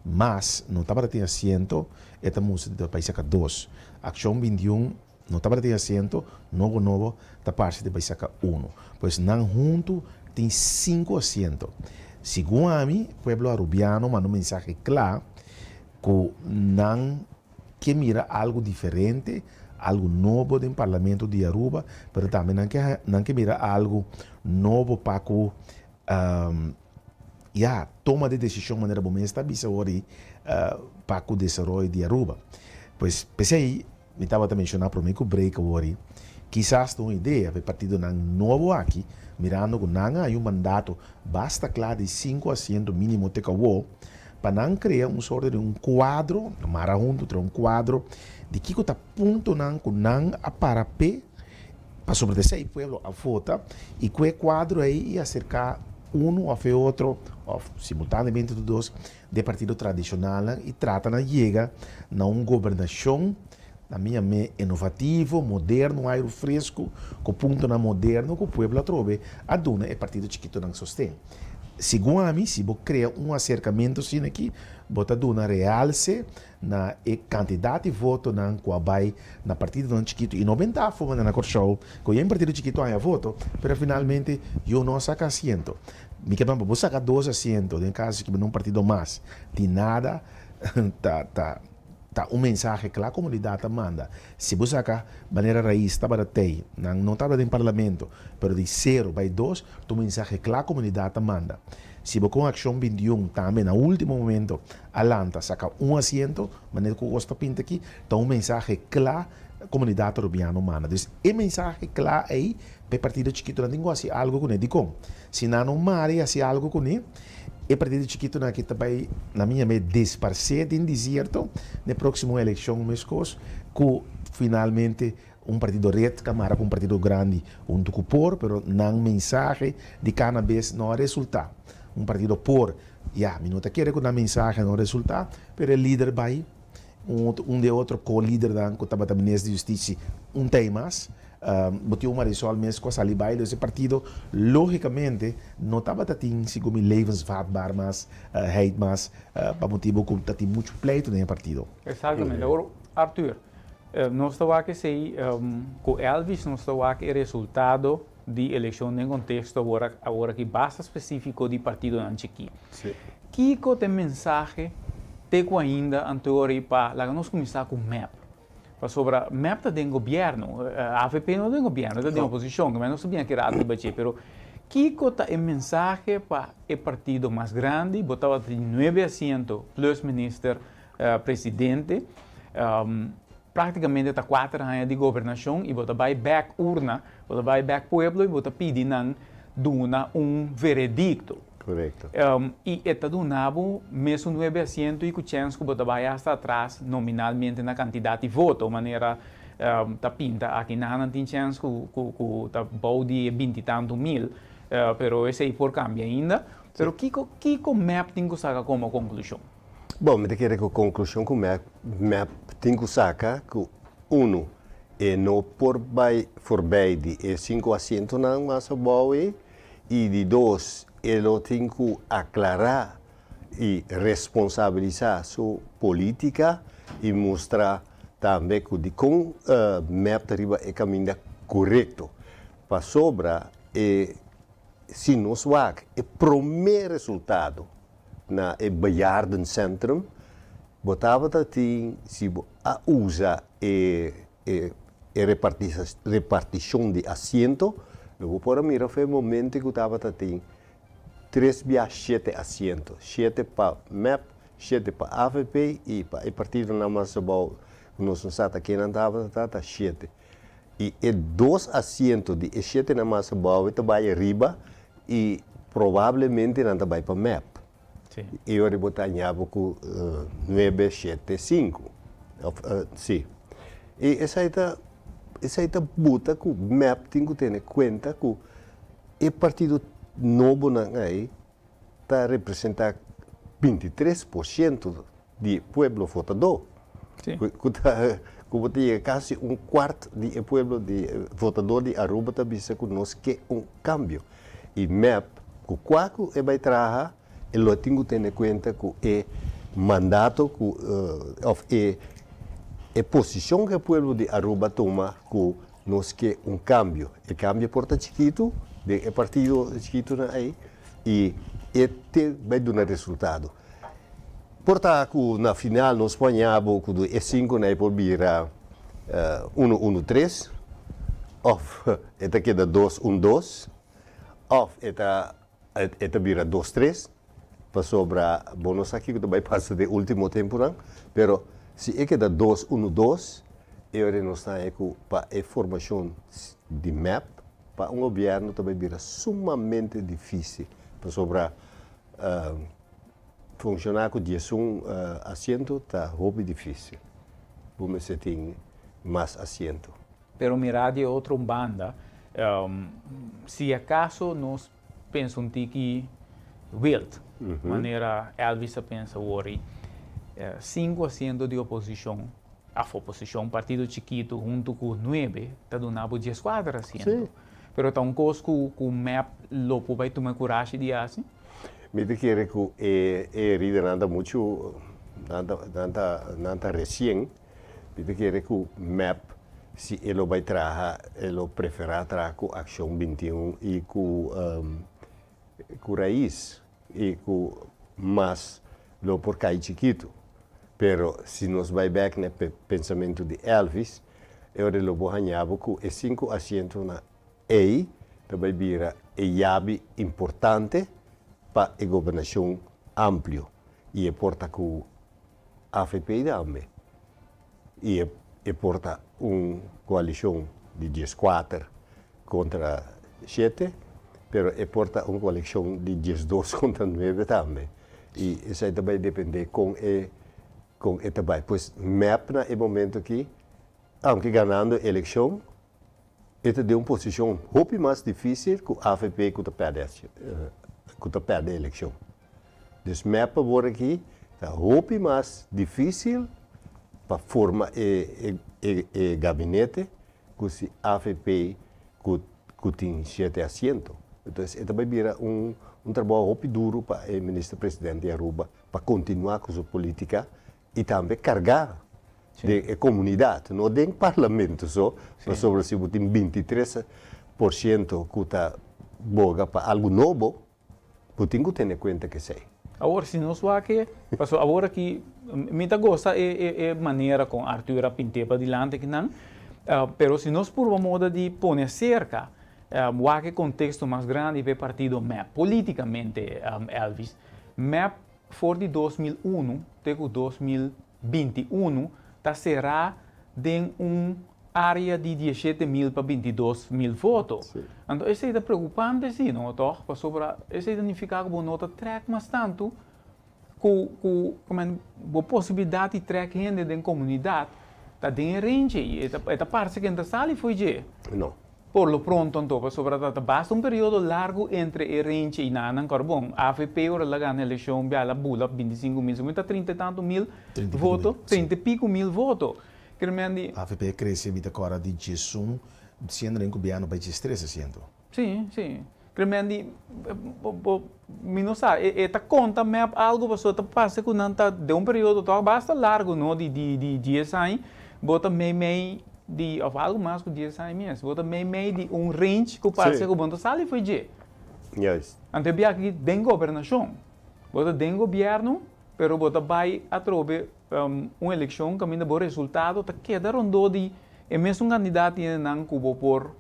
Speaker 3: Mas no tabata tin asiento, e ta mustra di ta bai saka dos. Akshon 21 no tabata tin asiento, nobo nobo ta parse di bai saka unu. Pues nan huntu tin sinku asiento. Segun ami, pueblo Arubiano manda un mensahe kla ku nan ke mira algu diferente, algu nobo den Parlamento di Aruba, pero tambe nan ke nan ke mira algu nobo pa ku ya toma di desishon manera bo mes ta bisa awor di pa ku desaroyo di Aruba. Pues p'esei mi tabata menshoná promé ku break awor di kisas ta un idea pa e partidonan nobo aki mirando ku nan a haña un mandato basta kla di sinku asiento mínimo te ku awor, pa nan krea un sorte di un kuadro, mara huntu traha un kuadro di kiko ta puntonan ku nan a para p'e, pasobra ta esei pueblo a vota, i ku e kuadro ei i aserká unu òf e otro, òf simultaneamente tur dos, di e partido tradishonalnan i trata na yega na un gobernashon, na mi yam'é inovativo, moderno, un airu fresku, ku puntonan moderno ku pueblo atrobe a duna e partido chikitonan sosten. Segun ami, si bo krea un aserkamentu asina aki, bo ta duna realse na e kantidat di votonan ku a bai na partidonan chikitu i no benta afó manera na Kòrsou ku yen partido chikitu a haña voto, pero finalmente yo no a saka asiento. Mi ke pa bo saka dos asiento den kaso ki bo na un partido mas di nada ta ta ta un mensahe kla komunidat ta manda. Si bo saka manera Raiz tabata tei, nan no tabata den parlamento, pero di sero bai dos ta un mensahe kla komunidat ta manda. Si bo kon Akshon 21 tambe na ultimo momento a lanta saka un asiento, manera ku kos ta pinta aki, ta un mensahe kla komunidat Arubiano manda. Dus e mensahe kla ei pa e partido chikitonan tin ku hasi algu kuné. Dikon? Si nan no mara i hasi algu kuné, e partido chikitonan aki ta bai, na mi yam'é, disparsé den desierto na e próksimo elekshon meskos ku finalmente un partido red ka mara ku un partido grandi huntu ku por, pero nan mensahe di cannabis no a resultá. Un partido por, ya, mi no ta kere ku nan mensahe no a resultá, pero e lider bai, un otro, un di e otro ko-lidernan ku tabata minister di Hustisia un tei mas, bo tin un Marisol mes ku a sali bai, dus e partido lógikamente no tabata tin segun mi levensvatbaar mas, heid mas, pa motibu ku ta tin muchu pleitu den e partido.
Speaker 2: Exactamente. Awor, Arthur, Nos ta wak esei ku Elvis, nos ta wak e resultado di elekshon den konteksto awor awor aki basta spesífiko di partidonan chikí. Kiko ta e mensahe te ku ainda anteori pa laga nos kuminsá ku mep? Pasobra mep ta den gobièrnu, avp no den gobièrnu, e ta den oposishon, ke nos ta bini aki rato riba dje, pero kiko ta e mensahe pa e partido mas grandi? Bo tabata tin nuebe asiento plus minister Presidente, prácticamente ta cuater aña di gobernacion y bo ta bay bek urna, bo ta bay bek pueblo y bo ta pidi nan duna un veredicto.
Speaker 4: Correcto.
Speaker 2: Y e ta duna bo mesun nuebe asiento y cu chens cu bo ta bay hasta atras nominalmente na cantidad di voto, manera ta pinta aki nan nan tin chens cu cu ta bou di e binti tanto mil, pero esey por cambia ainda. Pero kico kico mep tin cu saca como conclusion?
Speaker 4: Bon, mi ta kere ku konklushon ku mep tin ku saka ku unu, e no por bai forbei di e sinku asientonan mas abou ei, i di dos, e lo tin ku aklará i responsabilisá su polítika i mustra tambe ku dikon mep ta riba e kaminda korekto. Pasobra e si nos wak e promé resultado na e bejaardencentrum, bo tabata tin, si bo a usa e e e reparticion di asiento, lo bo por a mira for e momento cu tabata tin tres bia shete asiento, shete pa mep, shete pa avp y pa e partidonan mas abao cu nos no sa ta kennan tabata ta, ta shete. Y e dos asiento di e shetenan mas abao ta bay ariba y probablemente nan ta bay pa mep. Y ora bo ta haña bo cu nuebe, shete, sinku. Of si. Y esai ta esai ta buta cu mep tin cu tene cuenta cu e partido nobonan ay ta representa 23% di e pueblo votadó. Ku ta ku bo ta yega kasi un kuart di e pueblo di votadó di Aruba ta bisa ku nos ke un kambio. I mep ku kua ku e bai traha e lo tin ku tene kuenta ku e mandato ku òf e e posishon ku e pueblo di Aruba tuma ku nos ke un kambio. E kambio por ta chikitu den e partido chikitunan ei i e te bai duna resultado. Por ta ku na final nos por haña bo ku e sinkunan ei por bira unu unu tres òf e ta keda dos un dos òf e ta e ta bira dos tres pasobra bo no sa kiko ta bai pasa den último tempunan pero si e keda dos unu dos e ora nos ta haña ku pa e formashon di mep pa un gobièrnu ta bai bira sumamente difísil pasobra Funshoná ku 11 asiento ta hopi difísil. Bo mester tin mas asiento.
Speaker 2: Pero mirá di e otro banda, si acaso nos pensa un tiki wild, manera Elvis a pensa wori, sinku asiento di oposishon, of oposishon, partido chikitu huntu ku nuebe ta duna bo 14 asiento. Pero ta un kos ku mep lo por bai tuma e kurashi di hasi?
Speaker 4: Mi ta kere ku e e heridanan ta muchu, nan ta nan ta nan ta resien. Mi ta kere ku mep si e lo bai traha e lo preferá traha ku Akshon 21 i ku ku Raiz i ku mas lo por kai chikitu. Pero si nos bai bek na e pensamentu di Elvis, e ora lo bo haña bo ku e sinku asientonan ei ta bai bira e yabi importante pa e gobernashon amplio i e por ta ku avp tambe i e por ta un koalishon di 14 kontra shete pero e por ta un koalishon di 12 kontra nuebe tambe i esei ta bai depende kon e kon e ta bai. Pues mep na e momento aki aunke ganando elekshon E ta den un posishon hopi mas difísil ku avp ku ta pèrdè ku ta pèrdè elekshon. Dus mep awor aki ta hopi mas difísil pa forma e e gabinete ku si avp ku ku tin shete asiento. Entonces e ta bai bira un un trabou hopi duru pa e minister presidente di Aruba pa kontinuá ku su polítika i tambe kargá den e komunidat, no den parlamento so, pasobra si bo tin 23% ku ta boga pa algu nobo, bo tin ku tene kuenta ku esei.
Speaker 2: Awor si nos wak e, pasobra awor aki mi ta gosta e e manera kon Arthur a pint'é padilanti akinan, pero si nos purba moda di pone aserka wak e konteksto mas grandi pa e partido mep, politikamente Elvis, mep For di 2001 te ku 2021 ta será den un área di 17 mil pa 22 mil voto. Anto esei ta preokupante sí, no tòg? Pasobra esei ta nifiká ku bo no ta trèk mas tantu ku ku bo posibilidat di trèk hende den komunidat ta den e range ei. E ta parse ku e no ta sali fo'i dje.
Speaker 4: No.
Speaker 2: Por lo pronto anto, pasobra ta ta basta un periodo largu entre e renche i nan nan bon, avp ora la gana elekshon bia la bula 25 mil, segun ta trinta i tantu mil voto, trinta i piku mil voto. Kier men di.
Speaker 3: Avp a krese mi ta kòrda di 11 siendo den gobièrnu bai 13 asiento.
Speaker 2: Sí, sí. Kier men di, bo, mi no sa, e ta konta mep algu pasobra ta parse ku nan ta den un periodo tòg basta largu no di di di 10 aña, bo ta mei mei di òf algu mas ku 10 aña mes, bo ta mei mei di un range ku parse ku bo no ta sali fo'i dje. Anto e biaha aki den gobernashon, bo ta den gobièrnu pero bo ta bai atrobe un elekshon kaminda bo resultado ta keda rondó di e mesun kandidat nan ku bo por.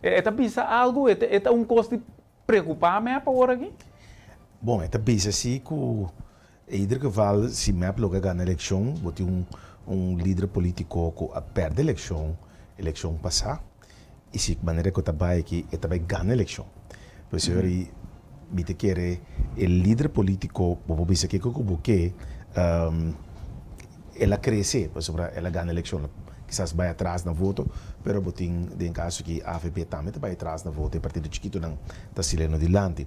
Speaker 2: E ta bisa algu? E ta un kos di preokupá mep awor aki?
Speaker 3: Bon, e ta bisa si ku in ieder geval si mep logra gana elekshon, bo tin un lider polítiko ku a pèrdè elekshon, elekshon pasá, i si manera ku ta bai aki e ta bai gana elekshon. Pues señor mi ta kere e lider polítiko, bo por bisa kiko ku bo ke, el a krese pasobra el a gana elekshon, kisas bai atras na voto, pero bo tin den kaso ki avp tambe ta bai atras na voto, e partido chikitonan ta saliendo dilanti.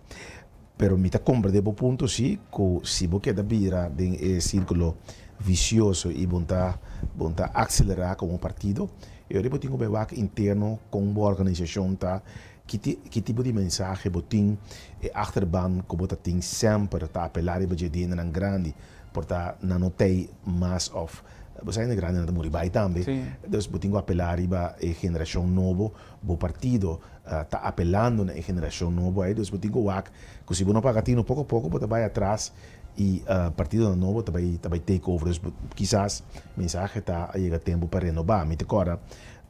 Speaker 3: Pero mi ta komprende bo punto si, ku si bo keda bira den e sirkulo visioso i bo ta bo ta akselerá komo partido, e ora bo tin ku bai wak interno kon bo organisashon ta, ki ki tipo di mensahe bo tin, e achterban ku bo ta tin semper ta apelá riba dje dienanan grandi, por ta nan no tei mas òf bo sa hende grandi nan ta muri bai tambe, dus bo tin ku apelá riba e generashon nobo, bo partido ta apelando na e generashon nobo ei, dus bo tin ku wak ku si bo no paga tino poko poko bo ta bai atras i partidonan nobo ta bai ta bai take over, dus kisas mensahe ta a yega tempu pa renobá. Mi ta kòrda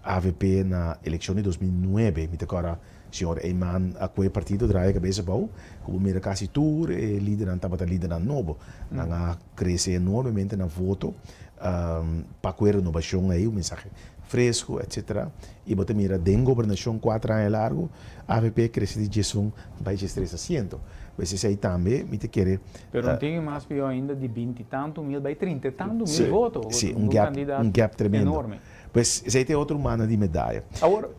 Speaker 3: avp na elekshon di 2009, mi ta kòrda señor Eman a kue partido draai kabes abou, ku bo mira kasi tur e lidernan tabata lidernan nobo, nan a krese enormemente na voto pa ku e renobashon ei, un mensahe fresku etcetera, i bo ta mira den gobernashon 4 aña largu avp a krese di 11 bai 13 asiento. Pues esei tambe mi ta kere.
Speaker 2: Pero no tin mas pió ainda di binti tantu mil bai trinta i tantu mil voto.
Speaker 3: Sí, un gap, un gap tremendo.
Speaker 2: Enorme.
Speaker 3: Pues esei ta e otro mano di medaya.
Speaker 2: Awor,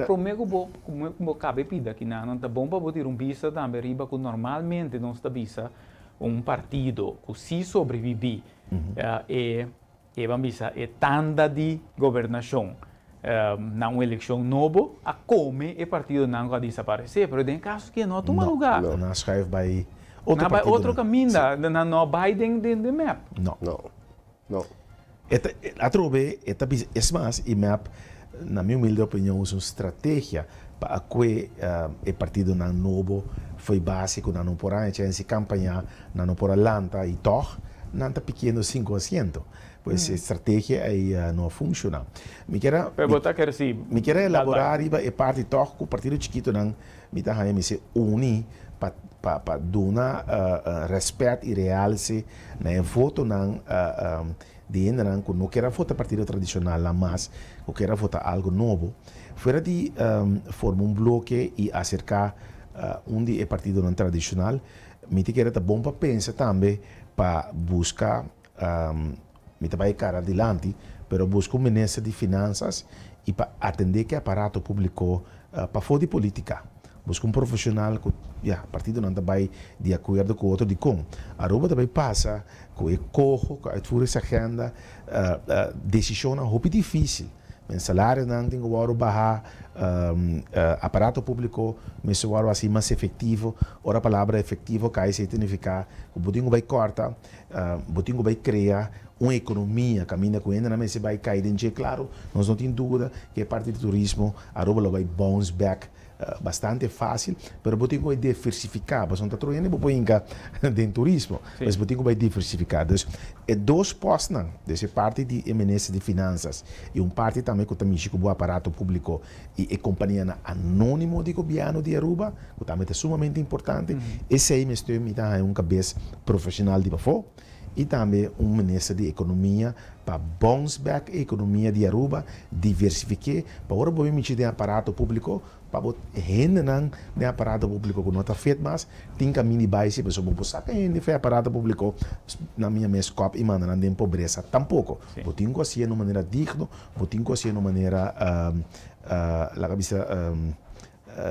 Speaker 2: promé ku bo ku bo kabe pida akinan, ta bon pa bo tira un bista tambe riba ku normalmente nos ta bisa un partido ku si sobrebibí e e ban bisa e tanda di gobernashon. Na un elekshon nobo a kome e partidonan ku a disaparesé, pero den e kaso aki no a tuma lugá.
Speaker 3: No, nan a schuif bai otro
Speaker 2: Nan a bai
Speaker 3: partidonan.
Speaker 2: otro kaminda, nan no a bai den den mep.
Speaker 3: No.
Speaker 4: No, no.
Speaker 3: E ta, atrobe e ta bisa, es mas, e mep, na mi humilde opinion, usa un strategia pa a kue e partidonan nobo fo'i base ku nan no por a haña chèns di kampañá, nan no por a lanta i tòg nan ta pikiendo sinku asiento. Pues e strategia ei no a funciona. Mi kier a.
Speaker 2: Pero bo ta kere si.
Speaker 3: Mi kier a elabora riba e parti tog cu partido chikitonan mi ta haña mester uni pa pa pa duna respet y realce na e votonan di hendenan cu no kier a vota partido tradicionalnan mas cu kier a vota algo nobo. Fuera di forma un bloke y acerca un di e partidonan tradicional mi ta kere ta bon pa pensa tambe pa busca Mi ta bai cara dilanti, pero busca un minister di finanzas y pa atende cu e aparato publico pafo di politica. Busca un profesional cu, ya, partidonan ta bai di acuerdo cu otro dicon. Aruba ta bai pasa cu e coho, cu uitvoeringsagenda, decisionnan hopi dificil. Men salarionan tin ku wòrdu baha, aparato públiko mester wòrdu hasi mas efektivo. Ora palabra efektivo kai esei ta nifiká ku bo tin ku bai kòrta, bo tin ku bai krea un ekonomia kaminda ku hendenan mester bai kai den dje. Klaro, nos no tin duda ku e parti di turismo Aruba lo bai bounce back Bastante fácil, pero bo tin ku bai diversifiká, pasobra no ta tur hende bo por hinka den turismo. Pues bo tin ku bai diversifiká. Dus e dos pòstnan, dus e parti di e minister di Finansas i un parti tambe ku ta mishi ku bo aparato públiko i e kompanianan anónimo di gobièrnu di Aruba, ku tambe ta sumamente importante, esei mester mi ta haña un kabes profeshonal di pafó i tambe un minister di Ekonomia pa bounce back e ekonomia di Aruba, diversifiké, pa ora bo bin michi den aparato públiko, pa bo hendenan den aparato públiko ku no ta fit mas, tin kamin di bai si, pasobra bo por saka hende for e aparato públiko na miña mes kòp i manda nan den pobresa tampoko. Bo tin ku hasié na un manera digno, bo tin ku hasié na un manera, laga bisa,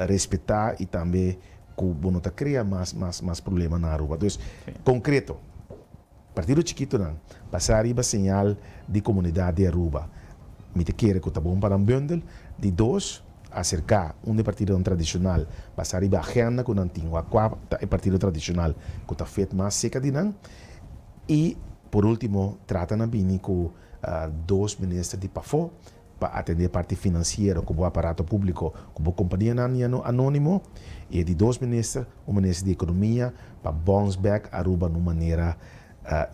Speaker 3: respetá i tambe ku bo no ta krea mas mas mas problema na Aruba. Dus, konkreto, partido chikitonan basá riba señal di komunidat di Aruba, mi ta kere ku ta bon pa nan bundel. Di dos, aserká un di e partidonan tradishonal basá riba agenda ku nan tin, wak kua ta e partido tradishonal ku ta fit mas seka di nan. I por último, trata na bini ku dos minister di pafó pa atendé parti finansiero ku bo aparato públiko ku bo kompanianan anónimo i e di dos minister, un minister di ekonomia pa bounce back Aruba na un manera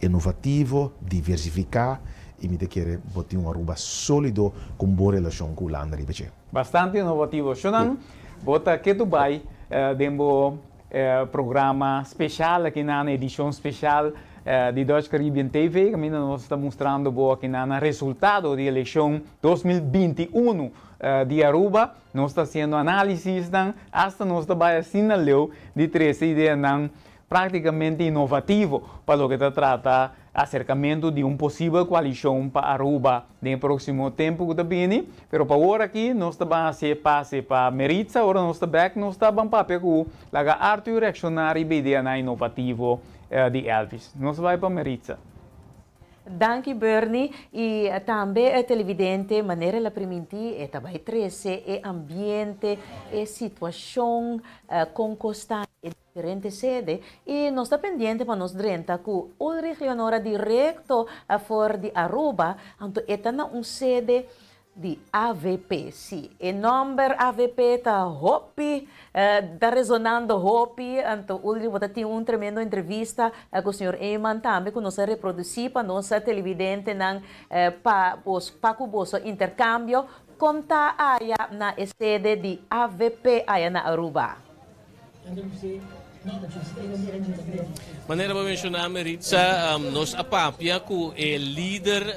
Speaker 3: inovativo, diversifiká i mi ta kere bo tin un Aruba sólido ku un bon relashon ku Hulanda riba dje.
Speaker 2: Bastante inovativo. Shonan, bo ta ketu bai den bo programa special aki na edicion special di Dutch Caribbean TV caminda nos ta mustrando bo aki na resultado di eleccion 2021 di Aruba. Nos ta haciendo analisisnan hasta nos ta bay asina leu di trece ideanan practicamente inovativo pa loke ta trata acercamento di un posibel coalicion pa Aruba den e proximo tempo cu ta bini. Pero pa awor aki nos ta ban haci e pase pa Meritza, ora nos ta bek nos ta ban papia cu laga Arthur reacciona riba ideanan inovativo di Elvis. Nos bay pa Meritza.
Speaker 1: Danki Bernie y tambe e televidente manera el a priminti e ta bay trece e ambiente, e situacion con cos ta e diferente sede y nos ta pendiente pa nos drenta cu Ulrich Leonora directo for di Aruba, anto e ta na un sede di avp. Si, e nomber avp ta hopi, ta resonando hopi, anto Ulrich bo ta tin un tremendo entrevista cu señor Eman tambe cu nos a reproduci pa nos televidentenan pa pa cu boso intercambio con ta aya na e sede di avp aya na Aruba.
Speaker 11: Manera bo menshoná Meritza, nos a papia ku e lider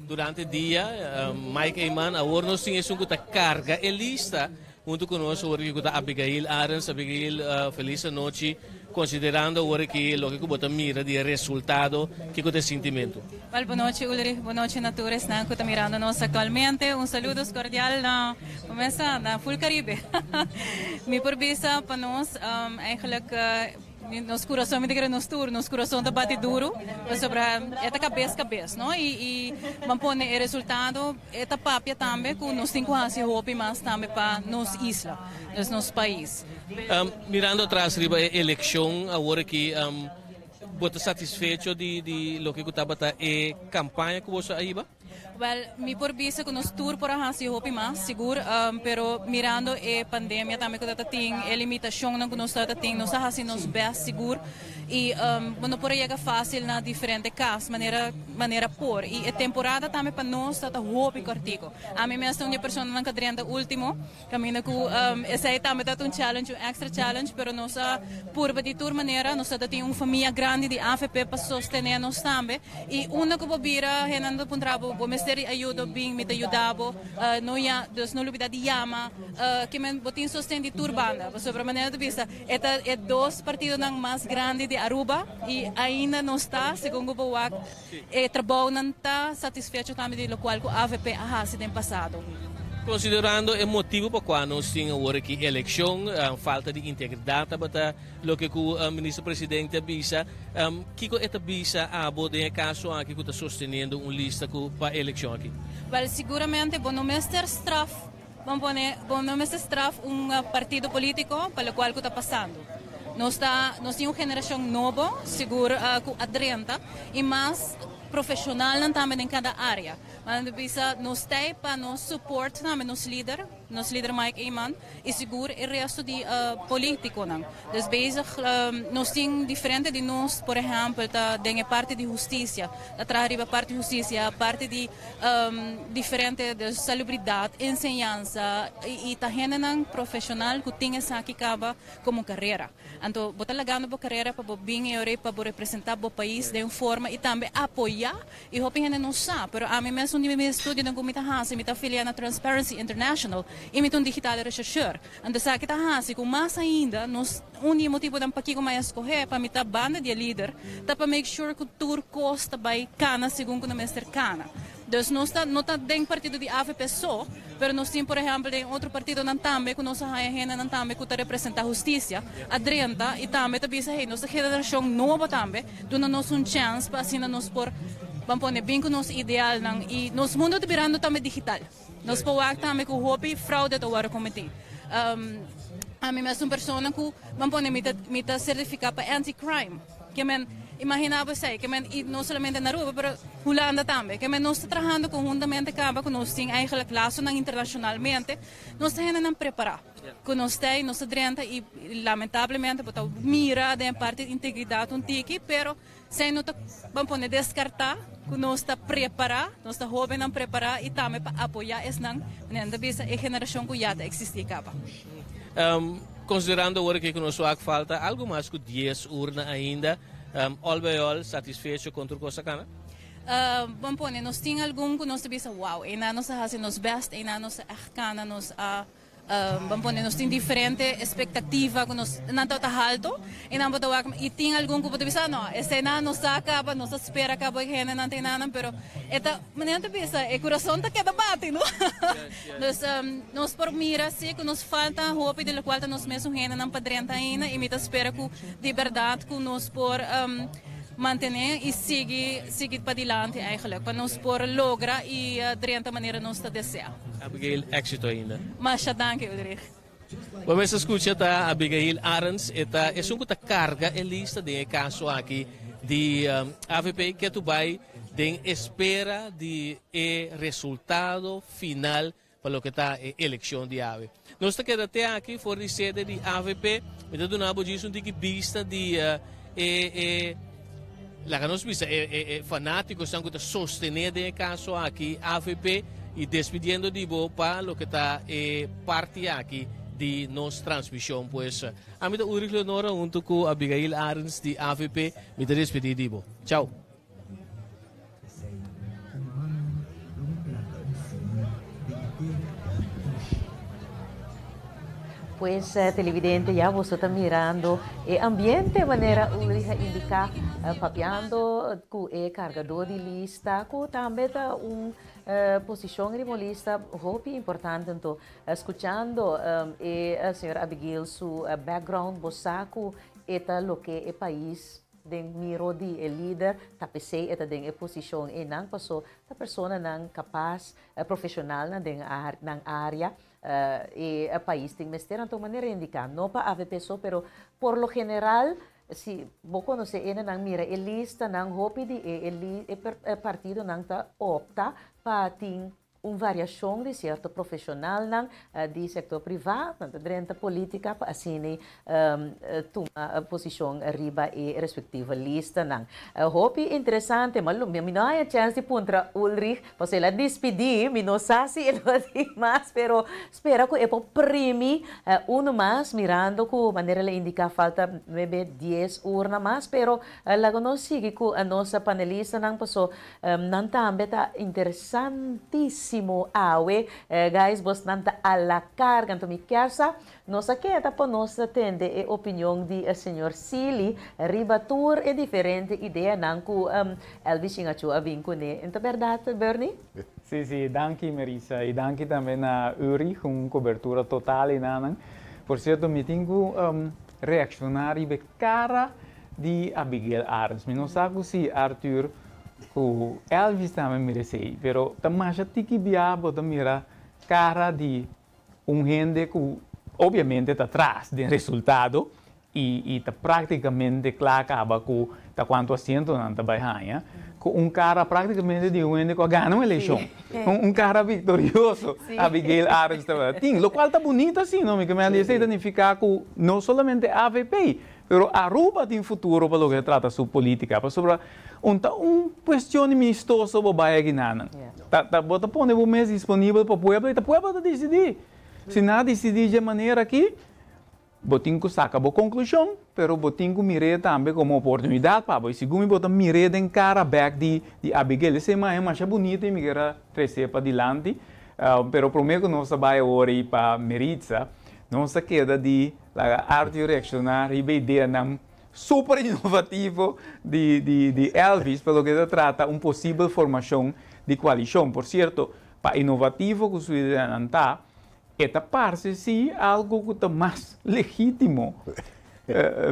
Speaker 11: durante dia, Mike Eman. Awor nos tin esun ku ta karga e lista huntu ku nos awor aki ku ta Abigail Arends. Abigail, felis anochi. Konsiderando awor aki loke ku bo ta mira di e resultado, kiko ta e sintimentu?
Speaker 16: Wel, bonochi Ulrich, bonochi na tur esnan ku ta mirando nos aktualmente. Un saludos kordial na Comesa na full Caribe. Mi por bisa pa nos eigenlijk. Nos kurason, mi ta kere nos tur, nos kurason ta bati duru pasobra e ta kabes kabes, no? I i ban pone e resultado e ta papia tambe ku nos tin ku hasi hopi mas tambe pa nos isla, dus nos pais.
Speaker 11: Mirando atras riba e elekshon awor aki, bo ta satisfecho di di loke ku tabata e kampaña ku boso a hiba?
Speaker 16: Wel, mi por bisa ku nos tur por a hasi hopi mas, sigur, pero mirando e pandemia tambe ku ta tin, e limitashonnan ku nos ta tin, nos a hasi nos best sigur i bo no por a yega fásil na diferente kas manera manera por. I e temporada tambe pa nos ta ta hopi kòrtiku. Ami mes ta un di e personanan ku a drenta último. Caminda cu esey tambe ta un challenge, un extra challenge, pero nos a purba di tur manera. Nos ta tin un famia grandi di avp pa sostene nos tambe. Y unda cu bo bira, hendenan ta puntra bo, bo mester di ayudo, bin, mi ta yuda bo. No ya, dus no lubida di yama. Kimen bo tin sosten di tur banda. Pasobra manera ta bisa, e ta e dos partidonan mas grandi di Aruba y ainda nos ta, segun cu bo wak, E trabounan ta satisfecho tambe di lokual ku avp a hasi den pasado.
Speaker 11: Konsiderando e motibu pa kua nos tin awor aki elekshon, falta di integridat tabata loke ku Minister Presidente a bisa. Kiko e ta bisa abo den e kaso aki ku ta sosteniendo un lista ku pa elekshon aki?
Speaker 16: Wèl, siguramente bo no mester straf, ban pone, bo no mester straf un partido polítiko pa lokual ku ta pasando. Nos ta, nos tin un generashon nobo, sigur ku a drenta i mas profeshonalnan tambe den kada área. Nan ta bisa nos ta ei pa nos support tambe nos lider, nos lider Mike Eman i sigur e resto di politiconan. Dus bezig nos tin diferente di nos, por ehempel ta den e parti di husticia, ta traha riba parti husticia, parti di diferente de salubridad, enseñansa i ta hendenan profesional cu tin esaki caba como carera. Anto bo ta lagando bo carera pa bo bin e ora ei pa bo representa bo pais den un forma i tambe apoya. I hopi hende no sa, pero ami mes un di mi estudionan ku mi ta hasi, mi ta afilia na Transparency International i mi ta un digitale rechercheur. Anto esaki ta hasi ku mas ainda nos, un di e motibunan pakiko mi a skohé pa mi ta banda di e lider ta pa make sure ku tur kos ta bai kana segun ku nan mester kana. Dus nos ta no ta den partido di avp so, pero nos tin por ehempel den otro partidonan tambe ku nos a haña hendenan tambe ku ta representá hustisia a drenta i tambe ta bisa hey nos ta generashon nobo tambe, duna nos un chèns pa asina nos por ban pone bin ku nos idealnan i nos mundo ta birando tambe digital. Nos por wak tambe ku hopi fraude ta wòrdu kometí. Ami mes un persona ku ban pone mi ta mi ta sertifiká pa anti-crime. Ke men imaginá bo esei, ke men i no solamente na Aruba pero Hulanda tambe. Ke men nos ta trahando konhuntamente kaba ku nos tin eigenlijk lasonan internashonalmente, nos ta hendenan prepará. Ku nos ta ei, nos ta drenta i lamentablemente bo ta mira den e parti di integridat un tiki, pero esei no ta ban pone deskartá ku nos ta prepará, nos ta hóbennan prepará i tambe pa apoyá esnan, manera nan ta bisa, e generashon ku ya ta eksistí kaba.
Speaker 11: Konsiderando awor ku nos wak falta algu mas ku dies urna ainda, all by all satisfecho kon tur kos a kana?
Speaker 16: Bon pone, nos tin algun ku nos ta bisa wow, einan nos a hasi nos best, einan nos a ègt kana, nos a Ban pone nos tin diferente espektativa ku nos nan tabata halto i nan bo ta wak i tin algun ku bo ta bisa no esei nan no sa kaba nos ta spera kaba e hendenan ta enanan pero e ta manera nan ta bisa e kurason ta keda bati no dus nos por mira si ku nos falta hopi di lokual ta nos mesun hendenan pa drenta ainda i mi ta spera ku di bèrdat ku nos por mantene i sigui sigui padilanti eigenlijk pa nos por logra i drenta manera nos ta desea.
Speaker 11: Abigail, éxito ainda.
Speaker 16: Masha danki, Ulrich.
Speaker 11: Bo mester skucha ta Abigail Arends, e ta esun ku ta karga e lista den e kaso aki di avp ketu bai den espera di e resultado final pa loke ta e elekshon di awe. Nos ta keda te aki for di sede di avp. Mi ta duna bo djis un tiki bista di e e laga nos bisa e e e fanatikonan ku ta sostené den e kaso aki avp i despidiendo di bo pa loke ta e parti aki di nos transmishon. Pues ami ta Ulrich Leonora huntu ku Abigail Arends di avp. Mi ta despedí di bo. Chao.
Speaker 1: Pues televidente ya boso ta mirando e ambiente manera Ulrich a indica papiando cu e cargador di lista cu tambe ta un posicion riba un lista hopi importante anto scuchando e señor Abigail su background bo sa cu. E ta loke e pais den miro di e lider, ta p'esei e ta den e posishon einan, paso ta personanan kapas, profeshonalnan den nan área e pais tin mester. Anto manera indiká, no pa avp so, pero por lo general si bo konosé enenan mira e listanan, hopi di e e partidonan ta opta pa tin un variashon di sierto profeshonalnan di sektor privá nan ta drenta polítika pa asina tuma posishon riba e respektivo listanan. Hopi interesante, ma mi no haña chèns di puntra Ulrich pasobra el a dispidí, mi no sa si el lo tin mas, pero spera ku e por primi uno mas mirando ku manera el a indiká falta nuebe dies urna mas, pero laga nos sigui ku nos panelistanan paso Nan tambe ta interesantisimo awe. Guys, bosnan ta a la carga. Anto mi kier sa, nos a keda pa nos tende e opinion di señor Sealy riba tur e diferente ideanan cu Elvis Shingachu a bin cune. Ta berdad, Bernie?
Speaker 2: Sí, sí. Danki, Merissa. Y danki tambe na Ulrich, un cobertura total enanan. Por cierto, mi tin cu reacciona riba e cara di Abigail Arends. Mi no sa cu si Arthur cu Elvis tambe mira esey, pero ta masha tiki bia bo ta mira cara di un hende cu obviamente ta tras den resultado y y ta practicamente cla caba cu ta cuanto asientonan ta bay haña, cu un cara practicamente di un hende cu a gana un eleccion, un cara victorioso Abigail Arends tabata tin, locual ta bunito asina, no? Mi ke mende esey ta nifica cu no solamente avp, Pero Aruba tin futuro pa loke ta trata su politica, pasobra un ta un cuestion di mistoso bo bay aki-nanan. Ta ta bo ta pone bo mes disponibel pa pueblo y ta pueblo ta dicidi. Si nan a dicidi dje manera aki, bo tin cu saca bo conclusion, pero bo tin cu mir'é tambe como oportunidad pa bo. Y segun mi bo ta mir'é den cara bek di di Abigail. Esey maña masha bunita y mi kier a trecé padilanti. Pero prome cu nos ta bay awor y pa Meritza, nos ta keda di Laga Arthur reakshoná riba e ideanan super inovativo di di Elvis pa loke ta trata un posibel formashon di koalishon. Por sierto, pa inovativo ku su ideanan ta, e ta parse si algu ku ta mas legítimo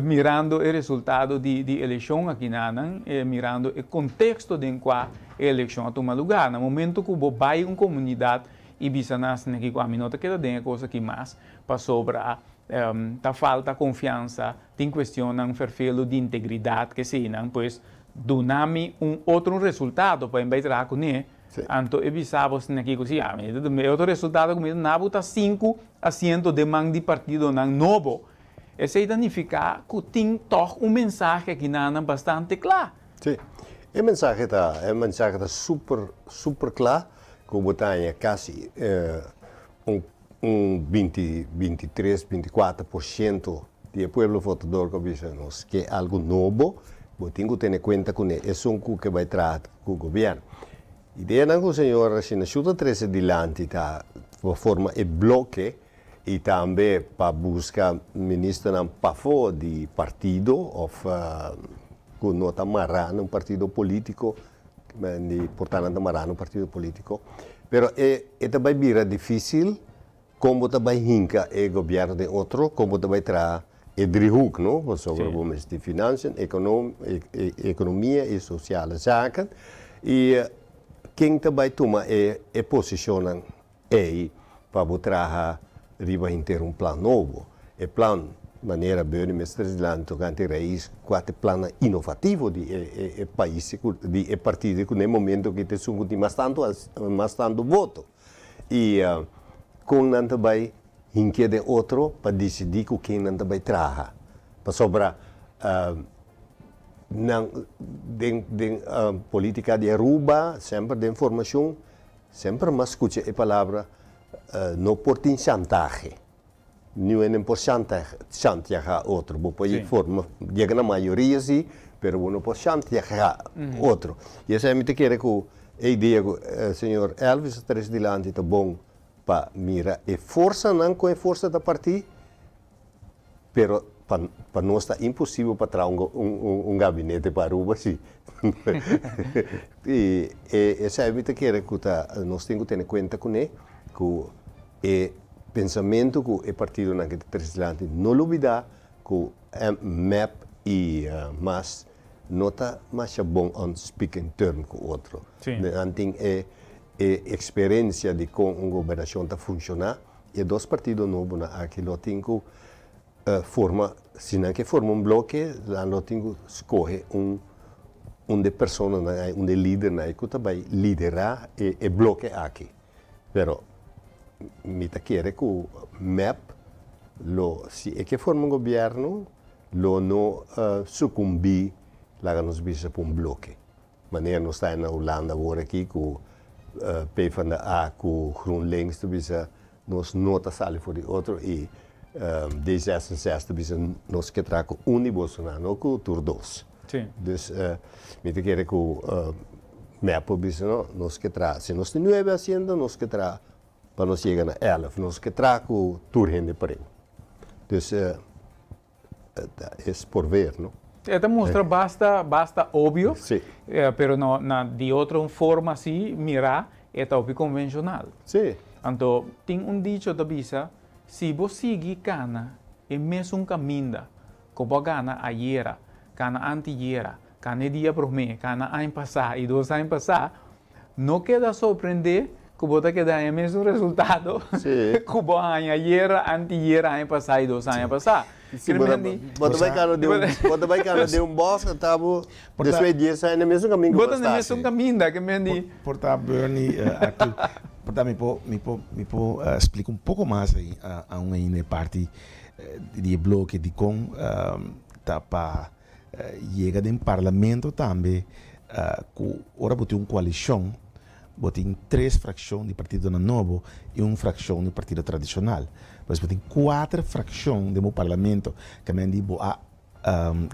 Speaker 2: mirando e resultado di di elekshon akinanan, mirando e konteksto den kua e elekshon a tuma lugá. Na momento ku bo bai un komunidat i bisa nan asina ki ku ami no ta keda den e kos aki mas, Pasobra ta falta konfiansa, tin kuestionnan ferfelu di integridat keseinan, pues duna mi un otro resultado pa mi bai traha kuné, anto e bisa bo asina kiko si ami ta duna e otro resultado ku mi ta duna bo ta sinku asiento den man di partidonan nobo. Esei ta nifiká ku tin tòg un mensahe akinanan bastante kla.
Speaker 4: Sí, e mensahe ta, e mensahe ta super, super kla ku bo ta haña kasi un Un binti, bintitres, bintikuater por shento di e pueblo votador ku a bisa nos ke algu nobo, bo tin ku tene kuenta kuné esun ku ke bai traha ku gobièrnu. Ideanan ku señor Rashinashu ta trese dilanti ta pa forma e bloke i tambe pa buska ministernan pafó di partido òf ku no ta mará na un partido polítiko, di por ta nan ta mará na un partido polítiko. Pero e e ta bai bira difísil kon bo ta bai hinka e gobièrnu den otro, kon bo ta bai traha e driehoek, no? Pasobra bo mester financiën, ekonomia i sosiale zaken. I ken ta bai tuma e e posishonnan ei pa bo traha riba henter un plan nobo. E plan, manera Bernie mester dilanti tokante rais, kua ta e plannan inovativo di e e pais ku di e partido ku na e momento aki ta esun ku tin mas tantu mas tantu voto. I kon nan ta bai hinkia den otro pa disidí ku ken nan ta bai traha. Pasobra nan den den politika di Aruba semper den formashon Semper m'a scucha e palabra no por tin chantahe. Niun hende por chantiaha otro. Bo por forma, yega na mayoria si, pero bo no por chantiaha otro. Y esei mi ta kere cu e idea cu señor Elvis a trece dilanti ta bon pa mira e forsanan con e forsa ta parti, Pero pa pa nos ta imposibel pa traha un un gabinete pa Aruba si. I e esei mi ta kere ku ta nos tin ku tene kuenta kuné ku e pensamentu ku e partidonan ke ta trese dilanti no lubida ku Mep i mas no ta masha bon on speaking term ku otro. Nan tin e e eksperensia di kon un gobernashon ta funshoná i e dos partido nobonan aki lo tin ku forma, si nan ke forma un bloke nan lo tin ku skohe un un di e personanan ai, un di e lidernan ai ku ta bai liderá e e bloke aki. Pero mi ta kere ku mep lo, si e ke forma un gobièrnu, lo no sukumbí, laga nos bisa, pa un bloke. Manera nos ta na Hulanda awor aki ku PvdA ku GroenLinks ta bisa nos no ta sali for di otro i D66 ta bisa nos ke traha ku un di bosonan, no ku tur dos. Dus mi ta kere ku mep por bisa no, nos ke traha, si nos tin nuebe asiento nos ke traha pa nos yega na èlf, nos ke traha ku tur hende pareu. Dus es por ver, no?
Speaker 2: E ta mustra basta, basta obvio, pero no, na di otro forma si mira e ta hopi convencional. Anto tin un dicho ta bisa, si bo sigui cana e mesun caminda cu bo a gana ayera, cana antiyera, cana e dia prome, cana aña pasa y dos aña pasa, No keda sorprendé ku bo ta keda haña mesun resultado ku bo a haña ayera, antiyera, aña pasá i dos aña pasá.
Speaker 4: Si bo ta bai kana den un, bo ta bai kana den un bòs ata bo despues di dies aña na mesun kaminda ku bo
Speaker 2: ta. Bo ta na mesun kaminda ke men di.
Speaker 3: Por ta Bernie Arthur, por ta mi por mi por mi por splika un poko mas aun ainda e parti di e bloke dikon ta pa Yega den parlamento tambe ku ora bo tin un koalishon bo tin tres frakshon di partidonan nobo i un frakshon di partido tradishonal. Pues bo tin kuater frakshon den bo parlamento ke men di bo a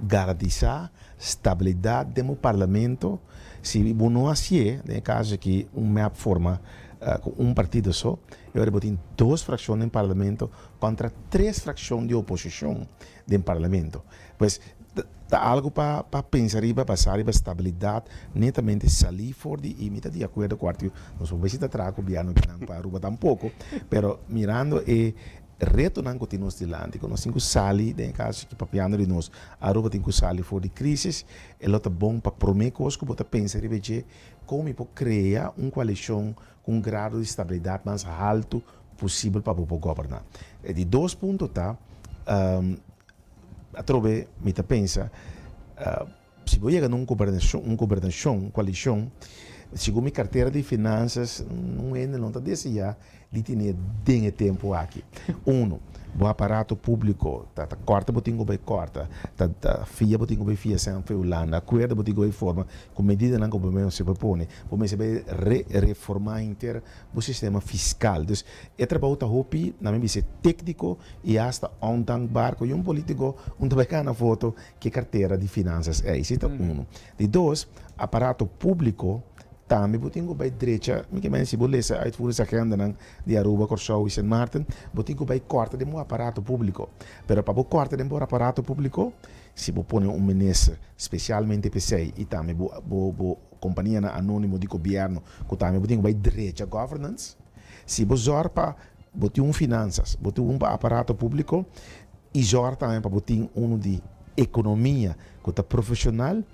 Speaker 3: garantisá stabilidat den bo parlamento. Si bo no hasié, den e kaso aki un mep forma ku un partido so, e ora bo tin dos frakshon den parlamento kontra tres frakshon di oposishon den parlamento. Pues ta algo pa pa pensa riba, basá riba stabilidat, netamente salí for di, i mi ta di akuerdo ku Arthur, nos por besi ta traha gobièrnu kinan pa Aruba tampoko, pero mirando e retonan ku tin nos dilanti, ku nos tin ku sali, den e kaso aki papiando di nos, Aruba tin ku sali for di krisis, e lo ta bon pa promé kos ku bo ta pensa riba dje, kon mi por krea un koalishon ku un grado di stabilidat mas haltu posibel pa bo por goberná. E di dos punto ta, Atrobe mi ta pensa, si bo yega na un gobernashon, un gobernashon, koalishon, segun mi kartera di finansas, un hende no ta deseá di tene den e tempu aki. Uno, bo aparato públiko ta ta kòrta bo tin ku bai kòrta, ta ta fia bo tin ku bai fia sèn for Hulanda, akuerdo bo tin ku bai forma ku medidanan ku bo mester bai pone, bo mester bai re reformá henter bo sistema fiskal. Dus e trabou ta hopi, na mi bisa, tékniko i asta ondankbaar ku un polítiko un ta bai gana voto ku e kartera di finansas ei. Esei ta unu. Di dos, aparato públiko tambe bo tin ku bai drecha, mi ke men si bo lesa uitvoeringsagendanan di Aruba, Kòrsou i Sint Maarten, bo tin ku bai kòrta den bo aparato públiko. Pero pa bo kòrta den bo aparato públiko, si bo pone un minister spesialmente p'esei i tambe bo bo bo kompanianan anónimo di gobièrnu ku tambe bo tin ku bai drecha governance, si bo zòrg pa bo tin un finansas, bo tin un pa aparato públiko i zòrg tambe pa bo tin unu di ekonomia ku ta profeshonal,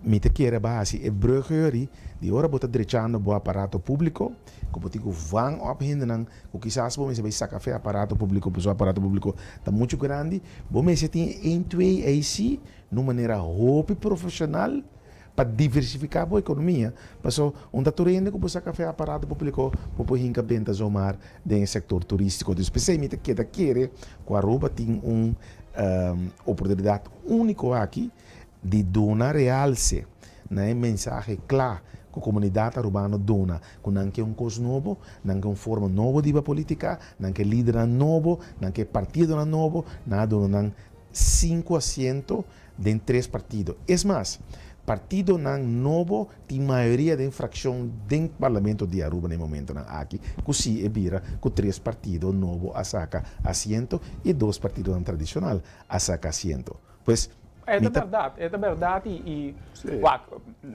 Speaker 3: mi ta kere bo hasi e brug heri di ora bo ta drechando bo aparato públiko ku bo tin ku vang òp hendenan ku kisas bo mester bai saka fe aparato públiko pasobra aparato públiko ta muchu grandi, bo mester tin e een twee ei si na un manera hopi profeshonal. Pa diversifiká bo ekonomia, paso un ta tur hende ku bo saka fe aparato públiko bo por hinka benta zomar den e sektor turístiko. Dus p'esei mi ta keda kere ku Aruba tin un oportunidat úniko aki di duna realse na e mensahe kla ku komunidat arubano duna ku nan ke un kos nobo, nan ke un forma nobo di hiba polítika, nan ke lidernan nobo, nan ke partidonan nobo, nan a duna nan sinku asiento den tres partido. Es mas, partidonan nobo tin mayoria den fraccion den Parlamento di Aruba na e momentonan aki, cu si e bira cu tres partido nobo a saca asiento y dos partidonan tradicional a saca asiento. Pues,
Speaker 2: E
Speaker 3: mi
Speaker 2: ta
Speaker 3: ta.
Speaker 2: berdad, e ta berdad y y wak,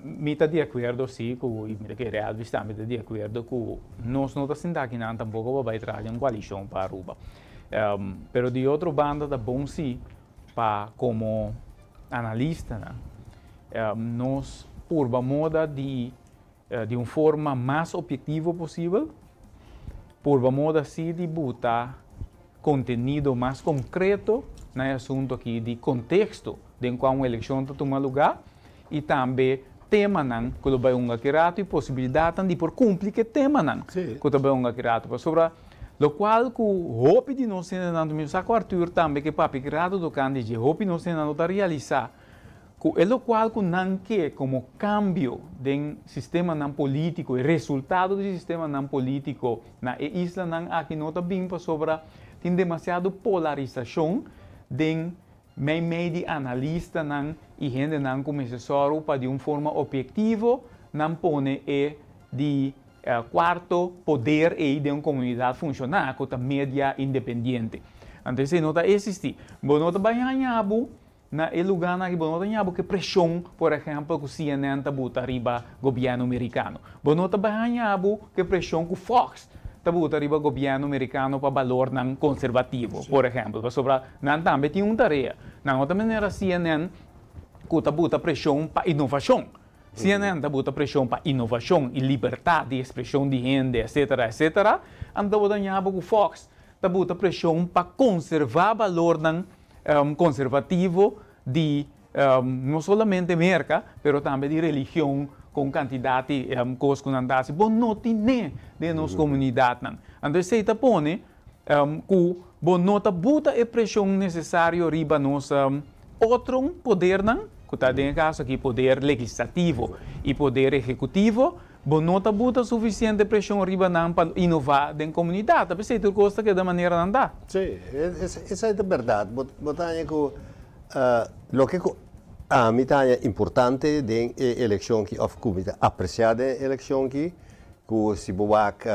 Speaker 2: mi ta di acuerdo si cu y mi ta kere Elvis tambe ta di acuerdo cu nos no ta sinta akinan tampoco pa bay traha den un coalicion pa Aruba. Pero di otro banda ta bon si. Pa komo analistanan nos purba moda di di un forma mas objetivo posibel, purba moda si di buta kontenido mas konkreto na e asuntu aki di konteksto den kua un elekshon ta tuma lugá i tambe temanan ku lo bai hunga aki ratu i posibilidatnan di por kumpli ku e temanan ku ta bai hunga aki ratu. Pasobra lokual ku hopi di nos hendenan, mi sa ku Arthur tambe ke papia ki ratu tokante dje, hopi nos hendenan no ta realisá ku e lokual ku nan ke komo kambio den sistemanan polítiko, e resultado di sistemanan polítiko na e islanan aki no ta bin pasobra tin demasiado polarisashon den meimei di analistanan i hendenan ku mester sòru pa di un forma ophektivo nan pone e di kuarto poder ei den un komunidat funshoná ku ta media independiente. Anto esei no ta eksistí. Bo no ta bai haña bo na e lugánan aki, bo no ta haña bo ku e preshon, por ehèmpel, ku CNN ta buta riba gobièrnu merikano. Bo no ta bai haña bo ku e preshon ku Fox ta buta riba gobièrnu merikano pa balornan konservativo, por ehèmpel, pasobra nan tambe tin un tarea. Nan no ta manera CNN ku ta buta preshon pa inovashon. CNN ta buta preshon pa inovashon i libertat di ekspreshon di hende, etsetera, etsetera. Anto bo ta haña bo ku Fox ta buta preshon pa konservá balornan konservativo di no solamente Merka, pero tambe di religion ku un kantidat di kos ku nan ta hasi. Bo no tin'é den nos komunidatnan. Anto esei ta pone ku bo no ta buta e preshon nesesario riba nos otro podernan, ku ta den e kaso aki poder legislativo i poder ehekutivo, bo no ta buta sufisiente preshon riba nan pa inová den komunidat. Ta p'esei tur kos ta keda manera nan ta.
Speaker 4: Sí, esei ta bèrdat. Bo ta haña ku loke ku ami ta haña importante den e elekshon aki òf ku mi ta apresiá den e elekshon aki, Ku si bo wak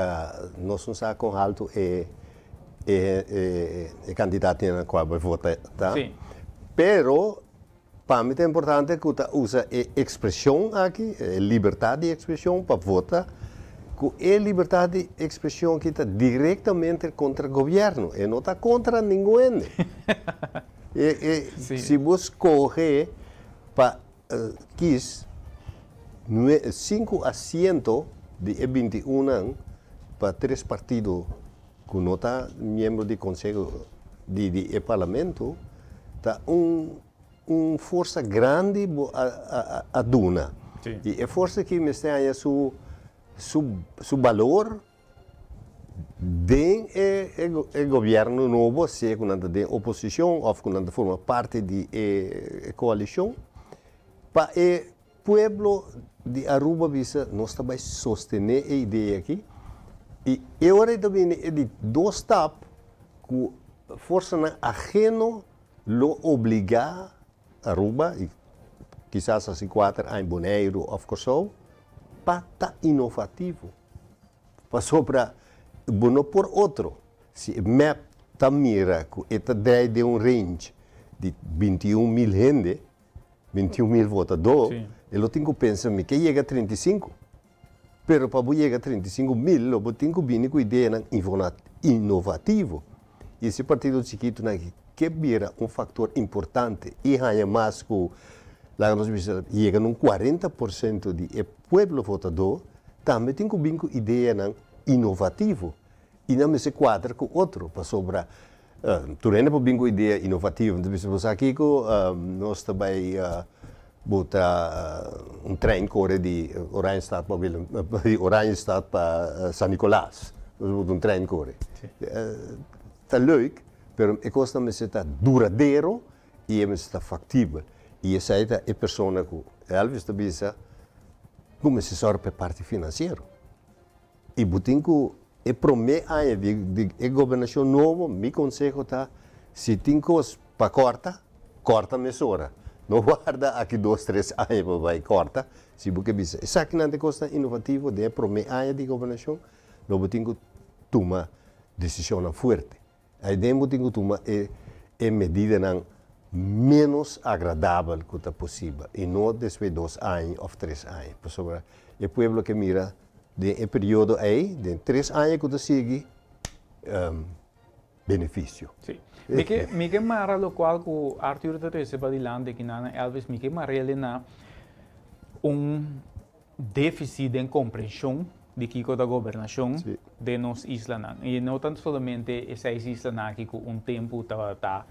Speaker 4: nos no sa kon haltu e e kandidatnan ku a bai vota ta. Pero pa mi ta importante ku ta usa e ekspreshon aki, e libertat di ekspreshon pa vota, ku e libertat di ekspreshon aki ta direktamente kontra gobièrnu, e no ta kontra ningun hende. E si bo skohe pa Kis sinku asiento di e bintiunnan pa tres partido ku no ta miembro di konseho di di e parlamento ta un un forsa grandi bo a a duna. I e forsa aki mester haña su su su balor Den e gobierno nobo, sea cu nan ta den oposicion of cu nan ta forma parti di e coalicion, pa e pueblo di Aruba bisa nos ta bay sostene e idea aki y e ora ta bini e di dos stap cu forsanan ajeno lo obliga Aruba y kisas asi cuater aña Boneiru of Corsou pa ta inovativo. Pasobra bo no por otro. Si e mep ta mira ku e ta drei den un range di 21 mil hende, 21 mil votadó, e lo tin ku pensa mi ke yega 35. Pero pa bo yega 35 mil lo bo tin ku bini ku ideanan inovativo. I si partido chikitunan aki ke bira un faktor importante i haña mas ku, laga nos bisa, yega na un 40% di e pueblo votadó, tambe tin ku bin ku ideanan inovativo i nan mester kuadra ku otro pasobra tur hende por bin ku idea inovativo. Mi ta bisa bo sa kiko nos ta bai buta un trein kore di Oranjestad pa Willem di Oranjestad pa San Nicolas. Nos buta un trein kore. Ta leuk pero e kosnan mester ta duradero i e mester ta faktibel. I esei ta e persona ku Elvis ta bisa ku mester sòru pa e parti finansiero. I bo tin ku e promé aña di di e gobernashon nobo, mi konseho ta si tin kos pa kòrta, kòrta mesora. No warda aki dos tres aña pa bai kòrta. Si bo ke bisa esakinan ta e kosnan inovativo den e promé aña di gobernashon, lo bo tin ku tuma desishonnan fuerte. Aiden bo tin ku tuma e e medidanan ménos agradabel ku ta posibel i no despues dos aña òf tres aña. Pasobra e pueblo ke mira den e periodo ei, den tres aña ku ta sigui, benefisio.
Speaker 2: Sí. Mi ke mi ke mara lokual ku Arthur ta trese padilanti aki nan Elvis, mi ke mar'el na un défisit den komprenshon di kiko ta gobernashon den nos islanan. I no ta solamente e seis islanan aki ku un tempu tabata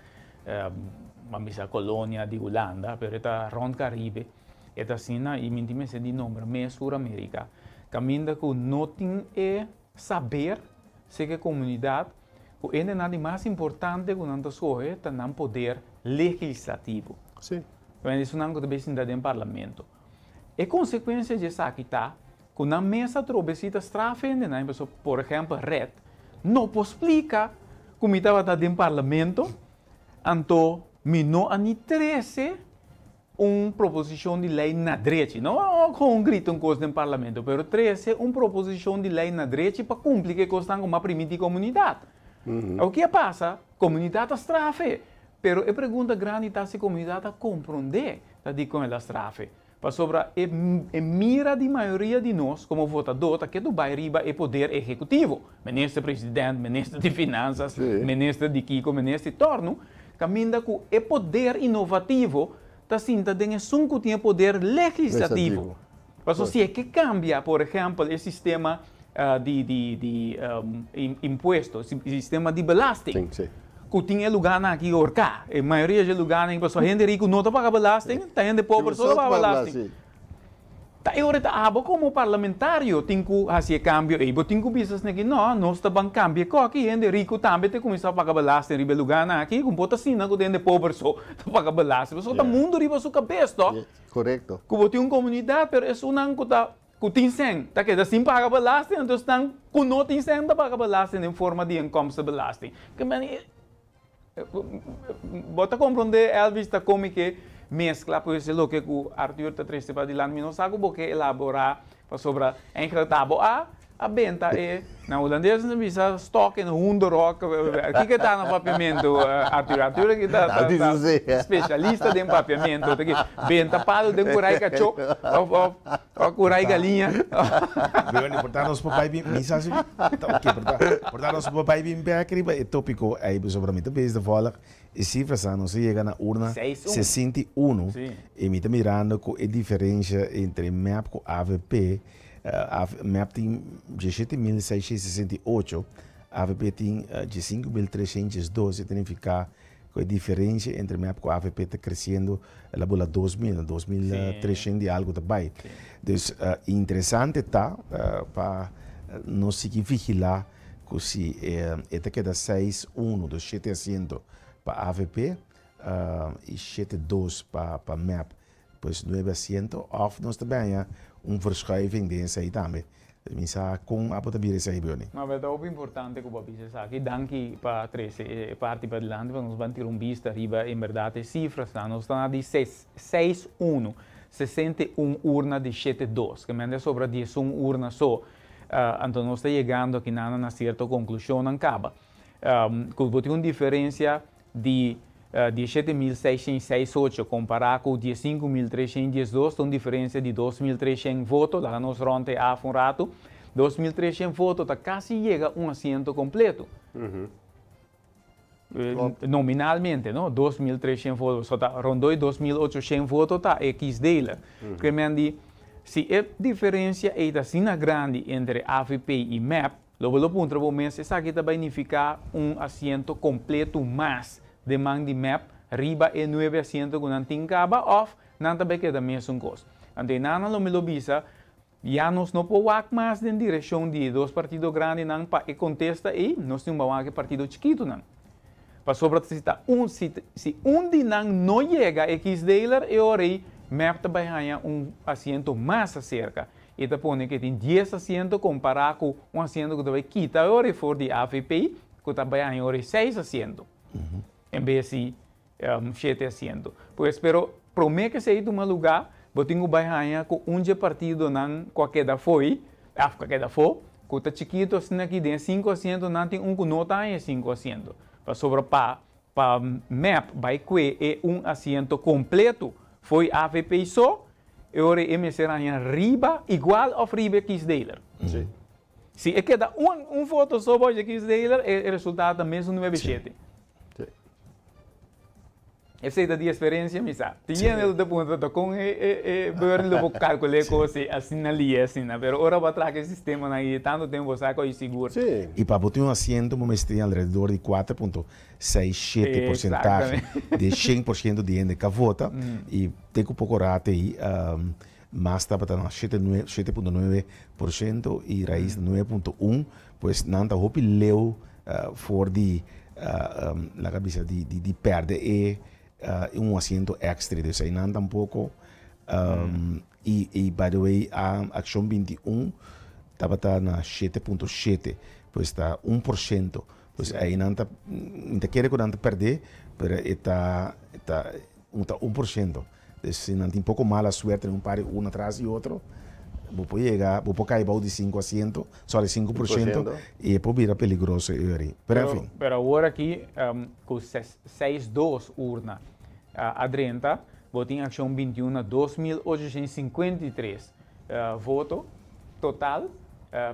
Speaker 2: ban bisa kolonia di Hulanda, pero e ta rònt Karibe. E ta asina i mi tin mester di nombra mes Sur Amerika, kaminda ku no tin e saber serka e komunidat ku hendenan di mas importante ku nan ta skohe ta nan poder legislativo. Esunnan ku ta bin sinta den parlamento. E konsekuensia di esaki ta ku nan mes atrobe si ta straf hendenan, pasobra por ehèmpel red no por splika ku mi tabata den parlamento anto mi no a ni trese un proposishon di lei na drechi, no kon grita un kos den parlamento, pero trese un proposishon di lei na drechi pa kumpli ku e kosnan ku mi a primiti komunidat. Awor ki a pasa? Komunidat a strafe, pero e pregunta grandi ta si komunidat a komprondé ta dikon el a strafe. Pasobra e e mira di mayoria di nos komo votadó ta ketu bai riba e poder ehekutivo, minister president, minister di finansas, minister di kiko, minister di tòrnu, kaminda ku e poder inovativo ta sinta den esun ku tin e poder legislativo. Pasobra si e ke kambia, por ehèmpel, e sistema di di di impuesto, sistema di belasting, ku tin e lugánan aki horká, e mayoria dje lugánan aki pasobra hende riku no ta paga belasting, ta hende pober so ta paga belasting. Ta e ora ta abo komo parlamentario tin ku hasi e kambio ei, bo tin ku bisa esaki no, nos ta ban kambia e koki, hende riku tambe ta kuminsá paga belasting riba e lugánan aki, ku bo ta asina ku ta hende pober so ta paga belasting, pasobra ta mundu riba su kabes to.
Speaker 4: Korekto.
Speaker 2: Ku bo tin un komunidat pero esunnan ku ta Ku tin sèn ta keda sin paga belasting, anto esnan ku no tin sèn ta paga belasting den forma di inkomstenbelasting. Ke meni bo ta komprondé Elvis ta komi ke meskla pues e loke ku Arthur ta trese padilanti. Mi no sa ku bo ke elaborá pasobra eigenlijk ta bo a a benta e na hulandes nan ta bisa stok in hoenderhok kiko ta na papiamentu Arthur? Arthur aki ta ta ta specialista den papiamentu ta ki benta palu den kurai kachó of of of kurai galiña.
Speaker 3: Bernie por ta nos por bai bin mi sa si ta oke por ta por ta nos por bai bin bek riba e topiko ei pasobra mi ta bezig ta volg e sifrasan nos a yega na urna 61 i mi ta mirando ku e diferensha entre mep ku avp Mep tin 17.668, avp tin 15.312, ta nifiká ku e diferensia entre mep ku avp ta kresiendo, el a bula 2.000, na 2.300 i algu ta bai. Dus interesante ta pa nos sigui vigilá ku si e ta keda seis uno, dus shete asiento pa avp i shete dos pa mep. Pues nuebe asiento of nos ta baña un verschuiving den esey tambe. Mi sa con abo ta bira esey Bernie.
Speaker 2: Ma ta hopi importante cu bo a bisa esaki. Danki pa trece e parti padilanti pa nos ban tira un bista riba en berdad e cifrasnan. Nos ta na di seis uno, 61 urna di shete dos, ke mende a sobra diesun urna so. Anto nos ta yegando akinan na cierto conclusionnan caba. Cu bo tin un diferencia di 17.668 kompará ku 15.312 ta un diferensia di 2.300 voto, laga nos rònt e af un ratu, 2.300 voto ta kasi yega un asiento kompleto. Nominalmente, no? 2.300 voto, so ta rondó e 2.800 voto ta e kiesdeler. Ke men di, si e diferensia ei ta asina grandi entre avp i mep, Lo bo lo puntra bo mes, esaki ta bai nifiká un asiento kompletu mas den man di mep riba e nuebe asiento ku nan tin kaba òf nan ta bai keda mesun kos? Anto e nana lo mi lo bisa, ya nos no por wak mas den direkshon di e dos partido grandinan pa e kontesta ei, nos tin un bai wak e partido chikitunan. Pasobra si ta un si si un di nan no yega e kiesdeler e ora ei mep ta bai haña un asiento mas aserka. E ta pone ku e tin dies asiento kompará ku un asiento ku ta bai kita e ora ei for di avp ku ta bai haña ora ei seis asiento en bes di shete asiento. Pues pero promé ku esei tuma lugá bo tin ku bai haña ku un dje partidonan ku a keda fo'i òf ku a keda afó ku ta chikitu asina aki den e sinku asientonan tin un ku no ta haña e sinku asiento pasobra pa pa mep bai kue e un asiento kompleto fo'i avp so E ora e mester haña riba, igual of riba e kiesdeler.
Speaker 4: Sí.
Speaker 2: Si e keda un, un voto so boshi e kiesdeler, e resultado ta mesun nuebe shete.
Speaker 4: Sí.
Speaker 2: Esei ta di experiencia mi sa. Tin hende lo ta puntra ta con e e e Bernie lo por calcula e cos ei asina lie asina. Pero ora bo a traha e sistemanan ei tanto tempo bo sa cu ei sigur.
Speaker 3: Y pa bo tin un asiento bo mester tin alrededor di 4.67 porcentahe di e 100% di hende ca vota y te cu poco rato ei mas tabata na 7.9% y Raiz na 9.1 pues nan ta hopi leu for di laga bisa di di perde e un asiento extra dus einan tampoco y y by the way Accion 21 tabata na 7.7 pues ta 1% pues einan ta mi ta kere cu nan ta perde pero e ta ta ta 1%. Dus si nan tin poko mala suerte den un par di uno atras di otro, bo por yega, bo por kai bou di sinku asiento, sorry, 5% i e por bira peligroso e ora ei. Pero en fin.
Speaker 2: Pero awor aki ku seis dos urna a drenta, bo tin Akshon 21 na 2853 voto total.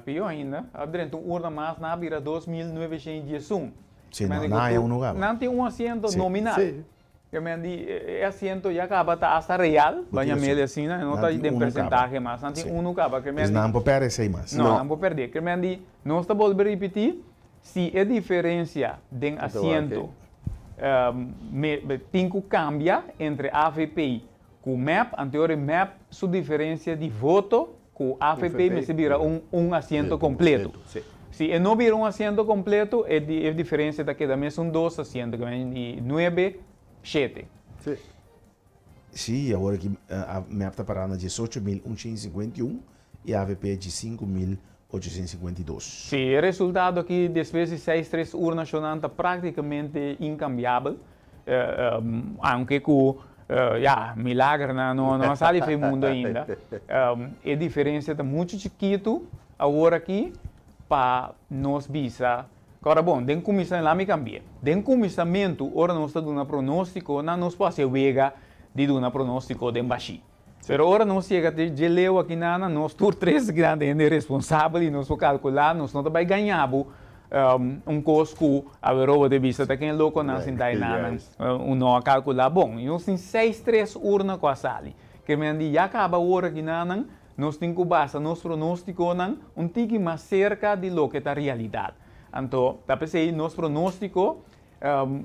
Speaker 2: Pió ainda, a drenta un urna mas, nan a bira 2911.
Speaker 3: Sí, nan haña unu kaba.
Speaker 2: Nan tin un asiento nominal. Ke men di e asiento ya kaba ta hasta real, ba yam'el asina, e no ta den persentahe mas, nan tin unu kaba. Ke men di.
Speaker 3: Nan por pèrdè esei mas.
Speaker 2: No, nan por pèrdè. Ke men di, nos ta bolbe ripití, si e diferensia den asiento tin ku kambia entre avp ku mep, anto e mep su diferensia di voto ku avp mester bira un asiento kompleto. Si e no bira un asiento kompleto, e diferensia ta keda mesun dos asiento, ke men di nuebe, shete.
Speaker 3: Sí, awor aki mep ta pará na 18.151 i avp 5.852.
Speaker 2: Sí, e resultado aki despues di seis tres urna shonnan ta práktikamente inkambiabel. Aunke ku ya, milagernan no a sali for e mundu ainda, e diferensia ta muchu chikitu awor aki pa nos bisa. Ora bon, den kuminsamentu, laat mi kambia. Den kuminsamentu, ora nos ta duna pronóstikonan, nos por hasi e wega di duna pronóstiko den bashí. Pero ora nos yega te dje leu aki nana, nos tur tres grandi hende responsabel i nos por kalkulá, nos no ta bai gaña bo un kos ku awe bo ta bisa ta ken lokonan sinta ei nanan un no a kalkulá bon. I nos tin seis tres urna ku a sali. Ke men di ya kaba awor aki nanan, nos tin ku basa nos pronóstikonan un tiki mas serka di loke ta realidat. Anto ta p'esei nos pronóstiko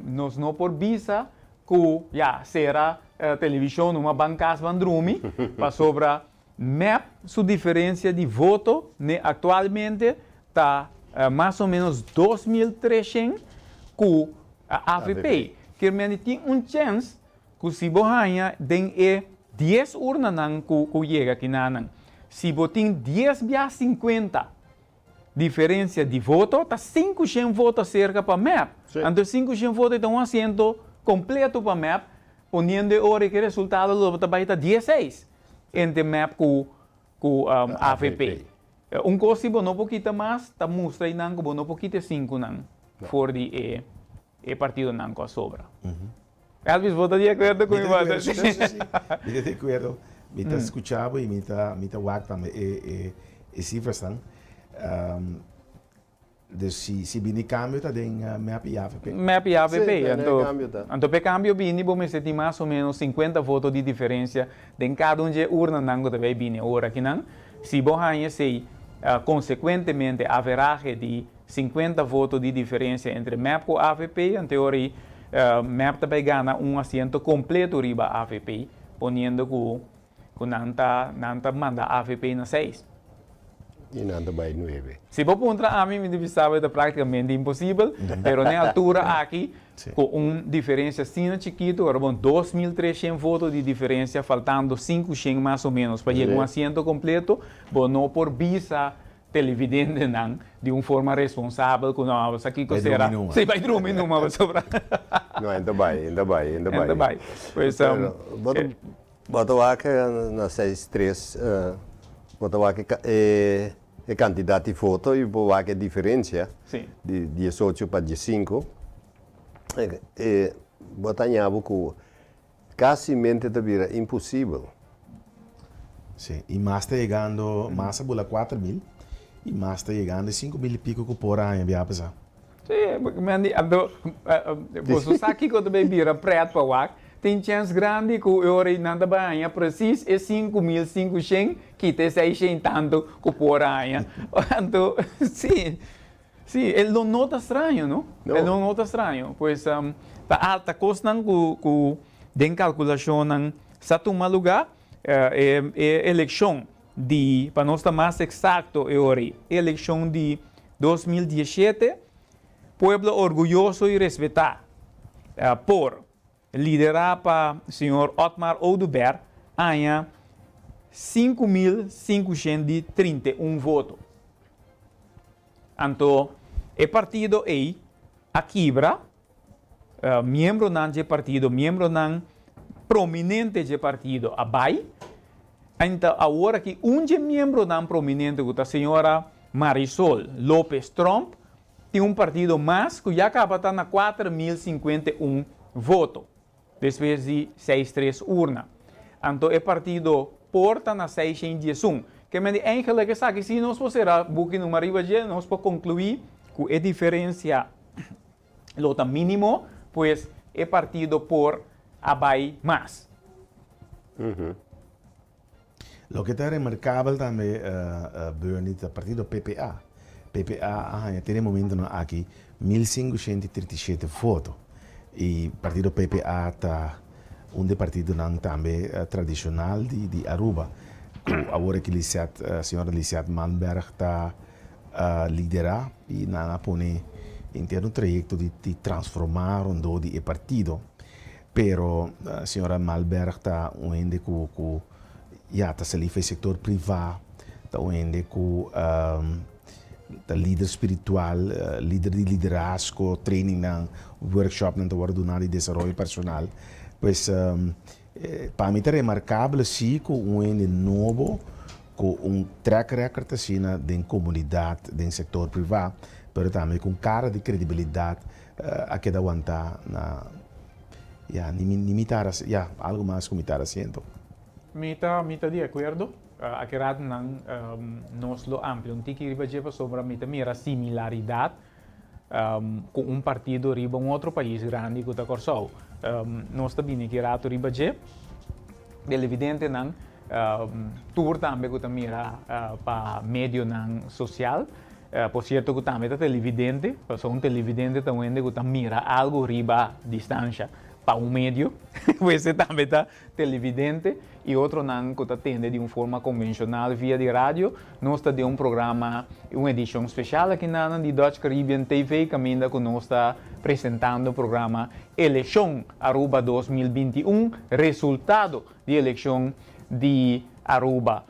Speaker 2: nos no por bisa Ku ya sera televishon numa ban kas ban drumi pasobra mep su diferensia di voto ne aktualmente ta mas o menos 2300 ku avp. Kier mende tin un chèns ku si bo haña den e dies urnanan ku yega kinanan si bo tin dies bia 50 Diferencia di voto ta 500 voto acerca pa mep. Anto e 500 voto ta un asiento completo pa mep, poniendo e ora cu e resultado lo ta bay ta 16 entre mep cu cu avp. Un cos si bo no por kita mas ta mustra eynan cu bo no por kita e cinconan for di e e partidonan cu a sobra. Elvis, bo ta di acuerdo cu mi?
Speaker 3: Mi ta di acuerdo, si, si, si. Mi ta di acuerdo. Mi ta scucha bo y mi ta, mi ta wak tambe e, e, e cifrasnan. Dus si, si bini cambio ta den mep y avp.
Speaker 2: Mep y avp. Sí, anto, anto p'e cambio bini bo mester tin mas o menos 50 voto di diferencia den cada un dje urnanan cu ta bay bini awor akinan. Si bo haña esey, consecuentemente averahe di 50 voto di diferencia entre mep cu avp, anto ora ei mep ta bay gana un asiento completo riba avp, poniendo cu cu nan ta nan ta manda avp na seis.
Speaker 4: Y nan ta bay nuebe.
Speaker 2: Si bo puntra ami, mi ta bisa bo e ta practicamente imposibel, pero n'e altura aki, cu un diferencia asina chikito, ora bon 2300 voto di diferencia, faltando 500 mas o menos pa yega un asiento completo, bo no por bisa televidentenan di un forma responsabel ku no sa kiko
Speaker 3: Bai
Speaker 2: sera
Speaker 3: drumi numa.
Speaker 2: Sí, bai drumi numa pasobra.
Speaker 4: No, en ta bai, en ta bai, en ta
Speaker 2: En ta
Speaker 4: bai.
Speaker 2: bai. Pues,
Speaker 4: Pero bo ta bo ta wak na seis tres bo ta wak e e kantidat di foto i bo wak e diferensia
Speaker 2: Sí.
Speaker 4: di 18 pa 15 e bo ta haña bo ku Casimente ta bira imposibel.
Speaker 3: Sí, y mas ta yegando, mas a bula 4000 y mas ta yegando e 5000 y pico cu por aña bia pasa.
Speaker 2: Sí, men di, anto, boso sa kico ta bay bira pret pa wak? Tin chèns grandi ku e ora ei nan ta bai haña presis e 5500 kita e 600 tantu ku por haña. Anto, sí, sí, e lo no ta straño, no? E lo no ta straño. Pues, ta alta kosnan ku ku den kalkulashonnan sa tuma lugá. E e elekshon di, pa nos ta mas eksakto e ora ei, e elekshon di 2017, Pueblo orguyoso y respetá por, liderá pa señor Otmar Oduber, haña 5531 voto. Anto e partido ei a kibra, miembronan dje partido, miembronan prominente dje partido a bai. Anto awor aki un dje miembronan prominente ku ta señora Marisol Lopez Tromp Tin un partido mas ku ya kaba ta na 4051 voto, despues di seis tres urna. Anto e partido por ta na 611. Ke men di eigenlik esaki si nos por sera buki numa riba dje, nos por konkluí ku e diferensia lo ta mínimo, pues e partido por a bai mas.
Speaker 3: Loke ta remarkabel tambe, Bernie, ta partido PPA. PPA a haña te den momentonan aki 1537 voto. I partido PPA ta un di e partidonan tambe tradishonal di Aruba, ku awor aki Lisette, señora Lisette Malmberg ta liderá i nan a pone henter un trayekto di transformá rondó di e partido. Pero señora Malberg ta un hende cu cu ya ta sali for e sector priva, ta un hende cu ta lider spiritual, lider di liderazgo, trainingnan, workshopnan ta wordo duna di desaroyo personal. Pues pa mi ta remarcable si cu un hende nobo cu un track record asina den comunidad, den sector priva, pero tambe cu un cara di credibilidad a keda wantá na, ya, ni ni mitar, ya, algo mas ku mitar asiento.
Speaker 2: Mi ta, mi ta di akuerdo. Aki ratonan nos lo amplia un tiki riba dje pasobra mi ta mira similaridat ku un partido riba un otro pais grandi ku ta Kòrsou. Nos ta bini aki rato riba dje. Televidentenan tur tambe ku ta mira pa medionan sosial. Por cierto cu tambe ta televidente, pasobra un televidente ta un hende cu ta mira algo riba distancia pa un medio, pues e tambe ta televidente y otronan cu ta tende di un forma convencional via di radio. Nos ta den un programa, un edicion special aki na di Dutch Caribbean TV caminda cu nos ta presentando programa Eleccion Aruba 2021, resultado di eleccion di Aruba.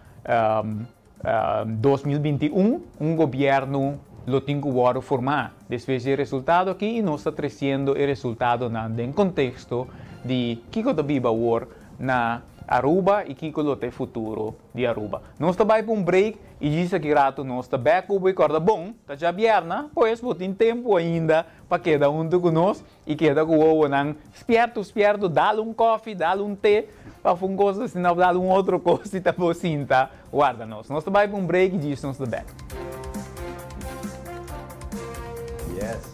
Speaker 2: 2021 un gobièrnu lo tin ku wòrdu formá despues di e resultado aki i nos ta tresiendo e resultadonan den konteksto di kiko ta biba awor na Aruba i kiko lo ta e futuro di Aruba. Nos ta bai pa un break i djis aki ratu nos ta bèk ku bo i kòrda bon ta djabièrna pues bo tin tempu ainda pa keda huntu ku nos I keda ku wowonan spiertu spiertu, dal un kofi, dal un te, òf un kos asina, òf dal un otro kos si ta bo sinta warda nos. Nos ta bai pa un break i djis nos ta bek.
Speaker 4: Yes.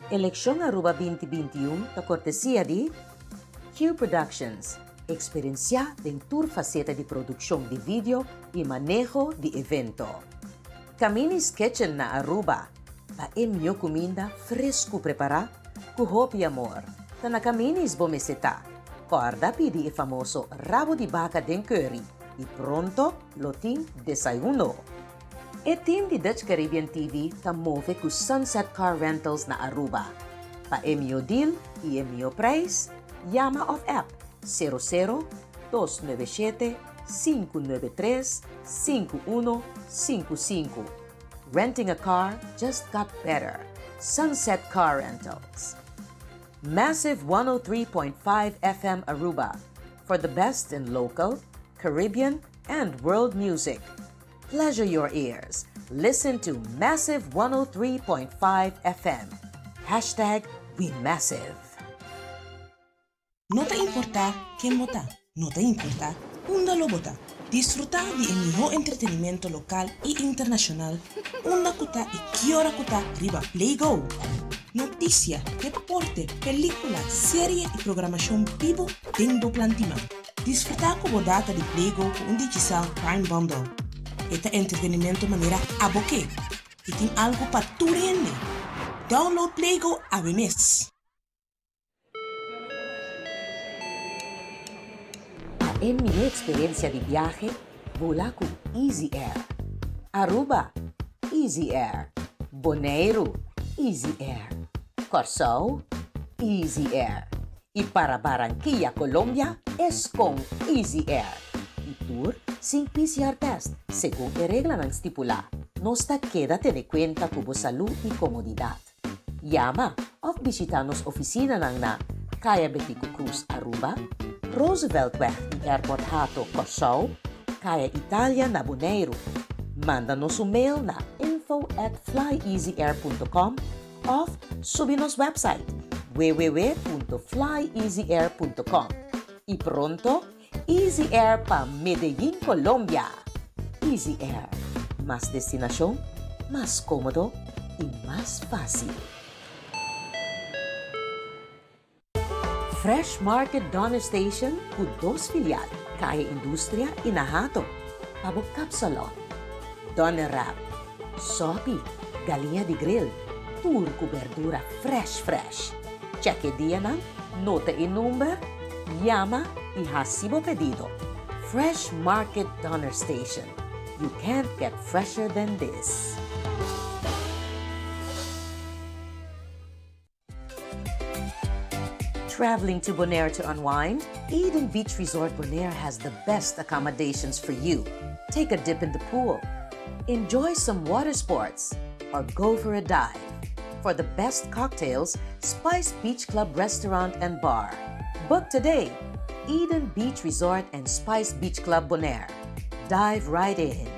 Speaker 1: Elekshon Aruba 2021 ta kortesia di Q Productions, eksperensiá den tur faseta di produkshon di video i maneho di evento. Camini's Kitchen na Aruba, pa e mihó kuminda fresku prepará ku hopi amor. Ta na Camini's bo mester ta. Kòrda pidi e famoso rabo di baka den curry i pronto lo tin desayuno. E team di Dutch Caribbean TV ta move ku Sunset Car Rentals na Aruba. Pa e mihó deal i e mihó prijs, yama òf app sero sero dos nuebe shete sinku nuebe tres sinku uno sinku sinku. Renting a car just got better. Sunset Car Rentals. Massive 103.5 FM Aruba for the best in local, Caribbean and world music. Pleasure your ears. Listen to Massive 103.5 FM. Hashtag we massive.
Speaker 6: No ta importá ken bo ta, no ta importá unda lo bo ta. Disfrutá di e mihó entretenimento lokal i internashonal unda ku ta i ki ora ku ta riba PlayGo. Notisia, deporte, pelíkula, serie i programashon bibu den bo plan di man. Disfrutá ku bo data di PlayGo ku un Digicel Prime Bundle. E ta entretenimento manera abo ke i tin algu pa tur hende. Download PlayGo awe mes!
Speaker 1: Pa e mihó eksperensia di biahe, bula ku Easy Air. Aruba, Easy Air. Boneiru, Easy Air. Kòrsou, Easy Air. I para Barranquilla, Colombia, es kon Easy Air. I tur sin PCR test, segun e reglanan stipulá. Nos ta keda tene kuenta ku bo salú i komodidat. Yama òf bishitá nos ofisinanan na Kaya Betico Croes, Aruba, Rooseveltweg i Airport Hato, Kòrsou, Kaya Italia na Boneiru. Manda nos un mail na info at flyeasyair punto com òf subi nos website www punto flyeasyair punto com. I pronto, Easy Air pa Medellin, Colombia! Easy Air, mas destinashon, mas kómodo i mas fásil. Fresh Market Donner Station ku dos filial, Kaya Industria i na Hato, pa bo kapsalon, Donner Wrap, sòpi, galiña di grill, tur ku berdura fresh fresh. Check e dianan, nota e number, yama y haci bo pedido. Fresh Market Donner Station, you can't get fresher than this. Traveling to Bonaire to unwind? Eden Beach Resort Bonaire has the best accommodations for you. Take a dip in the pool, enjoy some water sports, or go for a dive. For the best cocktails, Spice Beach Club Restaurant and Bar. Book today! Eden Beach Resort and Spice Beach Club Bonaire. Dive right in.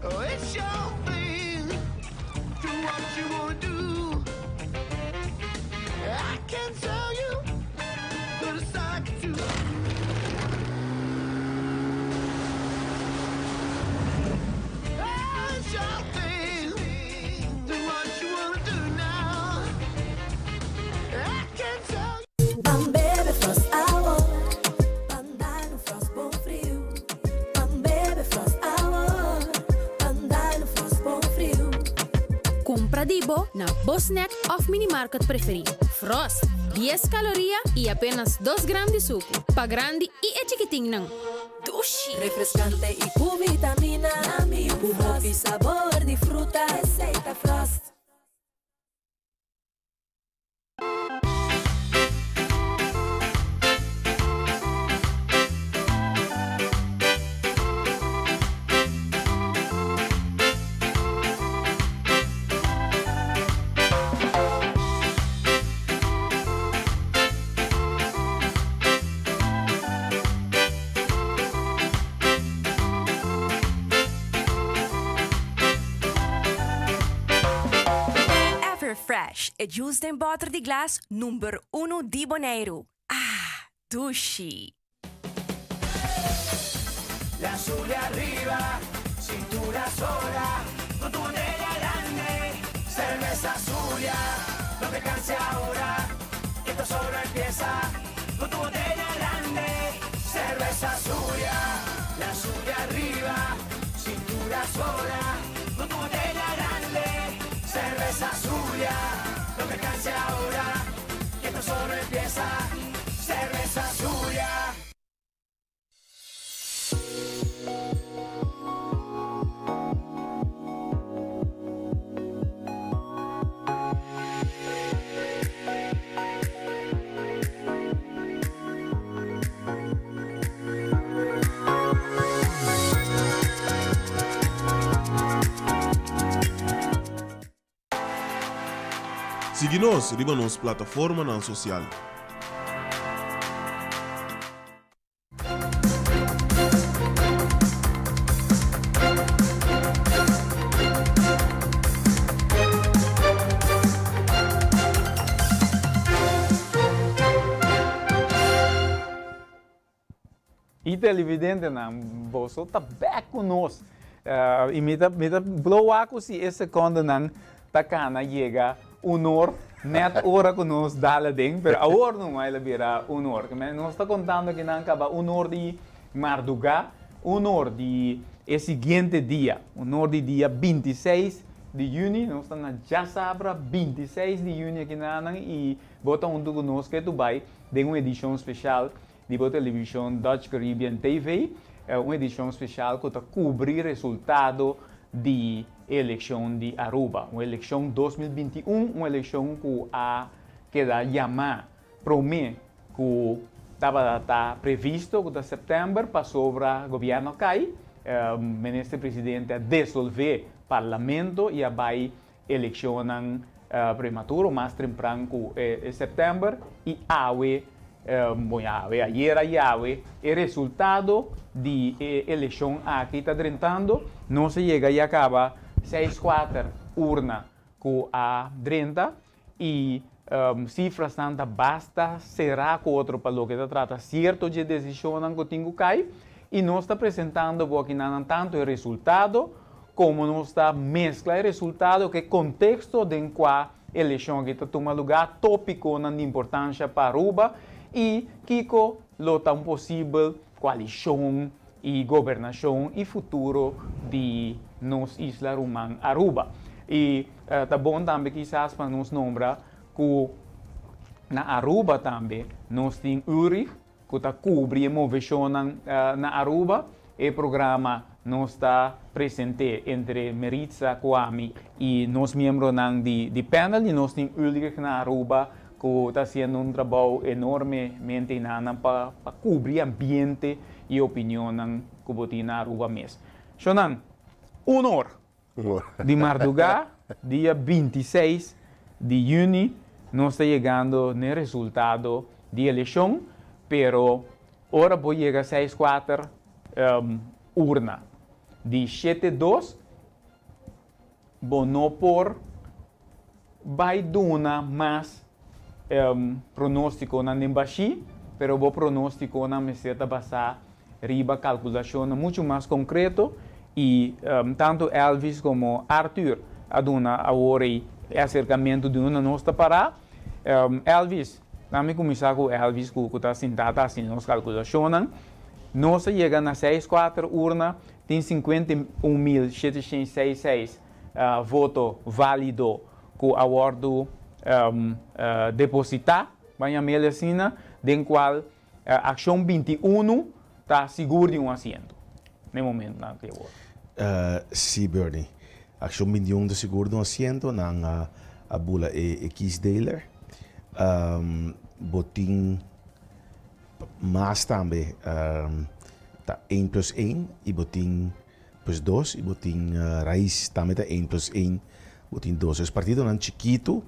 Speaker 10: Oh, it's your thing. Do what you wanna do. I can tell you, but it's I can do. Oh, it's your thing. Do what you wanna do now. I can tell you.
Speaker 7: Ban bebe Frost awo, ban dal un Frost bon friu. Ban bebe Frost awo, ban dal un Frost bon friu.
Speaker 8: Kumpra di bo na bo snack òf minimarket preferí. Frost, dies kaloria i apenas dos gram di suku. Pa grandi i e chikitinnan.
Speaker 7: Dushi! Refrescante y cu vitamina. Cu hopi sabor di fruta. Esey ta Frost.
Speaker 9: Everfresh, e juice den bòter di glas number uno di Boneiru. Ah, dushi!
Speaker 10: La sube arriba, cintura. Cintura sola, con tu botella grande. Cerveza Zulia, no te canses ahora, que esto solo empieza. Con tu botella grande, cerveza Zulia, la Zulia arriba, cintura sola, con tu botella grande, cerveza Zulia, no te canses ahora, que esto solo empieza, cerveza Zulia.
Speaker 13: Sigui nos riba nos plataformanan sosial.
Speaker 2: Y televidentenan, boso ta bek cu nos. Y mi ta, mi ta blow cu si e secondenan ta cana yega un or, net ora cu nos dal aden, pero awor numa el a bira un or. Nos ta contando akinan caba un or di marduga, un or di e siguiente dia, un or di dia 26 di juni, nos ta na djasabra 26 di juni akinanan y bo ta hunto cu nos ke tu bay den un edicion special di bo televishon Dutch Caribbean TV, un edishon speshal ku ta kubri resultado di e elekshon di Aruba. Un elekshon 2021, un elekshon ku a keda yamá promé ku tabata ta previsto ku ta sèptèmber pasobra gobièrnu a kai, minister presidente a desolvé parlamento i a bai Elekshonnan prematuro mas trempran ku e sèptèmber i awe, bon ya awe, ayera i awe, e resultado di e elekshon aki ta drentando. Nos a yega ya kaba seis kuater urna ku a drenta i sifrasnan ta basta será ku otro pa loke ta trata sierto dje desishonnan ku tin ku kai i nos ta presentando bo akinanan tantu e resultado komo nos ta meskla e resultado ku e konteksto den kua elekshon aki ta tuma lugá, tópikonan di importansha pa Aruba i kiko lo ta un posibel koalishon i gobernashon i futuro di nos isla ruman Aruba. I ta bon tambe kisas pa nos nombra ku na Aruba tambe nos tin Ulrich ku ta kubri e moveshonnan na Aruba. E programa nos ta present'é entre Meritza ku ami i nos miembronan di panel i nos tin Ulrich na Aruba ku ta hasiendo un trabou enormemente einan pa kubri ambiente i opinionnan ku bo tin na Aruba mes. Shonan, un or di mardugá, dia 26 di yüni, nos ta yegando n'e resultado di elekshon, pero ora bo yega seis kuater urna di shete dos, bo no por bai duna mas pronóstikonan den bashí, pero bo pronóstikonan mester ta basá riba kalkulashonnan muchu mas konkreto i tantu Elvis komo Arthur a duna awor ei e aserkamentu di unda nos ta pará. Elvis, laat mi kuminsá ku Elvis ku ta sintá ta hasi nos kalkulashonnan. Nos a yega na seis kuater urna, tin 51.766 voto válido ku a wòrdu depositá, ban yam'el asina, den kual Akshon 21 ta sigur di un asiento na e momentunan aki awor.
Speaker 3: Sí, Bernie. Akshon 21 ta sigur di un asiento. Nan a bula e kiesdeler. Bo tin mas tambe ta één plus één i bo tin plus dos i bo tin Raiz tambe ta één plus één bo tin dos. Es partidonan chikitu,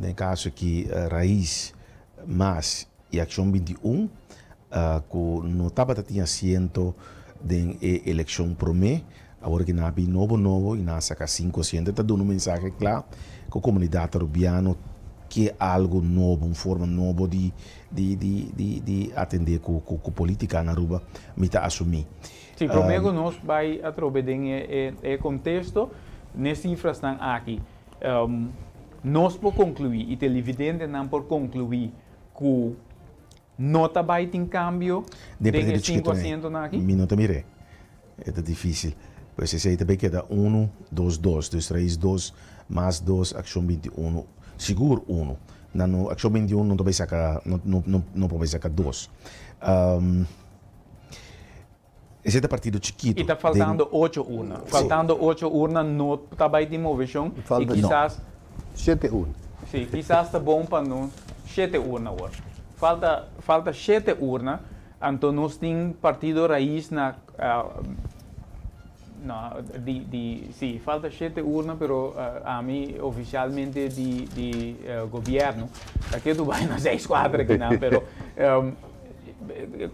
Speaker 3: den e kaso aki Raiz, Mas i Akshon 21 ku no tabata tin asiento den e elekshon promé, awor ki nan a bin nobo nobo i nan a saka sinku asiento ta duna un mensahe kla ku komunidat arubiano ke algu nobo, un forma nobo di di di di di atendé ku ku politika na Aruba, mi ta asumí.
Speaker 2: Si, promé ku nos bai atrobe den e konteksto, n'e sifrasnan aki, nos por konkluí i televidentenan por konkluí ku no ta bai tin kambio den e sinku asientonan aki?
Speaker 3: Mi no ta mir'é. E ta difísil. Pues esei ta bai keda unu, dos, dos. Dus rais dos mas dos, Akshon 21, sigur unu. Nan no, Akshon 21 no ta bai saka, no, no, no por bai saka dos. Esei ta partido chikitu.
Speaker 2: I ta faltando ocho urna. Faltando ocho urna no ta bai tin moveshon i kisas.
Speaker 4: Shete urna.
Speaker 2: Si, kisas ta bon pa nos shete urna awor. Falta falta shete urna, anto nos tin partido Raiz na no di di si falta shete urna pero ami ofisialmente di di gobierno ta ketu bai na seis kuater akinan pero.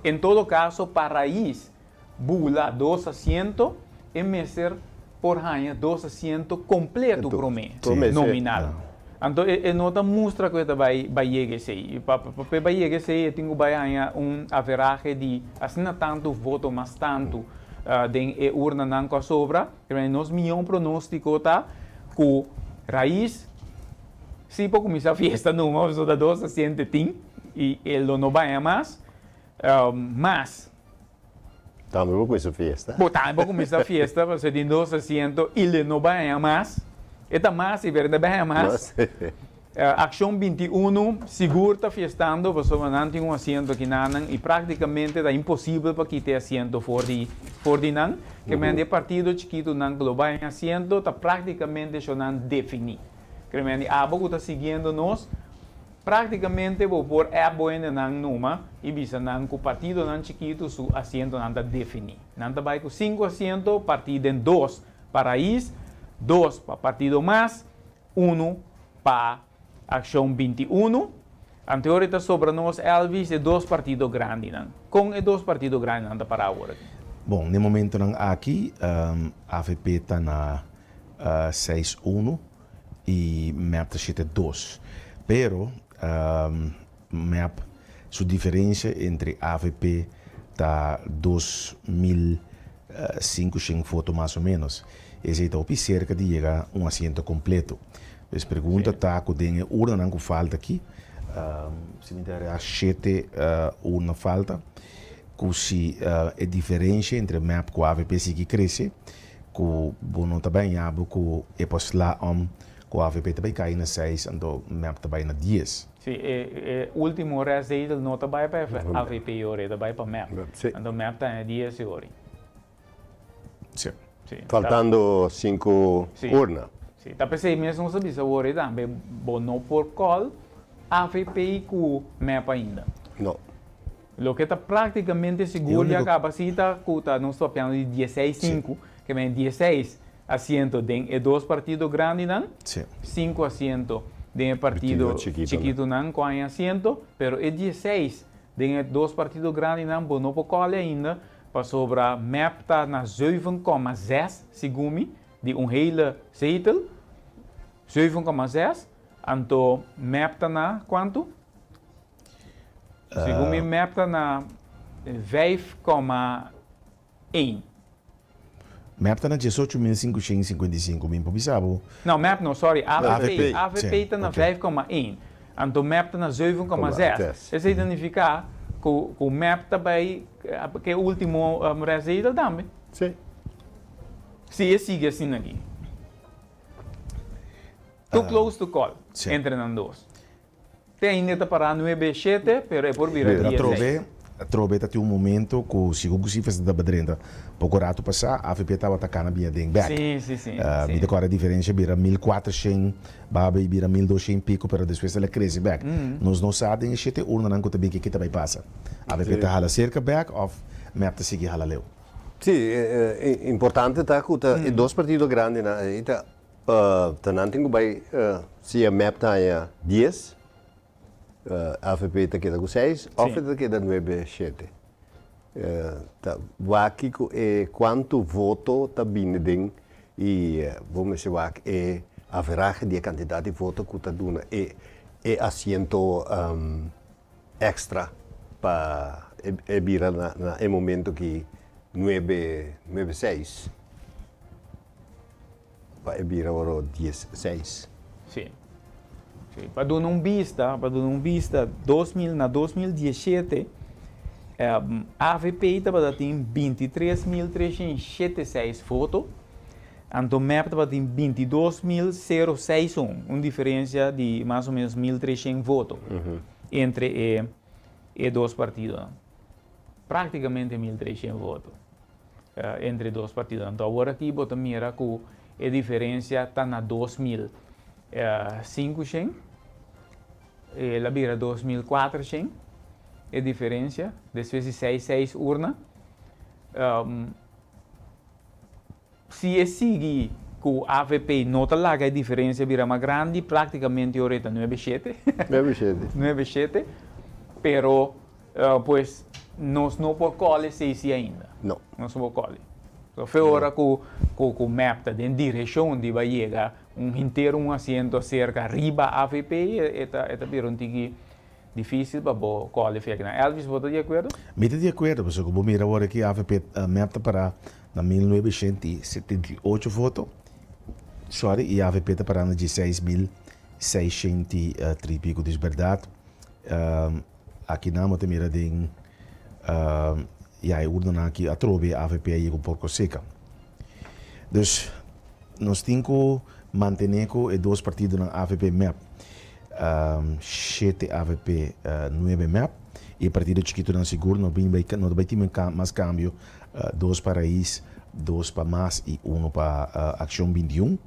Speaker 2: En todo caso pa Raiz bula dos asiento e mester por haña dos asiento completo prome nominal. Anto e no ta mustra cu e ta bay bay yega esey. Pa pa e bay yega esey e tin cu bay haña un averahe di asina tanto voto mas tanto den e urnanan cu a sobra. Nos miyon pronostico ta cu Raiz si por cuminsa fiesta numa pasobra ta dos asiento e tin. I e lo no baña mas, mas.
Speaker 4: Tambe bo kuminsa fiesta.
Speaker 2: Bo tambe bo kuminsa fiesta pasobra tin dos asiento i le no baña mas. E ta mas i pero e ta baña mas. Akshon 21 sigur ta fiestando pasobra nan tin un asiento kinanan i praktikamente ta imposibel pa kita e asiento for di for di nan. Ke men di e partido chikitunan ku lo baña asiento ta praktikamente shownan definí. Ke men di abo ku ta siguiendo nos. Práktikamente bo por app bo hendenan numa i bisa nan ku partidonan chikitu su asientonan ta definí. Nan ta bai ku sinku asiento partí den dos pa Raiz, dos pa Partido Mas, unu pa Akshon 21. Anteori ta sobra nos Elvis e dos partido grandinan. Kon e dos partido grandinan ta pará awor aki?
Speaker 3: Bon, n'e momentonan aki avp ta na seis unu. i mep ta shete dos. Pero mep su diferencia entre avp ta 2500 voto mas o menos. Esey ta hopi cerca di yega un asiento completo. Dus pregunta ta cu den e urnanan cu falta aki, si mi ta rea shete urna falta, cu si e diferencia entre mep cu avp sigui crece, Ku bo no ta bai ña bo ku e por sla om ku avp ta bai kai na seis anto mep ta bai na dies.
Speaker 2: Si, e e ultimo restzetel no ta bai pa avp yori, e ta bai pa mep. Anto mep ta na dies yori.
Speaker 3: Si.
Speaker 2: Si.
Speaker 4: Faltando sinku urna.
Speaker 2: Si, ta p'esei mes nos a bisa wor tambe bo no por kòl avp ku mep ainda.
Speaker 4: No.
Speaker 2: Loke ta práktikamente sigur ya kaba si ta ku ta nos papiando di dieseis sinku, ke men dieseis asiento den e dos partido grandinan, sinku asiento den e partido chikitunan ku haña asiento, pero e dieseis den e dos partido grandinan bo no por kòle ainda pasobra mep ta na zeven kòma zes segun mi di un hele zetel, 7,6, anto mep ta na kuantu? Segun mi mep ta na 5,1.
Speaker 3: Mep ta na 18.555, mi por bisa bo.
Speaker 2: No, mep no, sorry, avp. Avp ta na 5,1. Anto mep ta na 7,6. Esei ta nifiká ku ku mep ta bai ke último restzetel tambe.
Speaker 4: Si.
Speaker 2: Si e sigui asina aki. Too close to call entre nan dos. Te ainda e ta pará nuebe shete, pero e por bira
Speaker 3: Pero
Speaker 2: dies seis.
Speaker 3: atrobe, atrobe ta tin un momento ku sigun ku sifras ta drenta. Poko rato pasá avp tabata kana bia den bèk.
Speaker 2: Sí, sí, sí,
Speaker 3: Mi
Speaker 2: sí.
Speaker 3: ta kòrda e diferensha bira 1400 baha bai bira 1200 piko, pero despues el a krese bèk. Nos no sa den e shete urnanan ku ta bin kiko ta bai pasa. Avp ta hala serka bèk òf mep ta sigui hala leu.
Speaker 4: Sí, importante ta ku ta e dos partido grandinan ei ta Ta nan tin ku bai si e mep ta haña dies, avp ta keda ku seis òf e ta keda nuebe shete. Ta wak kiko e kuantu voto ta bini den i bo mester wak e averahe di e kantidat di voto ku ta duna e e asiento èkstra pa e bira na e momento ki. Nuebe, nuebe seis. Pa e bira oro dies seis.
Speaker 2: Sí. Sí. Pa duna un bista, pa duna un bista, 2000 na 2017, um, AVP tabata tin 23.376 voto, anto MEP tabata tin 22.061, un diferencia di mas o menos 1.300 voto mm -hmm. entre e, e dos partidonan. Práktikamente 1300 voto entre dos partido. Anto awor aki bo ta mira ku e diferensia ta na 2500, el a bira 2400 e diferensia despues di seis seis urna. Si e sigui ku avp no ta laga e diferensia bira mas grandi, práktikamente ora e ta nuebe shete.
Speaker 4: Nuebe shete.
Speaker 2: Nuebe shete. Pero, pues, nos no por kòl esei si ainda.
Speaker 4: No.
Speaker 2: Nos no por kòl. So, fe ora ku ku mep ta den direshon di bai yega un henter un asiento aserka riba avp, e ta e ta bira un tiki difísil pa bo kòl e fe akinan. Elvis, bo ta di akuerdo?
Speaker 3: Mi ta di akuerdo, pasobra ku bo mira awor aki avp, mep ta pará Na 1978 voto, sorry, y avp ta parando 16.603 y pico. Dus berdad, aki nan bo ta mira den, ya e urnanan aki atrobe avp a yega un porco seca. Dus nos tin cu mantene cu e dos partidonan avp mep, shete avp, nuebe mep, y e partido chikitonan sigur no bin bay, no ta bay tin mas cambio. Dos pa Raiz, dos pa Mas y uno pa Accion 21.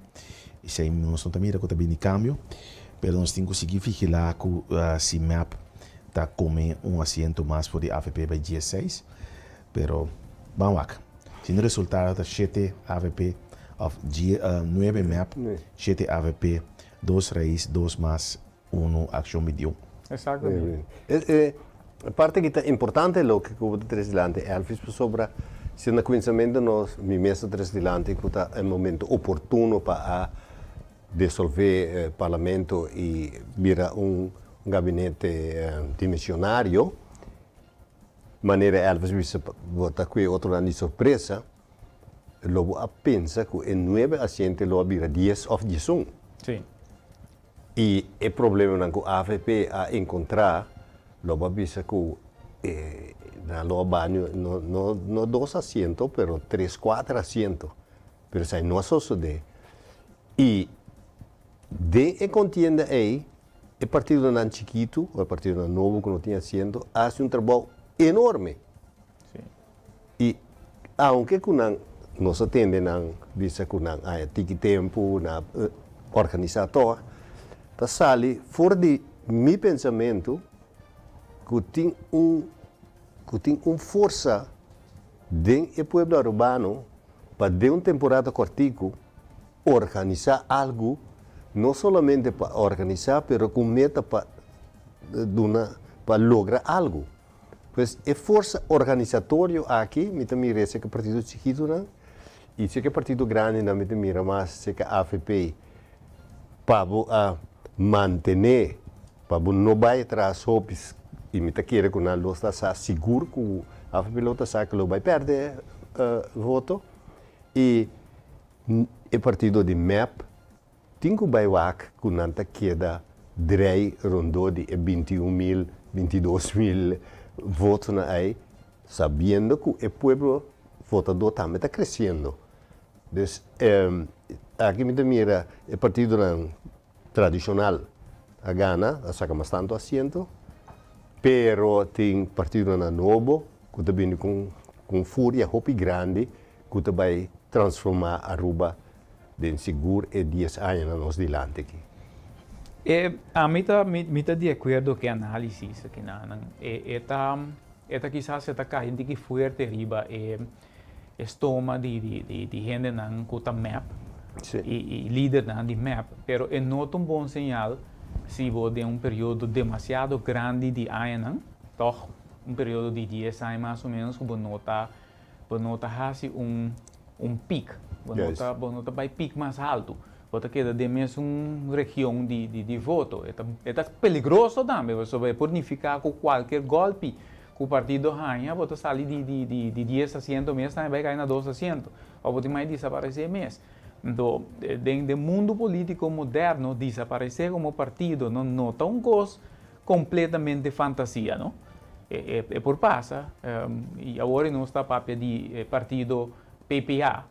Speaker 3: Esey nos no ta mira cu ta bini cambio, pero nos tin cu sigui vigila cu si mep ta come un asiento mas for di avp bay 16. Pero ban wak. Si no resultado ta shete avp of nuebe mep, shete avp, dos Raiz, dos Mas, uno Accion 21.
Speaker 2: Exactamente.
Speaker 4: E parti ki ta importante loke ku bo ta trese dilanti Elvis pasobra si na kuminsamentu nos mi mes ta trese dilanti ku ta e momento oportuno pa a desolve parlamento i bira un gabinete dimisionario manera Elvis bisa bo ta kue otronan di sorpresa lo bo a pensa ku e nuebe asiente lo a bira dies òf diesun.
Speaker 2: Sí.
Speaker 4: Y e problemanan cu avp a encontra lo bo a bisa cu nan lo a baha no no no dos asiento pero tres cuater asiento pero esai no a sosode y den e contienda ey e partidonan chikitu o e partidonan nobo cu no tin asiento a haci un trabao enorme y aunke cu nan nos a tende nan bisa cu nan a tiki tempo na organisa tor, ta sali for di mi pensamento cu tin un cu tin un forsa den e pueblo Arubano pa den un temporada cortico organisa algo, no solamente pa organisa pero cu meta pa duna pa logra algo. Pues e forsa organisatorio aki mi ta mira esei ku partido chikitunan i esei ku partido grandinan mi ta mira mas esei ku avp pa bo a mantené pa bo no bai atras hopi i mi ta kere ku nan lo ta sa sigur ku avp lo ta sa ku lo bai pèrdè voto i e partido di mep Tin ku bai wak ku nan ta keda drei rondó di e 21 mil, 22 mil votonan ei, sabiendo ku e pueblo votadó tambe ta kresiendo. Dus aki mi ta mira e partidonan tradishonal a gana, a saka mas tantu asiento, pero tin partidonan nobo ku ta bini ku un furia hopi grandi ku ta bai transformá Aruba Den sigur e dies añanan nos dilanti aki.
Speaker 2: E, ami ta, mi, mi ta di akuerdo ku e análisis akinanan. E, e ta, e ta kisas e ta kai un tiki fuerte riba e, e stoma di, di, di, di hendenan ku ta mep i, i lidernan di mep, pero e no ta un bon señal si bo den un periodo demasiado grandi di añanan, tòg un periodo di dies aña mas o ménos ku bo no ta Bo no ta hasi un un piek. Bo no ta bo no ta bai piek mas haltu. Bo ta keda den mesun region di di di voto. E ta e ta peligroso tambe pasobra e por nifiká ku kualker gòlpi. ku partido haña, bo ta sali di di di di dies asiento mes tambe bai kai na dos asiento. Òf bo tin mai disaparesé mes. Anto, den den mundu polítiko moderno disaparesé komo partido no no ta un kos kompletamente fantasia, no. E e por pasa. I awor nos ta papia di e partido PPA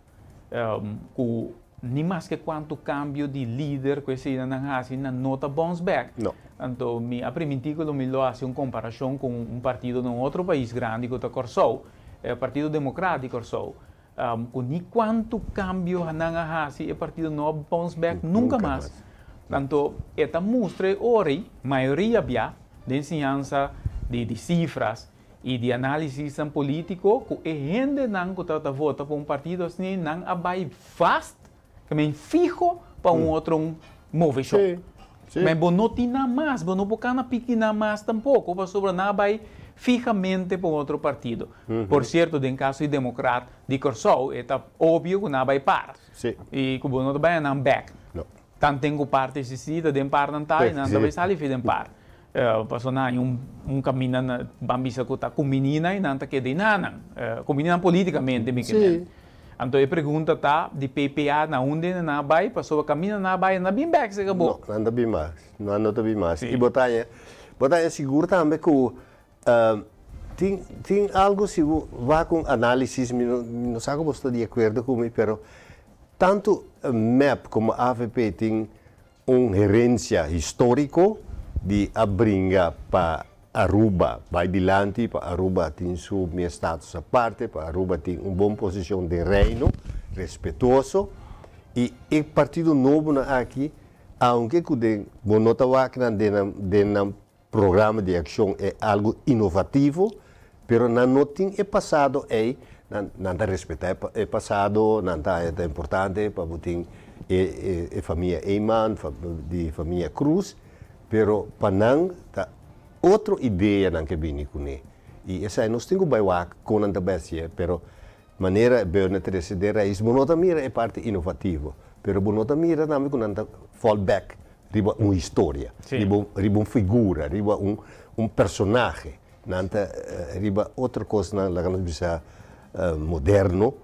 Speaker 2: ku ni maske kuantu kambio di lider ku eseinan nan hasi nan no ta bounce back.
Speaker 4: No.
Speaker 2: Anto mi a primintí ku lo mi lo hasi un komparashon ku un partido na un otro pais grandi ku ta Kòrsou, e Partido Demokrat di Kòrsou, ku ni kuantu kambio nan a hasi e partido no a bounce back nunka mas. Anto e ta mustra e ora ei mayoria bia den siñansa di sifras i di análisisnan polítiko ku e hendenan ku tabata vota pa un partido asina nan a bai vast, ke men fiho pa un otro moveshon. Men bo no tin nan mas, bo no por kana piki nan mas tampoko pasobra nan a bai fihamente pa un otro partido. Por sierto den kaso di Demokrat di Kòrsou e ta obvio ku nan a bai par i ku bo no ta bai a nan bèk. Tanten ku par ta eksistí ta den par nan ta i nan ta bai sali fi den par. Pasobra nan haña un kaminda na ban bisa ku ta kumbiní nan i nan ta keda i nan. Kumbiní nan politikamente mi ke men. Anto e pregunta ta di PPA na unda nan a bai pasobra kaminda nan a bai nan a bin bèk serka bo.
Speaker 4: No, nan ta bin mas. Nan no ta bin mas. I bo ta haña, bo ta haña sigur tambe ku tin tin algu si bo wak un análisis, mi no mi no sa ku bo sta di akuerdo ku mi, pero tantu mep komo avp tin Un herencia historico di a bringa pa Aruba bay dilanti, pa Aruba tin su mes status aparte, pa Aruba tin un bon posicion den Reino, respetuoso. Y e partido nobonan aki, aunke cu den bo no ta wak nan den nan den nan programa di accion e algo inovativo, pero nan no tin e pasado ey, nan nan ta respeta e pasado, nan ta haya ta importante pa bo tin e e famia Eman, di famia Cruz, pero pa nan ta otro idea nan ke bini cune, y esey nos tin cu bay wak con nan ta bay hacié, pero manera Bernard trece den rais, bo no ta mira e parti inovativo, pero bo no ta mira tambe cu nan ta fall back riba un historia, riba riba un figura, riba un un personahe. Nan ta riba otro kosnan, laga nos bisa, moderno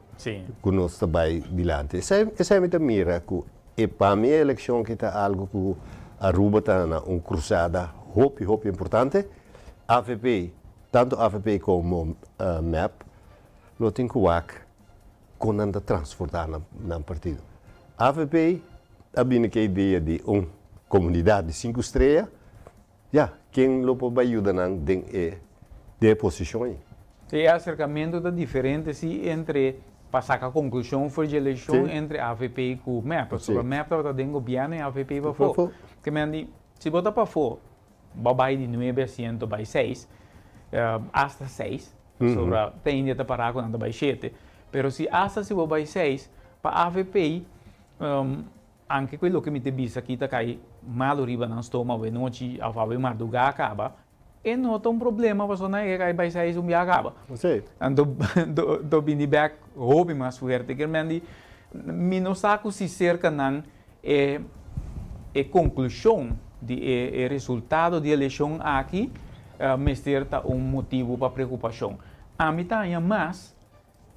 Speaker 4: ku nos ta bai dilanti. Esei esei mi ta mira ku e pa mi e elekshon ki ta algu ku Aruba ta na un krusada hopi hopi importante. Avp, tantu avp komo mep lo tin ku wak kon nan ta transfortá nan partido. Avp a bini ku e idea di un komunidat di sinku strea, ya, ken lo por bai yuda nan den e den e posishon ei?
Speaker 2: E aserkamentu ta diferente si entre pa saka konklushon for dje elekshon entre avp ku mep, pasobra mep tabata den gobièrnu i avp pafó. Ke men di, si bo ta pafó, bo bai di nuebe asiento bai seis, asta seis, pasobra te India ta pará ku nan ta bai shete. Pero si asta si bo bai seis, pa avp, anke ku e loke mi ta bisa aki ta kai malu riba nan stoma awe nochi òf awe mardugá kaba, e no ta un problema pasobra nan e kai bai seis un bia kaba. Anto to bini bèk hopi mas fuerte. Kermen di mi no sa ku si serka nan E e konklushon di e e resultado di eleshon aki mester ta un motibu pa preokupashon. Ami ta haña mas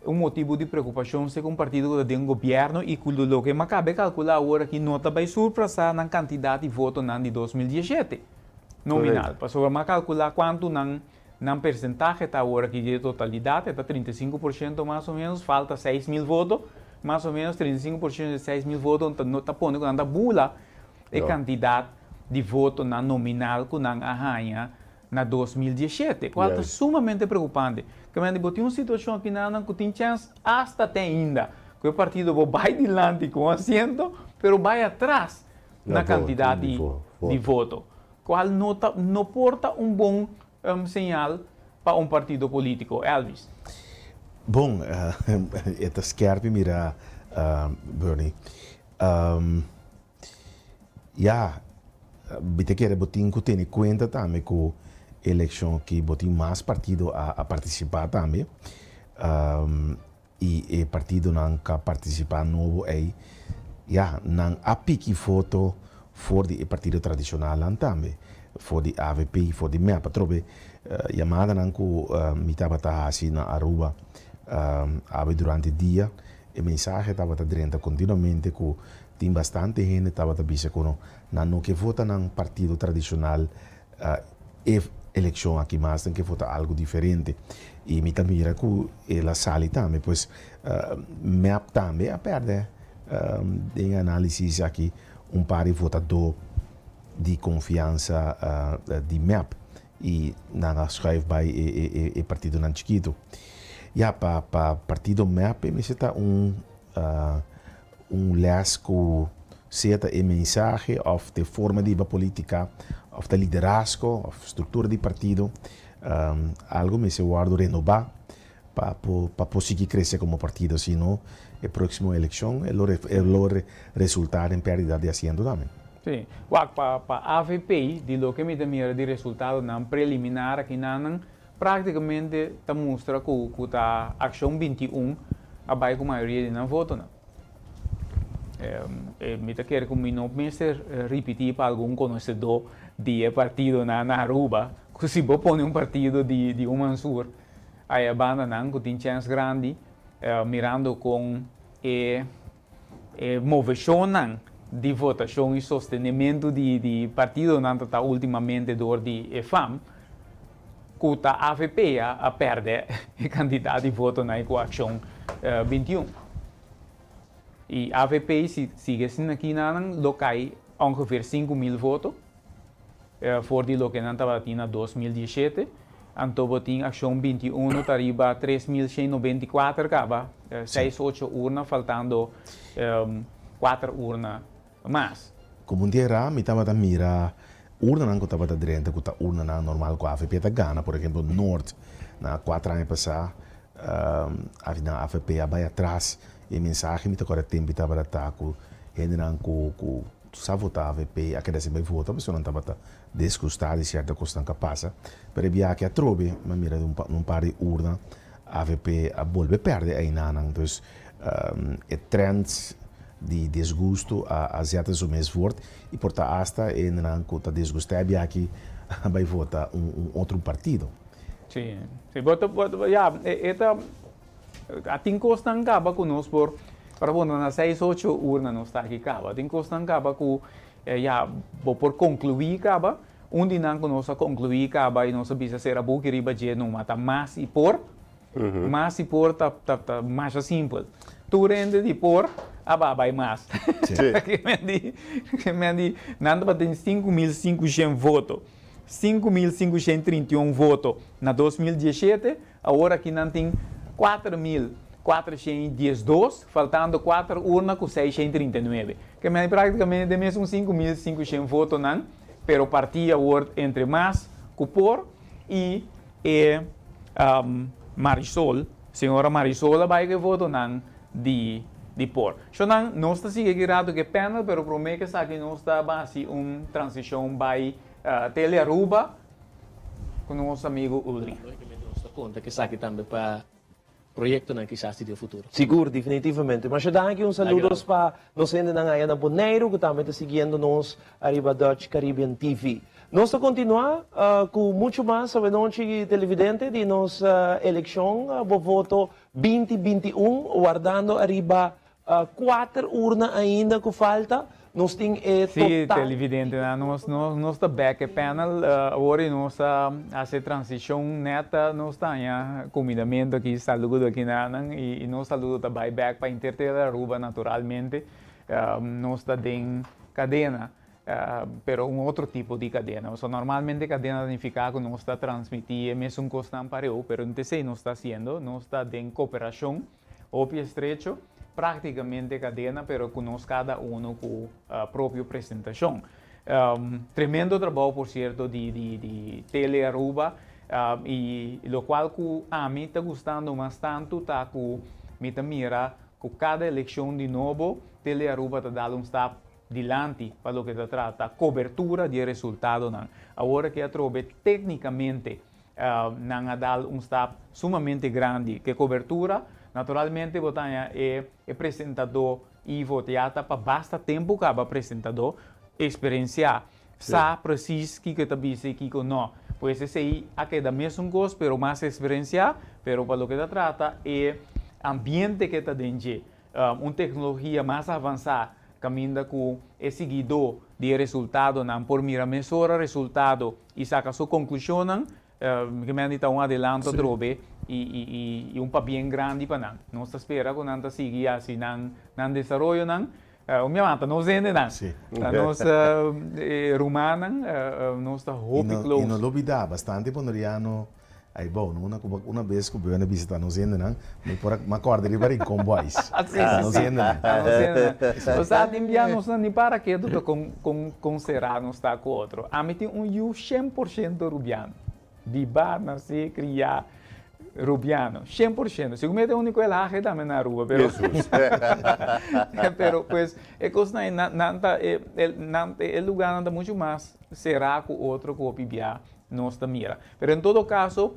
Speaker 2: un motibu di preokupashon segun partido ku ta den gobièrnu i ku loke mi a kaba e kalkulá awor aki no ta bai surpasá nan kantidat di votonan di 2017 nominal. Pasobra mi a kalkulá kuantu nan nan persentahe ta awor aki di e totalidat, e ta 35% mas o menos, falta 6000 voto, mas o menos 35% di 6000 voto no ta pone ku nan ta bula e kantidat di votonan nominal ku nan a haña na 2017, kual ta sumamente preokupante. Kemende bo tin un situashon aki nan ku tin chèns asta te ainda ku e partido bo bai dilanti ku un asiento, pero bai atras na kantidat di voto. Cual no ta no por ta un bon señal pa un partido politico, Elvis.
Speaker 3: Bon, e ta skerpi mira, Bernie. Ya, mi ta kere bo tin ku tene kuenta tambe ku elekshon aki bo tin mas partido a partisipá tambe. I e partidonan ka partisipá nobo ei, ya, nan a piki foto for di e partido tradishonalnan tambe. For di avp, for di mep. Atrobe yamadanan ku mi tabata hasi na Aruba awe durante dia, e mensahe tabata drenta kontinuamente ku tin bastante hende tabata bisa ku nan no ke vota nan partido tradishonal e elekshon aki mas, nan ke vota algu diferente. I mi ta mira ku el a sali tambe. Pues mep tambe a pèrdè den e análisis aki un par di votadó di konfiansa di mep i nan a schuif bai e partidonan chikitu. Ya, pa pa partido mep e mester ta un un les ku sea ta e mensahe òf ta e forma di hiba politika òf ta liderazgo òf struktura di partido, algu mester wòrdu renobá pa por pa por sigui krese komo partido, si no e próksimo elekshon e lo e lo resultá den pèrdida di asiento tambe.
Speaker 2: Sí. Wak, pa pa avp, di loke mi ta mira di resultadonan preliminar akinanan, práktikamente ta mustra ku ku ta Akshon 21 a bai ku mayoria di nan votonan. Mi ta kere ku mi no mester ripití pa algun konosedó di e partidonan na Aruba ku si bo pone un partido di di un Mansur Aya bandanan ku tin chèns grandi mirando kon e e moveshonnan di votashon i sostenementu di di partidonan ta ta ultimamente dor di e fam ku ta avp a pèrdè e kantidat di votonan i ku Akshon 21. I avp si sigui asina kinanan lo kai ongeveer 5000 voto. For di loke nan tabatin na 2017, anto bo tin Akshon 21 ta riba 3194 kaba, seis ocho urna faltando kuater urna mas.
Speaker 3: Komo un dia mi tabata mira urnanan ku tabata drenta ku ta urnanan normal ku avp ta gana, por ehemplo Noord na kuater aña pasá nan avp a bai atras, e mensahe mi ta kòrda tempu tabata ta ku hendenan ku ku Sa vota avp a keda sin bai vota pasobra nan tabata disgustá di sierto kosnan ku a pasa. Pero e biaha aki atrobe mi a mira den un par di urna avp a bolbe pèrdè einanan. Dus e trend di disgusto a zeta su mes voort i por ta asta e hendenan ku ta disgustá e biaha aki a bai vota un otro partido.
Speaker 2: Sí, sí, bo ta, ya, e ta. A tin kosnan kaba ku nos por para bo na seis ocho urna nos ta aki kaba. Tin kosnan kaba ku ya bo por konkluí kaba. Un di nan ku nos a konkluí kaba i nos a bisa sera buki riba dje numa ta mas i por. Mas i por ta ta ta masha simpel. Tur hende di por a ba bai mas. Ke men di ke men di nan tabatin 5500 voto. 5531 voto na 2017. Awor aki nan tin 4412, faltando kuater urna ku 639. Ke mei praktikamente den mesun 5500 votonan, pero partí awor entre mas ku por i e Marisol, señora Marisol a bai ku e votonan di di por. Shownan, nos ta sigui aki rato ku e panel, pero promé ku esaki nos ta hasi un transishon bai Tele Aruba. Ku nos amigu Ulrich.
Speaker 11: Lógicamente nos ta konta ku esaki tambe pa proyektonan kisas di den futuro.
Speaker 17: Sigur, definitivamente. Masha danki, un saludos pa nos hendenan aya na Boneiru ku tambe ta siguiendo nos ariba Dutch Caribbean TV. Nos ta kontinuá ku muchu mas awenochi televidente di nos elekshon Bo Voto 2021 wardando ariba Kuater urna ainda ku falta, nos tin e
Speaker 2: Sí,
Speaker 17: total.
Speaker 2: televidentenan, nos nos nos ta bek e panel awor i nos ta hasi e transishon nèt nos ta haña kumindamentu aki, saludo aki na nan i nos saludo ta bai bek pa henter Tele Aruba naturalmente. Nos ta den kadena, pero un otro tipo di kadena. Pasobra normalmente kadena ta nifiká ku nos ta transmití e mesun kosnan pareu, pero no ta esei nos ta hasiendo, nos ta den koperashon. Hopi estrecho, prácticamente cadena, pero cu nos cada uno cu propio presentacion. Tremendo trabou por cierto di di di Tele Aruba y locual cu ami ta gustando mas tanto ta cu mi ta mira cu cada eleccion di nobo Tele Aruba ta dal un stap dilanti pa loke ta trata cobertura di e resultadonan. Awor aki atrobe tecnicamente Nan a dal un stap sumamente grandi ku e kobertura. Naturalmente bo ta haña e e presentadó Ivo Theata pa basta tempu kaba presentadó eksperensiá. sa precies kiko ta bisa i kiko no. Pues esei a keda mesun kos, pero mas eksperensiá, pero pa loke ta trata e ambiente ke ta den dje, un teknologia mas avansá kaminda ku e siguidó di e resultadonan por mira mesora resultado i saka su konklushonnan, ke mende ta un adelanto atrobe i un pabien grandi pa nan. Nos ta spera ku nan ta sigui hasi nan desaroyonan. Un mi amanta nos hendenan, ta nos rumannan, nos ta hopi close.
Speaker 3: I no lo bida, bastante Boneriano ay bou, no? Una cu una bes cu Bernie bisita nos hendenan, mi por a mi a corda riba Rincon Boys.
Speaker 2: Ta nos hendenan. Ta nos hendenan. Nos ta tin bia nos no ni para ketu ta con con con cera nos ta cu otro. Ami tin un yu 100% Rubiano. Biba, nace, cria. Rubiano, 100%. Sigur mi e ta unico elhaje tambe na Aruba, pero
Speaker 4: Jesus.
Speaker 2: pero pues e cosnan ei nan nan ta e nan e lugarnan ta mucho mas cerá cu otro cu hopi bia nos ta mira. Pero en todo caso,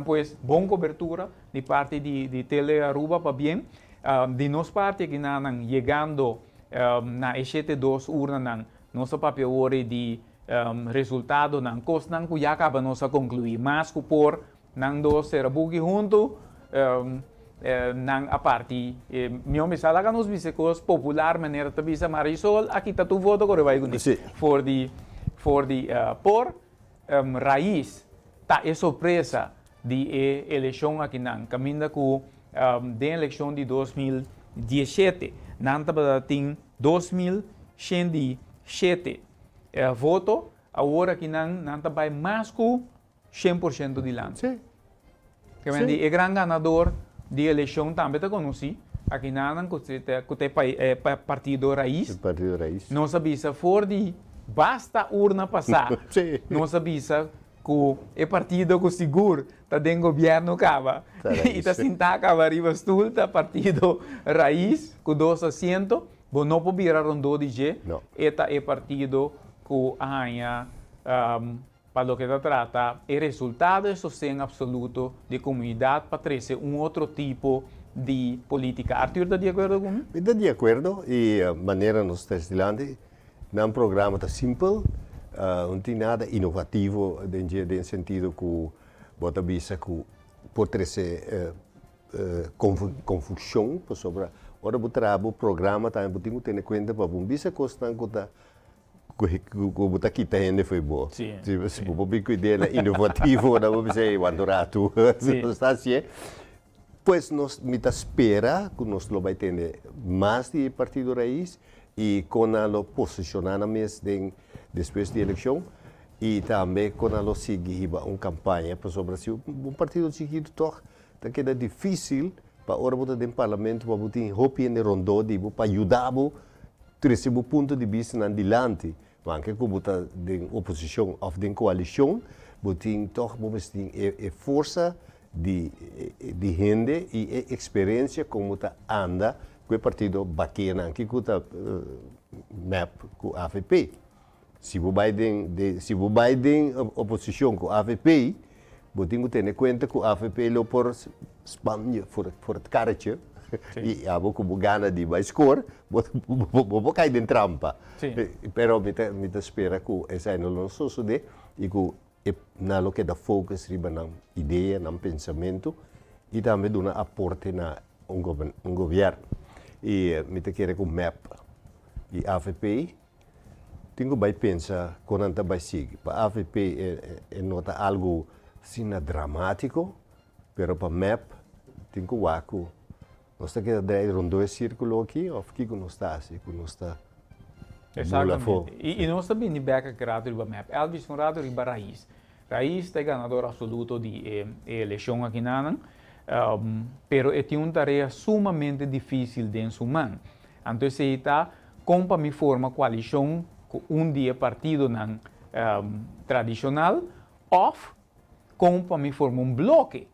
Speaker 2: pues bon cobertura di parti di di Tele Aruba pabien. Di nos parti aki nan nan yegando na e shete dos urnanan nos ta papia awor di resultadonan, cosnan cu ya caba nos a conclui, mas cu por Nan dos sera buki huntu, nan a parti. Mi hombre sa laga nos bisa e kos popular manera ta bisa Marisol a kita tur voto kore bai kuné. For di for di por Raiz ta e sorpresa di e elekshon akinan kaminda ku den elekshon di 2017 nan tabata tin 2107 voto awor akinan nan ta bai mas ku 100% dilanti.
Speaker 4: Sí.
Speaker 2: Ke men di e gran ganador di elekshon tambe ta konosí, akinanan ku ta ku ta e partido Raiz.
Speaker 4: E partido Raiz.
Speaker 2: Nos a bisa for di basta urna pasá.
Speaker 4: Sí.
Speaker 2: Nos a bisa ku e partido ku sigur ta den gobièrnu kaba i ta sintá kaba riba stul ta partido Raiz ku dos asiento. Bo no por bira rondó di dje.
Speaker 4: No.
Speaker 2: E ta e partido ku a haña Pa loke ta trata e resultado e sosten absoluto di comunidad pa trece un otro tipo di politica. Arthur ta di acuerdo cu mi?
Speaker 4: Mi ta di acuerdo y manera nos ta dilanti, nan programa ta simpel, no tin nada inovativo den dje den sentido cu bo ta bisa cu por trece confusion pasobra ora bo traha bo programa tambe bo tin cu tene cuenta pa bo bisa cosnan cu ta Ku bo ta kita hende fo'i bo. Si bo por bin ku ideanan inovativo, nan bo bisa, ey, wanta un ratu, nos ta hasié. Pues nos, mi ta spera ku nos lo bai tende mas di e Partido Raiz i kon nan lo posishoná nan mes den despues di elekshon i tambe kon nan lo sigui hiba un kampaña pasobra si un partido chikitu tòg ta keda difísil pa ora bo ta den parlamento pa bo tin hopi hende rondó di bo pa yuda bo Trese bo punto di bista nan dilanti, manke ku bo ta den oposishon òf den koalishon, bo tin tòg bo mester tin e e forsa di di hende i e eksperensia kon bo ta anda ku e partido bakenan aki ku ta mep ku avp. Si bo bai den den si bo bai den oposishon ku avp, bo tin ku tene kuenta ku avp lo por span je voor voor het karretje i abo ku bo gana di bai skor, bo bo por kai den trampa. Pero mi ta mi ta spera ku esei no lo sosodé i ku e nan lo keda focus riba nan idea, nan pensamentu i tambe duna aporte na un un gobièrnu. I mi ta kere ku mep i avp Tin ku bai pensa kon nan ta bai sigui. Pa avp e no ta algu asina dramatiko, pero pa mep tin ku wak ku nos ta keda drei rondó e sirkulo aki òf kiko nos ta hasi ku nos ta bula afó.
Speaker 2: Exactamente. I nos ta bini bek aki rato riba mep. Elvis un rato riba Raiz. Raiz ta e ganador absoluto di e elekshon akinanan, pero e tin un tarea sumamente difisil den su man. Anto esei ta Kon pa mi forma koalishon ku un di e partidonan tradishonal òf kon pa mi forma un bloke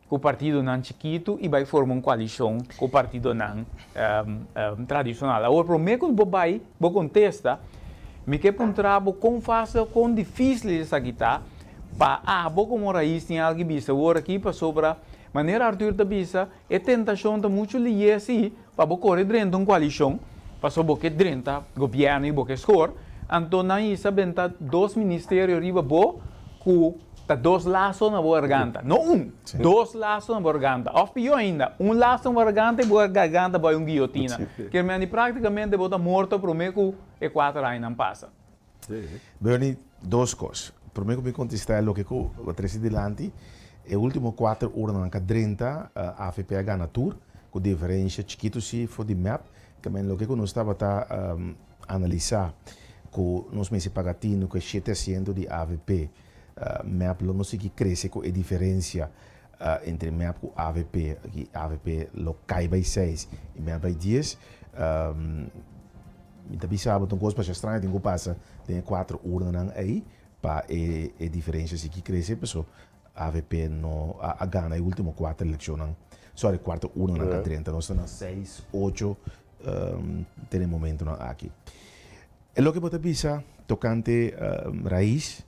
Speaker 2: ku partidonan chikitu i bai forma un koalishon ku partidonan tradishonal. Awor promé ku bo bai bo kontesta mi ke puntra bo kon fásil kon difísil esaki ta pa abo komo rais tin algu bisa awor aki pasobra manera Arthur ta bisa E tentashon ta muchu lié si pa bo kore drenta un koalishon, pasobra bo ke drenta gobièrnu i bo ke skor. Anto nan hisa benta dos ministerio riba bo ku ta dos laso na bo garganta. No un, dos laso na bo garganta. Òf pió ainda, un laso na bo garganta i bo garganta bai un guiotina. Kier mende práktikamente bo ta morto promé ku e kuater añanan pasa.
Speaker 3: Bernie, dos kos. Promé ku mi kontestá e loke ku bo trese dilanti, e último kuater uranan ka drenta, avp a gana tur, ku diferensha chikitu si for di mep. Tamen loke ku nos tabata analisá ku nos mester paga tinu ku e shete asiento di avp, mep lo no sigui krese ku e diferensia entre mep ku avp, aki avp lo kai bai seis i mep bai dies. Mi ta bisa bo ta un kos masha straño tin ku pasa den e kuater urnanan ei pa e e diferensia sigui krese paso avp no a gana e ultimo kuater elekshonnan sorry kuater urnanan ka drenta nos ta na seis ocho te na e momentonan aki. E loke bo ta bisa tokante Raiz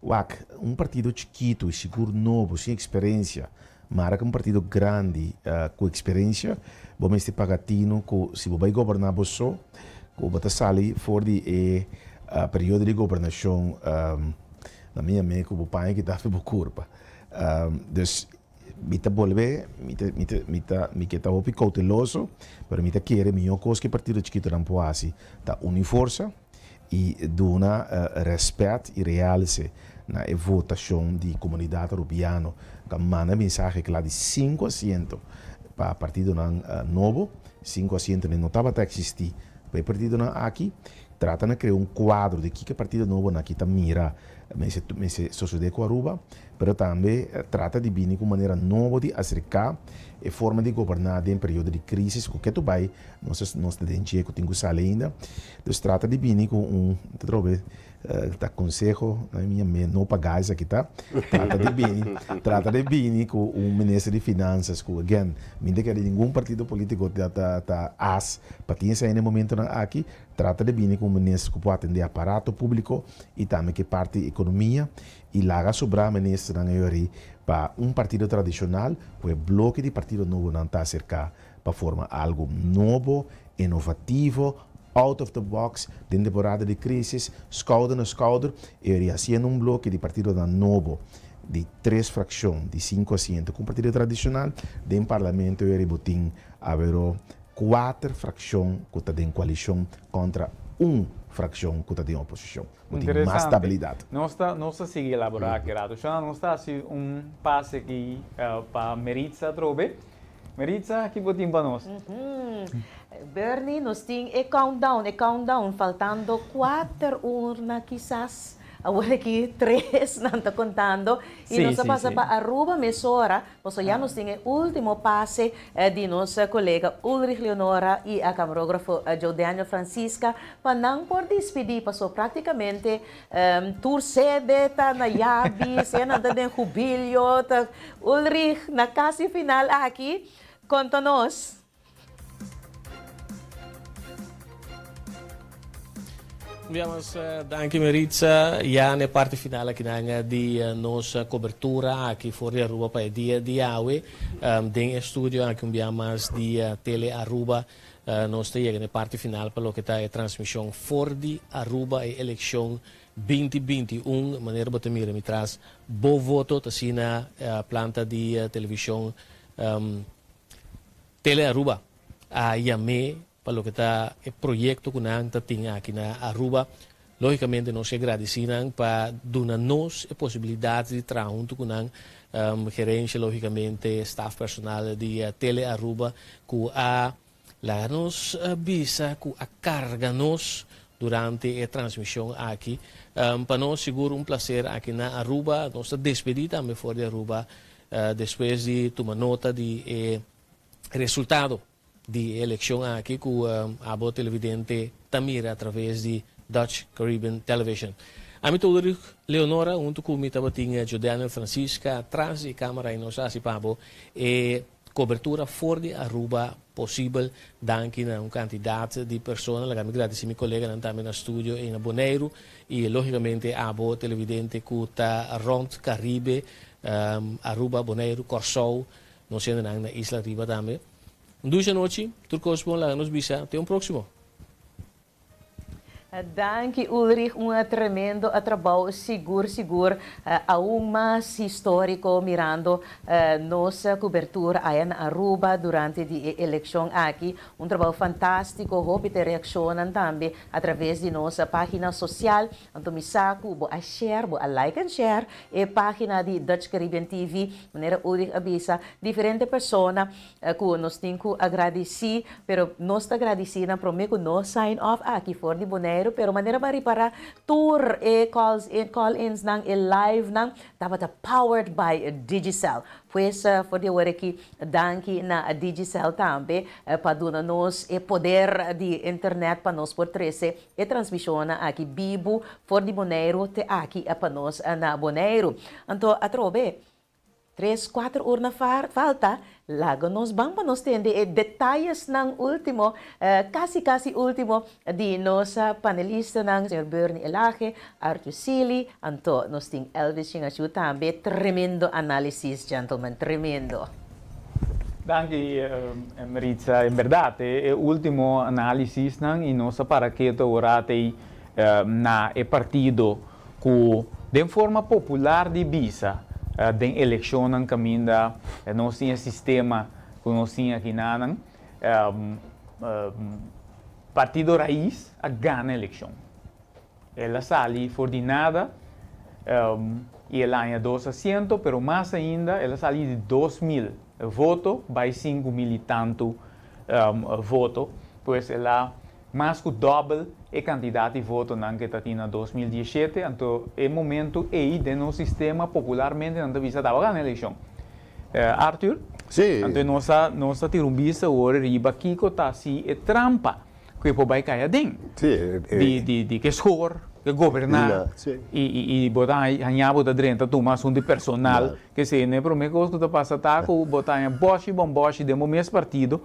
Speaker 3: wak un partido chikitu i sigur nobo sin eksperensia Mara ku un partido grandi ku eksperensia, bo mester paga tinu ku si bo bai goberná bo so, ku bo ta sali for di e periodo di gobernashon na mi ame ku bo paña kita afe bo kurpa. Dus mi ta bolbe, mi ta mi ta mi ta mi ke ta hopi kouteloso, pero mi ta kere mihó kos ku e partido chikitonan por hasi ta uni forsa i duna rèspèt i realse na e votashon di komunidat arubiano ta manda mensahe kla di sinku asiento pa partidonan nobo, sinku asientonan no tabata eksistí pa e partidonan aki, trata na krea un kuadro di kiko e partido nobonan aki ta mira mester mester sosodé ku Aruba, pero tambe trata di bini ku un manera nobo di aserká e forma di goberná den periodo di krísis ku ketu bai nos nos ta den dje ku tin ku sali ainda. Dus trata di bini ku un ta trobe ta konseho na mi me no pagá esaki ta trata di bini trata di bini ku un minister di finansas ku again mi no ta kere ningun partido politiko ta ta ta as pa tin esei na e momentonan aki trata di bini ku un minister ku por atendé aparato públiko i tambe ku e parti di ekonomia i laga sobrá ministernan eyori pa un partido tradishonal ku e bloke di partido nobonan ta aserká pa forma algu nobo, inovativo, out of the box, den temporada di crisis, skouder na skouder, e ori haciendo un bloke di partidonan nobo di tres fraccion di cinco asiento cu un partido tradicional den parlamento e ori bo tin awero cuater fraccion cu ta den coalicion contra un fraccion cu ta den oposicion. Bo tin mas stabilidad.
Speaker 2: Nos ta nos ta sigui elabora aki rato. Shona nos ta haci un pase aki pa Meritza atrobe. Meritza, ki bo tin pa nos?
Speaker 1: Bernie, nos tin e countdown, e countdown, faltando kuater urna kisas, awor aki tres nan ta kontando, i nos a pasa pa Aruba mesora, pasobra ya nos tin e ultimo pase di nos kolega Ulrich Leonora i a kamarógrafo Joe Daniel Francisca pa nan por dispidí, pasobra praktikamente Tur sede ta na yabi, sea nan ta den hubilio, ta Ulrich, na casi final aki, conta nos.
Speaker 11: Un mas danki Meritza, ya na e parti final akinan di nos cobertura aki for di Aruba pa e dia di awe. Den e studio aki un bia mas di Tele Aruba Nos ta yega na e parti final pa loke ta e transmision for di Aruba e eleccion 2021. Manera bo ta mira mi tras bo voto ta asina planta di television Tele Aruba a yam'e pa loke ta e proyecto cu nan ta tin aki na Aruba. Logicamente nos ke gradici nan pa duna nos e posibilidad di traha hunto cu nan, gerencia logicamente, staf personal di Tele Aruba cu a laga nos bisa cu a carga nos durante e transmision aki. Pa nos sigur un placer aki na Aruba. Nos ta despedi tambe for di Aruba despues di tuma nota di e resultado di e elekshon aki ku abo televidente ta mira atraves di Dutch Caribbean Television. Ami ta Ulrich Leonora, huntu ku mi tabatin Jodaniel Francisca tras di e kamera i nos a hasi pa bo e kobertura for di Aruba posibel. Danki na un kantidat di persona. Laga mi gradisí mi koleganan tambe na studio ei na Boneiru i logikamente abo televidente ku ta rònt Karibe, Aruba, Boneiru, Kòrsou, Nos hendenan na isla riba tambe. Un dushi anochi, tur kos bon laga nos bisa te un proximo.
Speaker 1: Danki Ulrich, un tremendo trabou, sigur sigur, aun mas historico mirando nos cobertura aya na Aruba durante di e eleccion aki. Un trabou fantastico, hopi ta reaccionan tambe a traves di nos pagina social. Anto mi sa cu bo a share, bo a like and share e pagina di Dutch Caribbean TV, manera Ulrich a bisa, diferente persona cu nos tin cu agradeci, pero nos ta agradeci nan prome cu nos sign off aki for di Bonaire, pero manera bo a ripara tur e calls in, call-ins nan, e live nan, tabata powered by Digicel. Pues for di awor aki danki na Digicel tambe pa duna nos e poder di internet pa nos por trece e transmisionnan aki bibu for di Bonaire te aki pa nos na Bonaire. Anto atrobe tres cuater ur na falta, laga nos ban pa nos tende e detayesnan ultimo, casi casi ultimo di nos panelistanan, señor Bernie Elhage, Arthur Sealy, anto nos tin Elvis Chingashu tambe. Tremendo analisis, gentlemen, tremendo.
Speaker 2: Danki, Maritza. En berdad, e ultimo analisisnan y nos a para keto ora te na e partido cu den forma popular di bisa den eleccionnan caminda nos tin e sistema cu nos tin aki nanan, Partido Raiz a gana eleccion. El a sali for di nada y el a haña dos asiento, pero mas ainda el a sali di 2000 voto bay 5000 y tanto voto, pues el a mas cu dobel e cantidad di votonan cu e ta tin na 2017. Anto e momento ey den nos sistema popularmente nan ta bisa taba gana eleccion. Arthur?
Speaker 4: Sí.
Speaker 2: Anto nos a nos ta tira un bista awor riba kico ta si e trampa cu e por bay cay aden.
Speaker 4: Sí.
Speaker 2: Di ke schoor, ke goberna y bo ta haña bo ta drenta tuma asunto di personal ke esey. No e prome cos cu ta pasa ta cu bo ta haña boshi bomboshi den bo mes partido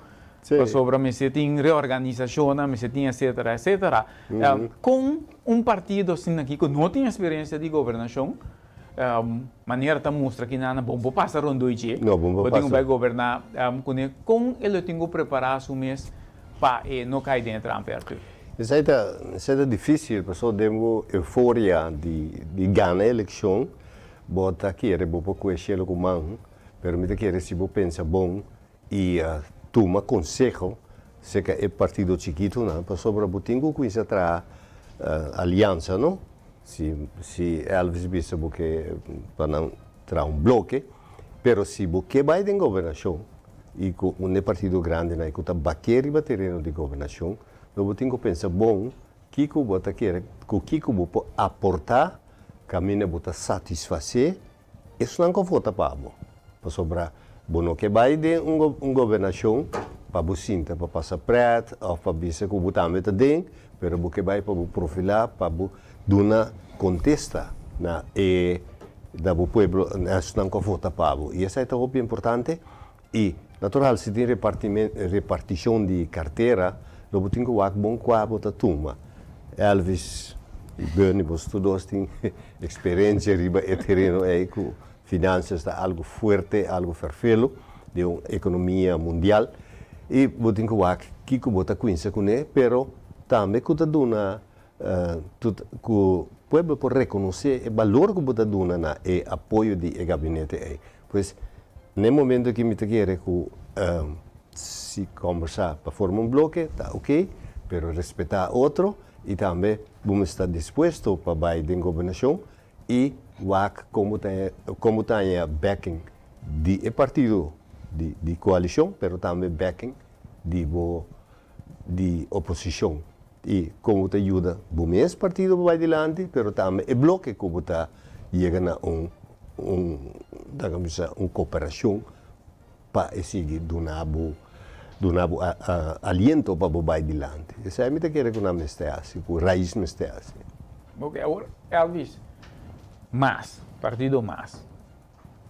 Speaker 2: pasobra mester tin reorganisacionnan, mester tin etcetera, etcetera. Con un partido asina aki cu no tin experiencia di gobernacion, manera ta mustra ki nan bon por pasa rondoi dje,
Speaker 4: No, bon por
Speaker 2: bo tin cu
Speaker 4: pasa.
Speaker 2: bay goberna cune, con e lo tin cu prepara su mes pa e no cay den e trampa, Arthur?
Speaker 4: Esei ta dificil, pasobra den bo euforia di gana eleccion, bo ta kere bo por cue cielo cu man, pero mi ta kere si bo pensa bon y tuma conseho cerca e partido chikitonan, pasobra bo tin cu cuminsa traha alianza, no? Si Elvis bisa bo ke pa nan traha un bloke, pero si bo ke bai den gobernacion y cu un e partido grandinan cu ta bake riba tereno di gobernacion, lo bo tin cu pensa bon kico bo ta kere, cu kico bo por aporta caminda bo ta satisface esnan cu a vota pa bo. Pasobra bo no ke bai den un gobernacion pa bo sinta pa pasa pret of pa bisa cu bo tambe ta den, pero bo ke bai pa bo profila, pa bo duna contesta na e na bo pueblo, na esnan cu a vota pa bo. Y esai ta hopi importante. Y natural si tin reparticion di cartera, lo bo tin cu wak bon cua bo ta tuma. Elvis y Bernie, boso tur dos tin experiencia riba e tereno ey cu finanzas ta algo fuerte, algo ferfelo den un economia mundial. Y bo tin cu wak kico bo ta cuinsa cune, pero tambe cu ta duna cu pueblo por reconoce e balor cu bo ta duna na e apoyo di e gabinete ey. Pues, n'e momento aki mi ta kere cu si combersa pa forma un bloke ta ok, pero respeta otro y tambe bo mester ta dispuesto pa bay den gobernacion y wak como ta como ta haña backing di e partido di coalicion, pero tambe backing di bo di oposicion y como ta yuda bo mes partido pa bay dilanti, pero tambe e bloke cu bo ta yega na un laga bisa un cooperacion pa e sigui duna bo aliento pa bo bay dilanti. Esey mi ta kere cu nan mester haci, cu Raiz mester haci.
Speaker 2: Ok, awor Elvis, Mas, partido Mas.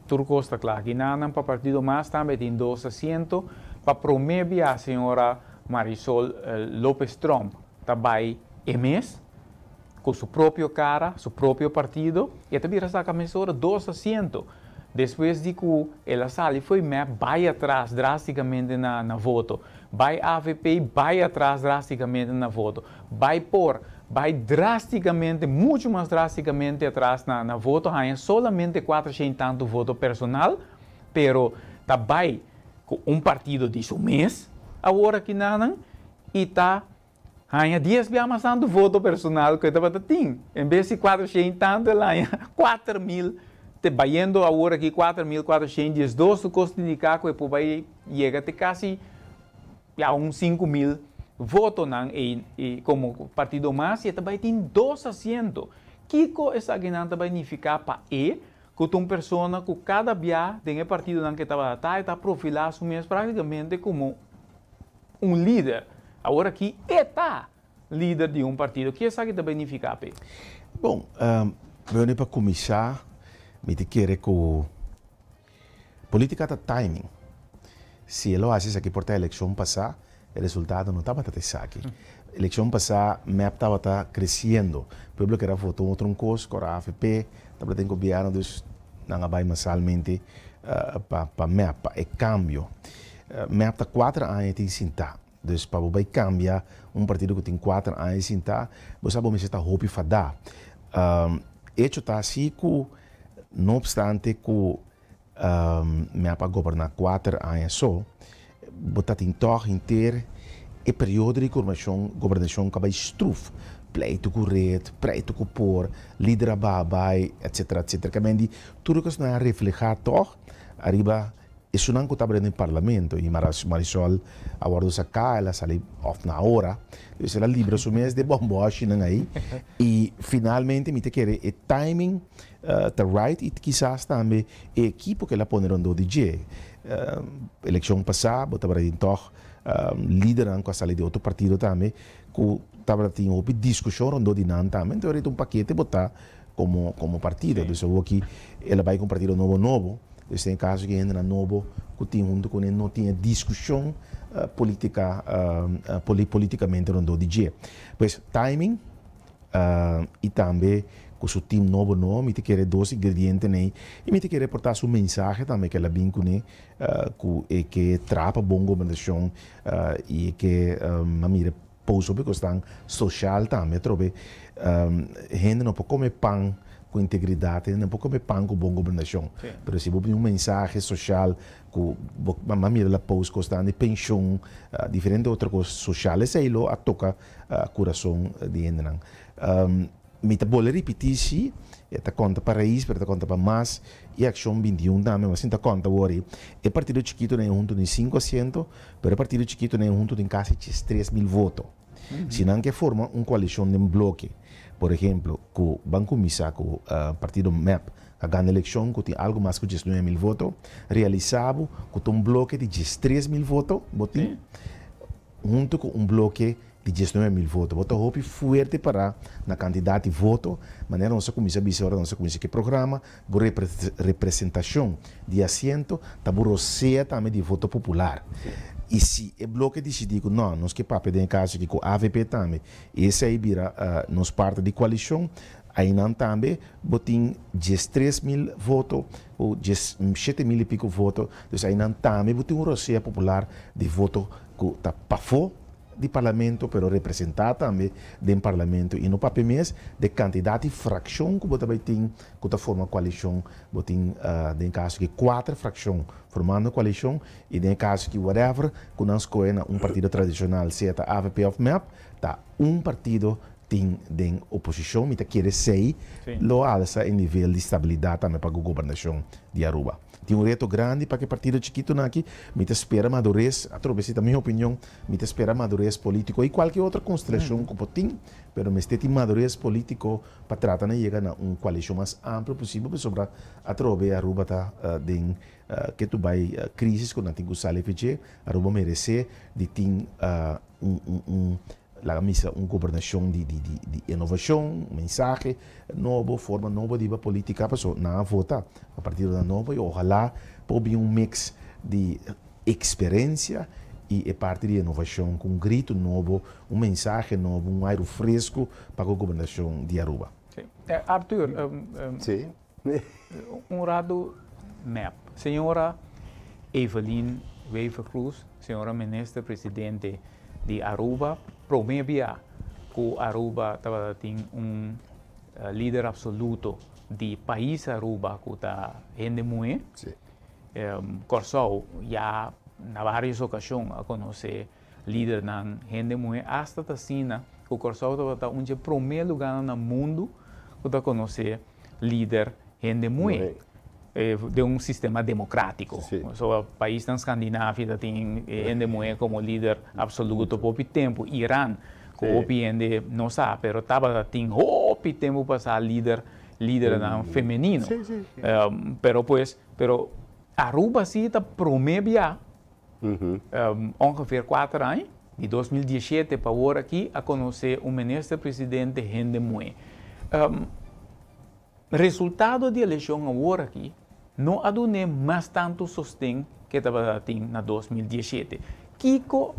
Speaker 2: Tur cos ta cla. Aki pa partido Mas tambe tin dos asiento. Pa prome bia señora Marisol Lopez Tromp ta bay e mes, cu su propio cara, su propio partido, y tambe a saca mesora dos asiento. Despues di cu el a sali for di MEP, bay atras drasticamente na voto. Bay AVP, bay atras drasticamente na voto. Bay por bai drásticamente, mucho mas drásticamente atras na voto, haña solamente 400 i tantu voto personal, pero ta bai ku un partido di su mes awor aki nan i ta haña 10 bia mas tantu voto personal ku e tabata tin. En bes di 400 i tantu, el haña 4000, te bayendo awor aki 4412, ku kos indiká ku e por bai yega te kasi ya un 5000 votonan i komo partido mas i e ta bai tin dos asiento. Kiko esakinan ta bai nifiká pa e, ku ta un persona ku kada bia den e partidonan ku e tabata ta, e ta profilá su mes práktikamente komo un lider? Awor aki e ta lider di un partido. Ki esaki ta bai nifiká p'e?
Speaker 3: Bon, Bernie, pa kuminsá mi ta kere ku Politica ta timing. Si e lo haci esaki por ta eleccion pasa, e resultado no tabata ta esaki. Eleccion pasa mep tabata creciendo. Pueblo kier a vota un otro un cos, cu ora avp tabata den gobierno dus nan a bay masalmente pa pa mep, pa e cambio. Mep ta cuater aña tin sinta. Dus pa bo bay cambia un partido cu tin cuater aña sinta, bo sa bo mester ta hopi fada. Hecho ta asi cu no obstante cu mep a goberna cuater aña so, bo ta tin tog henter e periodo di gobernacion cu a bay struf, pleito cu red, pleito cu por, lider a baha bay, etcetera, etcetera. Kamendi tur e cosnan a refleha tog ariba Esunnan ku tabata den parlamento i Marisol a wòrdu saká, el a sali òf na ora, dus el a libra su mes di e bòmbòshinan ei i finalmente mi ta kere e timing ta right i kisas tambe e ekipo ku el a pone rondó di dje. Elekshon pasá bo tabata tin tòg lidernan ku a sali di otro partido tambe ku tabata tin hopi diskushon rondó di nan tambe, enton ahorita un pakete bo ta komo komo partido. Dus awoki el a bai ku un partido nobo nobo, dus den e kaso ku e hendenan nobo ku tin huntu kuné no tin e diskushon politika politikamente rondó di dje. Pues timing i tambe ku su team nobo nobo mi ta kere dos ingredientenan ei i mi ta kere por ta su mensahe tambe ku el a bin kuné ku e ke traha pa bon gobernashon i e ke a mira Pouso hopi kosnan social tambe atrobe. Hende no por come pan cu integridad, hende no por come pan cu bon gobernacion. Pero si bo bini un mensahe social cu bo a mira la post cosnan di pension, diferente otro cos social, esey lo a toca curason di hendenan. Mi ta bolbe ripití si, e ta konta pa Rais, pero e ta konta pa mas i Akshon 21 tambe, mas sin ta konta awor ei. E partido chikito nan e huntu tin sinku asiento, pero e partido chikito nan e huntu tin kasi 13.000 voto. Si nan ke forma un koalishon den bloke, por ehemplo, ku ban kuminsá ku partido mep a gana elekshon ku tin algu mas ku 19.000 voto, realisá bo ku ta un bloke di 13.000 voto bo tin, huntu ku un bloke di 19.000 voto. Bo ta hopi fuerte pará na kantidat di voto, manera nos a kuminsá bisa ora nos a kuminsá ku e programa, bo representashon di asiento ta bo rosea tambe di voto popular. I si e bloke disidí ku nò, nos ke papia den e kaso aki ku avp tambe, i esei bira nos parti di koalishon, einan tambe bo tin 13.000 voto o 17.000 i piko voto, dus einan tambe bo tin un rosea popular di voto ku ta pafó di parlamento pero representá tambe den parlamento i no papia mes de kantidat di frakshon ku bo ta bai tin ku ta forma koalishon. Bo tin den kaso ki kuater frakshon formando koalishon i den e kaso ki whatever ku nan skohe na un partido tradishonal sea ta avp òf mep ta un partido tin den oposishon. Mi ta kere esei lo alsa e nivel di stabilidat tambe pa ku gobernashon di Aruba. Tin un reto grandi pa ke partido chikitonan aki. Mi ta spera madurez, atrobe si ta mi opinion, mi ta spera madurez politico y cualke otro constelacion cu por tin, pero mester tin madurez politico pa trata na yega na un coalicion mas amplio posibel pasobra atrobe Aruba ta den ke tu bay crisis cu nan tin cu sali for dje. Aruba merece di tin un un Laga misa un gobernashon di di di di inovashon, un mensahe nobo, forma nobo di hiba politica, paso nan a vota pa partidonan nobo y ohala por bin un mix di experencia y e parti di inovashon cu un grito nobo, un mensahe nobo, un airu fresco pa cu gobernashon di Aruba.
Speaker 2: Sí. Arthur, un ratu mep. Señora Evelyn Wever-Croes, señora Minister Presidente di Aruba, prome bia. ku Aruba tabata tin un lider absoluto di pais Aruba ku ta hende muhé. Kòrsou ya na vários okashon a konosé lidernan hende muhé asta ta asina ku Kòrsou tabata un dje promé lugánan na mundu ku ta konosé lider hende muhé den un sistema demokrátiko. So paisnan Skandinavia ta tin hende muhé komo lider absoluto hopi tempu. Iran ku hopi hende no sa pero tabata tin hopi tempu pasá lider lidernan femenino. Pero pues pero Aruba si ta promé bia Ongeveer kuater aña, di 2017 pa awor aki, a konosé un minister presidente hende muhé. Resultado di elekshon awor aki no a dun'é mas tantu sosten ke tabata tin na 2017. Kiko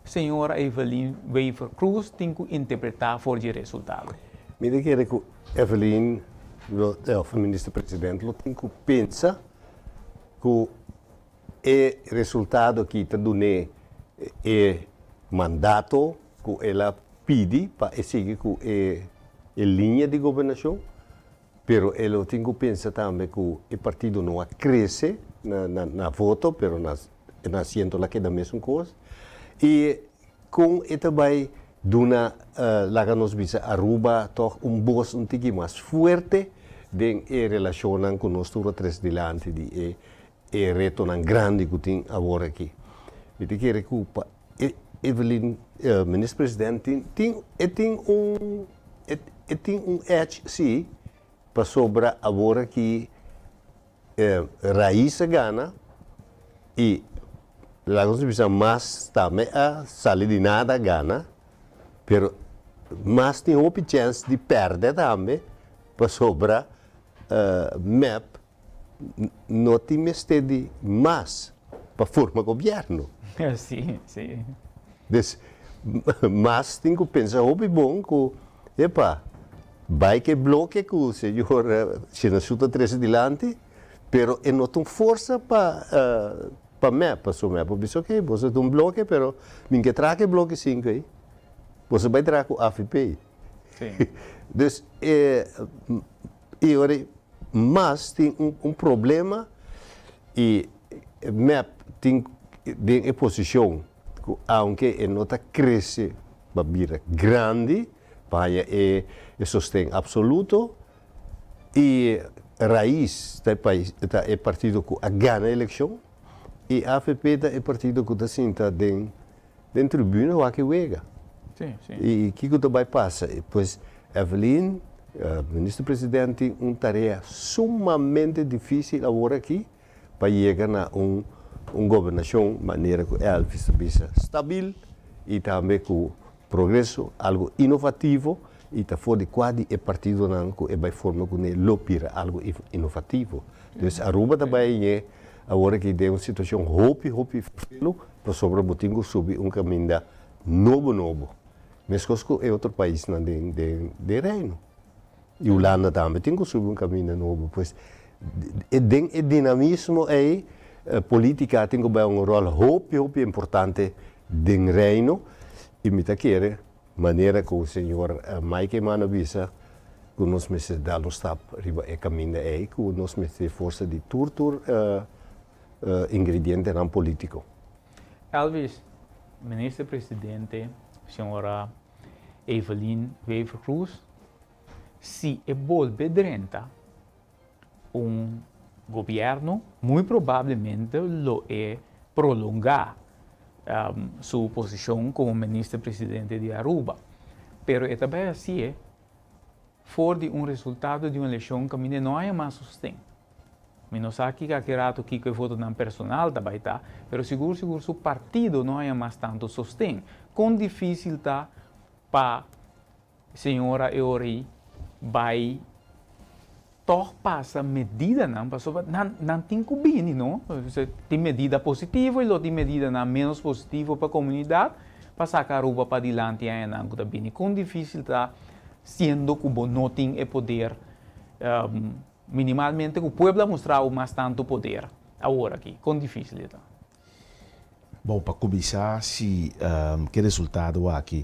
Speaker 2: señora Evelyn Wever-Croes tin ku interpretá for di e resultado?
Speaker 4: Mi ta kere ku Evelyn lo, òf minister president lo tin ku pensa ku E resultado aki ta dun'é e mandato ku el a pidi pa e sigui ku e liña di gobernashon, pero e lo tin ku pensa tambe ku e partido no a krese na voto, pero na asiento la keda mesun kos, i kon e ta bai duna, laga nos bisa Aruba tòg un bos un tiki mas fuerte den e relashonnan ku nos tur a trese dilanti di e E retonan grandi ku tin awor aki. Mi ta kere ku pa Evelyn, Minister President tin tin e tin un e tin un edge si pasobra awor aki Raiz a gana i laga nos bisa mas tambe a sali di nada a gana pero mas tin hopi chèns di pèrdè tambe pasobra mep no tin mester di mas pa forma gobierno.
Speaker 2: Sí, sí.
Speaker 4: Dus, mas tin cu pensa hopi bon cu, epa, bay cu e bloke cu señor Shinashu ta trece dilanti, pero e no ta un forsa pa pa mep, pasobra mep a bisa, ok, boso ta un bloke, pero mi ke traha cu e bloke sinku ey, boso bay traha cu avp.
Speaker 2: Sí.
Speaker 4: Dus, e ora Mas tin un problema y mep tin den e posicion cu aunke e no ta crece pa bira grandi pa haya e sosten absoluto y Raiz ta e pais ta e partido cu a gana eleccion y avp ta e partido cu ta sinta den den tribuna wak e wega. Y kico ta bay pasa? Pues Evelyn, Minister President tin un tarea sumamente dificil awor aki pa yega na un un gobernacion manera cu Elvis ta bisa stabil y tambe cu progreso, algo inovativo y ta for di cua di e partidonan cu e bay forma cune lo bira algo inovativo. Dus Aruba ta bay ñe awor aki den un situacion hopi hopi felo pasobra bo tin cu subi un caminda nobo nobo, meskos ku e otro paisnan den den den Reino. I Hulanda tambe tin ku subi un kaminda nobo. Pues e den e dinamismo ei politika tin ku bai un ròl hopi hopi importante den Reino i mi ta kere manera ku señor Mike Eman a bisa ku nos mester dal un stap riba e kaminda ei ku nos mester forsa di tur tur ingredientenan politiko.
Speaker 2: Elvis, Minister Presidente señora Evelyn Wever Croes, si e bolbe drenta un gobierno, muy probablemente lo e prolonga su posicion como Minister Presidente di Aruba. Pero e ta bay haci'e for di un resultado di un eleccion caminda e no haya mas sosten. Mi no sa kiko aki rato kiko e votonan personal ta bai ta, pero sigur sigur su partido no haña mas tantu sosten. Kon difísil ta pa señora Eory bai tòg pasa medidanan pasobra nan nan tin ku bini no. Tin medida positivo i lo tin medidanan ménos positivo pa komunidat pa saka Aruba padilanti añanan ku ta bini. Kon difísil ta siendo ku bo no tin e poder Minimalmente ku pueblo a mustra bo mas tantu poder awor aki. Kon difisil e ta?
Speaker 3: Bon, pa kuminsá si ke resultado aki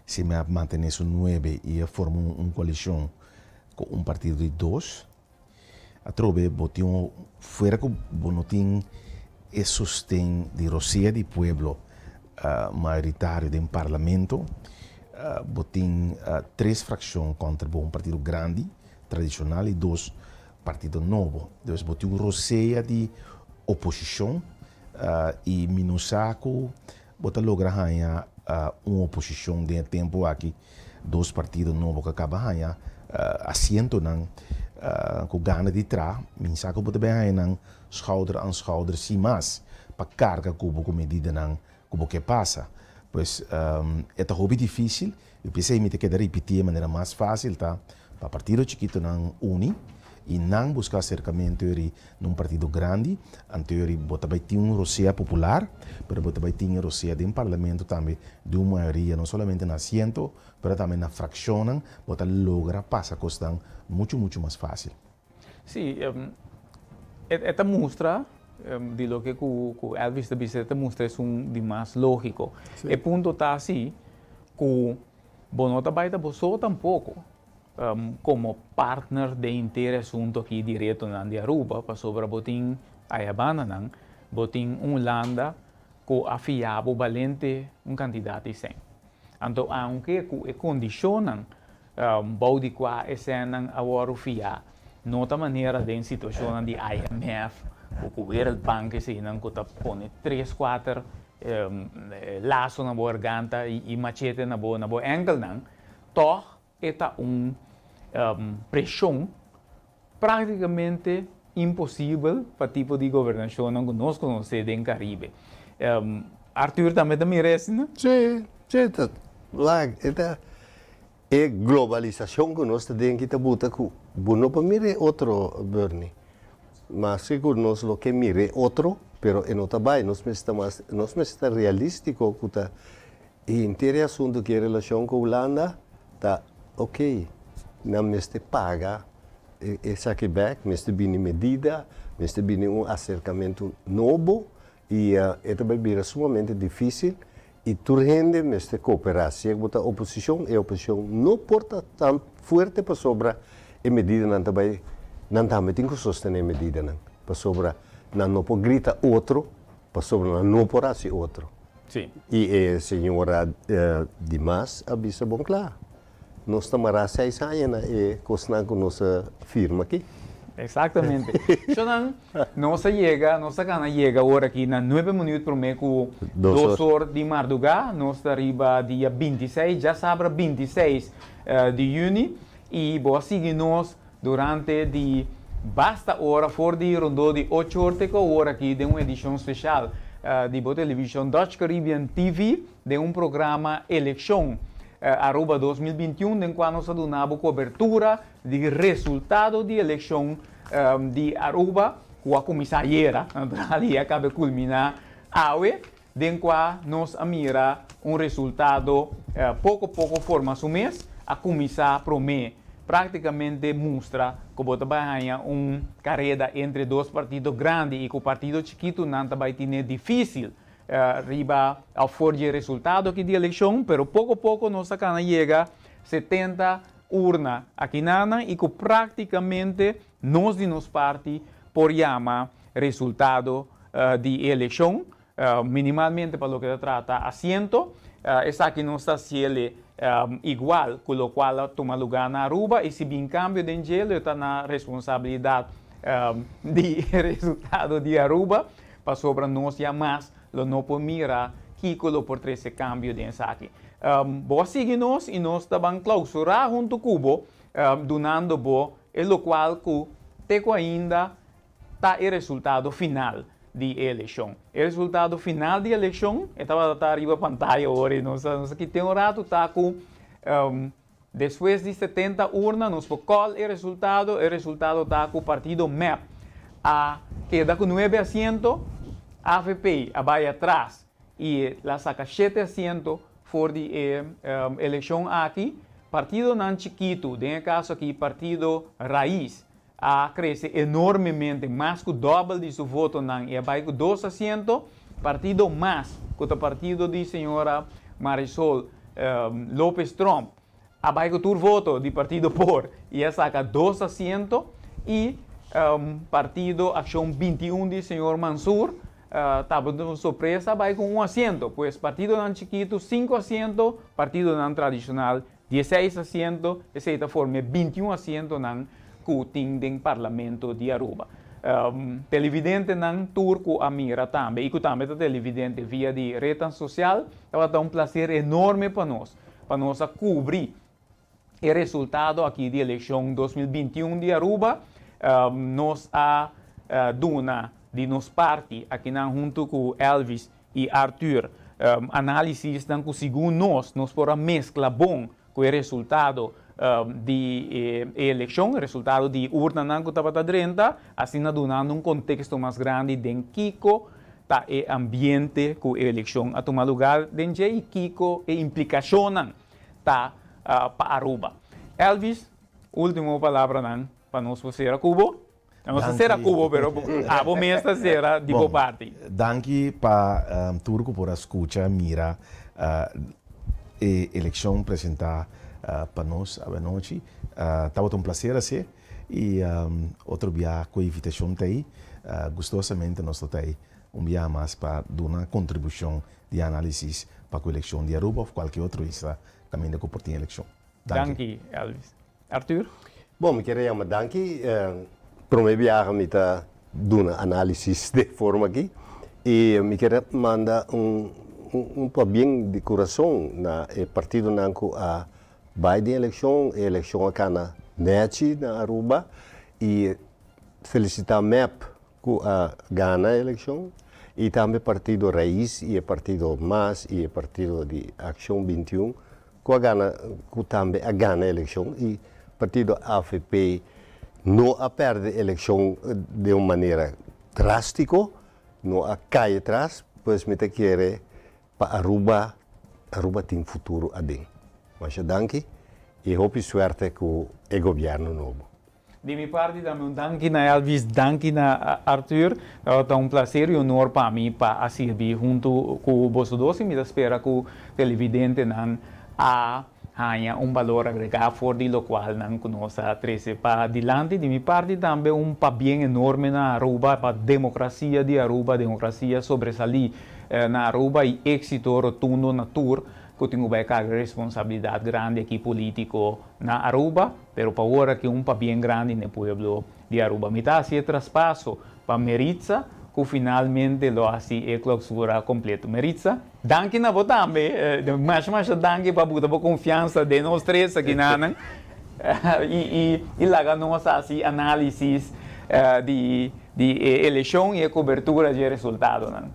Speaker 3: Si mep mantene su nuebe y a forma un coalicion cu un partido di dos, atrobe bo tin un fuera cu bo no tin e sosten di rosea di pueblo mayoritario den parlamento, bo tin tres fraccion contra bo, un partido grandi, tradicional y dos partido nobo. Dus bo tin un rosea di oposicion y mi no sa cu bo ta logra haña un oposicion den e tempo aki, dos partido nobo cu a caba haña asientonan cu gana di tra, mi sa cu bo ta bay haña nan schouder aan schouder sin mas pa carga cu bo cu medidanan cu bo ke pasa. Pues e ta hopi dificil y p'esey mi ta keda ripiti e manera mas facil ta pa partido chikitonan uni y nan busca acercamento eri na un partido grandi, anto eri bo ta bay tin un rosea popular, pero bo ta bay tin e rosea den parlamento tambe di un mayoria no solamente na asiento pero tambe na fraccionnan bo ta logra pasa cosnan mucho mucho mas facil.
Speaker 2: Sí, e ta mustra di loke ku Elvis ta bisa, e ta mustra esun di mas lógiko. E punto ta si ku bo no ta bai ta bo so tampoko komo partner den henter e asuntu aki di retonan di Aruba, pasobra bo tin ayabandanan, bo tin un Hulanda ku a fia bo balente un kantidat di sèn. Anto aunke ku e kondishonnan Bou di kua e sènnan a wòrdu fiá no ta manera den situashonnan di IMF o ku Wereldbank eseinan ku ta pone tres kuater laso na bo garganta i machete na bo na bo ènkelnan, tòg e ta un preshon práktikamente imposibel pa tipo di gobernashonnan ku nos konosé den Karibe. Arthur tambe ta mira esei?
Speaker 4: Sí, sí, ta wak e ta e globalisashon ku nos ta den aki ta buta ku bo no por mira e otro, Bernie. Maske ku nos lo ke mira e otro, pero e no ta bai. Nos mester ta mas, nos mester ta realístiko ku ta e henter e asuntu ku e relashon ku Hulanda ta ok, nan mester paga esaki bek, mester bini medida, mester bini un aserkamentu nobo i e ta bai bira sumamente difísil i tur hende mester kooperá. Si bo ta oposishon, e oposishon no por ta tan fuerte pasobra e medidanan ta bai, nan tambe tin ku sostené e medidanan pasobra nan no por grita otro pasobra nan no por hasi otro.
Speaker 2: Sí.
Speaker 4: I e señora Dimas a bisa bon kla, Nos ta mará seis aña na e kosnan ku nos a firma aki.
Speaker 2: Exactamente. Shonan, nos a yega, nos a gana yega ora aki na nuebe minuut promé ku dos or di mardugá. Nos ta riba dia 26, djasabra 26 di yüni, i bo a sigui nos durante di basta ora for di rondó di ocho or te ku awor aki den un edishon speshal di bo televishon Dutch Caribbean TV den un programa Elekshon Aruba 2021 den kua nos a duna bo kobertura di resultado di elekshon di Aruba ku a kuminsá ayera natural i a kabe kulminá awe den kua nos a mira un resultado poko poko forma su mes, a kuminsá promé práktikamente mustra ku bo ta bai haña un kareda entre dos partido grandi i ku partido chikitunan ta bai tine difísil riba òf for di e resultado aki di elekshon, pero poko poko nos ta kana yega 70 urna akinanan i ku práktikamente nos di nos parti por yama resultado di e elekshon, minimalmente pa loke ta trata asiento. Esaki nos ta hasiel igual ku lokual a tuma lugá na Aruba i si bin kambio den dje lo e ta na responsabilidat di e resultado di Aruba pasobra nos ya mas lo no por mira kiko lo por trese kambio den esaki. Bo a sigui nos i nos ta ban klausurá huntu ku bo dunando bo e lokual ku te ku ainda ta e resultado final di e elekshon. E resultado final di elekshon, e tabata ta riba pantaya ora i nos a nos a kite un ratu, ta ku despues di 70 urna nos por kòl e resultado, e resultado ta ku partido mep a keda ku nuebe asiento, avp a bai atras i el a saka shete asiento for di e elekshon aki. Partidonan chikitu, den e kaso aki partido Raiz, a krese enormemente, mas ku dòbel di su votonan i a bai ku dos asiento. Partido mas, ku ta partido di señora Marisol Lopez Tromp a bai ku tur voto di partido por i a saka dos asiento i partido Akshon 21 di señor Mansur tabata un sorpresa a bai ku un asiento. Pues partidonan chikitu sinku asiento, partidonan tradishonal dieseis asiento, esei ta forma e bintiun asientonan ku tin den parlamento di Aruba. Televidentenan tur ku a mira tambe i ku tambe ta televidente via di retnan sosial, tabata un plaser enorme pa nos, pa nos a kubri e resultado aki di elekshon 2021 di Aruba. Nos a duna di nos parti akinan huntu ku Elvis i Arthur análisisnan ku segun nos, nos por a meskla bon ku e resultado di e elekshon, e resultado di urnanan ku tabata drenta, asina dunando un konteksto mas grandi den kiko ta e ambiente ku e elekshon a tuma lugar den dje i kiko e implikashonnan ta pa Aruba. Elvis, ultimo palabranan pa nos por sera ku bo. Nos ta sera ku bo, pero abo mes ta sera di bo parti.
Speaker 3: Danki pa tur ku por a skucha, mira e elekshon presentá pa nos awanochi. Tabata un plaser hasié i otro bia ku e invitashon ta ei, gustosamente nos lo ta ei un bia mas pa duna kontribushon di análisis pa ku elekshon di Aruba òf kualke otro isla kaminda ku por tin elekshon.
Speaker 2: Danki. Danki, Elvis. Arthur?
Speaker 4: Bon, mi kier a yama danki. Prome biaha mi ta duna análisis den forma aki i mi kier a manda un un pabien di kurason na e partidonan ku a bai den elekshon. E elekshon a kana nèchi na Aruba i felisitá mep ku a gana e elekshon i tambe partido Raiz i e partido mas i e partido di Akshon 21 ku a gana ku tambe a gana elekshon i partido avp no a pèrdè elekshon den un manera drástiko, no a kai atras, pues mi ta kere pa Aruba, Aruba tin futuro aden. Masha danki i hopi suerte ku e gobièrnu nobo.
Speaker 2: Di mi parti tambe un danki na Elvis, danki na Arthur. Tabata un placer y honor pa mi pa a sirbi hunto cu boso dos y mi ta spera cu televidentenan a haña un balor agrega for di locual nan cu nos a trece pa dilanti. Di mi parti tambe un pabien enorme na Aruba pa democracia di Aruba, democracia sobresali na Aruba y exito rotundo na tur cu tin cu bay carga responsabilidad grandi aki politico na Aruba. Pero pa ora aki un pabien grandi n'e pueblo di Aruba. Mi ta haci e traspaso pa Meritza cu finalmente lo haci e clausura completo. Meritza, danki na bo tambe. Masha masha danki pa buta bo confiansa den nos tres aki nanan y y laga nos haci analisis di di e eleccion y e cobertura dje resultadonan.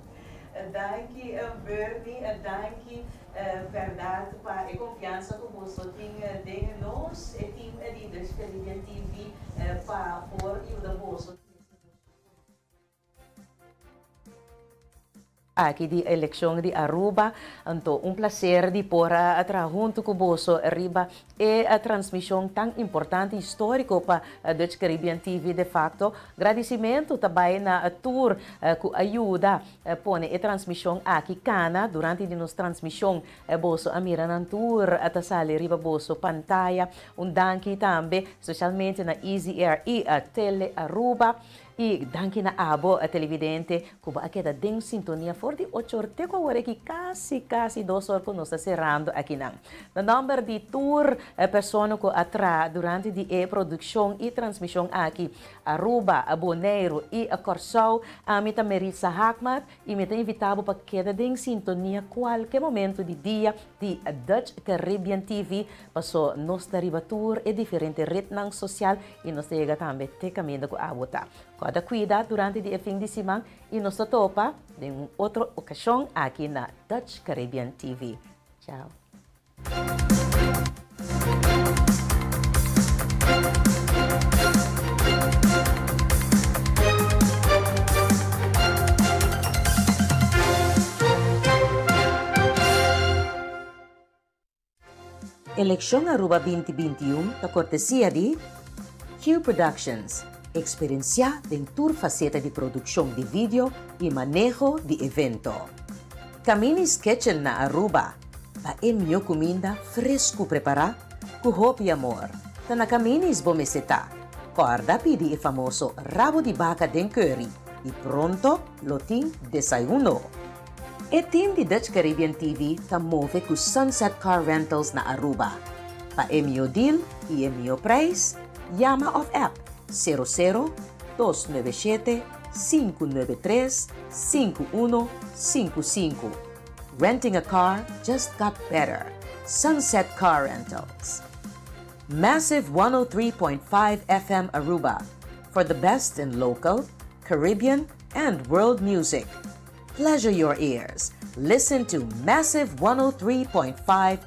Speaker 1: Danki Bernie, danki Berdad pa e confiansa cu boso tin den nos, e team di Dutch Caribbean TV pa por yuda boso trece boso Aki di eleccion di Aruba, anto un placer di por a traha hunto cu boso riba E transmision tan importante y historico pa Dutch Caribbean TV de facto. Gradicimento ta bay na tur cu a yuda pone e transmision aki cana. Durante di nos transmision boso a mira nan tur ta sali riba boso pantaya. Un danki tambe specialmente na Easy Air y Tele Aruba. Y danki na abo televidente cu bo a keda den sintonia for di ocho or te cu awor aki casi casi dos or cu nos ta cerando akinan. Na nomber di tur persona cu a traha durante di e produccion y transmision aki, Aruba, Boneiru y Corsou, ami ta Meritza Haakmat y mi ta invita bo pa keda den sintonia cualke momento di dia di Dutch Caribbean TV paso nos ta riba tur e diferente rednan social y nos ta yega tambe te caminda cu abo ta. Corda cuida durante di e fin di siman y nos ta topa den un otro ocasion aki na Dutch Caribbean TV. Ciao. Elekshon Aruba 2021 ta kortesia di Q Productions, eksperensiá den tur faseta di produkshon di video i maneho di evento. Camini's Kitchen na Aruba. Pa e mihó kuminda fresku prepará ku hopi amor, ta na Camini's bo mester ta. Kòrda pidi e famoso rabo di baka den curry i pronto lo tin desayuno. E team di Dutch Caribbean TV ta move ku Sunset Car Rentals na Aruba. Pa e mihó deal i e mihó prijs, yama òf app 00 297 593 5155. Renting a car just got better. Sunset Car Rentals. Massive 103.5 FM Aruba for the best in local, Caribbean, and world music. Pleasure your ears. Listen to Massive 103.5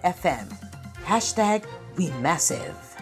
Speaker 1: FM. #WeMassive.